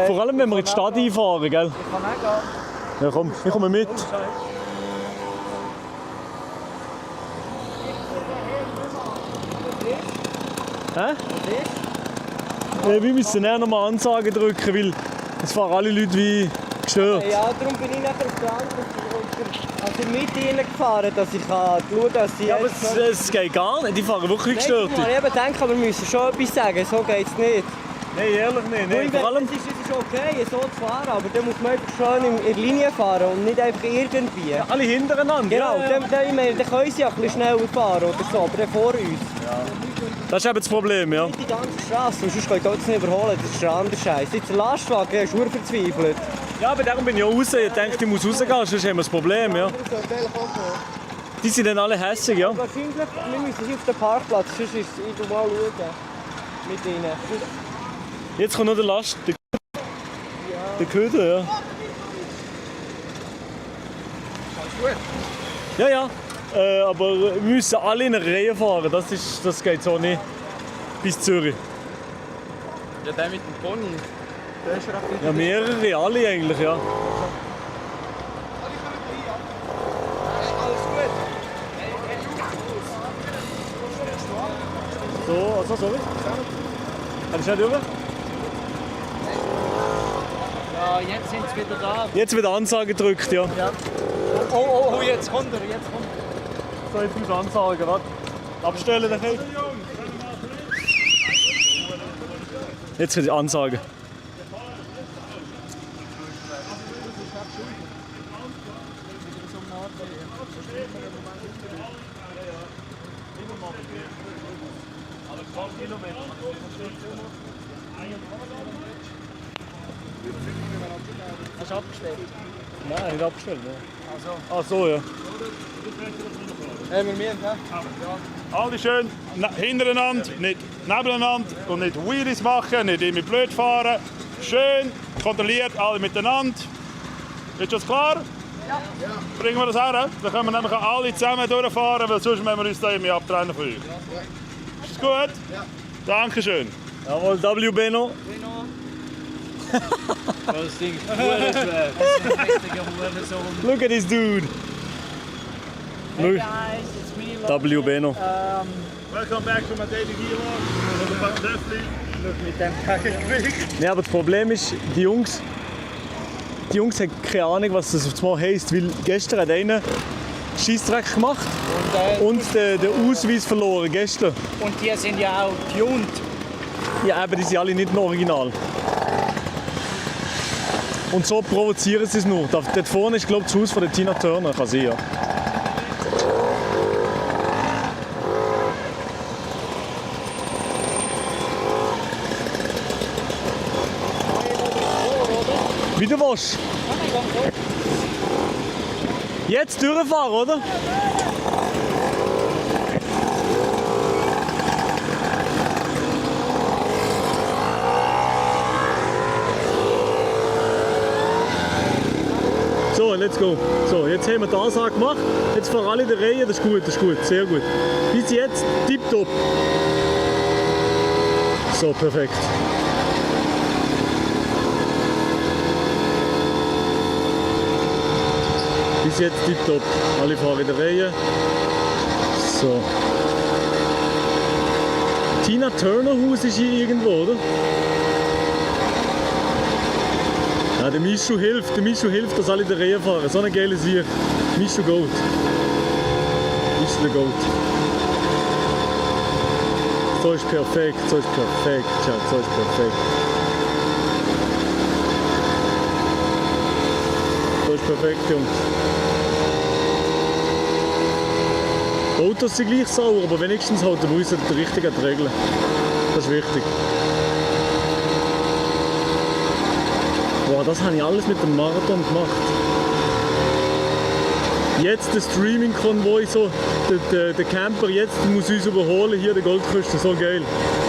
S3: Vor allem, wenn wir in die Stadt einfahren, gell?
S8: Ich kann auch gehen.
S3: Ja, komm, ich komme mit. Hä? Wir müssen näher noch mal Ansage drücken, weil es fahren alle Leute wie gestört.
S7: Ja, darum bin ich nachher auf der anderen Seite mit ihnen gefahren, dass ich schauen kann, dass sie...
S3: Ja, aber es geht gar nicht, die fahren wirklich gestört.
S7: Nein, ich denke, wir müssen schon etwas sagen, so geht es nicht.
S3: Nein, ehrlich nicht. Nein, vor allem...
S7: Es ist okay, so zu fahren, aber dann muss man einfach schön in der Linie fahren und nicht einfach irgendwie.
S3: Ja, alle hintereinander.
S7: Genau,
S3: ja.
S7: Dann können sie ja ein bisschen schneller fahren oder so, aber dann vor uns.
S3: Ja. Das ist eben das Problem, ja.
S7: Nicht die ganze Straße, und sonst können wir nicht überholen, das ist ein anderer Scheiß. Jetzt der Lastwagen, der ist sehr verzweifelt.
S3: Ja, aber darum bin ich auch raus. Ich denke, ich muss rausgehen, sonst haben wir das Problem, ja. Die sind dann alle hässig, ja.
S7: Wahrscheinlich, wir müssen auf den Parkplatz, sonst ist es mal schauen. Mit ihnen.
S3: Jetzt kommt noch der Last. Der Köder, ja. Ja. Aber wir müssen alle in einer Reihe fahren. Das geht so nicht. Bis Zürich.
S11: Ja, der mit dem Pony. Der ist
S3: Ja, mehrere, alle eigentlich, ja. So, also sorry. Kannst du nicht rüber?
S8: Ja, jetzt sind sie wieder da.
S3: Jetzt wird Ansage gedrückt, ja.
S8: Oh, jetzt kommt er.
S3: So, jetzt muss Ansage, warte. Abstellen, den Feld. Jetzt wird die Ansage.
S8: Hast du abgestellt?
S3: Nein, nicht abgestellt. Ne?
S8: Also.
S3: Ach so, ja.
S11: Haben wir mehr, ja?
S6: Alle schön hintereinander, nicht nebeneinander und nicht Wheelies machen, nicht immer blöd fahren. Schön, kontrolliert, alle miteinander. Ist das klar? Ja. Bringen wir das her? Dann können wir nämlich alle zusammen durchfahren, weil sonst müssen wir uns da irgendwie abtrennen von euch. Ist das gut? Ja. Dankeschön.
S3: Jawohl, W. Benno.
S8: Das Ding ist schwer. Das ist ein richtiger Hurensohn.
S3: Look at this dude. Null.
S10: Guys, it's me,
S3: W. Beno.
S9: Welcome back to my daily vlog. Von der Döffli.
S10: Mit dem Gegengewicht.
S3: Ja, aber das Problem ist, die Jungs haben keine Ahnung, was das auf einmal heisst. Weil gestern hat einer Scheissdreck gemacht und den Ausweis verloren. Gestern.
S10: Und die sind ja auch tuned.
S3: Ja, eben, die sind alle nicht im Original. Und so provozieren sie es nur. Dort vorne ist, glaube ich, das Haus von der Tina Turner. Kann sein, ja. Wie du willst. Jetzt durchfahren, oder? So, let's go. So, jetzt haben wir die Ansage gemacht. Jetzt fahren alle in der Reihe. Das ist gut, sehr gut. Bis jetzt tipptopp. So, perfekt. Bis jetzt tipptopp. Alle fahren in der Reihe. So. Tina Turner Haus ist hier irgendwo, oder? Ja, der Mischu hilft, dass alle in der Reihe fahren. So eine geile Sicht. Mischu Gold. Mischu der Gold. So ist perfekt, Chat, so ist perfekt. So ist perfekt, Jungs. Die Autos sind gleich sauer, aber wenigstens halten wir uns richtig an die Regeln. Das ist wichtig. Boah, das habe ich alles mit dem Marathon gemacht. Jetzt der Streaming-Konvoi, so, der Camper jetzt muss uns überholen, hier der Goldküste, so geil.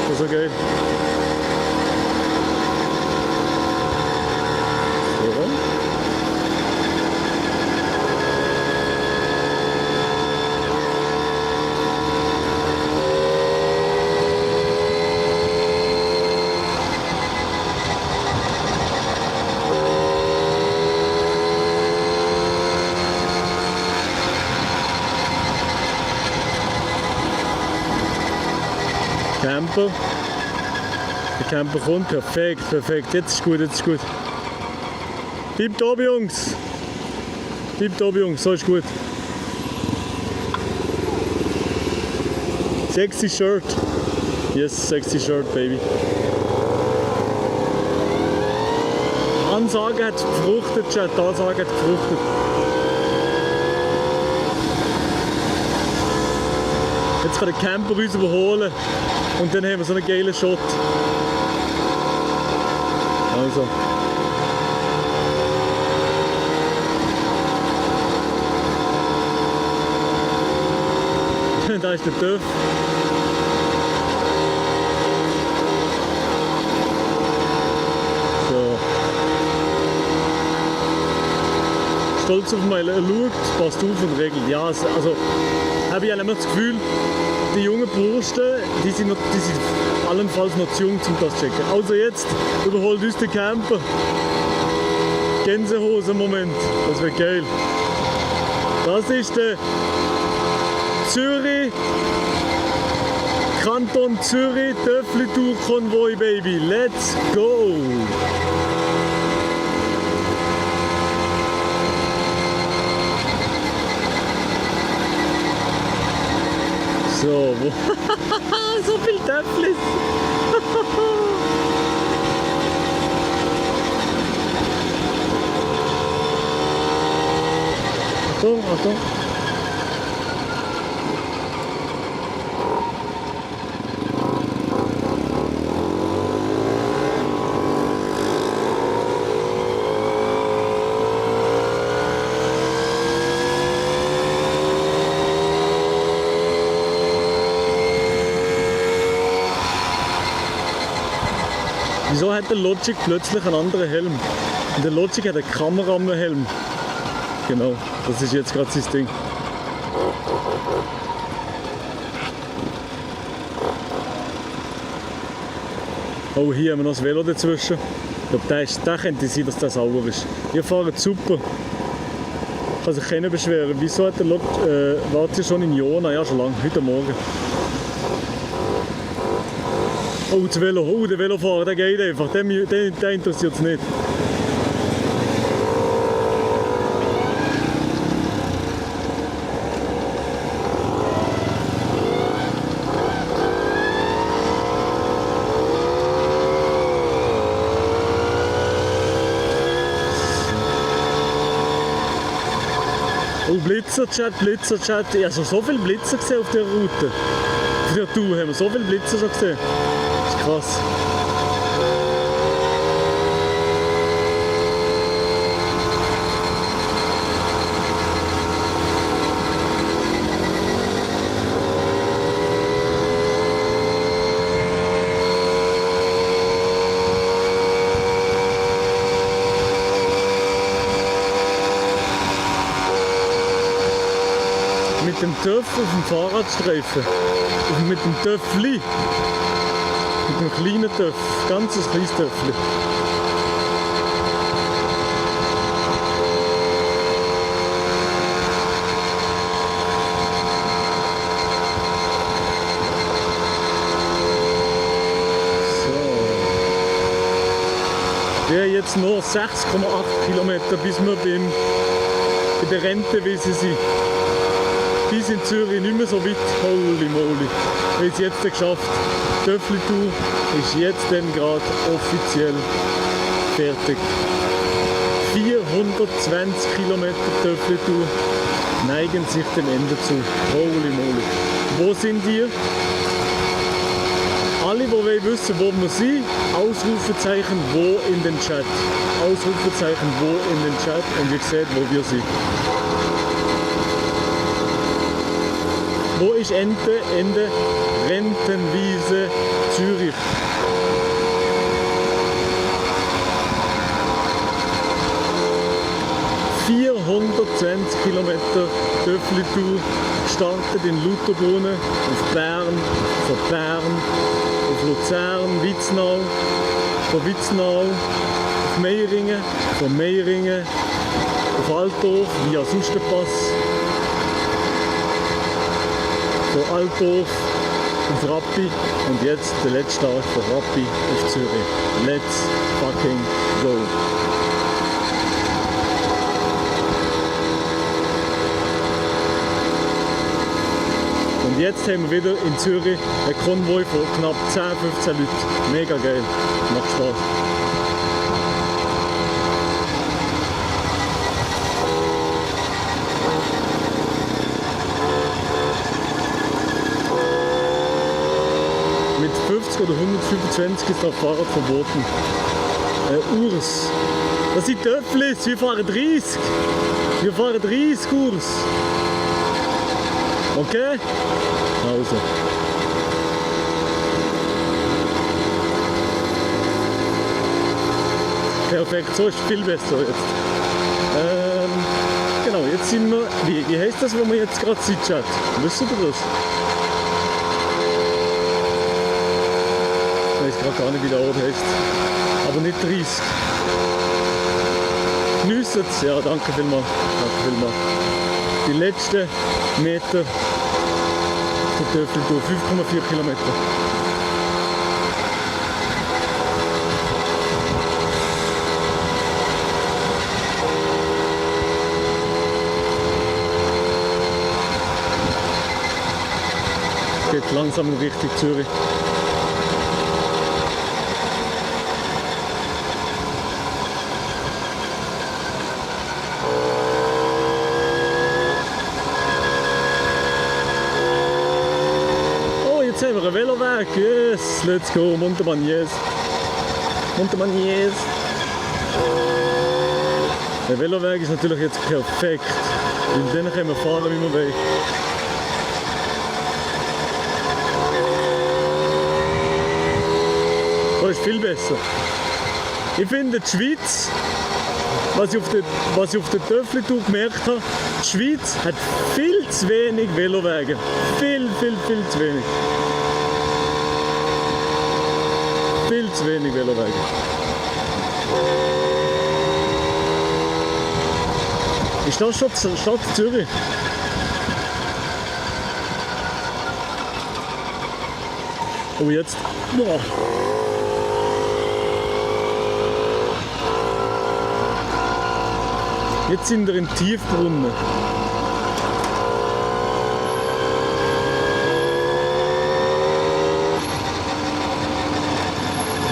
S3: Das ist so geil. So. Camper. Der Camper kommt. Perfekt. Jetzt ist gut. Tipptopp, Jungs. So ist gut. Sexy Shirt. Yes, sexy Shirt, baby. Ansage hat gefruchtet, Chat. Ansage hat gefruchtet. Jetzt kann der Camper uns überholen und dann haben wir so einen geilen Shot. Also. Da ist der Töff. So. Stolz auf mich, er schaut, passt auf und regelt. Ja, also habe ich immer das Gefühl, die jungen Burschen, die sind allenfalls noch zu jung, um das zu checken. Also jetzt überholt uns der Camper. Gänsehosen-Moment, das wird geil. Das ist der Zürich, Kanton Zürich, Döffli-Tour-Konvoi, Baby. Let's go! So, so viel Töfflis! Achtung! Wieso hat der Logic plötzlich einen anderen Helm? Und der Logic hat einen Kameramann-Helm. Genau, das ist jetzt gerade sein Ding. Oh, hier haben wir noch das Velo dazwischen. Ich glaube, der könnte sein, dass das sauber ist. Ihr fahrt super. kann sich keiner beschweren. Wieso hat der wart ihr schon in Jona? Ja, schon lange, heute Morgen. Oh, das Velo, oh, der Velofahrer, der geht einfach, den interessiert es nicht. Oh, Blitzerchat. Ich habe schon so viele Blitzer gesehen auf dieser Route. Auf der Tour haben wir so viele Blitzer schon gesehen. Das ist krass. Mit dem Töff auf dem Fahrradstreifen. Mit dem Töffli. Mit dem kleinen Töff. Ganzes kleines Töffli. Wir haben jetzt noch 6,8 Kilometer, bis wir bei der Rentewiese sind. Bis in Zürich nicht mehr so weit, holy moly. Wir haben es jetzt geschafft. Die Töffli-Tour ist jetzt dann gerade offiziell fertig. 420 Kilometer Töffli-Tour neigen sich dem Ende zu. Holy moly. Wo sind wir? Alle, die wissen, wo wir sind, Ausrufezeichen, wo in den Chat. Ausrufezeichen, wo in den Chat und ihr seht, wo wir sind. Wo ist Ende? Rentenwiese, Zürich. ...420 Kilometer Töffli-Tour, gestartet in Lauterbrunnen, auf Bern, von Bern, auf Luzern, Witznau, von Witznau, auf Meiringen, von Meiringen, auf Altdorf, via Sustenpass, von Altdorf auf Rappi und jetzt der letzte Tag von Rappi auf Zürich. Let's fucking go! Und jetzt haben wir wieder in Zürich einen Konvoi von knapp 10-15 Leuten. Mega geil, macht Spaß. Mit 50 oder 125 ist das Fahrrad verboten. Urs. Das sind Töfflis, wir fahren 30. Wir fahren 30 Urs. Okay? Also. Perfekt, so ist viel besser jetzt. Genau, jetzt sind wir. Wie heißt das, wo wir jetzt gerade sind, Chat? Wisst ihr das? Ich weiß gerade gar nicht, wie der Ort heißt. Aber nicht 30. Nüssetz, ja, danke vielmals. Danke vielmals. Die letzten Meter der Töffli-Tour, 5,4 Kilometer. Geht langsam in Richtung Zürich. Jetzt haben wir einen Veloweg, yes, let's go, Montemagnes. Montemagnes. Der Veloweg ist natürlich jetzt perfekt, weil dann können wir fahren, wie wir wollen. Das ist viel besser. Ich finde die Schweiz, was ich auf der Töffli-Tour gemerkt habe, die Schweiz hat viel zu wenig Velowege. Viel zu wenig. Viel zu wenig Velowege. Ist das schon die Stadt Zürich? Oh, jetzt. Boah. Jetzt sind wir im Tiefbrunnen.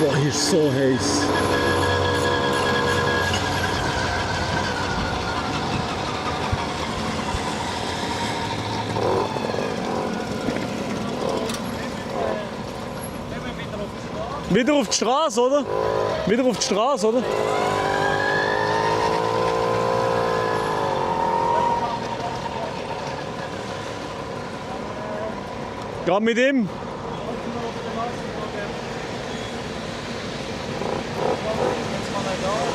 S3: Boah, hier ist so heiß. Wieder auf die Straße, oder? Wieder auf die Straße, oder? Gerade mit ihm.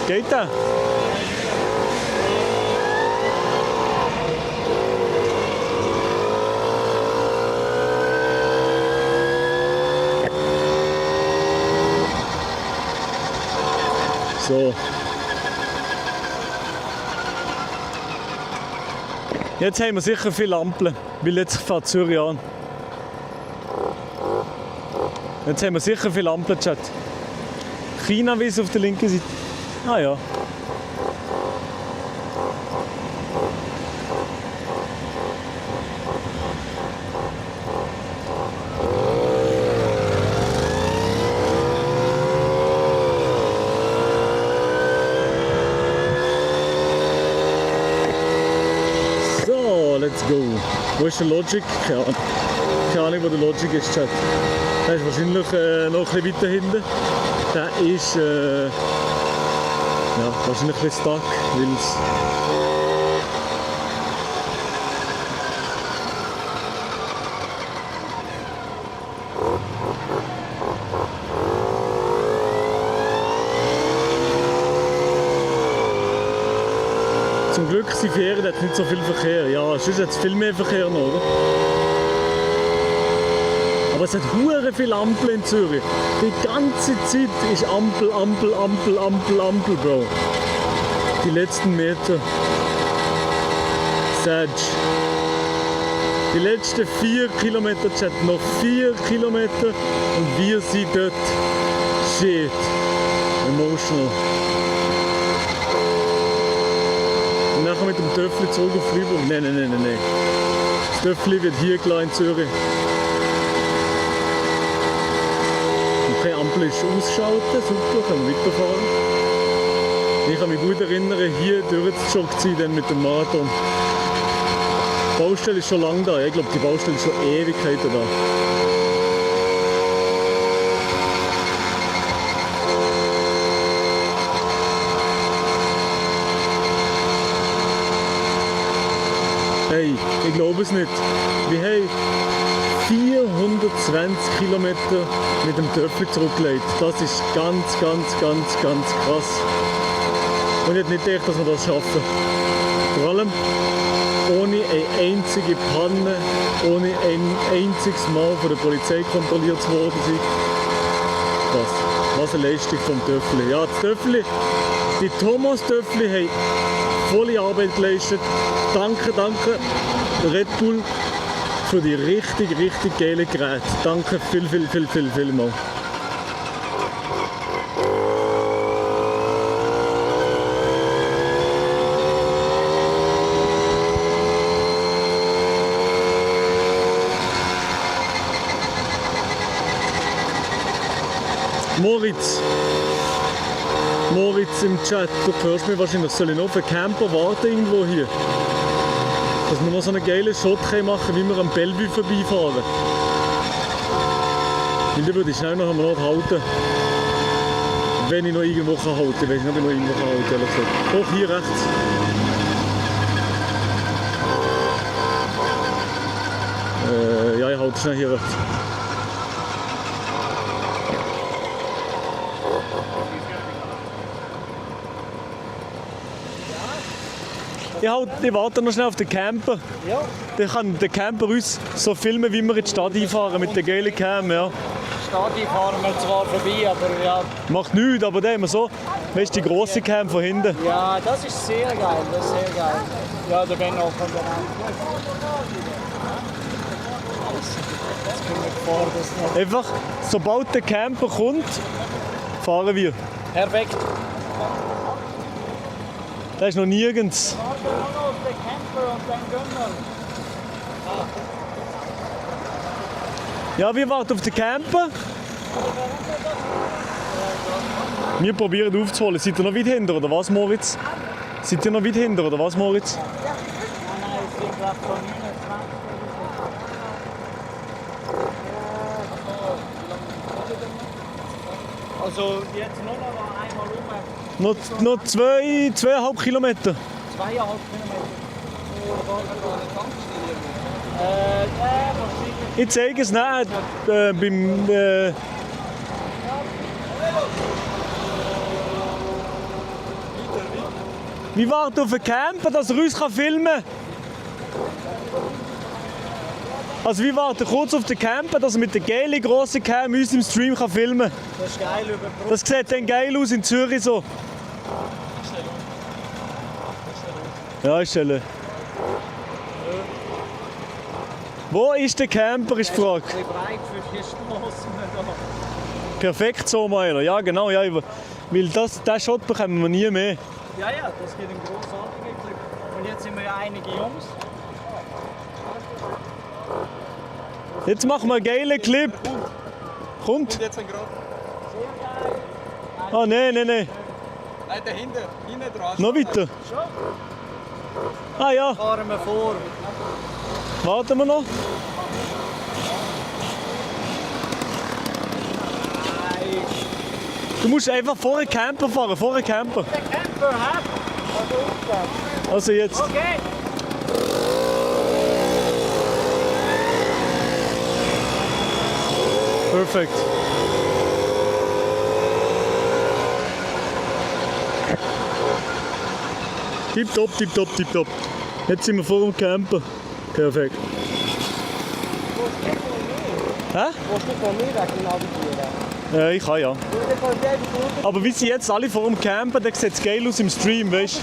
S3: Geht der? So. Jetzt haben wir sicher viele Ampeln, weil jetzt fährt Zürich an. Jetzt haben wir sicher viele Ampeln, Chat. China wie auf der linken Seite. Ah ja. So, let's go. Wo ist der Logic? Keine Ahnung, wo der Logic ist, Chat. Der ist wahrscheinlich noch ein bisschen weiter hinten. Der ist ja, wahrscheinlich ein bisschen stuck, weil es zum Glück sind Ferien, hat nicht so viel Verkehr. Ja, sonst hat es viel mehr Verkehr noch, oder? Aber es hat hure viele Ampeln in Zürich. Die ganze Zeit ist Ampel, Ampel, Ampel, Ampel, Ampel, Bro. Die letzten Meter. Sag. Die letzten 4 Kilometer, Chat. Noch 4 Kilometer und wir sind dort. Shit. Emotional. Und nachher mit dem Töffli zurück auf Freiburg. Nein. Das Töffli wird hier gelassen in Zürich. Die Ampel ist ausgeschaltet, super, können wir weiterfahren. Ich kann mich gut erinnern, hier durchgejoggt zu sein mit dem Marathon. Die Baustelle ist schon lange da, ich glaube die Baustelle ist schon Ewigkeiten da. Hey, ich glaube es nicht. Wir haben 420 Kilometer mit dem Töffel zurückgelegt. Das ist ganz krass. Und ich hätte nicht gedacht, dass wir das schaffen. Vor allem ohne eine einzige Panne, ohne ein einziges Mal von der Polizei kontrolliert zu worden sein. Was eine Leistung vom Töffli. Ja, das Töffli, die Thomas-Töffli haben volle Arbeit geleistet. Danke, Red Bull, für die richtig geile Geräte. Danke viel mal. Moritz im Chat, du hörst mich wahrscheinlich, soll ich noch auf einen Camper warten irgendwo hier? Dass wir noch so einen geilen Shot machen können, wie wir am Bellevue vorbeifahren. Weil dann würde ich schnell noch am Ort halten. Wenn ich noch irgendwo halten kann. Ich weiß nicht, ob ich noch irgendwo halten kann, ehrlich gesagt. Doch, hier rechts. Ja, ich halte schnell hier rechts. Ich warte noch schnell auf den Camper.
S10: Ja.
S3: Dann kann der Camper uns so filmen, wie wir in die Stadt einfahren mit der geilen Cam. Ja.
S10: Stadt fahren wir zwar vorbei, aber ja.
S3: Macht nichts, aber dann haben wir so Weißt du, die grosse Cam von hinten?
S10: Ja, das ist sehr geil, das ist sehr geil. Ja, da bin ich auch von der Hand. Jetzt kommen wir vor, das noch.
S3: Einfach, sobald der Camper kommt, fahren wir.
S10: Perfekt.
S3: Da ist noch nirgends.
S10: Warte nur noch auf den Camper und dann gehen wir.
S3: Ja, wir warten auf den Camper. Wir probieren aufzuholen. Seid ihr noch weit hinter, oder was, Moritz? Seid ihr noch weit hinter, oder was, Moritz?
S10: Nein, es sind gerade von 29. Also jetzt nur noch einmal rum.
S3: Noch 2,5 Kilometer.
S10: 2,5 Kilometer. Wahrscheinlich.
S3: Ich zeige es nicht. Wir warten auf den Camper, dass er uns filmen kann. Also wir warten kurz auf den Camper, dass er mit der geilen grossen Cam uns im Stream filmen kann.
S10: Das ist geil über die Brücke.
S3: Das sieht dann geil aus in Zürich so. Ja, ist schön. Wo ist der Camper, ist die Frage.
S10: Ein bisschen breit für die Strassen da.
S3: Perfekt so, Meiler. Ja, genau. Ja, weil diesen Shot bekommen wir nie mehr.
S10: Ja, ja, das geht ein großartiger Clip. Und jetzt sind wir ja einige Jungs.
S3: Jetzt machen wir einen geilen Clip. Kommt.
S11: Und jetzt ein Grad.
S3: Ah, nein.
S11: Nein, dahinter, hinten dran.
S3: Noch weiter. Ah ja.
S10: Fahren wir vor.
S3: Warten wir noch. Du musst einfach vor den Camper fahren, vor den Camper.
S10: Der Camper hat.
S3: Also jetzt.
S10: Okay.
S3: Perfekt. Tipptopp, tipptopp, tipptopp. Jetzt sind wir vor dem Camper. Perfekt. Hä?
S10: Willst du von mir wegen navigieren?
S3: Ich kann ja. Aber wie sie jetzt alle vor dem Camper, dann sieht es geil aus im Stream, weißt du?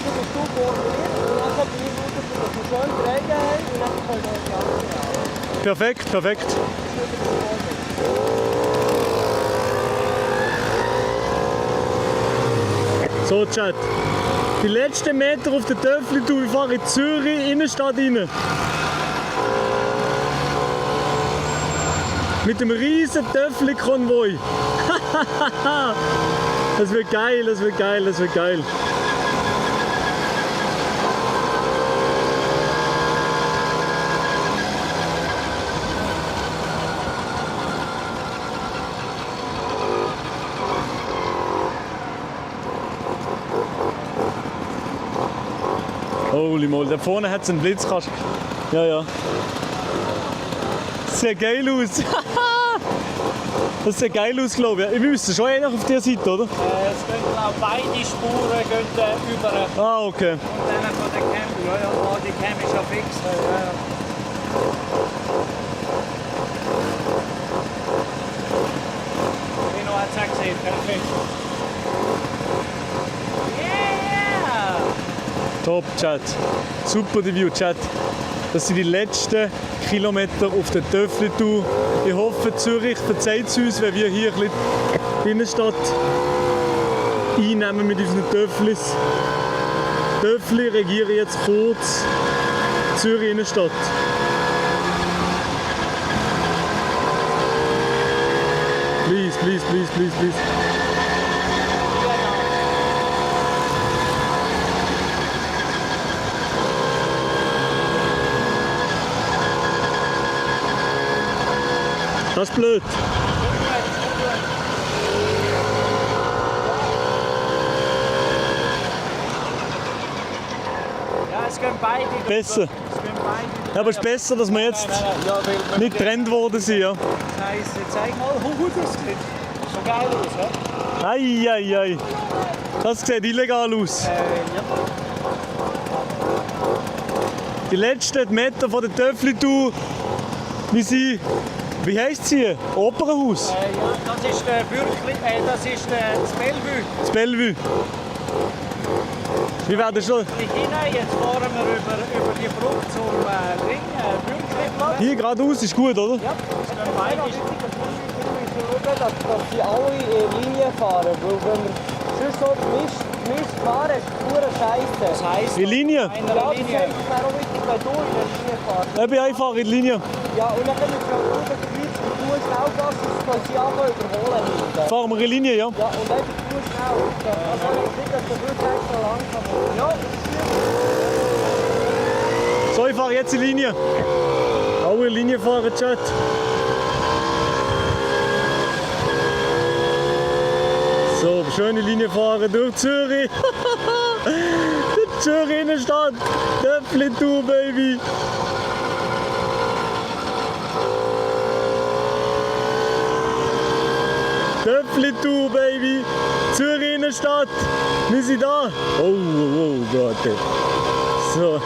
S3: Perfekt, perfekt. So, Chat. Die letzten Meter auf der Töffli-Tour, wir fahren in Zürich Innenstadt rein. Mit dem riesen Töffli-Konvoi. Das wird geil, das wird geil, das wird geil. Holy moly, da vorne hat es einen Blitzkasten. Ja, ja. Das sieht geil aus. Das sieht geil aus, glaube ich. Wir müssen schon noch auf dieser Seite, oder?
S10: Es gehen, glaube ich, beide Spuren gehen über.
S3: Ah, okay.
S10: Und dann von der Cam. Ja, ja, die Cam ist ja fix. Ja, ja. Reno hat es auch gesehen, perfekt. Yeah!
S3: Top, Chat. Super die View, Chat. Das sind die letzten Kilometer auf der Töffli-Tour. Ich hoffe, Zürich verzeiht es uns, wenn wir hier ein bisschen die Innenstadt einnehmen mit unseren Töfflis. Töffli regieren jetzt kurz Zürich Innenstadt. Please, please, please, please, please. Das ist blöd.
S10: Ja, es gehen beide.
S3: Besser.
S10: Es gehen beide.
S3: Ja, aber es ist besser, dass wir jetzt nicht getrennt worden sind. Ja.
S10: Scheiße, zeig mal, wie gut das sieht. So geil aus, ja?
S3: Ei. Das sieht illegal aus.
S10: Ja.
S3: Die letzten Meter von der Töffli-Tour, wir sind Wie heisst sie? Opernhaus?
S10: Ja, das ist das ist das Bellevue.
S3: Das Bellevue. Wie werden schon?
S10: Jetzt fahren wir über die Brücke zum Bürgerplatz.
S3: Hier geradeaus ist gut, oder?
S10: Ja, das können beide.
S7: Dass sie alle in Linie fahren, weil wenn wir sonst so gemischt fahren, ist es pure Scheiße.
S10: Das heisst,
S3: In Linie?
S7: Ja, das wäre auch wichtig, wenn du in der Linie fahrst.
S3: Ich einfache in die Linie.
S7: Ja, und dann können wir schon schauen, dass du schnell fährst, sonst können sie anfangen überholen hinten.
S3: Fahren wir in Linie, ja?
S7: Ja, und einfach du schnell. Also nicht, dass du wirklich extra langsam bist. Ja,
S3: So, ich fahre jetzt in Linie. Alle in Linie fahren, Chat. So, schöne Linie fahren durch Zürich. Die Zürich Innenstadt. Döpfli-Tour, Baby. Döpfli-Tour, Baby. Zürich Innenstadt. Wir sind da. Oh Gott. So.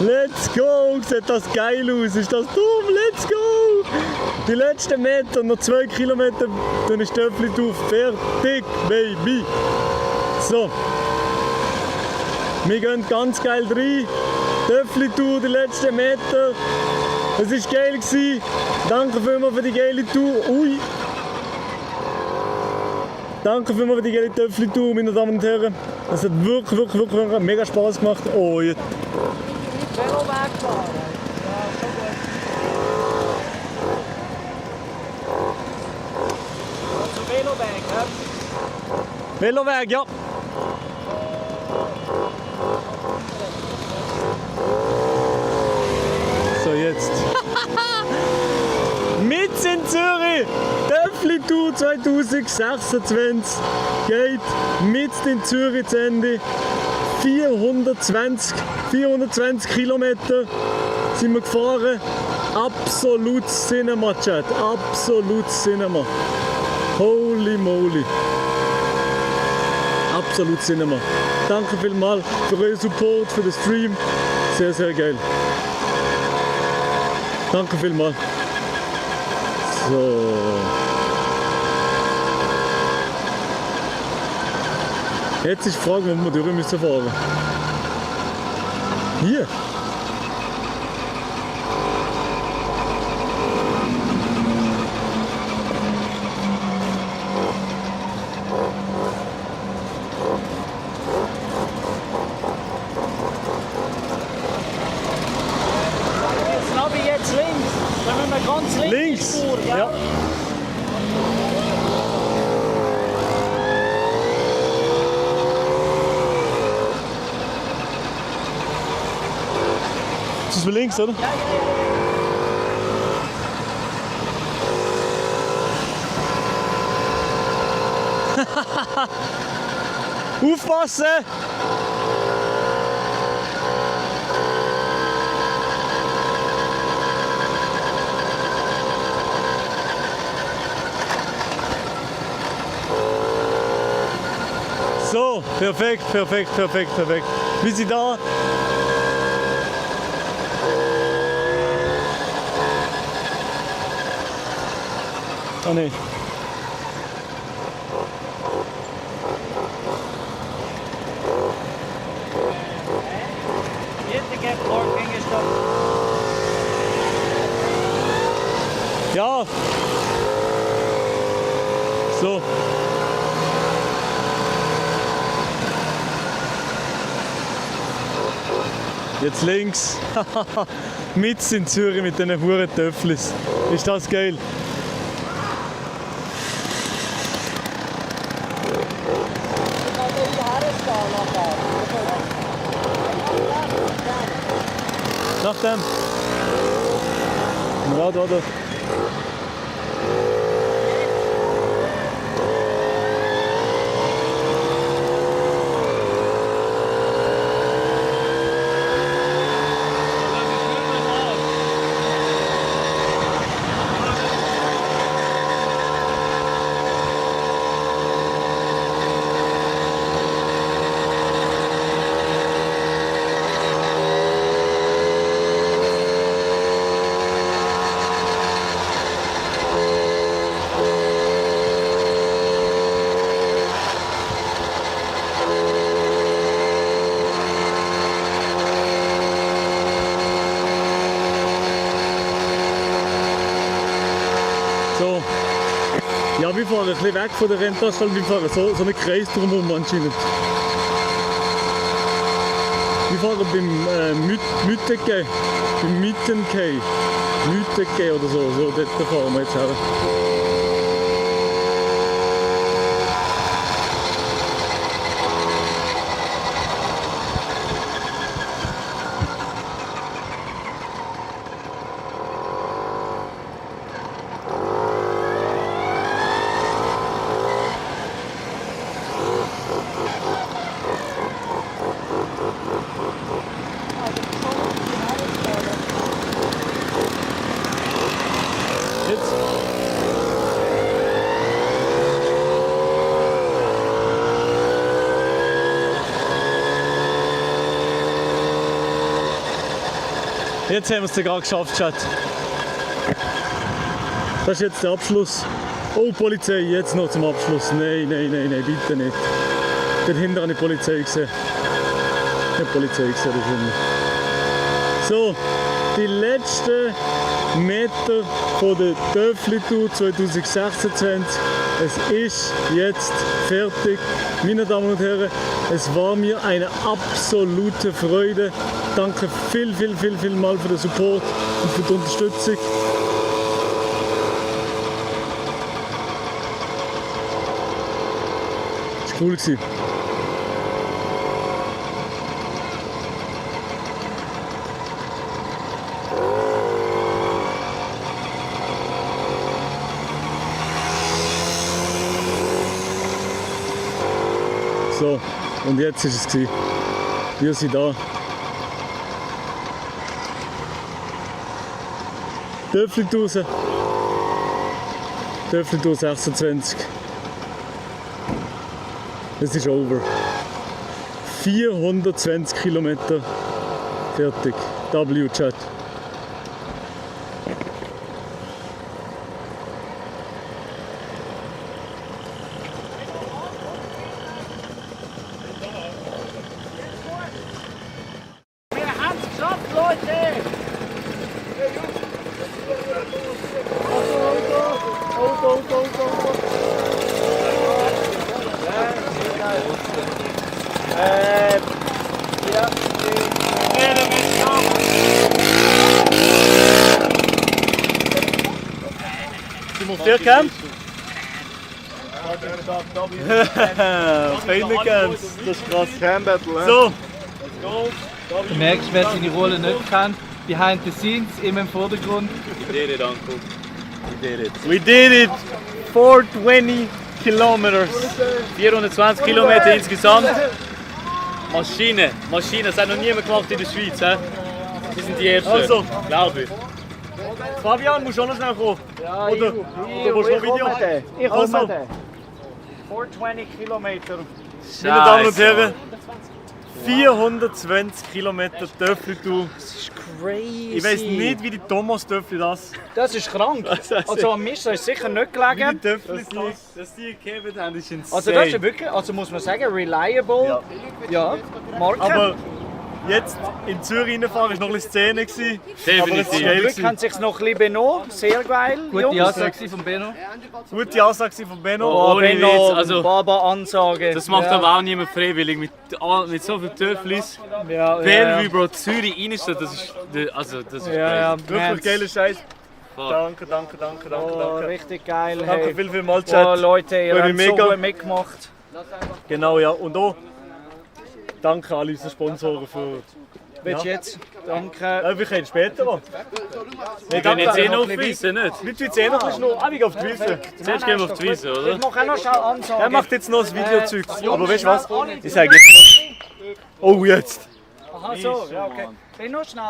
S3: Let's go! Sieht das geil aus? Ist das dumm? Let's go! Die letzten Meter, noch 2 Kilometer, dann ist Döpfli-Tour fertig, Baby! So. Wir gehen ganz geil rein. Döpfli-Tour, die letzten Meter. Es war geil gewesen. Danke vielmals für die geile Tour. Ui! Danke vielmals für die geile Döpfli-Tour, meine Damen und Herren. Es hat wirklich mega Spaß gemacht. Oh, jetzt.
S10: Veloweg fahren. Ja, schon gut. Also Veloweg, ja?
S3: Veloweg, ja. So, jetzt. Mit in Zürich. Döpfli-Tour 2026 geht mit in Zürich zu Ende. 420 Kilometer sind wir gefahren. Absolut Cinema, Chat. Absolut Cinema. Holy moly. Absolut Cinema. Danke vielmals für euren Support, für den Stream. Sehr, sehr geil. Danke vielmals. So. Jetzt ist die Frage, wo wir durch müssen fahren. Hier.
S10: Jetzt Navi, jetzt links. Dann müssen wir ganz links.
S3: Links?
S10: Spur, ja.
S3: Ja. Das ist für links, oder?
S10: Ja,
S3: Aufpassen! So, perfekt. Wir sind da. Oh nee.
S10: Parking ist das.
S3: Ja. So. Jetzt links. Mit in Zürich mit diesen huren Töfflis. Ist das geil? Nach dem. Da. So. Ja, wir fahren ein bisschen weg von der Rennanstalt, wir fahren so einen Kreis drumherum anscheinend. Wir fahren beim Müttenkei oder so, dort fahren wir jetzt her. Jetzt haben wir es sogar geschafft, Chat. Das ist jetzt der Abschluss. Oh, Polizei, jetzt noch zum Abschluss. Nein, bitte nicht. Dort hinten habe ich die Polizei gesehen. Ich habe die Polizei gesehen, da hinten. So, die letzten Meter von der Töffli-Tour 2026. Es ist jetzt fertig. Meine Damen und Herren, es war mir eine absolute Freude. Danke viel mal für den Support und für die Unterstützung. Das war cool. So, und jetzt ist es gewesen. Wir sind da. Töffli-Tour 26. Es ist over. 420 Kilometer fertig. W-Chat.
S10: Wir haben es geschafft, Leute!
S3: Sind wir auf der Camp? Feine Camps, das ist krass. Camp Battle, so.
S4: Du merkst, wer seine Rolle nicht kennt. Behind the scenes, immer im Vordergrund.
S5: We did it, Uncle.
S3: We did it! 420 Kilometers.
S5: 420 Kilometer insgesamt. Maschine, das hat noch niemand gemacht in der Schweiz. He? Wir sind die Ersten,
S3: Also.
S5: glaube ich.
S3: Fabian, musst du auch noch schnell kommen?
S8: Ja,
S3: Oder du willst noch Video?
S8: Ich komme
S3: Also.
S8: dann. 420 Kilometer.
S3: Meine Damen und Herren, 420 Kilometer Töffli-Tour.
S8: Das ist crazy.
S3: Ich weiss nicht, wie die Thomas Töffli das.
S8: Das ist krank. Also am Mist ist sicher nicht gelegen.
S3: Dass die Kevin haben, ist insane.
S8: Also das ist wirklich, also muss man sagen, reliable. Ja, Marke.
S3: Aber jetzt in Zürich reinfahren war noch ein bisschen Szene. Aber es ist
S8: Zum
S3: geil.
S8: Glück haben sich noch ein bisschen benommen. Sehr geil.
S4: Gute Ansage von Benno.
S3: Gute Ansage von Benno.
S8: Oh,
S5: Ohne
S8: Benno,
S5: Witz, also-
S8: Baba-Ansage.
S5: Das macht
S8: Ja.
S5: aber auch niemand freiwillig mit so vielen Töfflis.
S8: Ja,
S5: Bellevue, Bro, Zürich, Innenstadt, das ist crazy.
S3: Wirklich geiler Scheiß.
S5: Voll.
S3: Danke.
S8: Oh, richtig geil.
S3: Danke
S8: Hey.
S3: viel mal, Chat.
S8: Oh, Leute, ihr
S3: Würde
S8: habt so
S3: mega-
S8: gut mitgemacht.
S3: Genau, ja. Und auch danke an unsere Sponsoren für...
S8: Willst du
S3: Ja.
S8: jetzt? Danke.
S3: Wir können später noch.
S5: Wir gehen jetzt noch auf die Wiese, nicht?
S3: Nicht jetzt noch ein bisschen noch auf die Wiese.
S5: Zuerst gehen wir auf die Wiese, oder?
S8: Ich mache auch noch schnell Ansagen.
S3: Er macht jetzt noch das Videozeug. Aber weißt du was? Ich sage jetzt noch... Oh, jetzt!
S8: Aha, so, ja, okay. Ich noch schnell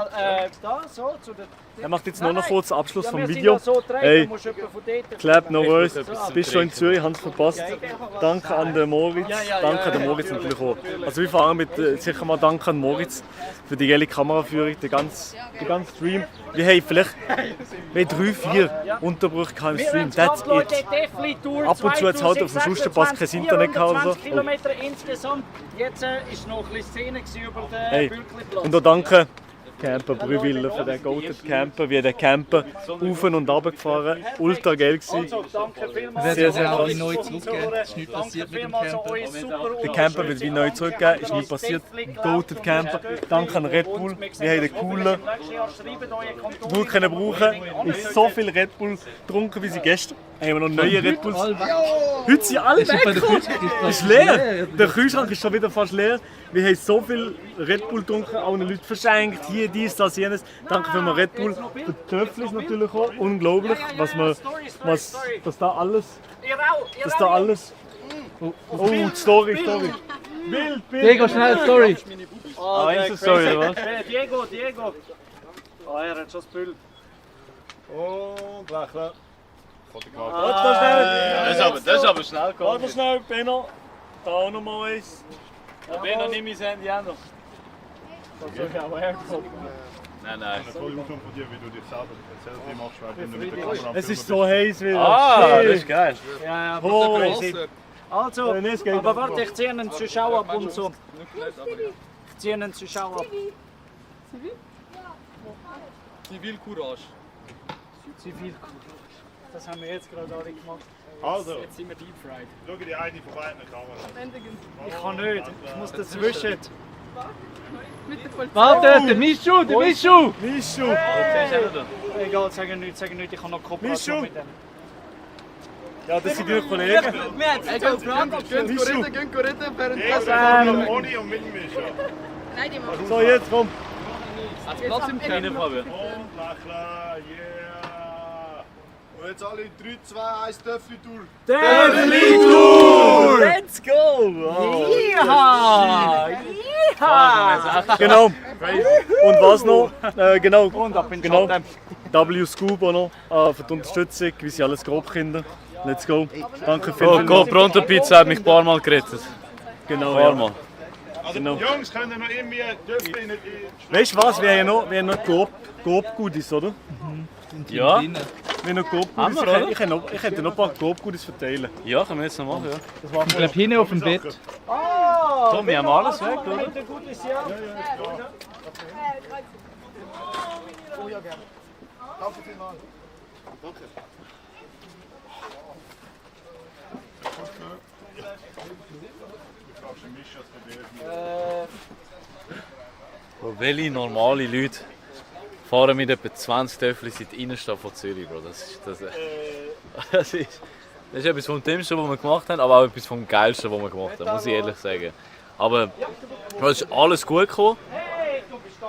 S8: da, so, zu der...
S3: Er macht jetzt nur noch kurz den Abschluss
S8: Ja,
S3: vom
S8: wir sind
S3: Video.
S8: ja so gedreht,
S3: Hey,
S8: du musst jemanden von dort-
S3: Clap, no worries.
S5: etwas
S3: Bist schon in Zürich, haben es verpasst. Danke an den Moritz. Danke an den Moritz natürlich auch. Also wir fahren mit sicher mal Danke an Moritz für die geile Kameraführung, den ganzen Stream. Wir haben vielleicht 3-4 Unterbrüche im Stream. That's it. Ab und zu hat es halt auf dem Schusterpass kein Internet gehabt oder so.
S8: 420 Kilometer insgesamt. Jetzt ist noch ein bisschen Szene gewesen über den
S3: Hey.
S8: Bülkliplatz.
S3: Und auch danke Camper Brüwiller, für den Goated Camper, wie der Camper auf und runter gefahren. Ultra geil gewesen.
S4: Sehr, sehr neu zurückgegeben. Es ist nichts passiert mit dem Camper.
S3: Der Camper wird wie neu zurückgegeben, ist nicht passiert. Goated Camper, danke an Red Bull. Wir haben den coolen Bull können brauchen. Ist so viel Red Bull getrunken wie sie gestern. Haben wir noch neue Red Bulls. Heute sind alle weggekommen. Ist leer. Der Kühlschrank ist schon wieder fast leer. Wir haben so viel Red Bull getrunken, allen Leuten verschenkt. Hier, dies, das, jenes. Danke für den Red Bull. Für die Töpfel ist natürlich auch unglaublich, dass da alles. Oh, Story. Bild.
S4: Diego, schnell, Story.
S3: Insta-Story, oder was?
S8: Diego. Oh, er hat schon das Bild.
S9: Und lächeln.
S3: Das ist aber schnell gegangen. Warte schnell, Benno. Da auch noch mal eins. Benno, nimm mein Handy auch noch. Nein.
S6: Ich habe von dir, wie du dich selber Selfie machst, wenn du mit der Kamera
S3: Es ist so heiß wieder.
S5: Ah, das ist geil.
S8: Ja,
S3: Oh,
S8: crazy. Also, aber warte, ich ziehe einen Zuschauer ab und so. Ich ziehe einen Zuschauer ab.
S11: Zivilcourage.
S8: Das haben wir jetzt gerade alle gemacht.
S6: Also,
S11: Jetzt sind wir deep fried.
S6: schau dir eine von beiden Kameras.
S8: Ich kann nicht, ich muss dazwischen.
S4: Warte, der Mischu!
S8: Egal, sag nichts, ich habe noch Kooperation mit dem.
S3: Ja, das sind deine Kollegen.
S11: Gehen reden, während
S6: Ohne und mit mir schon.
S12: Nein, die machen
S3: So, jetzt komm.
S11: Hat's Platz im Camp?
S6: Und lächeln, yeah.
S9: Und jetzt alle 3, 2, 1 Töffli-Tour.
S3: Töffli-Tour!
S8: Let's go! Yeehaw!
S3: Genau. Und was noch? Genau.
S8: Und ab in den
S3: Genau.
S8: Schatten.
S3: W-Scoop auch noch für die Unterstützung. Wir sind alles Grobkinder. Let's go. Danke
S5: Oh,
S3: vielmals.
S5: Go Pronto Pizza hat mich ein paar Mal gerettet.
S3: Genau,
S5: Ein paar Mal.
S6: Also,
S3: Genau.
S6: Jungs, können noch irgendwie Töffli nicht...
S3: Weißt du was? Wir haben noch Coop-Goodies, oder?
S5: Ja?
S3: Wir haben noch Coop-Goodies.
S5: Haben wir, oder?
S3: Ich hätte noch ein paar Coop-Goodies verteilen.
S5: Ja, können wir jetzt noch machen, ja.
S4: Ich glaube, hinten auf dem Bett.
S5: Tom, wir haben alles weg, oder?
S9: Danke vielmals. Danke.
S5: Bro, welche normale Leute fahren mit etwa 20 Töffel in die Innenstadt von Zürich, Bro? Das ist etwas vom Dümmsten, was wir gemacht haben, aber auch etwas vom Geilsten, was wir gemacht haben, muss ich ehrlich sagen. Aber Bro, es ist alles gut gekommen.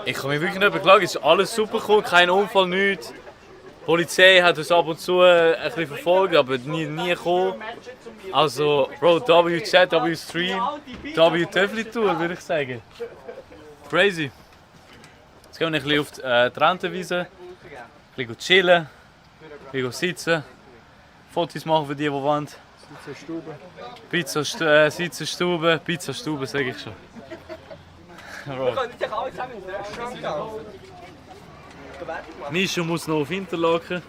S5: Ich kann mich wirklich nicht beklagen, es ist alles super gekommen, kein Unfall, nichts. Die Polizei hat uns ab und zu ein bisschen verfolgt, aber nie gekommen. Also, Bro, W-Chat, W-Stream, W-Töffli-Tour, würde ich sagen. Crazy. Jetzt gehen wir ein bisschen auf die Rentenwiese, ein bisschen chillen, ein bisschen sitzen, Fotos machen für die wollen. Sitzenstube, Pizzastube, sage ich schon. Bro. Mischu muss noch auf Interlaken.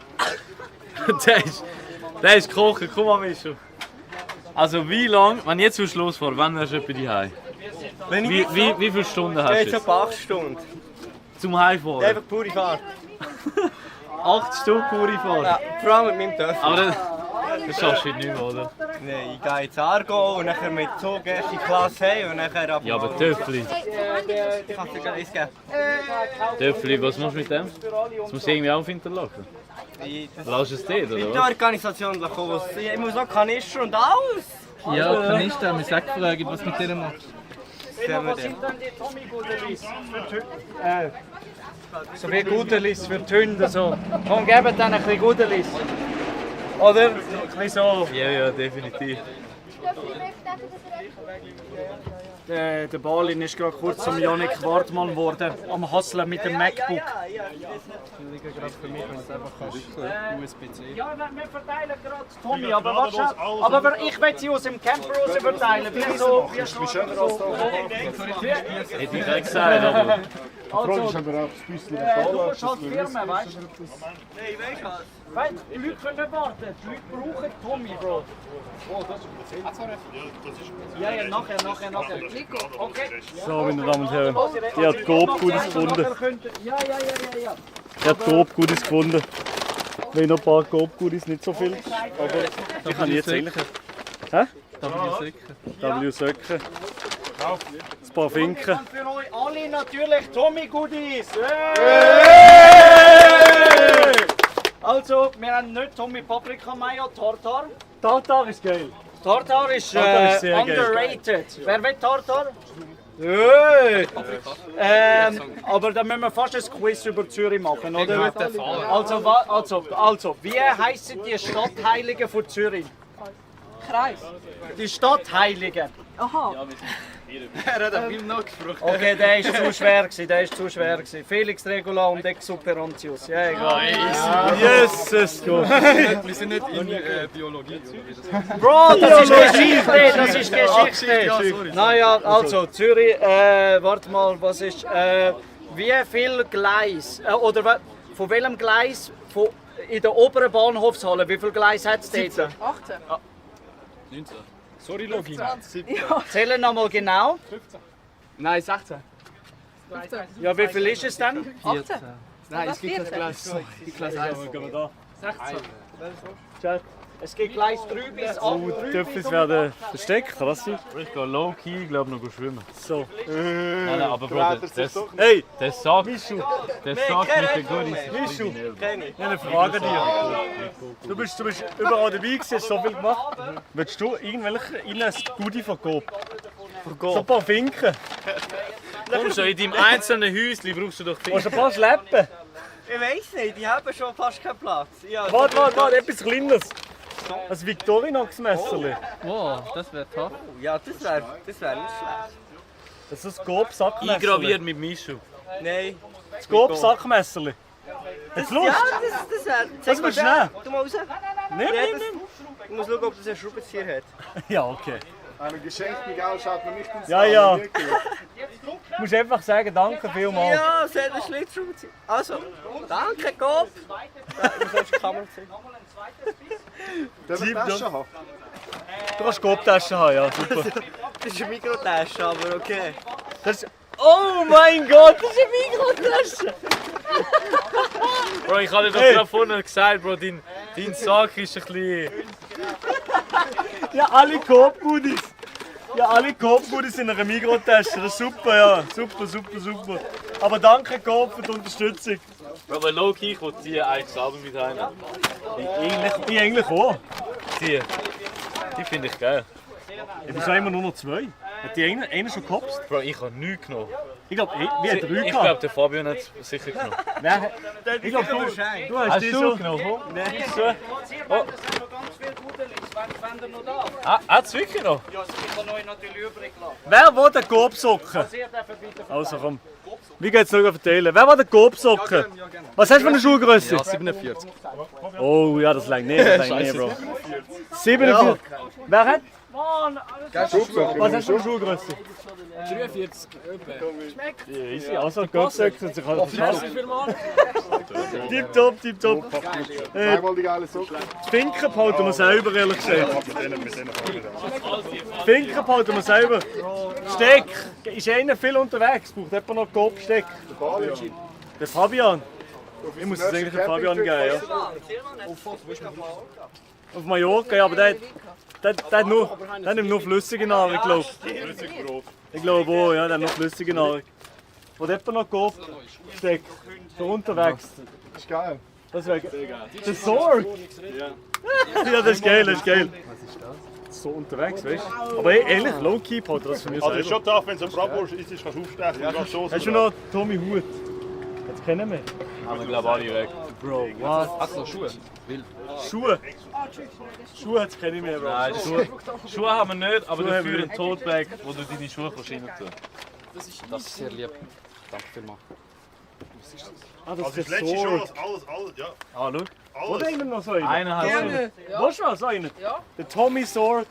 S5: der ist kochen, komm mal Mischu. Also wie lange, wenn ich jetzt losfahren, wann wärst du etwa daheim? Wie viele Stunden hast du
S7: Jetzt
S5: jetzt?
S7: etwa 8 Stunden.
S5: Zum Heimfahren?
S7: Einfach pure Fahrt.
S5: 8 Stunden pure Fahrt?
S7: Ja, vor allem mit meinem Töffel.
S5: Aber das schaffst du heute nicht mehr, oder?
S7: Nein, ich gehe ins Argo und nachher mit Zug erst in die Klasse heim und nachher ab.
S5: Ja, aber Töffli.
S7: Ich kann dir gleich eins geben.
S5: Töffli, was machst du mit dem? Das muss irgendwie auch auf Interlaken. Lass es dort,
S7: Mit
S5: oder
S7: der
S5: was?
S7: Organisation kommen. Ich muss noch Kanister und alles.
S4: Ja, Kanister, wir sagen gefragt, was mit denen macht.
S8: Was sind denn die Tommy-Gudelis für so wie Gudelis für die Hunde? So. Komm, gebt denen ein bisschen Gudelis. Oder? Ein bisschen so.
S5: Ja, definitiv.
S8: Der Balin ist gerade kurz zum Janik Wartmann geworden, am Hustlen mit dem MacBook. Ja, wir verteilen gerade Tommy, aber warte schon. Aber ich will sie aus dem Camper raus verteilen. Wieso?
S5: Hätte ich nicht gesagt, aber...
S9: Frage ist aber auch das bisschen
S8: du musst halt Firmen, weißt du?
S7: Nein, weißt du was?
S8: Weil die Leute können nicht warten. Die Leute brauchen Tommy, Bro.
S6: Oh, das ist
S8: Ja, nachher. Okay.
S3: So, meine Damen und Herren, die hat grob Gutes gefunden.
S8: Ja.
S3: Die hat grob Gutes gefunden. Wenn noch ein paar grob Gutes, nicht so viel. Aber ich kann jetzt eigentlich. Hä? W Söcken. Ein paar Finken.
S8: Und für euch alle natürlich Tommy Goodies. Also, wir haben nicht Tommy Paprika Mayo, Tartar.
S3: Tartar ist geil.
S8: Tartar ist
S3: Tartar ist sehr
S8: underrated. Wer will Tartar? Aber dann müssen wir fast ein Quiz über Zürich machen, oder? Also, wie heissen die Stadtheiligen von Zürich?
S12: Kreis.
S8: Die Stadtheiligen.
S12: Aha.
S11: Er hat viel nachgefragt.
S8: Okay, der ist zu schwer gewesen. Felix Regula und Exuperantius. Ja, egal.
S3: Jesus Gott.
S11: Wir sind nicht in Biologie.
S8: Bro, das ist Geschichte. Naja, also Zürich, warte mal, was ist, wie viel Gleis, oder von welchem Gleis in der oberen Bahnhofshalle, wie viel Gleis hat es dort?
S12: 18.
S11: 19. Sorry, Logi.
S8: Zählen nochmal genau.
S11: 15. Nein, 16.
S12: 15.
S8: Ja, wie viel ist es dann?
S12: 18.
S11: Nein, es gibt kein Gleis. Gleis 1. 16.
S3: Chat.
S8: Es gibt Gleis 3 bis 8.
S3: Die Töpfis werden versteckt, kann das sein?
S5: Ich gehe low-key, glaube noch schwimmen.
S3: So.
S5: Nein, aber Bro,
S3: Hey!
S5: das sagt
S3: Mischu!
S5: mit den Goodies.
S3: Mischu! Ich habe eine Frage an dir. Du bist überall dabei gewesen, hast so viel gemacht. Willst du irgendwelche Goodie von Coop? So ein paar Finken.
S5: Komm schon, in deinem einzelnen Häuschen brauchst du doch viel.
S3: Willst du ein paar schleppen?
S7: Ich weiß nicht, die haben schon fast keinen Platz. Ja,
S3: Warte, etwas Kleines. Ein Victorinox-Messerli.
S4: Wow, das wäre toll.
S7: Ja, das wär nicht schlecht.
S3: Das ist ein Coop-Sackmesserli.
S5: Eingraviert mit Mischu.
S7: Nein.
S3: Das Coop-Sackmesserli. Hast du Lust?
S7: Ja, das wär.
S3: Das willst du nehmen?
S7: Du mal raus.
S3: Nimm.
S7: Ich muss schauen, ob das einen Schraubenzieher hat.
S3: Ja, okay.
S9: Ein Geschenk mit Geld schaut man nicht ins
S3: Ja. Du musst einfach sagen, danke vielmals.
S7: Ja, es hat einen Schlitzschraubenzieher. Also, danke, Coop. Du sollst die Kamera sehen.
S9: Darf ich Taschen haben?
S3: Du kannst Coop-Taschen haben, ja, super.
S7: Das ist eine Mikrotasche, aber okay.
S3: Oh mein Gott, das ist eine Mikrotasche!
S5: Bro, ich habe dir doch gerade vorhin gesagt, Bro, dein Sack ist ein bisschen...
S3: Ja, alle Coop-Goodies. Ja, alle Coop-Goodies in einer Mikrotasche. Das ist super, ja. Super. Aber danke Coop für die Unterstützung.
S5: Aber low-key, ich will die eigentlich selber mit heim.
S3: Ich eigentlich auch.
S5: Die finde ich geil.
S3: Ich bin immer nur noch 2. Hat die einer schon gekopst?
S5: Bro, ich habe nichts genommen.
S3: Ich glaube, wir haben 3
S5: Ich
S3: gehabt.
S5: glaube, der Fabian hat es sicher genommen.
S3: Nein, ich glaube, du hast die schon genommen.
S5: Nein.
S8: So. Oh. Ich habe noch ganz viele Gudelis, wenn ihr noch da.
S5: Hat es wirklich noch?
S8: Ja, ich kann euch natürlich übrig lassen.
S3: Wer will den Coop-Socken?
S8: Ihr dürft bitte
S3: Also komm. Wie geht's noch verteilen? Wer will den Coop-Socken? Was hast du für eine Schuhgröße?
S11: Ja, 47.
S3: Oh ja, das langt nicht, Bro. 47. Wer hat? Mann, was hast du für eine Schuhgröße?
S11: 43.
S3: Ja, easy. Also Coop-Socken und sich halt verpassen. Tipptopp.
S9: Zweimal die geile Socken.
S3: Die Finken behalten wir selber, ehrlich gesagt.
S6: mit denen
S3: Die Finken behalten wir selber. Steck. Ist einer viel unterwegs? Braucht jemand noch Coop-Steck? Der Fabian. Ich muss es eigentlich dem Fabian geben, ja. Auf Mallorca, ja, aber der nimmt nur flüssige Nahrung, glaube ich. Ich glaube auch, ja, der hat noch flüssige Nahrung. Wo jemand noch Coop-Steck? So unterwegs.
S9: Das ist geil.
S3: Das wäre der Sword! Ja, das ist geil. Was ist das? So unterwegs, weißt du? Aber ähnlich low-key hat das für mich
S6: Also, es ist
S3: selber.
S6: schon tough, wenn du so Bratwurst isst, kannst du aufstechen und so.
S3: Hast du noch Tommy Hut? Jetzt kennen wir.
S5: Haben wir, glaube ich, alle weg.
S3: Bro, was?
S11: Achso, Schuhe.
S3: Schuhe jetzt kenne ich mehr, Bro.
S5: Nein, Schuhe haben wir nicht, aber dafür ein Tote-Bag, wo du deine Schuhe rein tun kannst.
S11: Das ist sehr lieb. Danke vielmals.
S3: Ah, das
S6: Also,
S3: ist
S6: das
S3: der
S6: letzte schon,
S3: Sword.
S6: alles, ja.
S5: Ah, schau.
S3: Wo haben wir noch so einen?
S5: Einer hat
S3: Willst du noch so einen?
S12: Ja.
S3: Der Tommy Sword.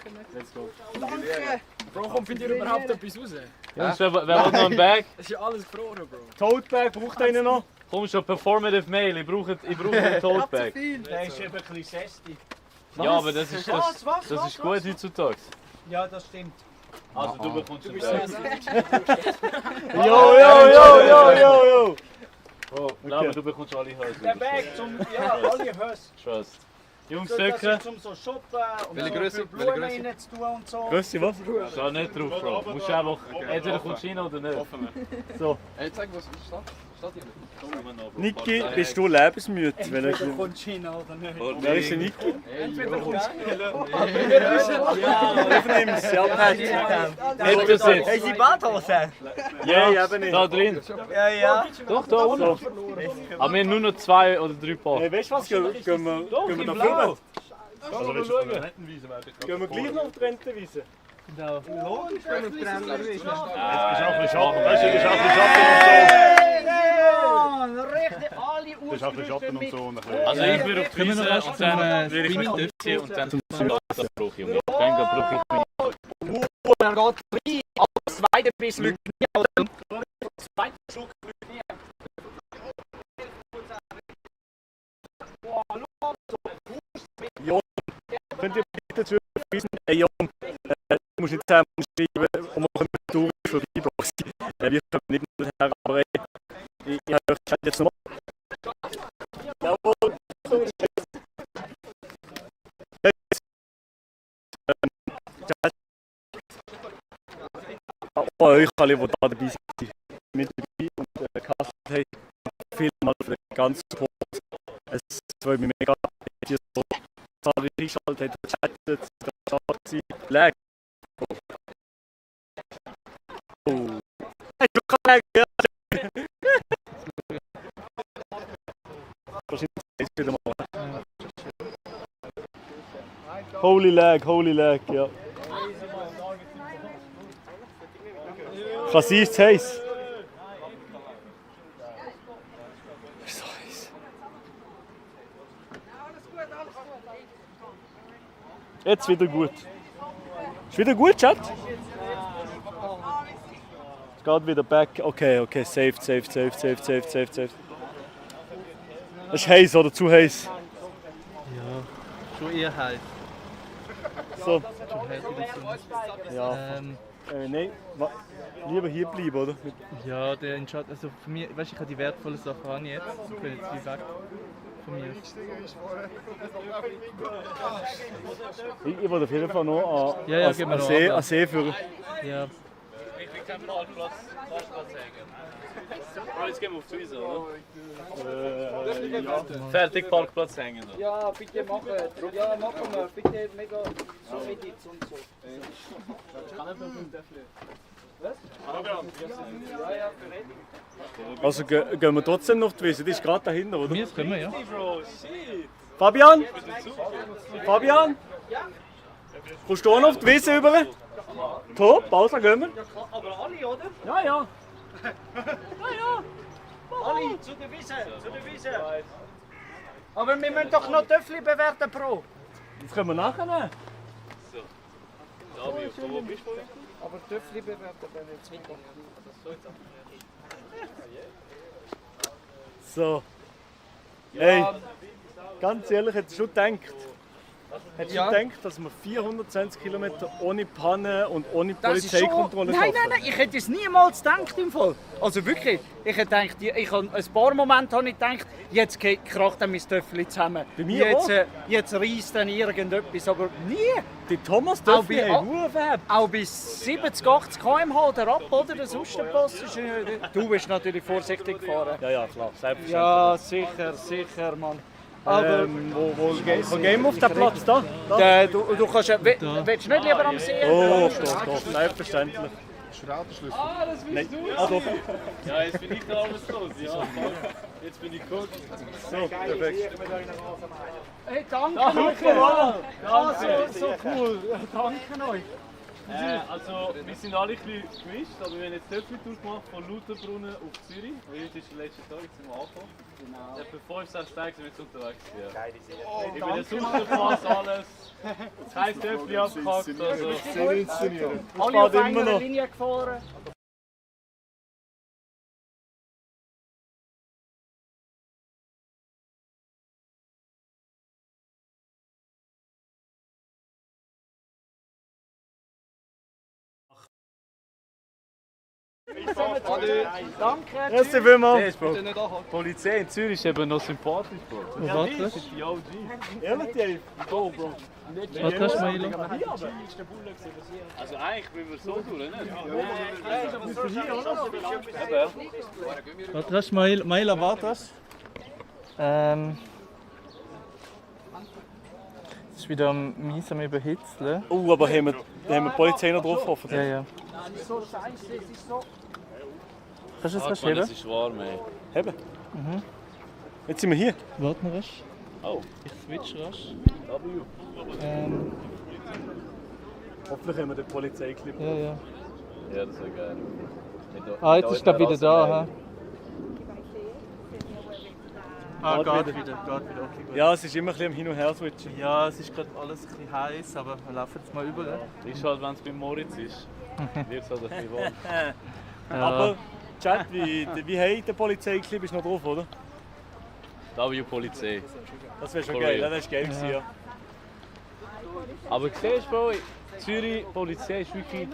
S12: Danke.
S11: Bro, kommt für dich überhaupt etwas raus?
S5: Jungs, wer will noch einen Bag?
S11: Es ist ja alles gefroren, Bro.
S3: Tote Bag, braucht einer noch?
S5: Komm schon, Performative Mail, ich brauche einen Tote Bag.
S8: Der ist eben ein bisschen sästig.
S5: Ja, aber das ist gut heutzutage.
S8: Ja, das stimmt.
S5: Also du bekommst einen Bag.
S3: Jo!
S5: Oh, ich glaube, du bekommst alle Hose.
S8: Der Bag zum, ja, alle Hörs.
S5: Trust. Jungs,
S8: Das
S5: Söcke.
S8: ist zum so shoppen und
S11: Welche
S8: so
S11: Größe?
S8: für Blumen rein zu tun und so.
S3: Grössi, was?
S5: Schau nicht drauf, Bro. Du musst einfach, entweder kommst du rein oder nicht.
S3: So.
S11: Ey, zeig, was steht hier.
S3: Niki, bist du lebensmüde?
S8: Entweder kommst du hin oder nicht.
S3: Wer ist der Niki?
S8: Entweder kommst du hin.
S3: Aufnimm's, ja, Pat.
S5: Nicht das jetzt.
S7: Hey, die Badhose?
S3: Ja, eben nicht.
S5: Da drin.
S7: Ja.
S5: Doch, da unten. Aber wir haben nur noch 2 oder 3 Paar.
S3: Hey, weißt du was? Gehen wir da vorwärts?
S6: Also willst du auf der Rentenwiese werden?
S3: Gehen wir gleich noch auf die Rentenwiese?
S7: Logisch, wenn wir trennen.
S6: Jetzt bist du auch ein bisschen Schatten, weißt du, du bist auch ein bisschen Schatten und so.
S5: Also ich würde auf die Wiese und dann würde ich mich durchziehen und dann zum Süden brauche ich. Und dann brauche ich mich.
S8: Er geht rein, als zweiter bis Lücke. Zweiter Schluck Lücke.
S3: Jon, könnt ihr bitte zurückweisen? Hey Jon, du musst nicht zusammen schreiben, um eine Tour für die Box. Wir können nicht mehr her, aber ich habe euch jetzt noch. Jawohl! Euch alle, die da dabei sind, mit dabei und Kasse haben, vielen Dank für den ganzen Support. Es freut mich mega, dass ihr so zahlreich eingeschaltet habt, chattet, da gewesen. Lag. Oh. Hey, du kannst lag, ja. Wahrscheinlich ist wieder mal. Holy lag, ja. Kann sein, ist es heiß. Ist so heiß. Jetzt wieder gut. Ist wieder gut, Chat? Es geht wieder back. Okay, safe. Es ist heiß oder zu heiß?
S4: Ja, schon eher heiß.
S3: So.
S4: Schon heiß wieder so.
S3: Ja. Nein, lieber hier bleiben, oder?
S4: Ja, der entscheidet. Also für mich, weißt du, ich habe die wertvollen Sachen an jetzt. Ich bin jetzt wie weg von mir.
S3: Ich will auf jeden Fall noch an See führen.
S4: Ja.
S5: Ich will keinen Parkplatz hängen. Bro, jetzt gehen wir auf die Wiese, oder? Fertig Parkplatz hängen.
S8: Ja, bitte machen. Ja, machen wir. Bitte mega so Edits und so. Was?
S3: Also gehen wir trotzdem noch die Wiese, die ist gerade dahinter, oder?
S4: Wir können wir, ja.
S3: Fabian? Kommst du auch noch auf die Wiese rüber? Top, Pause, gehen wir.
S8: Aber alle, oder?
S3: Ja.
S8: Alle zu der Wiese. Aber wir müssen doch noch Töffli bewerten, Pro.
S3: Das können wir nachher nehmen.
S8: Aber Töffli bewerten wir jetzt nicht.
S3: So. Hey, ganz ehrlich, hättest du schon gedacht, dass wir 420 Kilometer ohne Panne und ohne Polizeikontrolle
S8: Nein, ich hätte es niemals gedacht im Fall. Also wirklich, ich hätte gedacht, ein paar Momente habe ich gedacht, jetzt kracht dann mein Töffel zusammen.
S3: Bei mir
S8: jetzt reisst dann irgendetwas, aber nie.
S3: Die Thomas Töffel haben
S8: auch bis 70, 80 km/h oder ab, oder? Der Sustenpass ist... Du bist natürlich vorsichtig gefahren.
S3: Ja, klar, selbstverständlich.
S8: Ja, sicher, Mann. Aber
S3: wo gehen wir auf den Platz da?
S8: Du kannst ja... Willst du nicht lieber am See?
S3: Doch, selbstverständlich.
S6: Schraderschlüssel.
S11: Ah, das bist du?
S3: Doch.
S5: Ja, jetzt bin ich da alles los. Ja, jetzt bin ich gut.
S3: So, perfekt.
S8: Hey, danke euch! So cool! Danke euch!
S5: Also, wir sind alle ein bisschen gemischt, aber wir haben jetzt Töpfe gemacht von Lauterbrunnen auf Zürich. Heute ist der letzte Tag, jetzt sind wir angekommen. Etwa 5-6 Tage sind wir jetzt unterwegs. Ja. Ich bin der Sustenpass, alles.
S3: Das heisst, Döpfli abgehakt. Also.
S9: Sehr inszenieren.
S8: Alle auf einer Linie gefahren. Danke.
S3: Merci vielmals.
S5: Hey, Bro. Die Polizei in Zürich ist eben noch sympathisch, Bro.
S3: Was ist
S5: Das? Die OG.
S3: Ehrlich, Dave? Go, Bro.
S4: Was hast du, Milo?
S5: Also eigentlich müssen wir so tun, nicht?
S4: Was hast du, Milo, was? Es ist wieder mies am Überhitzeln.
S3: Aber haben wir die Polizei noch drauf hoffen?
S4: Ja.
S8: Es ist so scheiße, es ist so...
S4: Kannst du das
S5: Mann,
S4: heben?
S5: es ist warm, ey.
S3: Heben? Jetzt sind wir hier.
S4: Warte noch rasch.
S5: Oh.
S4: Ich switch rasch.
S3: Hoffentlich haben wir den Polizeiclip.
S4: Ja.
S5: Ja, das wäre geil.
S4: Jetzt ist er wieder da. Geht wieder. Okay, gut.
S3: Ja, es ist immer ein bisschen am Hin- und Her-Switchen.
S4: Ja, es ist gerade alles ein bisschen heiß, aber wir laufen jetzt mal über.
S5: Ist halt, wenn es bei Moritz ist. Wird es halt ein bisschen warm.
S3: Aber, Chat, wie hey, der Polizeiclip ist noch drauf, oder?
S5: W-Polizei.
S3: Das wäre schon
S5: For
S3: geil,
S5: real.
S3: das ist geil gewesen, ja.
S5: Aber siehst du, Bro, Zürich, Polizei ist wirklich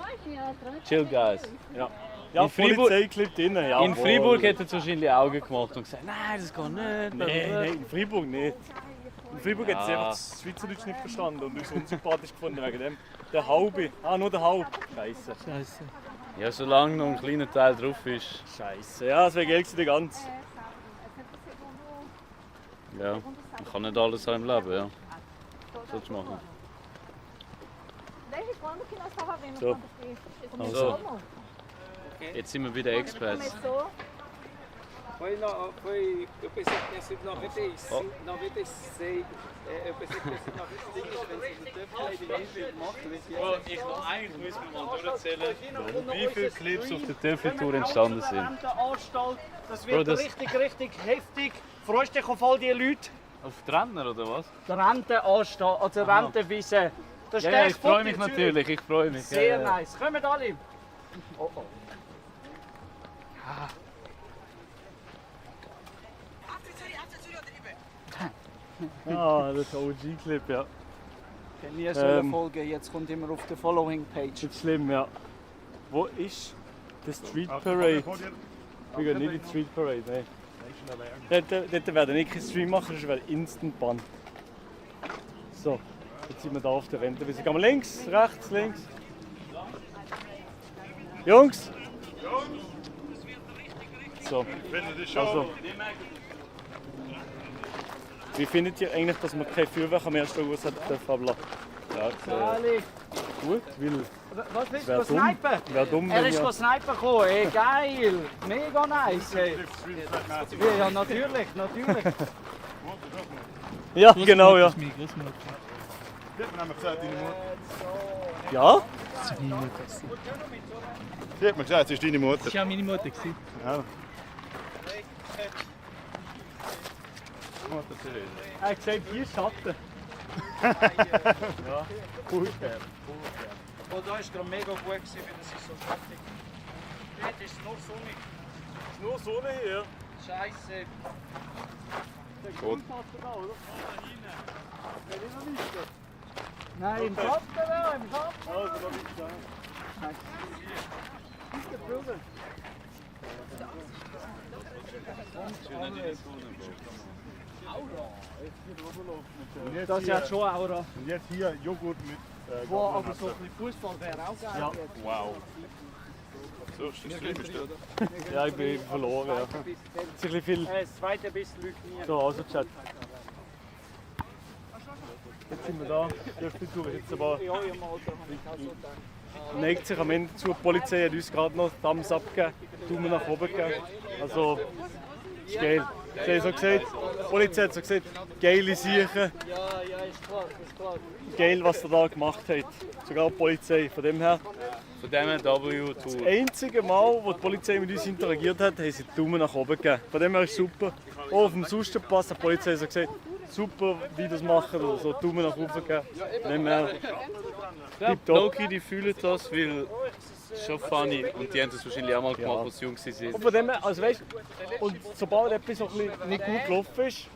S5: chill, guys.
S3: Ja,
S5: In Freiburg-
S3: Polizeiclip drin, ja.
S5: In Freiburg hätten sie wahrscheinlich Augen gemacht und gesagt, nein, das geht nicht.
S3: Nein, in Freiburg nicht. In Freiburg hat sie
S5: Ja.
S3: einfach das Schweizerdeutsch nicht verstanden und uns unsympathisch gefunden wegen dem. Der Halbe. Nur der Halb. Scheiße.
S5: Ja, solange noch ein kleiner Teil drauf ist.
S3: Scheiße. Ja, das wäre geil gewesen, der ganze.
S5: Ja, man kann nicht alles haben im Leben, ja. Was sollst du machen? So. Also, jetzt sind wir wieder Experts.
S7: Foi eu pensei que tinha sido 96, 96, eu pensei que tinha sido 96, wenn sie den Töpfchen gemacht haben.
S5: Eigentlich müssen wir mal durchzählen, wie viele Clips auf der Töpfeltour entstanden sind.
S8: Das
S5: Bro,
S8: wird
S5: das-
S8: richtig heftig. Freust dich auf all die Leute?
S5: Auf die Renner oder was?
S8: Der Rentenanstehen, also Rentenwiese. Das ist
S5: Ja,
S8: der
S5: ich freue
S8: Spot
S5: mich
S8: in Zürich.
S5: natürlich, ich freue mich.
S8: Sehr
S5: ja, ja.
S8: nice. Kommen alle. Oh.
S3: Ah, das ist ein OG-Clip, ja.
S8: Ich kann nie so folgen, jetzt kommt immer auf der Following-Page.
S3: Das ist schlimm, ja. Wo ist die Street Parade? Wir gehen nicht in die Street Parade, nein. Dort werden wir keinen Stream machen, das wäre Instant Ban. So, jetzt sind wir da auf der Rentenwiese. Gehen wir links, rechts, links. Jungs! So, also. Wie findet ihr eigentlich, dass man kein Feuerwerk am 1. August hat dürfen? Ja,
S8: Ehrlich.
S3: gut, weil
S8: Was willst
S3: Wär
S8: du
S3: dumm.
S8: snipen?
S3: Wär dumm,
S8: Er
S3: wenn
S8: ist
S3: ja-
S8: snipen gekommen, ey, geil. Mega nice, ey. Ja, natürlich.
S3: ja, genau, ja.
S9: Die hat mir nämlich gesagt, deine Mutter.
S3: Ja?
S9: Die hat mir gesagt, es ist deine Mutter.
S4: Das war ja meine Mutter.
S9: Ja.
S3: Er hat gesagt, hier Schatten.
S8: Ja, cool. Oh, da ist gerade mega gut gewesen, weil das ist so schattig. Dort ist es nur sonnig.
S3: Nur Sonne hier.
S8: Scheiße.
S9: Gut.
S8: Nein, im Schatten, ja, im Schatten.
S3: Also, noch nicht da.
S9: Und jetzt
S8: Das
S9: hier-
S8: hat schon Aura.
S9: Und jetzt hier Joghurt mit
S8: Wow, aber so ein bisschen Fußball wäre auch geil.
S3: Ja.
S9: Wow. So, ist das schlimm, ist das?
S3: Ja, ich bin verloren. Ja. Es ist ein bisschen viel.
S8: Das zweite bisschen lügt nie.
S3: So, also Chat. Jetzt sind wir da. Die Öffnung ist jetzt aber.
S8: Ja, im Alter habe ich auch so gedacht.
S3: Neigt sich am Ende zu. Die Polizei hat uns gerade noch Thumbs up gegeben, Daumen nach oben gegeben. Also, ist geil. Sie haben so gesagt, die Polizei hat so gesagt, geile Sachen,
S8: Ja, ist klar, ist klar.
S3: geil, was ihr da gemacht habt. Sogar die Polizei. Von dem her,
S5: Von dem her W-Tour.
S3: das einzige Mal, wo die Polizei mit uns interagiert hat, haben sie die Daumen nach oben gegeben. Von dem her ist es super. Auch auf dem Sustenpass hat die Polizei so gesagt, super Videos machen oder so Daumen nach oben geben. Nicht mehr.
S5: Ich glaube, Loki, die fühlen das, weil es ist schon funny und die haben das wahrscheinlich auch mal gemacht, als sie jung waren.
S3: Und von dem her, also weißt, und sobald etwas so ein bisschen nicht gut gelaufen ist,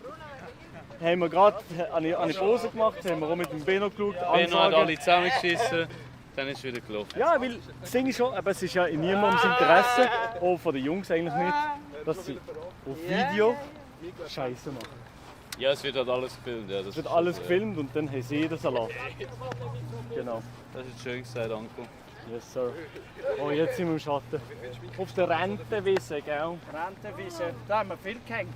S3: haben wir gerade eine Pause gemacht, haben wir auch mit dem Beno geschaut,
S5: Beno hat alle zusammengeschissen, dann ist es wieder gelaufen.
S3: Ja, weil das Ding ist schon, aber es ist ja in niemandes Interesse, auch von den Jungs eigentlich nicht, dass sie auf Video Scheiße machen.
S5: Ja, es wird halt alles gefilmt. Ja,
S3: Es wird alles gefilmt und dann haben sie den Salat. Genau.
S5: Das ist schön gesagt, Anko.
S3: Yes, sir. Oh, jetzt sind wir im Schatten. Auf der Rentenwiese, gell?
S8: Rentenwiese, da haben wir viel gehängt.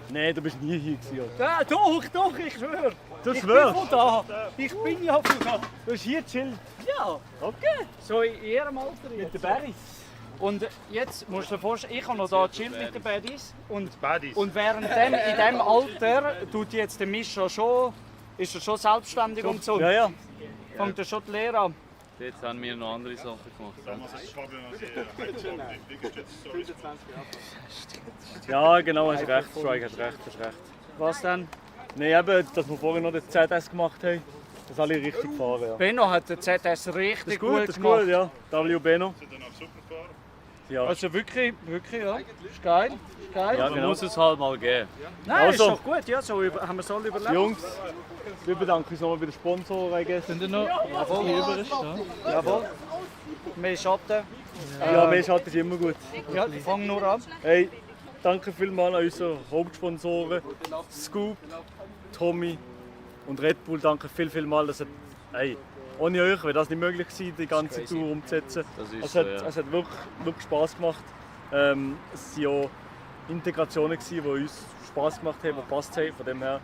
S3: Nein, du bist nie hier gewesen.
S8: Ja, doch, ich schwöre.
S3: Du
S8: Ich
S3: schwörst?
S8: bin von da. Ich bin ja von da.
S3: Du bist hier chillt.
S8: Ja.
S3: Okay.
S8: So in ihrem Alter
S3: Mit
S8: jetzt.
S3: den Berries.
S8: Und jetzt musst du dir vorstellen, ich habe noch da chillt mit den Baddies. Und
S6: Baddies.
S8: während dann, in diesem Alter tut jetzt der Mischa schon, ist er schon selbstständig und so.
S3: Ja, ja.
S8: Fängt er schon die Lehre an.
S5: Jetzt haben wir noch andere Sachen gemacht.
S3: Ja, genau, hast recht, Strike, hast recht.
S8: Was denn?
S3: Nein, eben, dass wir vorhin noch den ZS gemacht haben, dass alle richtig fahren. Ja.
S8: Benno hat den ZS
S3: Das ist
S8: richtig
S3: gut,
S8: gut
S3: das ist
S8: gemacht.
S3: gut, ja. W Benno. Ja.
S8: Also wirklich, ja. Ist geil. Ist geil.
S3: Ja,
S5: Man
S3: genau.
S5: muss es halt mal geben.
S8: Nein,
S3: Also.
S8: ist doch gut, ja, so haben wir es alle überlebt.
S3: Jungs, wir bedanken uns nochmal bei den Sponsoren.
S4: Sind ihr noch ein bisschen übrig? Ja.
S8: Jawohl. Mehr Schatten.
S3: Ja, mehr Schatten ist immer gut.
S8: Ja, fang nur an.
S3: Hey, danke vielmals an unsere Hauptsponsoren, Scoop, Tommy und Red Bull. Danke vielmals. Das hat, hey, ohne euch wäre das nicht möglich gewesen, die ganze Tour umzusetzen.
S5: Das ist
S3: Es
S5: so,
S3: hat,
S5: ja.
S3: es hat wirklich Spass gemacht. Es waren auch Integrationen, die uns Spass gemacht haben, die gepasst haben. Von dem her,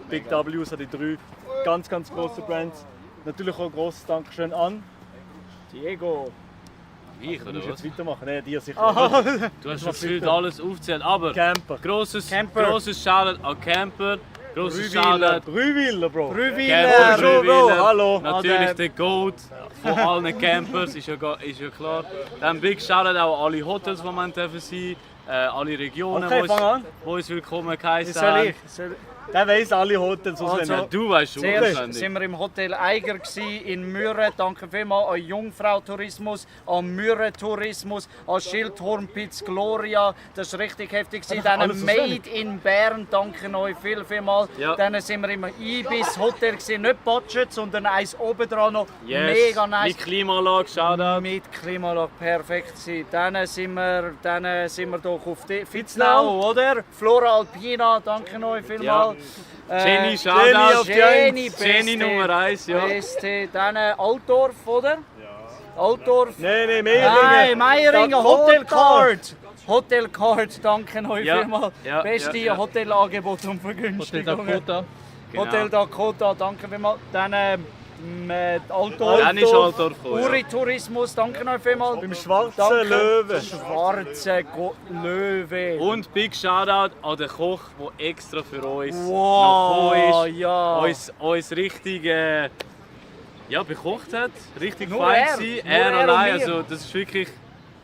S3: Big W's an die 3 ganz grosse Brands. Natürlich auch ein grosses Dankeschön an
S8: Diego.
S5: Ich,
S3: Du
S5: oder
S3: musst
S5: was?
S3: jetzt weitermachen. Nein, dir sicher.
S8: Aha.
S5: Du hast schon gefühlt alles aufgezählt, aber
S3: Camper.
S5: grosses
S8: Camper.
S5: Shoutout an Camper, grosses
S3: Brühwiller,
S5: Shoutout
S3: Brühwiller, Bro.
S8: Brühwiller.
S5: Camper,
S3: Bro,
S5: Brühwiller.
S3: hallo.
S5: Natürlich der Goat von allen Campers, ist ja klar. Dann Big Shoutout auch an alle Hotels, die wir sein dürfen, alle Regionen,
S3: Okay, fang an.
S5: wo uns willkommen geheißen
S8: Soll
S5: haben.
S8: ich?
S3: Der weiss alle Hotels auswendig.
S5: Ja, du weißt schon,
S8: Zuerst
S5: wahrscheinlich.
S8: sind wir im Hotel Eiger in Mürren. Danke vielmals an Jungfrau Tourismus, an Mürren Tourismus, an Schildhorn Piz Gloria. Das war richtig heftig. Dann
S3: alles
S8: Made in Bern. Danke euch vielmals.
S5: Ja.
S8: Dann sind wir im Ibis Hotel, nicht Budget, sondern eins oben dran noch.
S5: Yes.
S8: Mega nice.
S5: Mit Klimaanlage, Shoutout.
S8: Mit Klimaanlage perfekt gewesen. Dann sind wir doch auf Fitznau, oder? Flora Alpina, danke euch vielmals.
S5: Jenny,
S3: Jenny
S5: Shoutout.
S3: auf die
S8: Jenny,
S5: Jenny
S8: beste.
S5: Nummer 1, ja.
S8: Beste. Dann Altdorf, oder? Ja. Altdorf.
S3: Nein,
S8: Nein,
S3: Meiringen.
S8: Meiringen,
S3: Dakota.
S8: Hotel Card. Hotel Card, danke euch
S5: Ja,
S8: vielmals.
S5: ja,
S8: Beste
S5: ja, ja.
S8: Hotelangebot und
S4: Hotel
S8: Vergünstigungen.
S4: Dakota.
S5: Genau.
S8: Hotel Dakota, danke vielmals. Dann Altdorf.
S5: Dann ist Altdorf gekommen, ja.
S8: Uri Tourismus, danke euch vielmals.
S3: Beim schwarzen
S8: Danke.
S3: Löwen.
S8: Schwarze Löwe.
S5: Und Big Shoutout an den Koch, der extra für uns
S8: Wow,
S5: noch gekommen ist.
S8: ja.
S5: Uns richtig bekocht hat. Richtig
S8: Nur
S5: fein
S8: er.
S5: gewesen.
S8: Nur
S5: Er
S8: er und
S5: allein.
S8: wir.
S5: Also, das ist wirklich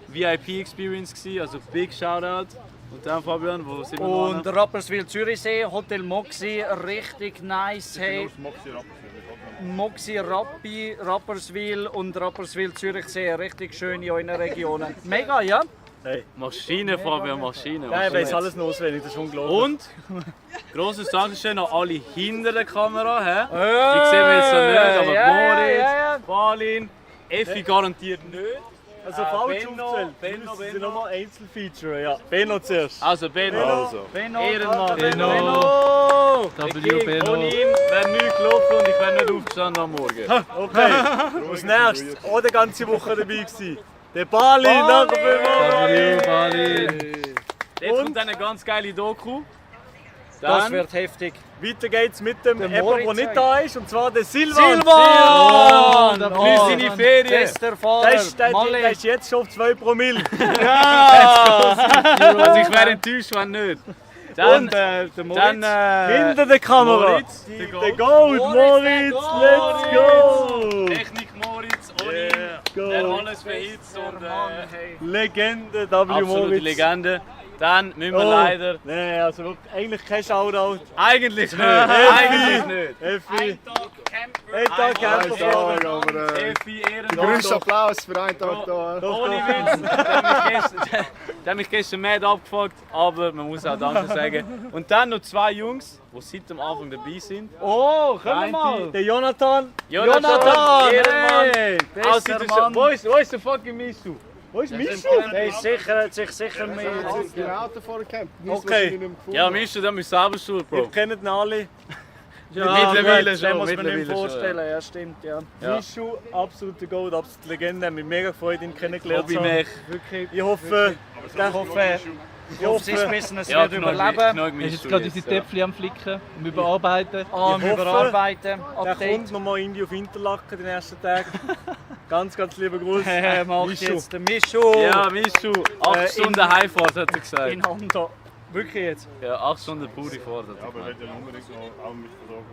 S5: VIP-Experience gewesen. Also Big Shoutout. Und dann Fabian, wo sind wir
S8: Und
S5: noch?
S8: Rapperswil Zürichsee, Hotel Moxie, richtig nice. Hey. Moxie Rapperswil und Rapperswil Zürichsee, richtig schön in euren Regionen. Mega, ja?
S3: Hey.
S5: Maschine, Fabian, Maschine.
S3: Ja, ich weiss
S5: Maschine.
S3: alles noch auswendig, das ist unglaublich.
S5: Und grosses Dankeschön an alle hinter der Kamera. He? Die sehen wir jetzt noch nicht, aber
S8: ja,
S5: Moritz,
S8: ja.
S5: Balin, Effi garantiert nicht.
S3: Also falsch
S5: Benno,
S3: aufgezählt.
S5: Benno,
S3: Das sind
S5: Benno.
S3: nochmal Einzelfeature, ja. Benno zuerst.
S5: Also Benno,
S8: Benno,
S5: Ehrenmann.
S8: Benno.
S5: Ohne
S4: Benno.
S5: ihn wäre nichts gelaufen und ich wäre nicht aufgestanden am Morgen.
S3: Okay, als nächstes auch die ganze Woche dabei gewesen. Der Balin, danke vielmals.
S5: Jetzt kommt eine ganz geile Doku.
S8: Das
S5: Dann
S8: wird heftig.
S3: Weiter geht's mit dem
S8: Der
S3: jemand, der
S8: Moritz
S3: nicht da ist, und zwar der Silvan.
S8: Silvan!
S5: da fließt seine Ferien.
S8: Bester Fahrer.
S3: Der ist jetzt schon auf 2 Promille.
S5: Also ich wäre enttäuscht, wenn nicht. Dann,
S8: der Moritz.
S3: Hinter der Kamera.
S5: Moritz,
S3: Der Gold, Moritz, let's go!
S5: Technik Moritz, ohne ihn
S3: go.
S5: wäre alles verhitzt und
S3: Legende, W.
S5: absolute
S3: Moritz.
S5: Legende. Dann müssen wir leider...
S3: Nein, also wirklich, eigentlich kein Shoutout.
S5: Eigentlich nicht. Eigentlich nicht.
S3: Effi.
S9: Ein Tag aber
S5: Effi,
S9: der größte Applaus für einen Tag da.
S5: Ohne Witz. Der hat mich gestern mad abgefuckt, aber man muss auch Danke sagen. Und dann noch zwei Jungs, die seit dem Anfang dabei sind.
S8: Oh, komm mal!
S3: Der Jonathan!
S5: Jonathan!
S8: Hey!
S5: Also,
S8: Besser Mann!
S5: wo ist der fucking Mischu?
S3: Wo ist Mischu?
S8: Der ist sicher, hat sich sicher mit...
S9: Ich bin Auto vorgekämpft.
S3: Okay.
S5: Ja, Mischu, da bist du selber schuld, Bro.
S3: Wir kennen ihn alle.
S5: Mittlerweile
S8: Den
S5: schon.
S8: muss man nicht
S5: Mittlerweile
S8: mehr vorstellen, ja stimmt, ja.
S5: Ja.
S3: Mischu, absolute Gold, absolute Legende. Haben mich mega gefreut, ihn kennengelernt zu
S5: Hobby-Mech.
S3: haben. Wirklich. Ich hoffe,
S8: Ich hoffe, sein Business
S5: Ja,
S8: wird überleben.
S4: Er ist jetzt gerade unsere Töpfchen am Flicken, am Überarbeiten.
S8: Am
S3: Ich hoffe,
S8: Überarbeiten,
S3: der
S8: Update.
S3: kommt nochmal Indie auf Interlaken den ersten Tag. Ganz, ganz liebe Grüße.
S8: Macht
S3: Mischu.
S8: jetzt der Mischu
S5: Ja, Mischu. 8 Stunden Heimfahrt, hat er gesagt.
S8: in Honda. Wirklich jetzt?
S5: Ja, 8 Stunden pure Fahrt, hat er
S6: Aber
S5: gemeint.
S6: wenn dann unbedingt noch auch mit versorgen.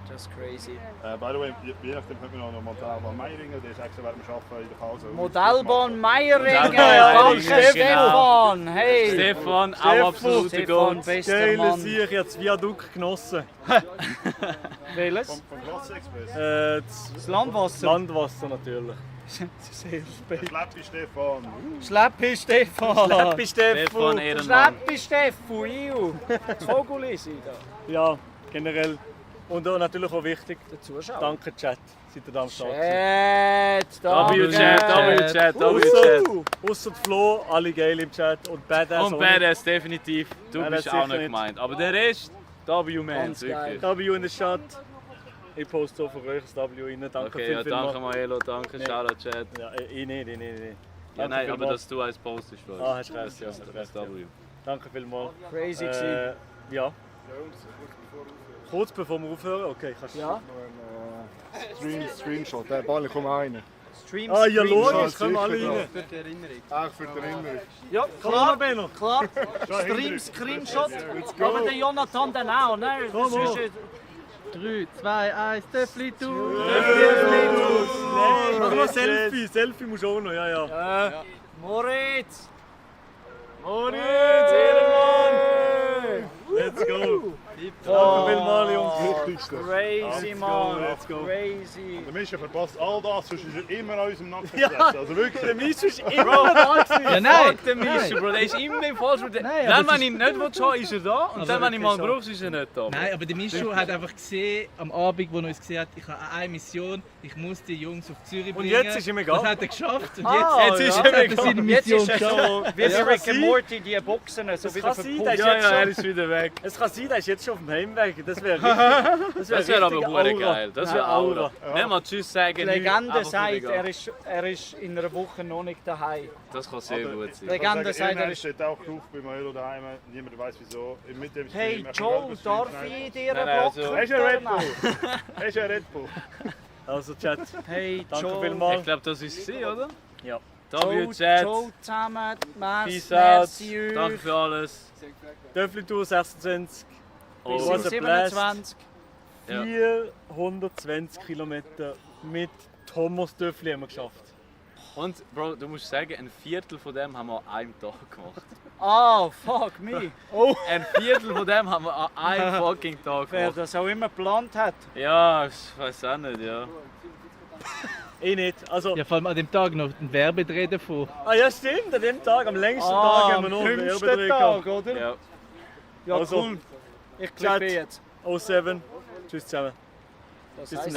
S8: Das ist crazy.
S6: By the way, je nachdem können wir noch einen Modellbahn Meiringen, der ist extra während dem Arbeiten in der Pause.
S8: Modellbahn Meiringen!
S5: Modellbahn
S8: Danke
S5: Meiringen,
S8: Stefan! Hey!
S5: Stefan, auch absoluter
S8: Stefan,
S5: Gold.
S8: bester
S3: Geile
S8: Mann.
S3: Sieg, ich habe das Viadukt genossen.
S8: Welches?
S6: Vom Glotze-Express.
S3: Das
S8: Landwasser.
S3: Landwasser natürlich.
S6: Schleppi Stefan.
S8: Schleppi Stefan!
S3: Happy
S5: Stefan
S3: Stefan!
S5: Ehrenmann.
S8: Schleppi Stefan! Iu! Das Vogel ist da.
S3: Ja, generell. Und auch natürlich auch wichtig,
S8: Der Zuschauer.
S3: danke Chat, seid ihr da am Start gewesen.
S8: Chat!
S5: W-Chat.
S3: Ausser Flo, alle geil im Chat und Badass.
S5: Und Badass, definitiv. Du
S3: Badass
S5: bist auch
S3: sicher
S5: nicht
S3: nicht.
S5: gemeint. Aber der Rest, W-Man,
S8: Ganz
S5: wirklich.
S8: geil.
S3: W in der Stadt. Ich poste auch für euch das W rein. Danke
S5: Okay, ja,
S3: viel,
S5: danke
S3: vielmals.
S5: Maelo, danke,
S3: Nee.
S5: Shoutout Chat.
S3: Ja, ich nicht.
S5: Ja,
S3: Danke
S5: nein, aber
S3: vielmals.
S5: dass du eins postest für uns.
S3: Ah, hast du recht, ja.
S5: Das ist das W.
S3: Danke vielmals.
S8: Crazy gewesen.
S3: Ja. Kurz bevor wir aufhören, okay, kannst du.
S8: Ja.
S9: Screenshot, der Ball kommt rein.
S8: Stream,
S3: Ah, ja,
S8: Screenshot.
S3: logisch, kommen alle rein.
S11: Für die Erinnerung.
S9: Auch für die Erinnerung.
S8: Ja,
S3: Komm,
S8: klar,
S3: Benno.
S8: klar. Stream, Screenshot. Aber der Jonathan dann auch, ne?
S3: Komm,
S8: Sonst-
S4: 3, 2, 1, Töffli, du!
S3: Nein, mach noch Selfie. Selfie musst du auch noch, ja.
S8: Moritz!
S3: Moritz, Ehrenmann! Let's go! Danke vielmals, Jungs.
S9: Wichtigste.
S8: Crazy, Mann!
S3: let's go.
S8: Crazy!
S6: Der Mischa verpasst all das, sonst ist er immer an unserem Nacken
S3: Ja.
S6: gesessen. Also wirklich.
S3: Der Mischu ist immer da gewesen.
S4: Ja, nein!
S5: Der Mischu, Bro, der ist immer im Falschen.
S4: Nein,
S5: Dann,
S4: aber
S5: wenn ich ihn nicht will, ist er da. Und dann, wenn ich mal brauche, ist er nicht da.
S4: Nein, aber der Mischu hat einfach gesehen, am Abend, wo er uns gesehen hat, ich habe eine Mission, ich muss die Jungs auf Zürich bringen.
S3: jetzt ist ihm egal.
S4: Das hat er geschafft. Und
S3: Jetzt ist ihm
S4: hat er
S3: egal.
S4: seine
S8: Jetzt
S4: Mission
S8: ist er
S4: geschafft.
S8: so wie bei Rick and Morty, die Boxen, so
S3: Das
S8: wieder
S3: kann sein,
S8: verpumpt.
S3: der ist
S5: Ja,
S3: jetzt
S5: ja, er
S3: schon.
S5: ist wieder weg.
S3: Es kann sein, der ist jetzt schon auf dem Heimweg. Das wäre
S5: Das wäre aber hure geil. Das wäre Aura. Nicht mal Tschüss sagen.
S8: Die
S5: nichts,
S8: Legende
S5: einfach
S8: sagt,
S5: wieder gehen.
S8: er ist in einer Woche noch nicht daheim.
S5: Das kann sehr gut sein.
S8: Legende sagt, er
S6: Er
S8: ist...
S6: steht auch drauf bei Maelo daheim. Niemand weiß wieso. Mit dem
S8: Hey
S6: Stream, er
S8: Joe,
S6: kann
S8: darf
S6: selber
S8: ich dir
S5: Nein,
S8: einen
S5: nein,
S8: Block
S5: also-
S6: Er ist ein Red
S8: nehmen?
S6: Bull. Er ist ein Red Bull.
S3: Also, Chat.
S8: Hey
S3: Danke
S8: Joe,
S3: vielmals.
S5: Ich glaube, das ist sie, oder?
S3: Ja.
S5: W-Chat.
S8: Joe zusammen,
S5: Peace out.
S8: merci
S5: Danke
S8: euch.
S5: für alles.
S3: Töffli-Tour 26.
S8: Bis
S3: Was
S8: zum
S3: ein Blast.
S8: 27.
S5: Ja.
S3: 420 Kilometer mit Thomas Töffli haben wir geschafft.
S5: Und Bro, du musst sagen, ein Viertel von dem haben wir an einem Tag gemacht.
S8: Ah, fuck me.
S5: Ein Viertel von dem haben wir an einem fucking Tag
S8: Wer
S5: gemacht.
S8: das auch immer geplant hat.
S5: Ja, ich weiß auch nicht, ja.
S3: Ich nicht. Also,
S4: Ja, vor allem an dem Tag noch ein Werbedreh davon.
S3: ah ja, stimmt. An dem Tag, am längsten Tag haben wir noch
S8: am
S3: einen
S8: 5.
S3: Werbedreh
S8: Tag,
S3: gehabt.
S8: oder?
S5: Ja.
S8: Ja,
S3: Also,
S8: cool. Ich
S3: Chat.
S8: klippe jetzt.
S3: 07. Tschüss zusammen.
S8: Das
S3: Bis zum
S8: heisst,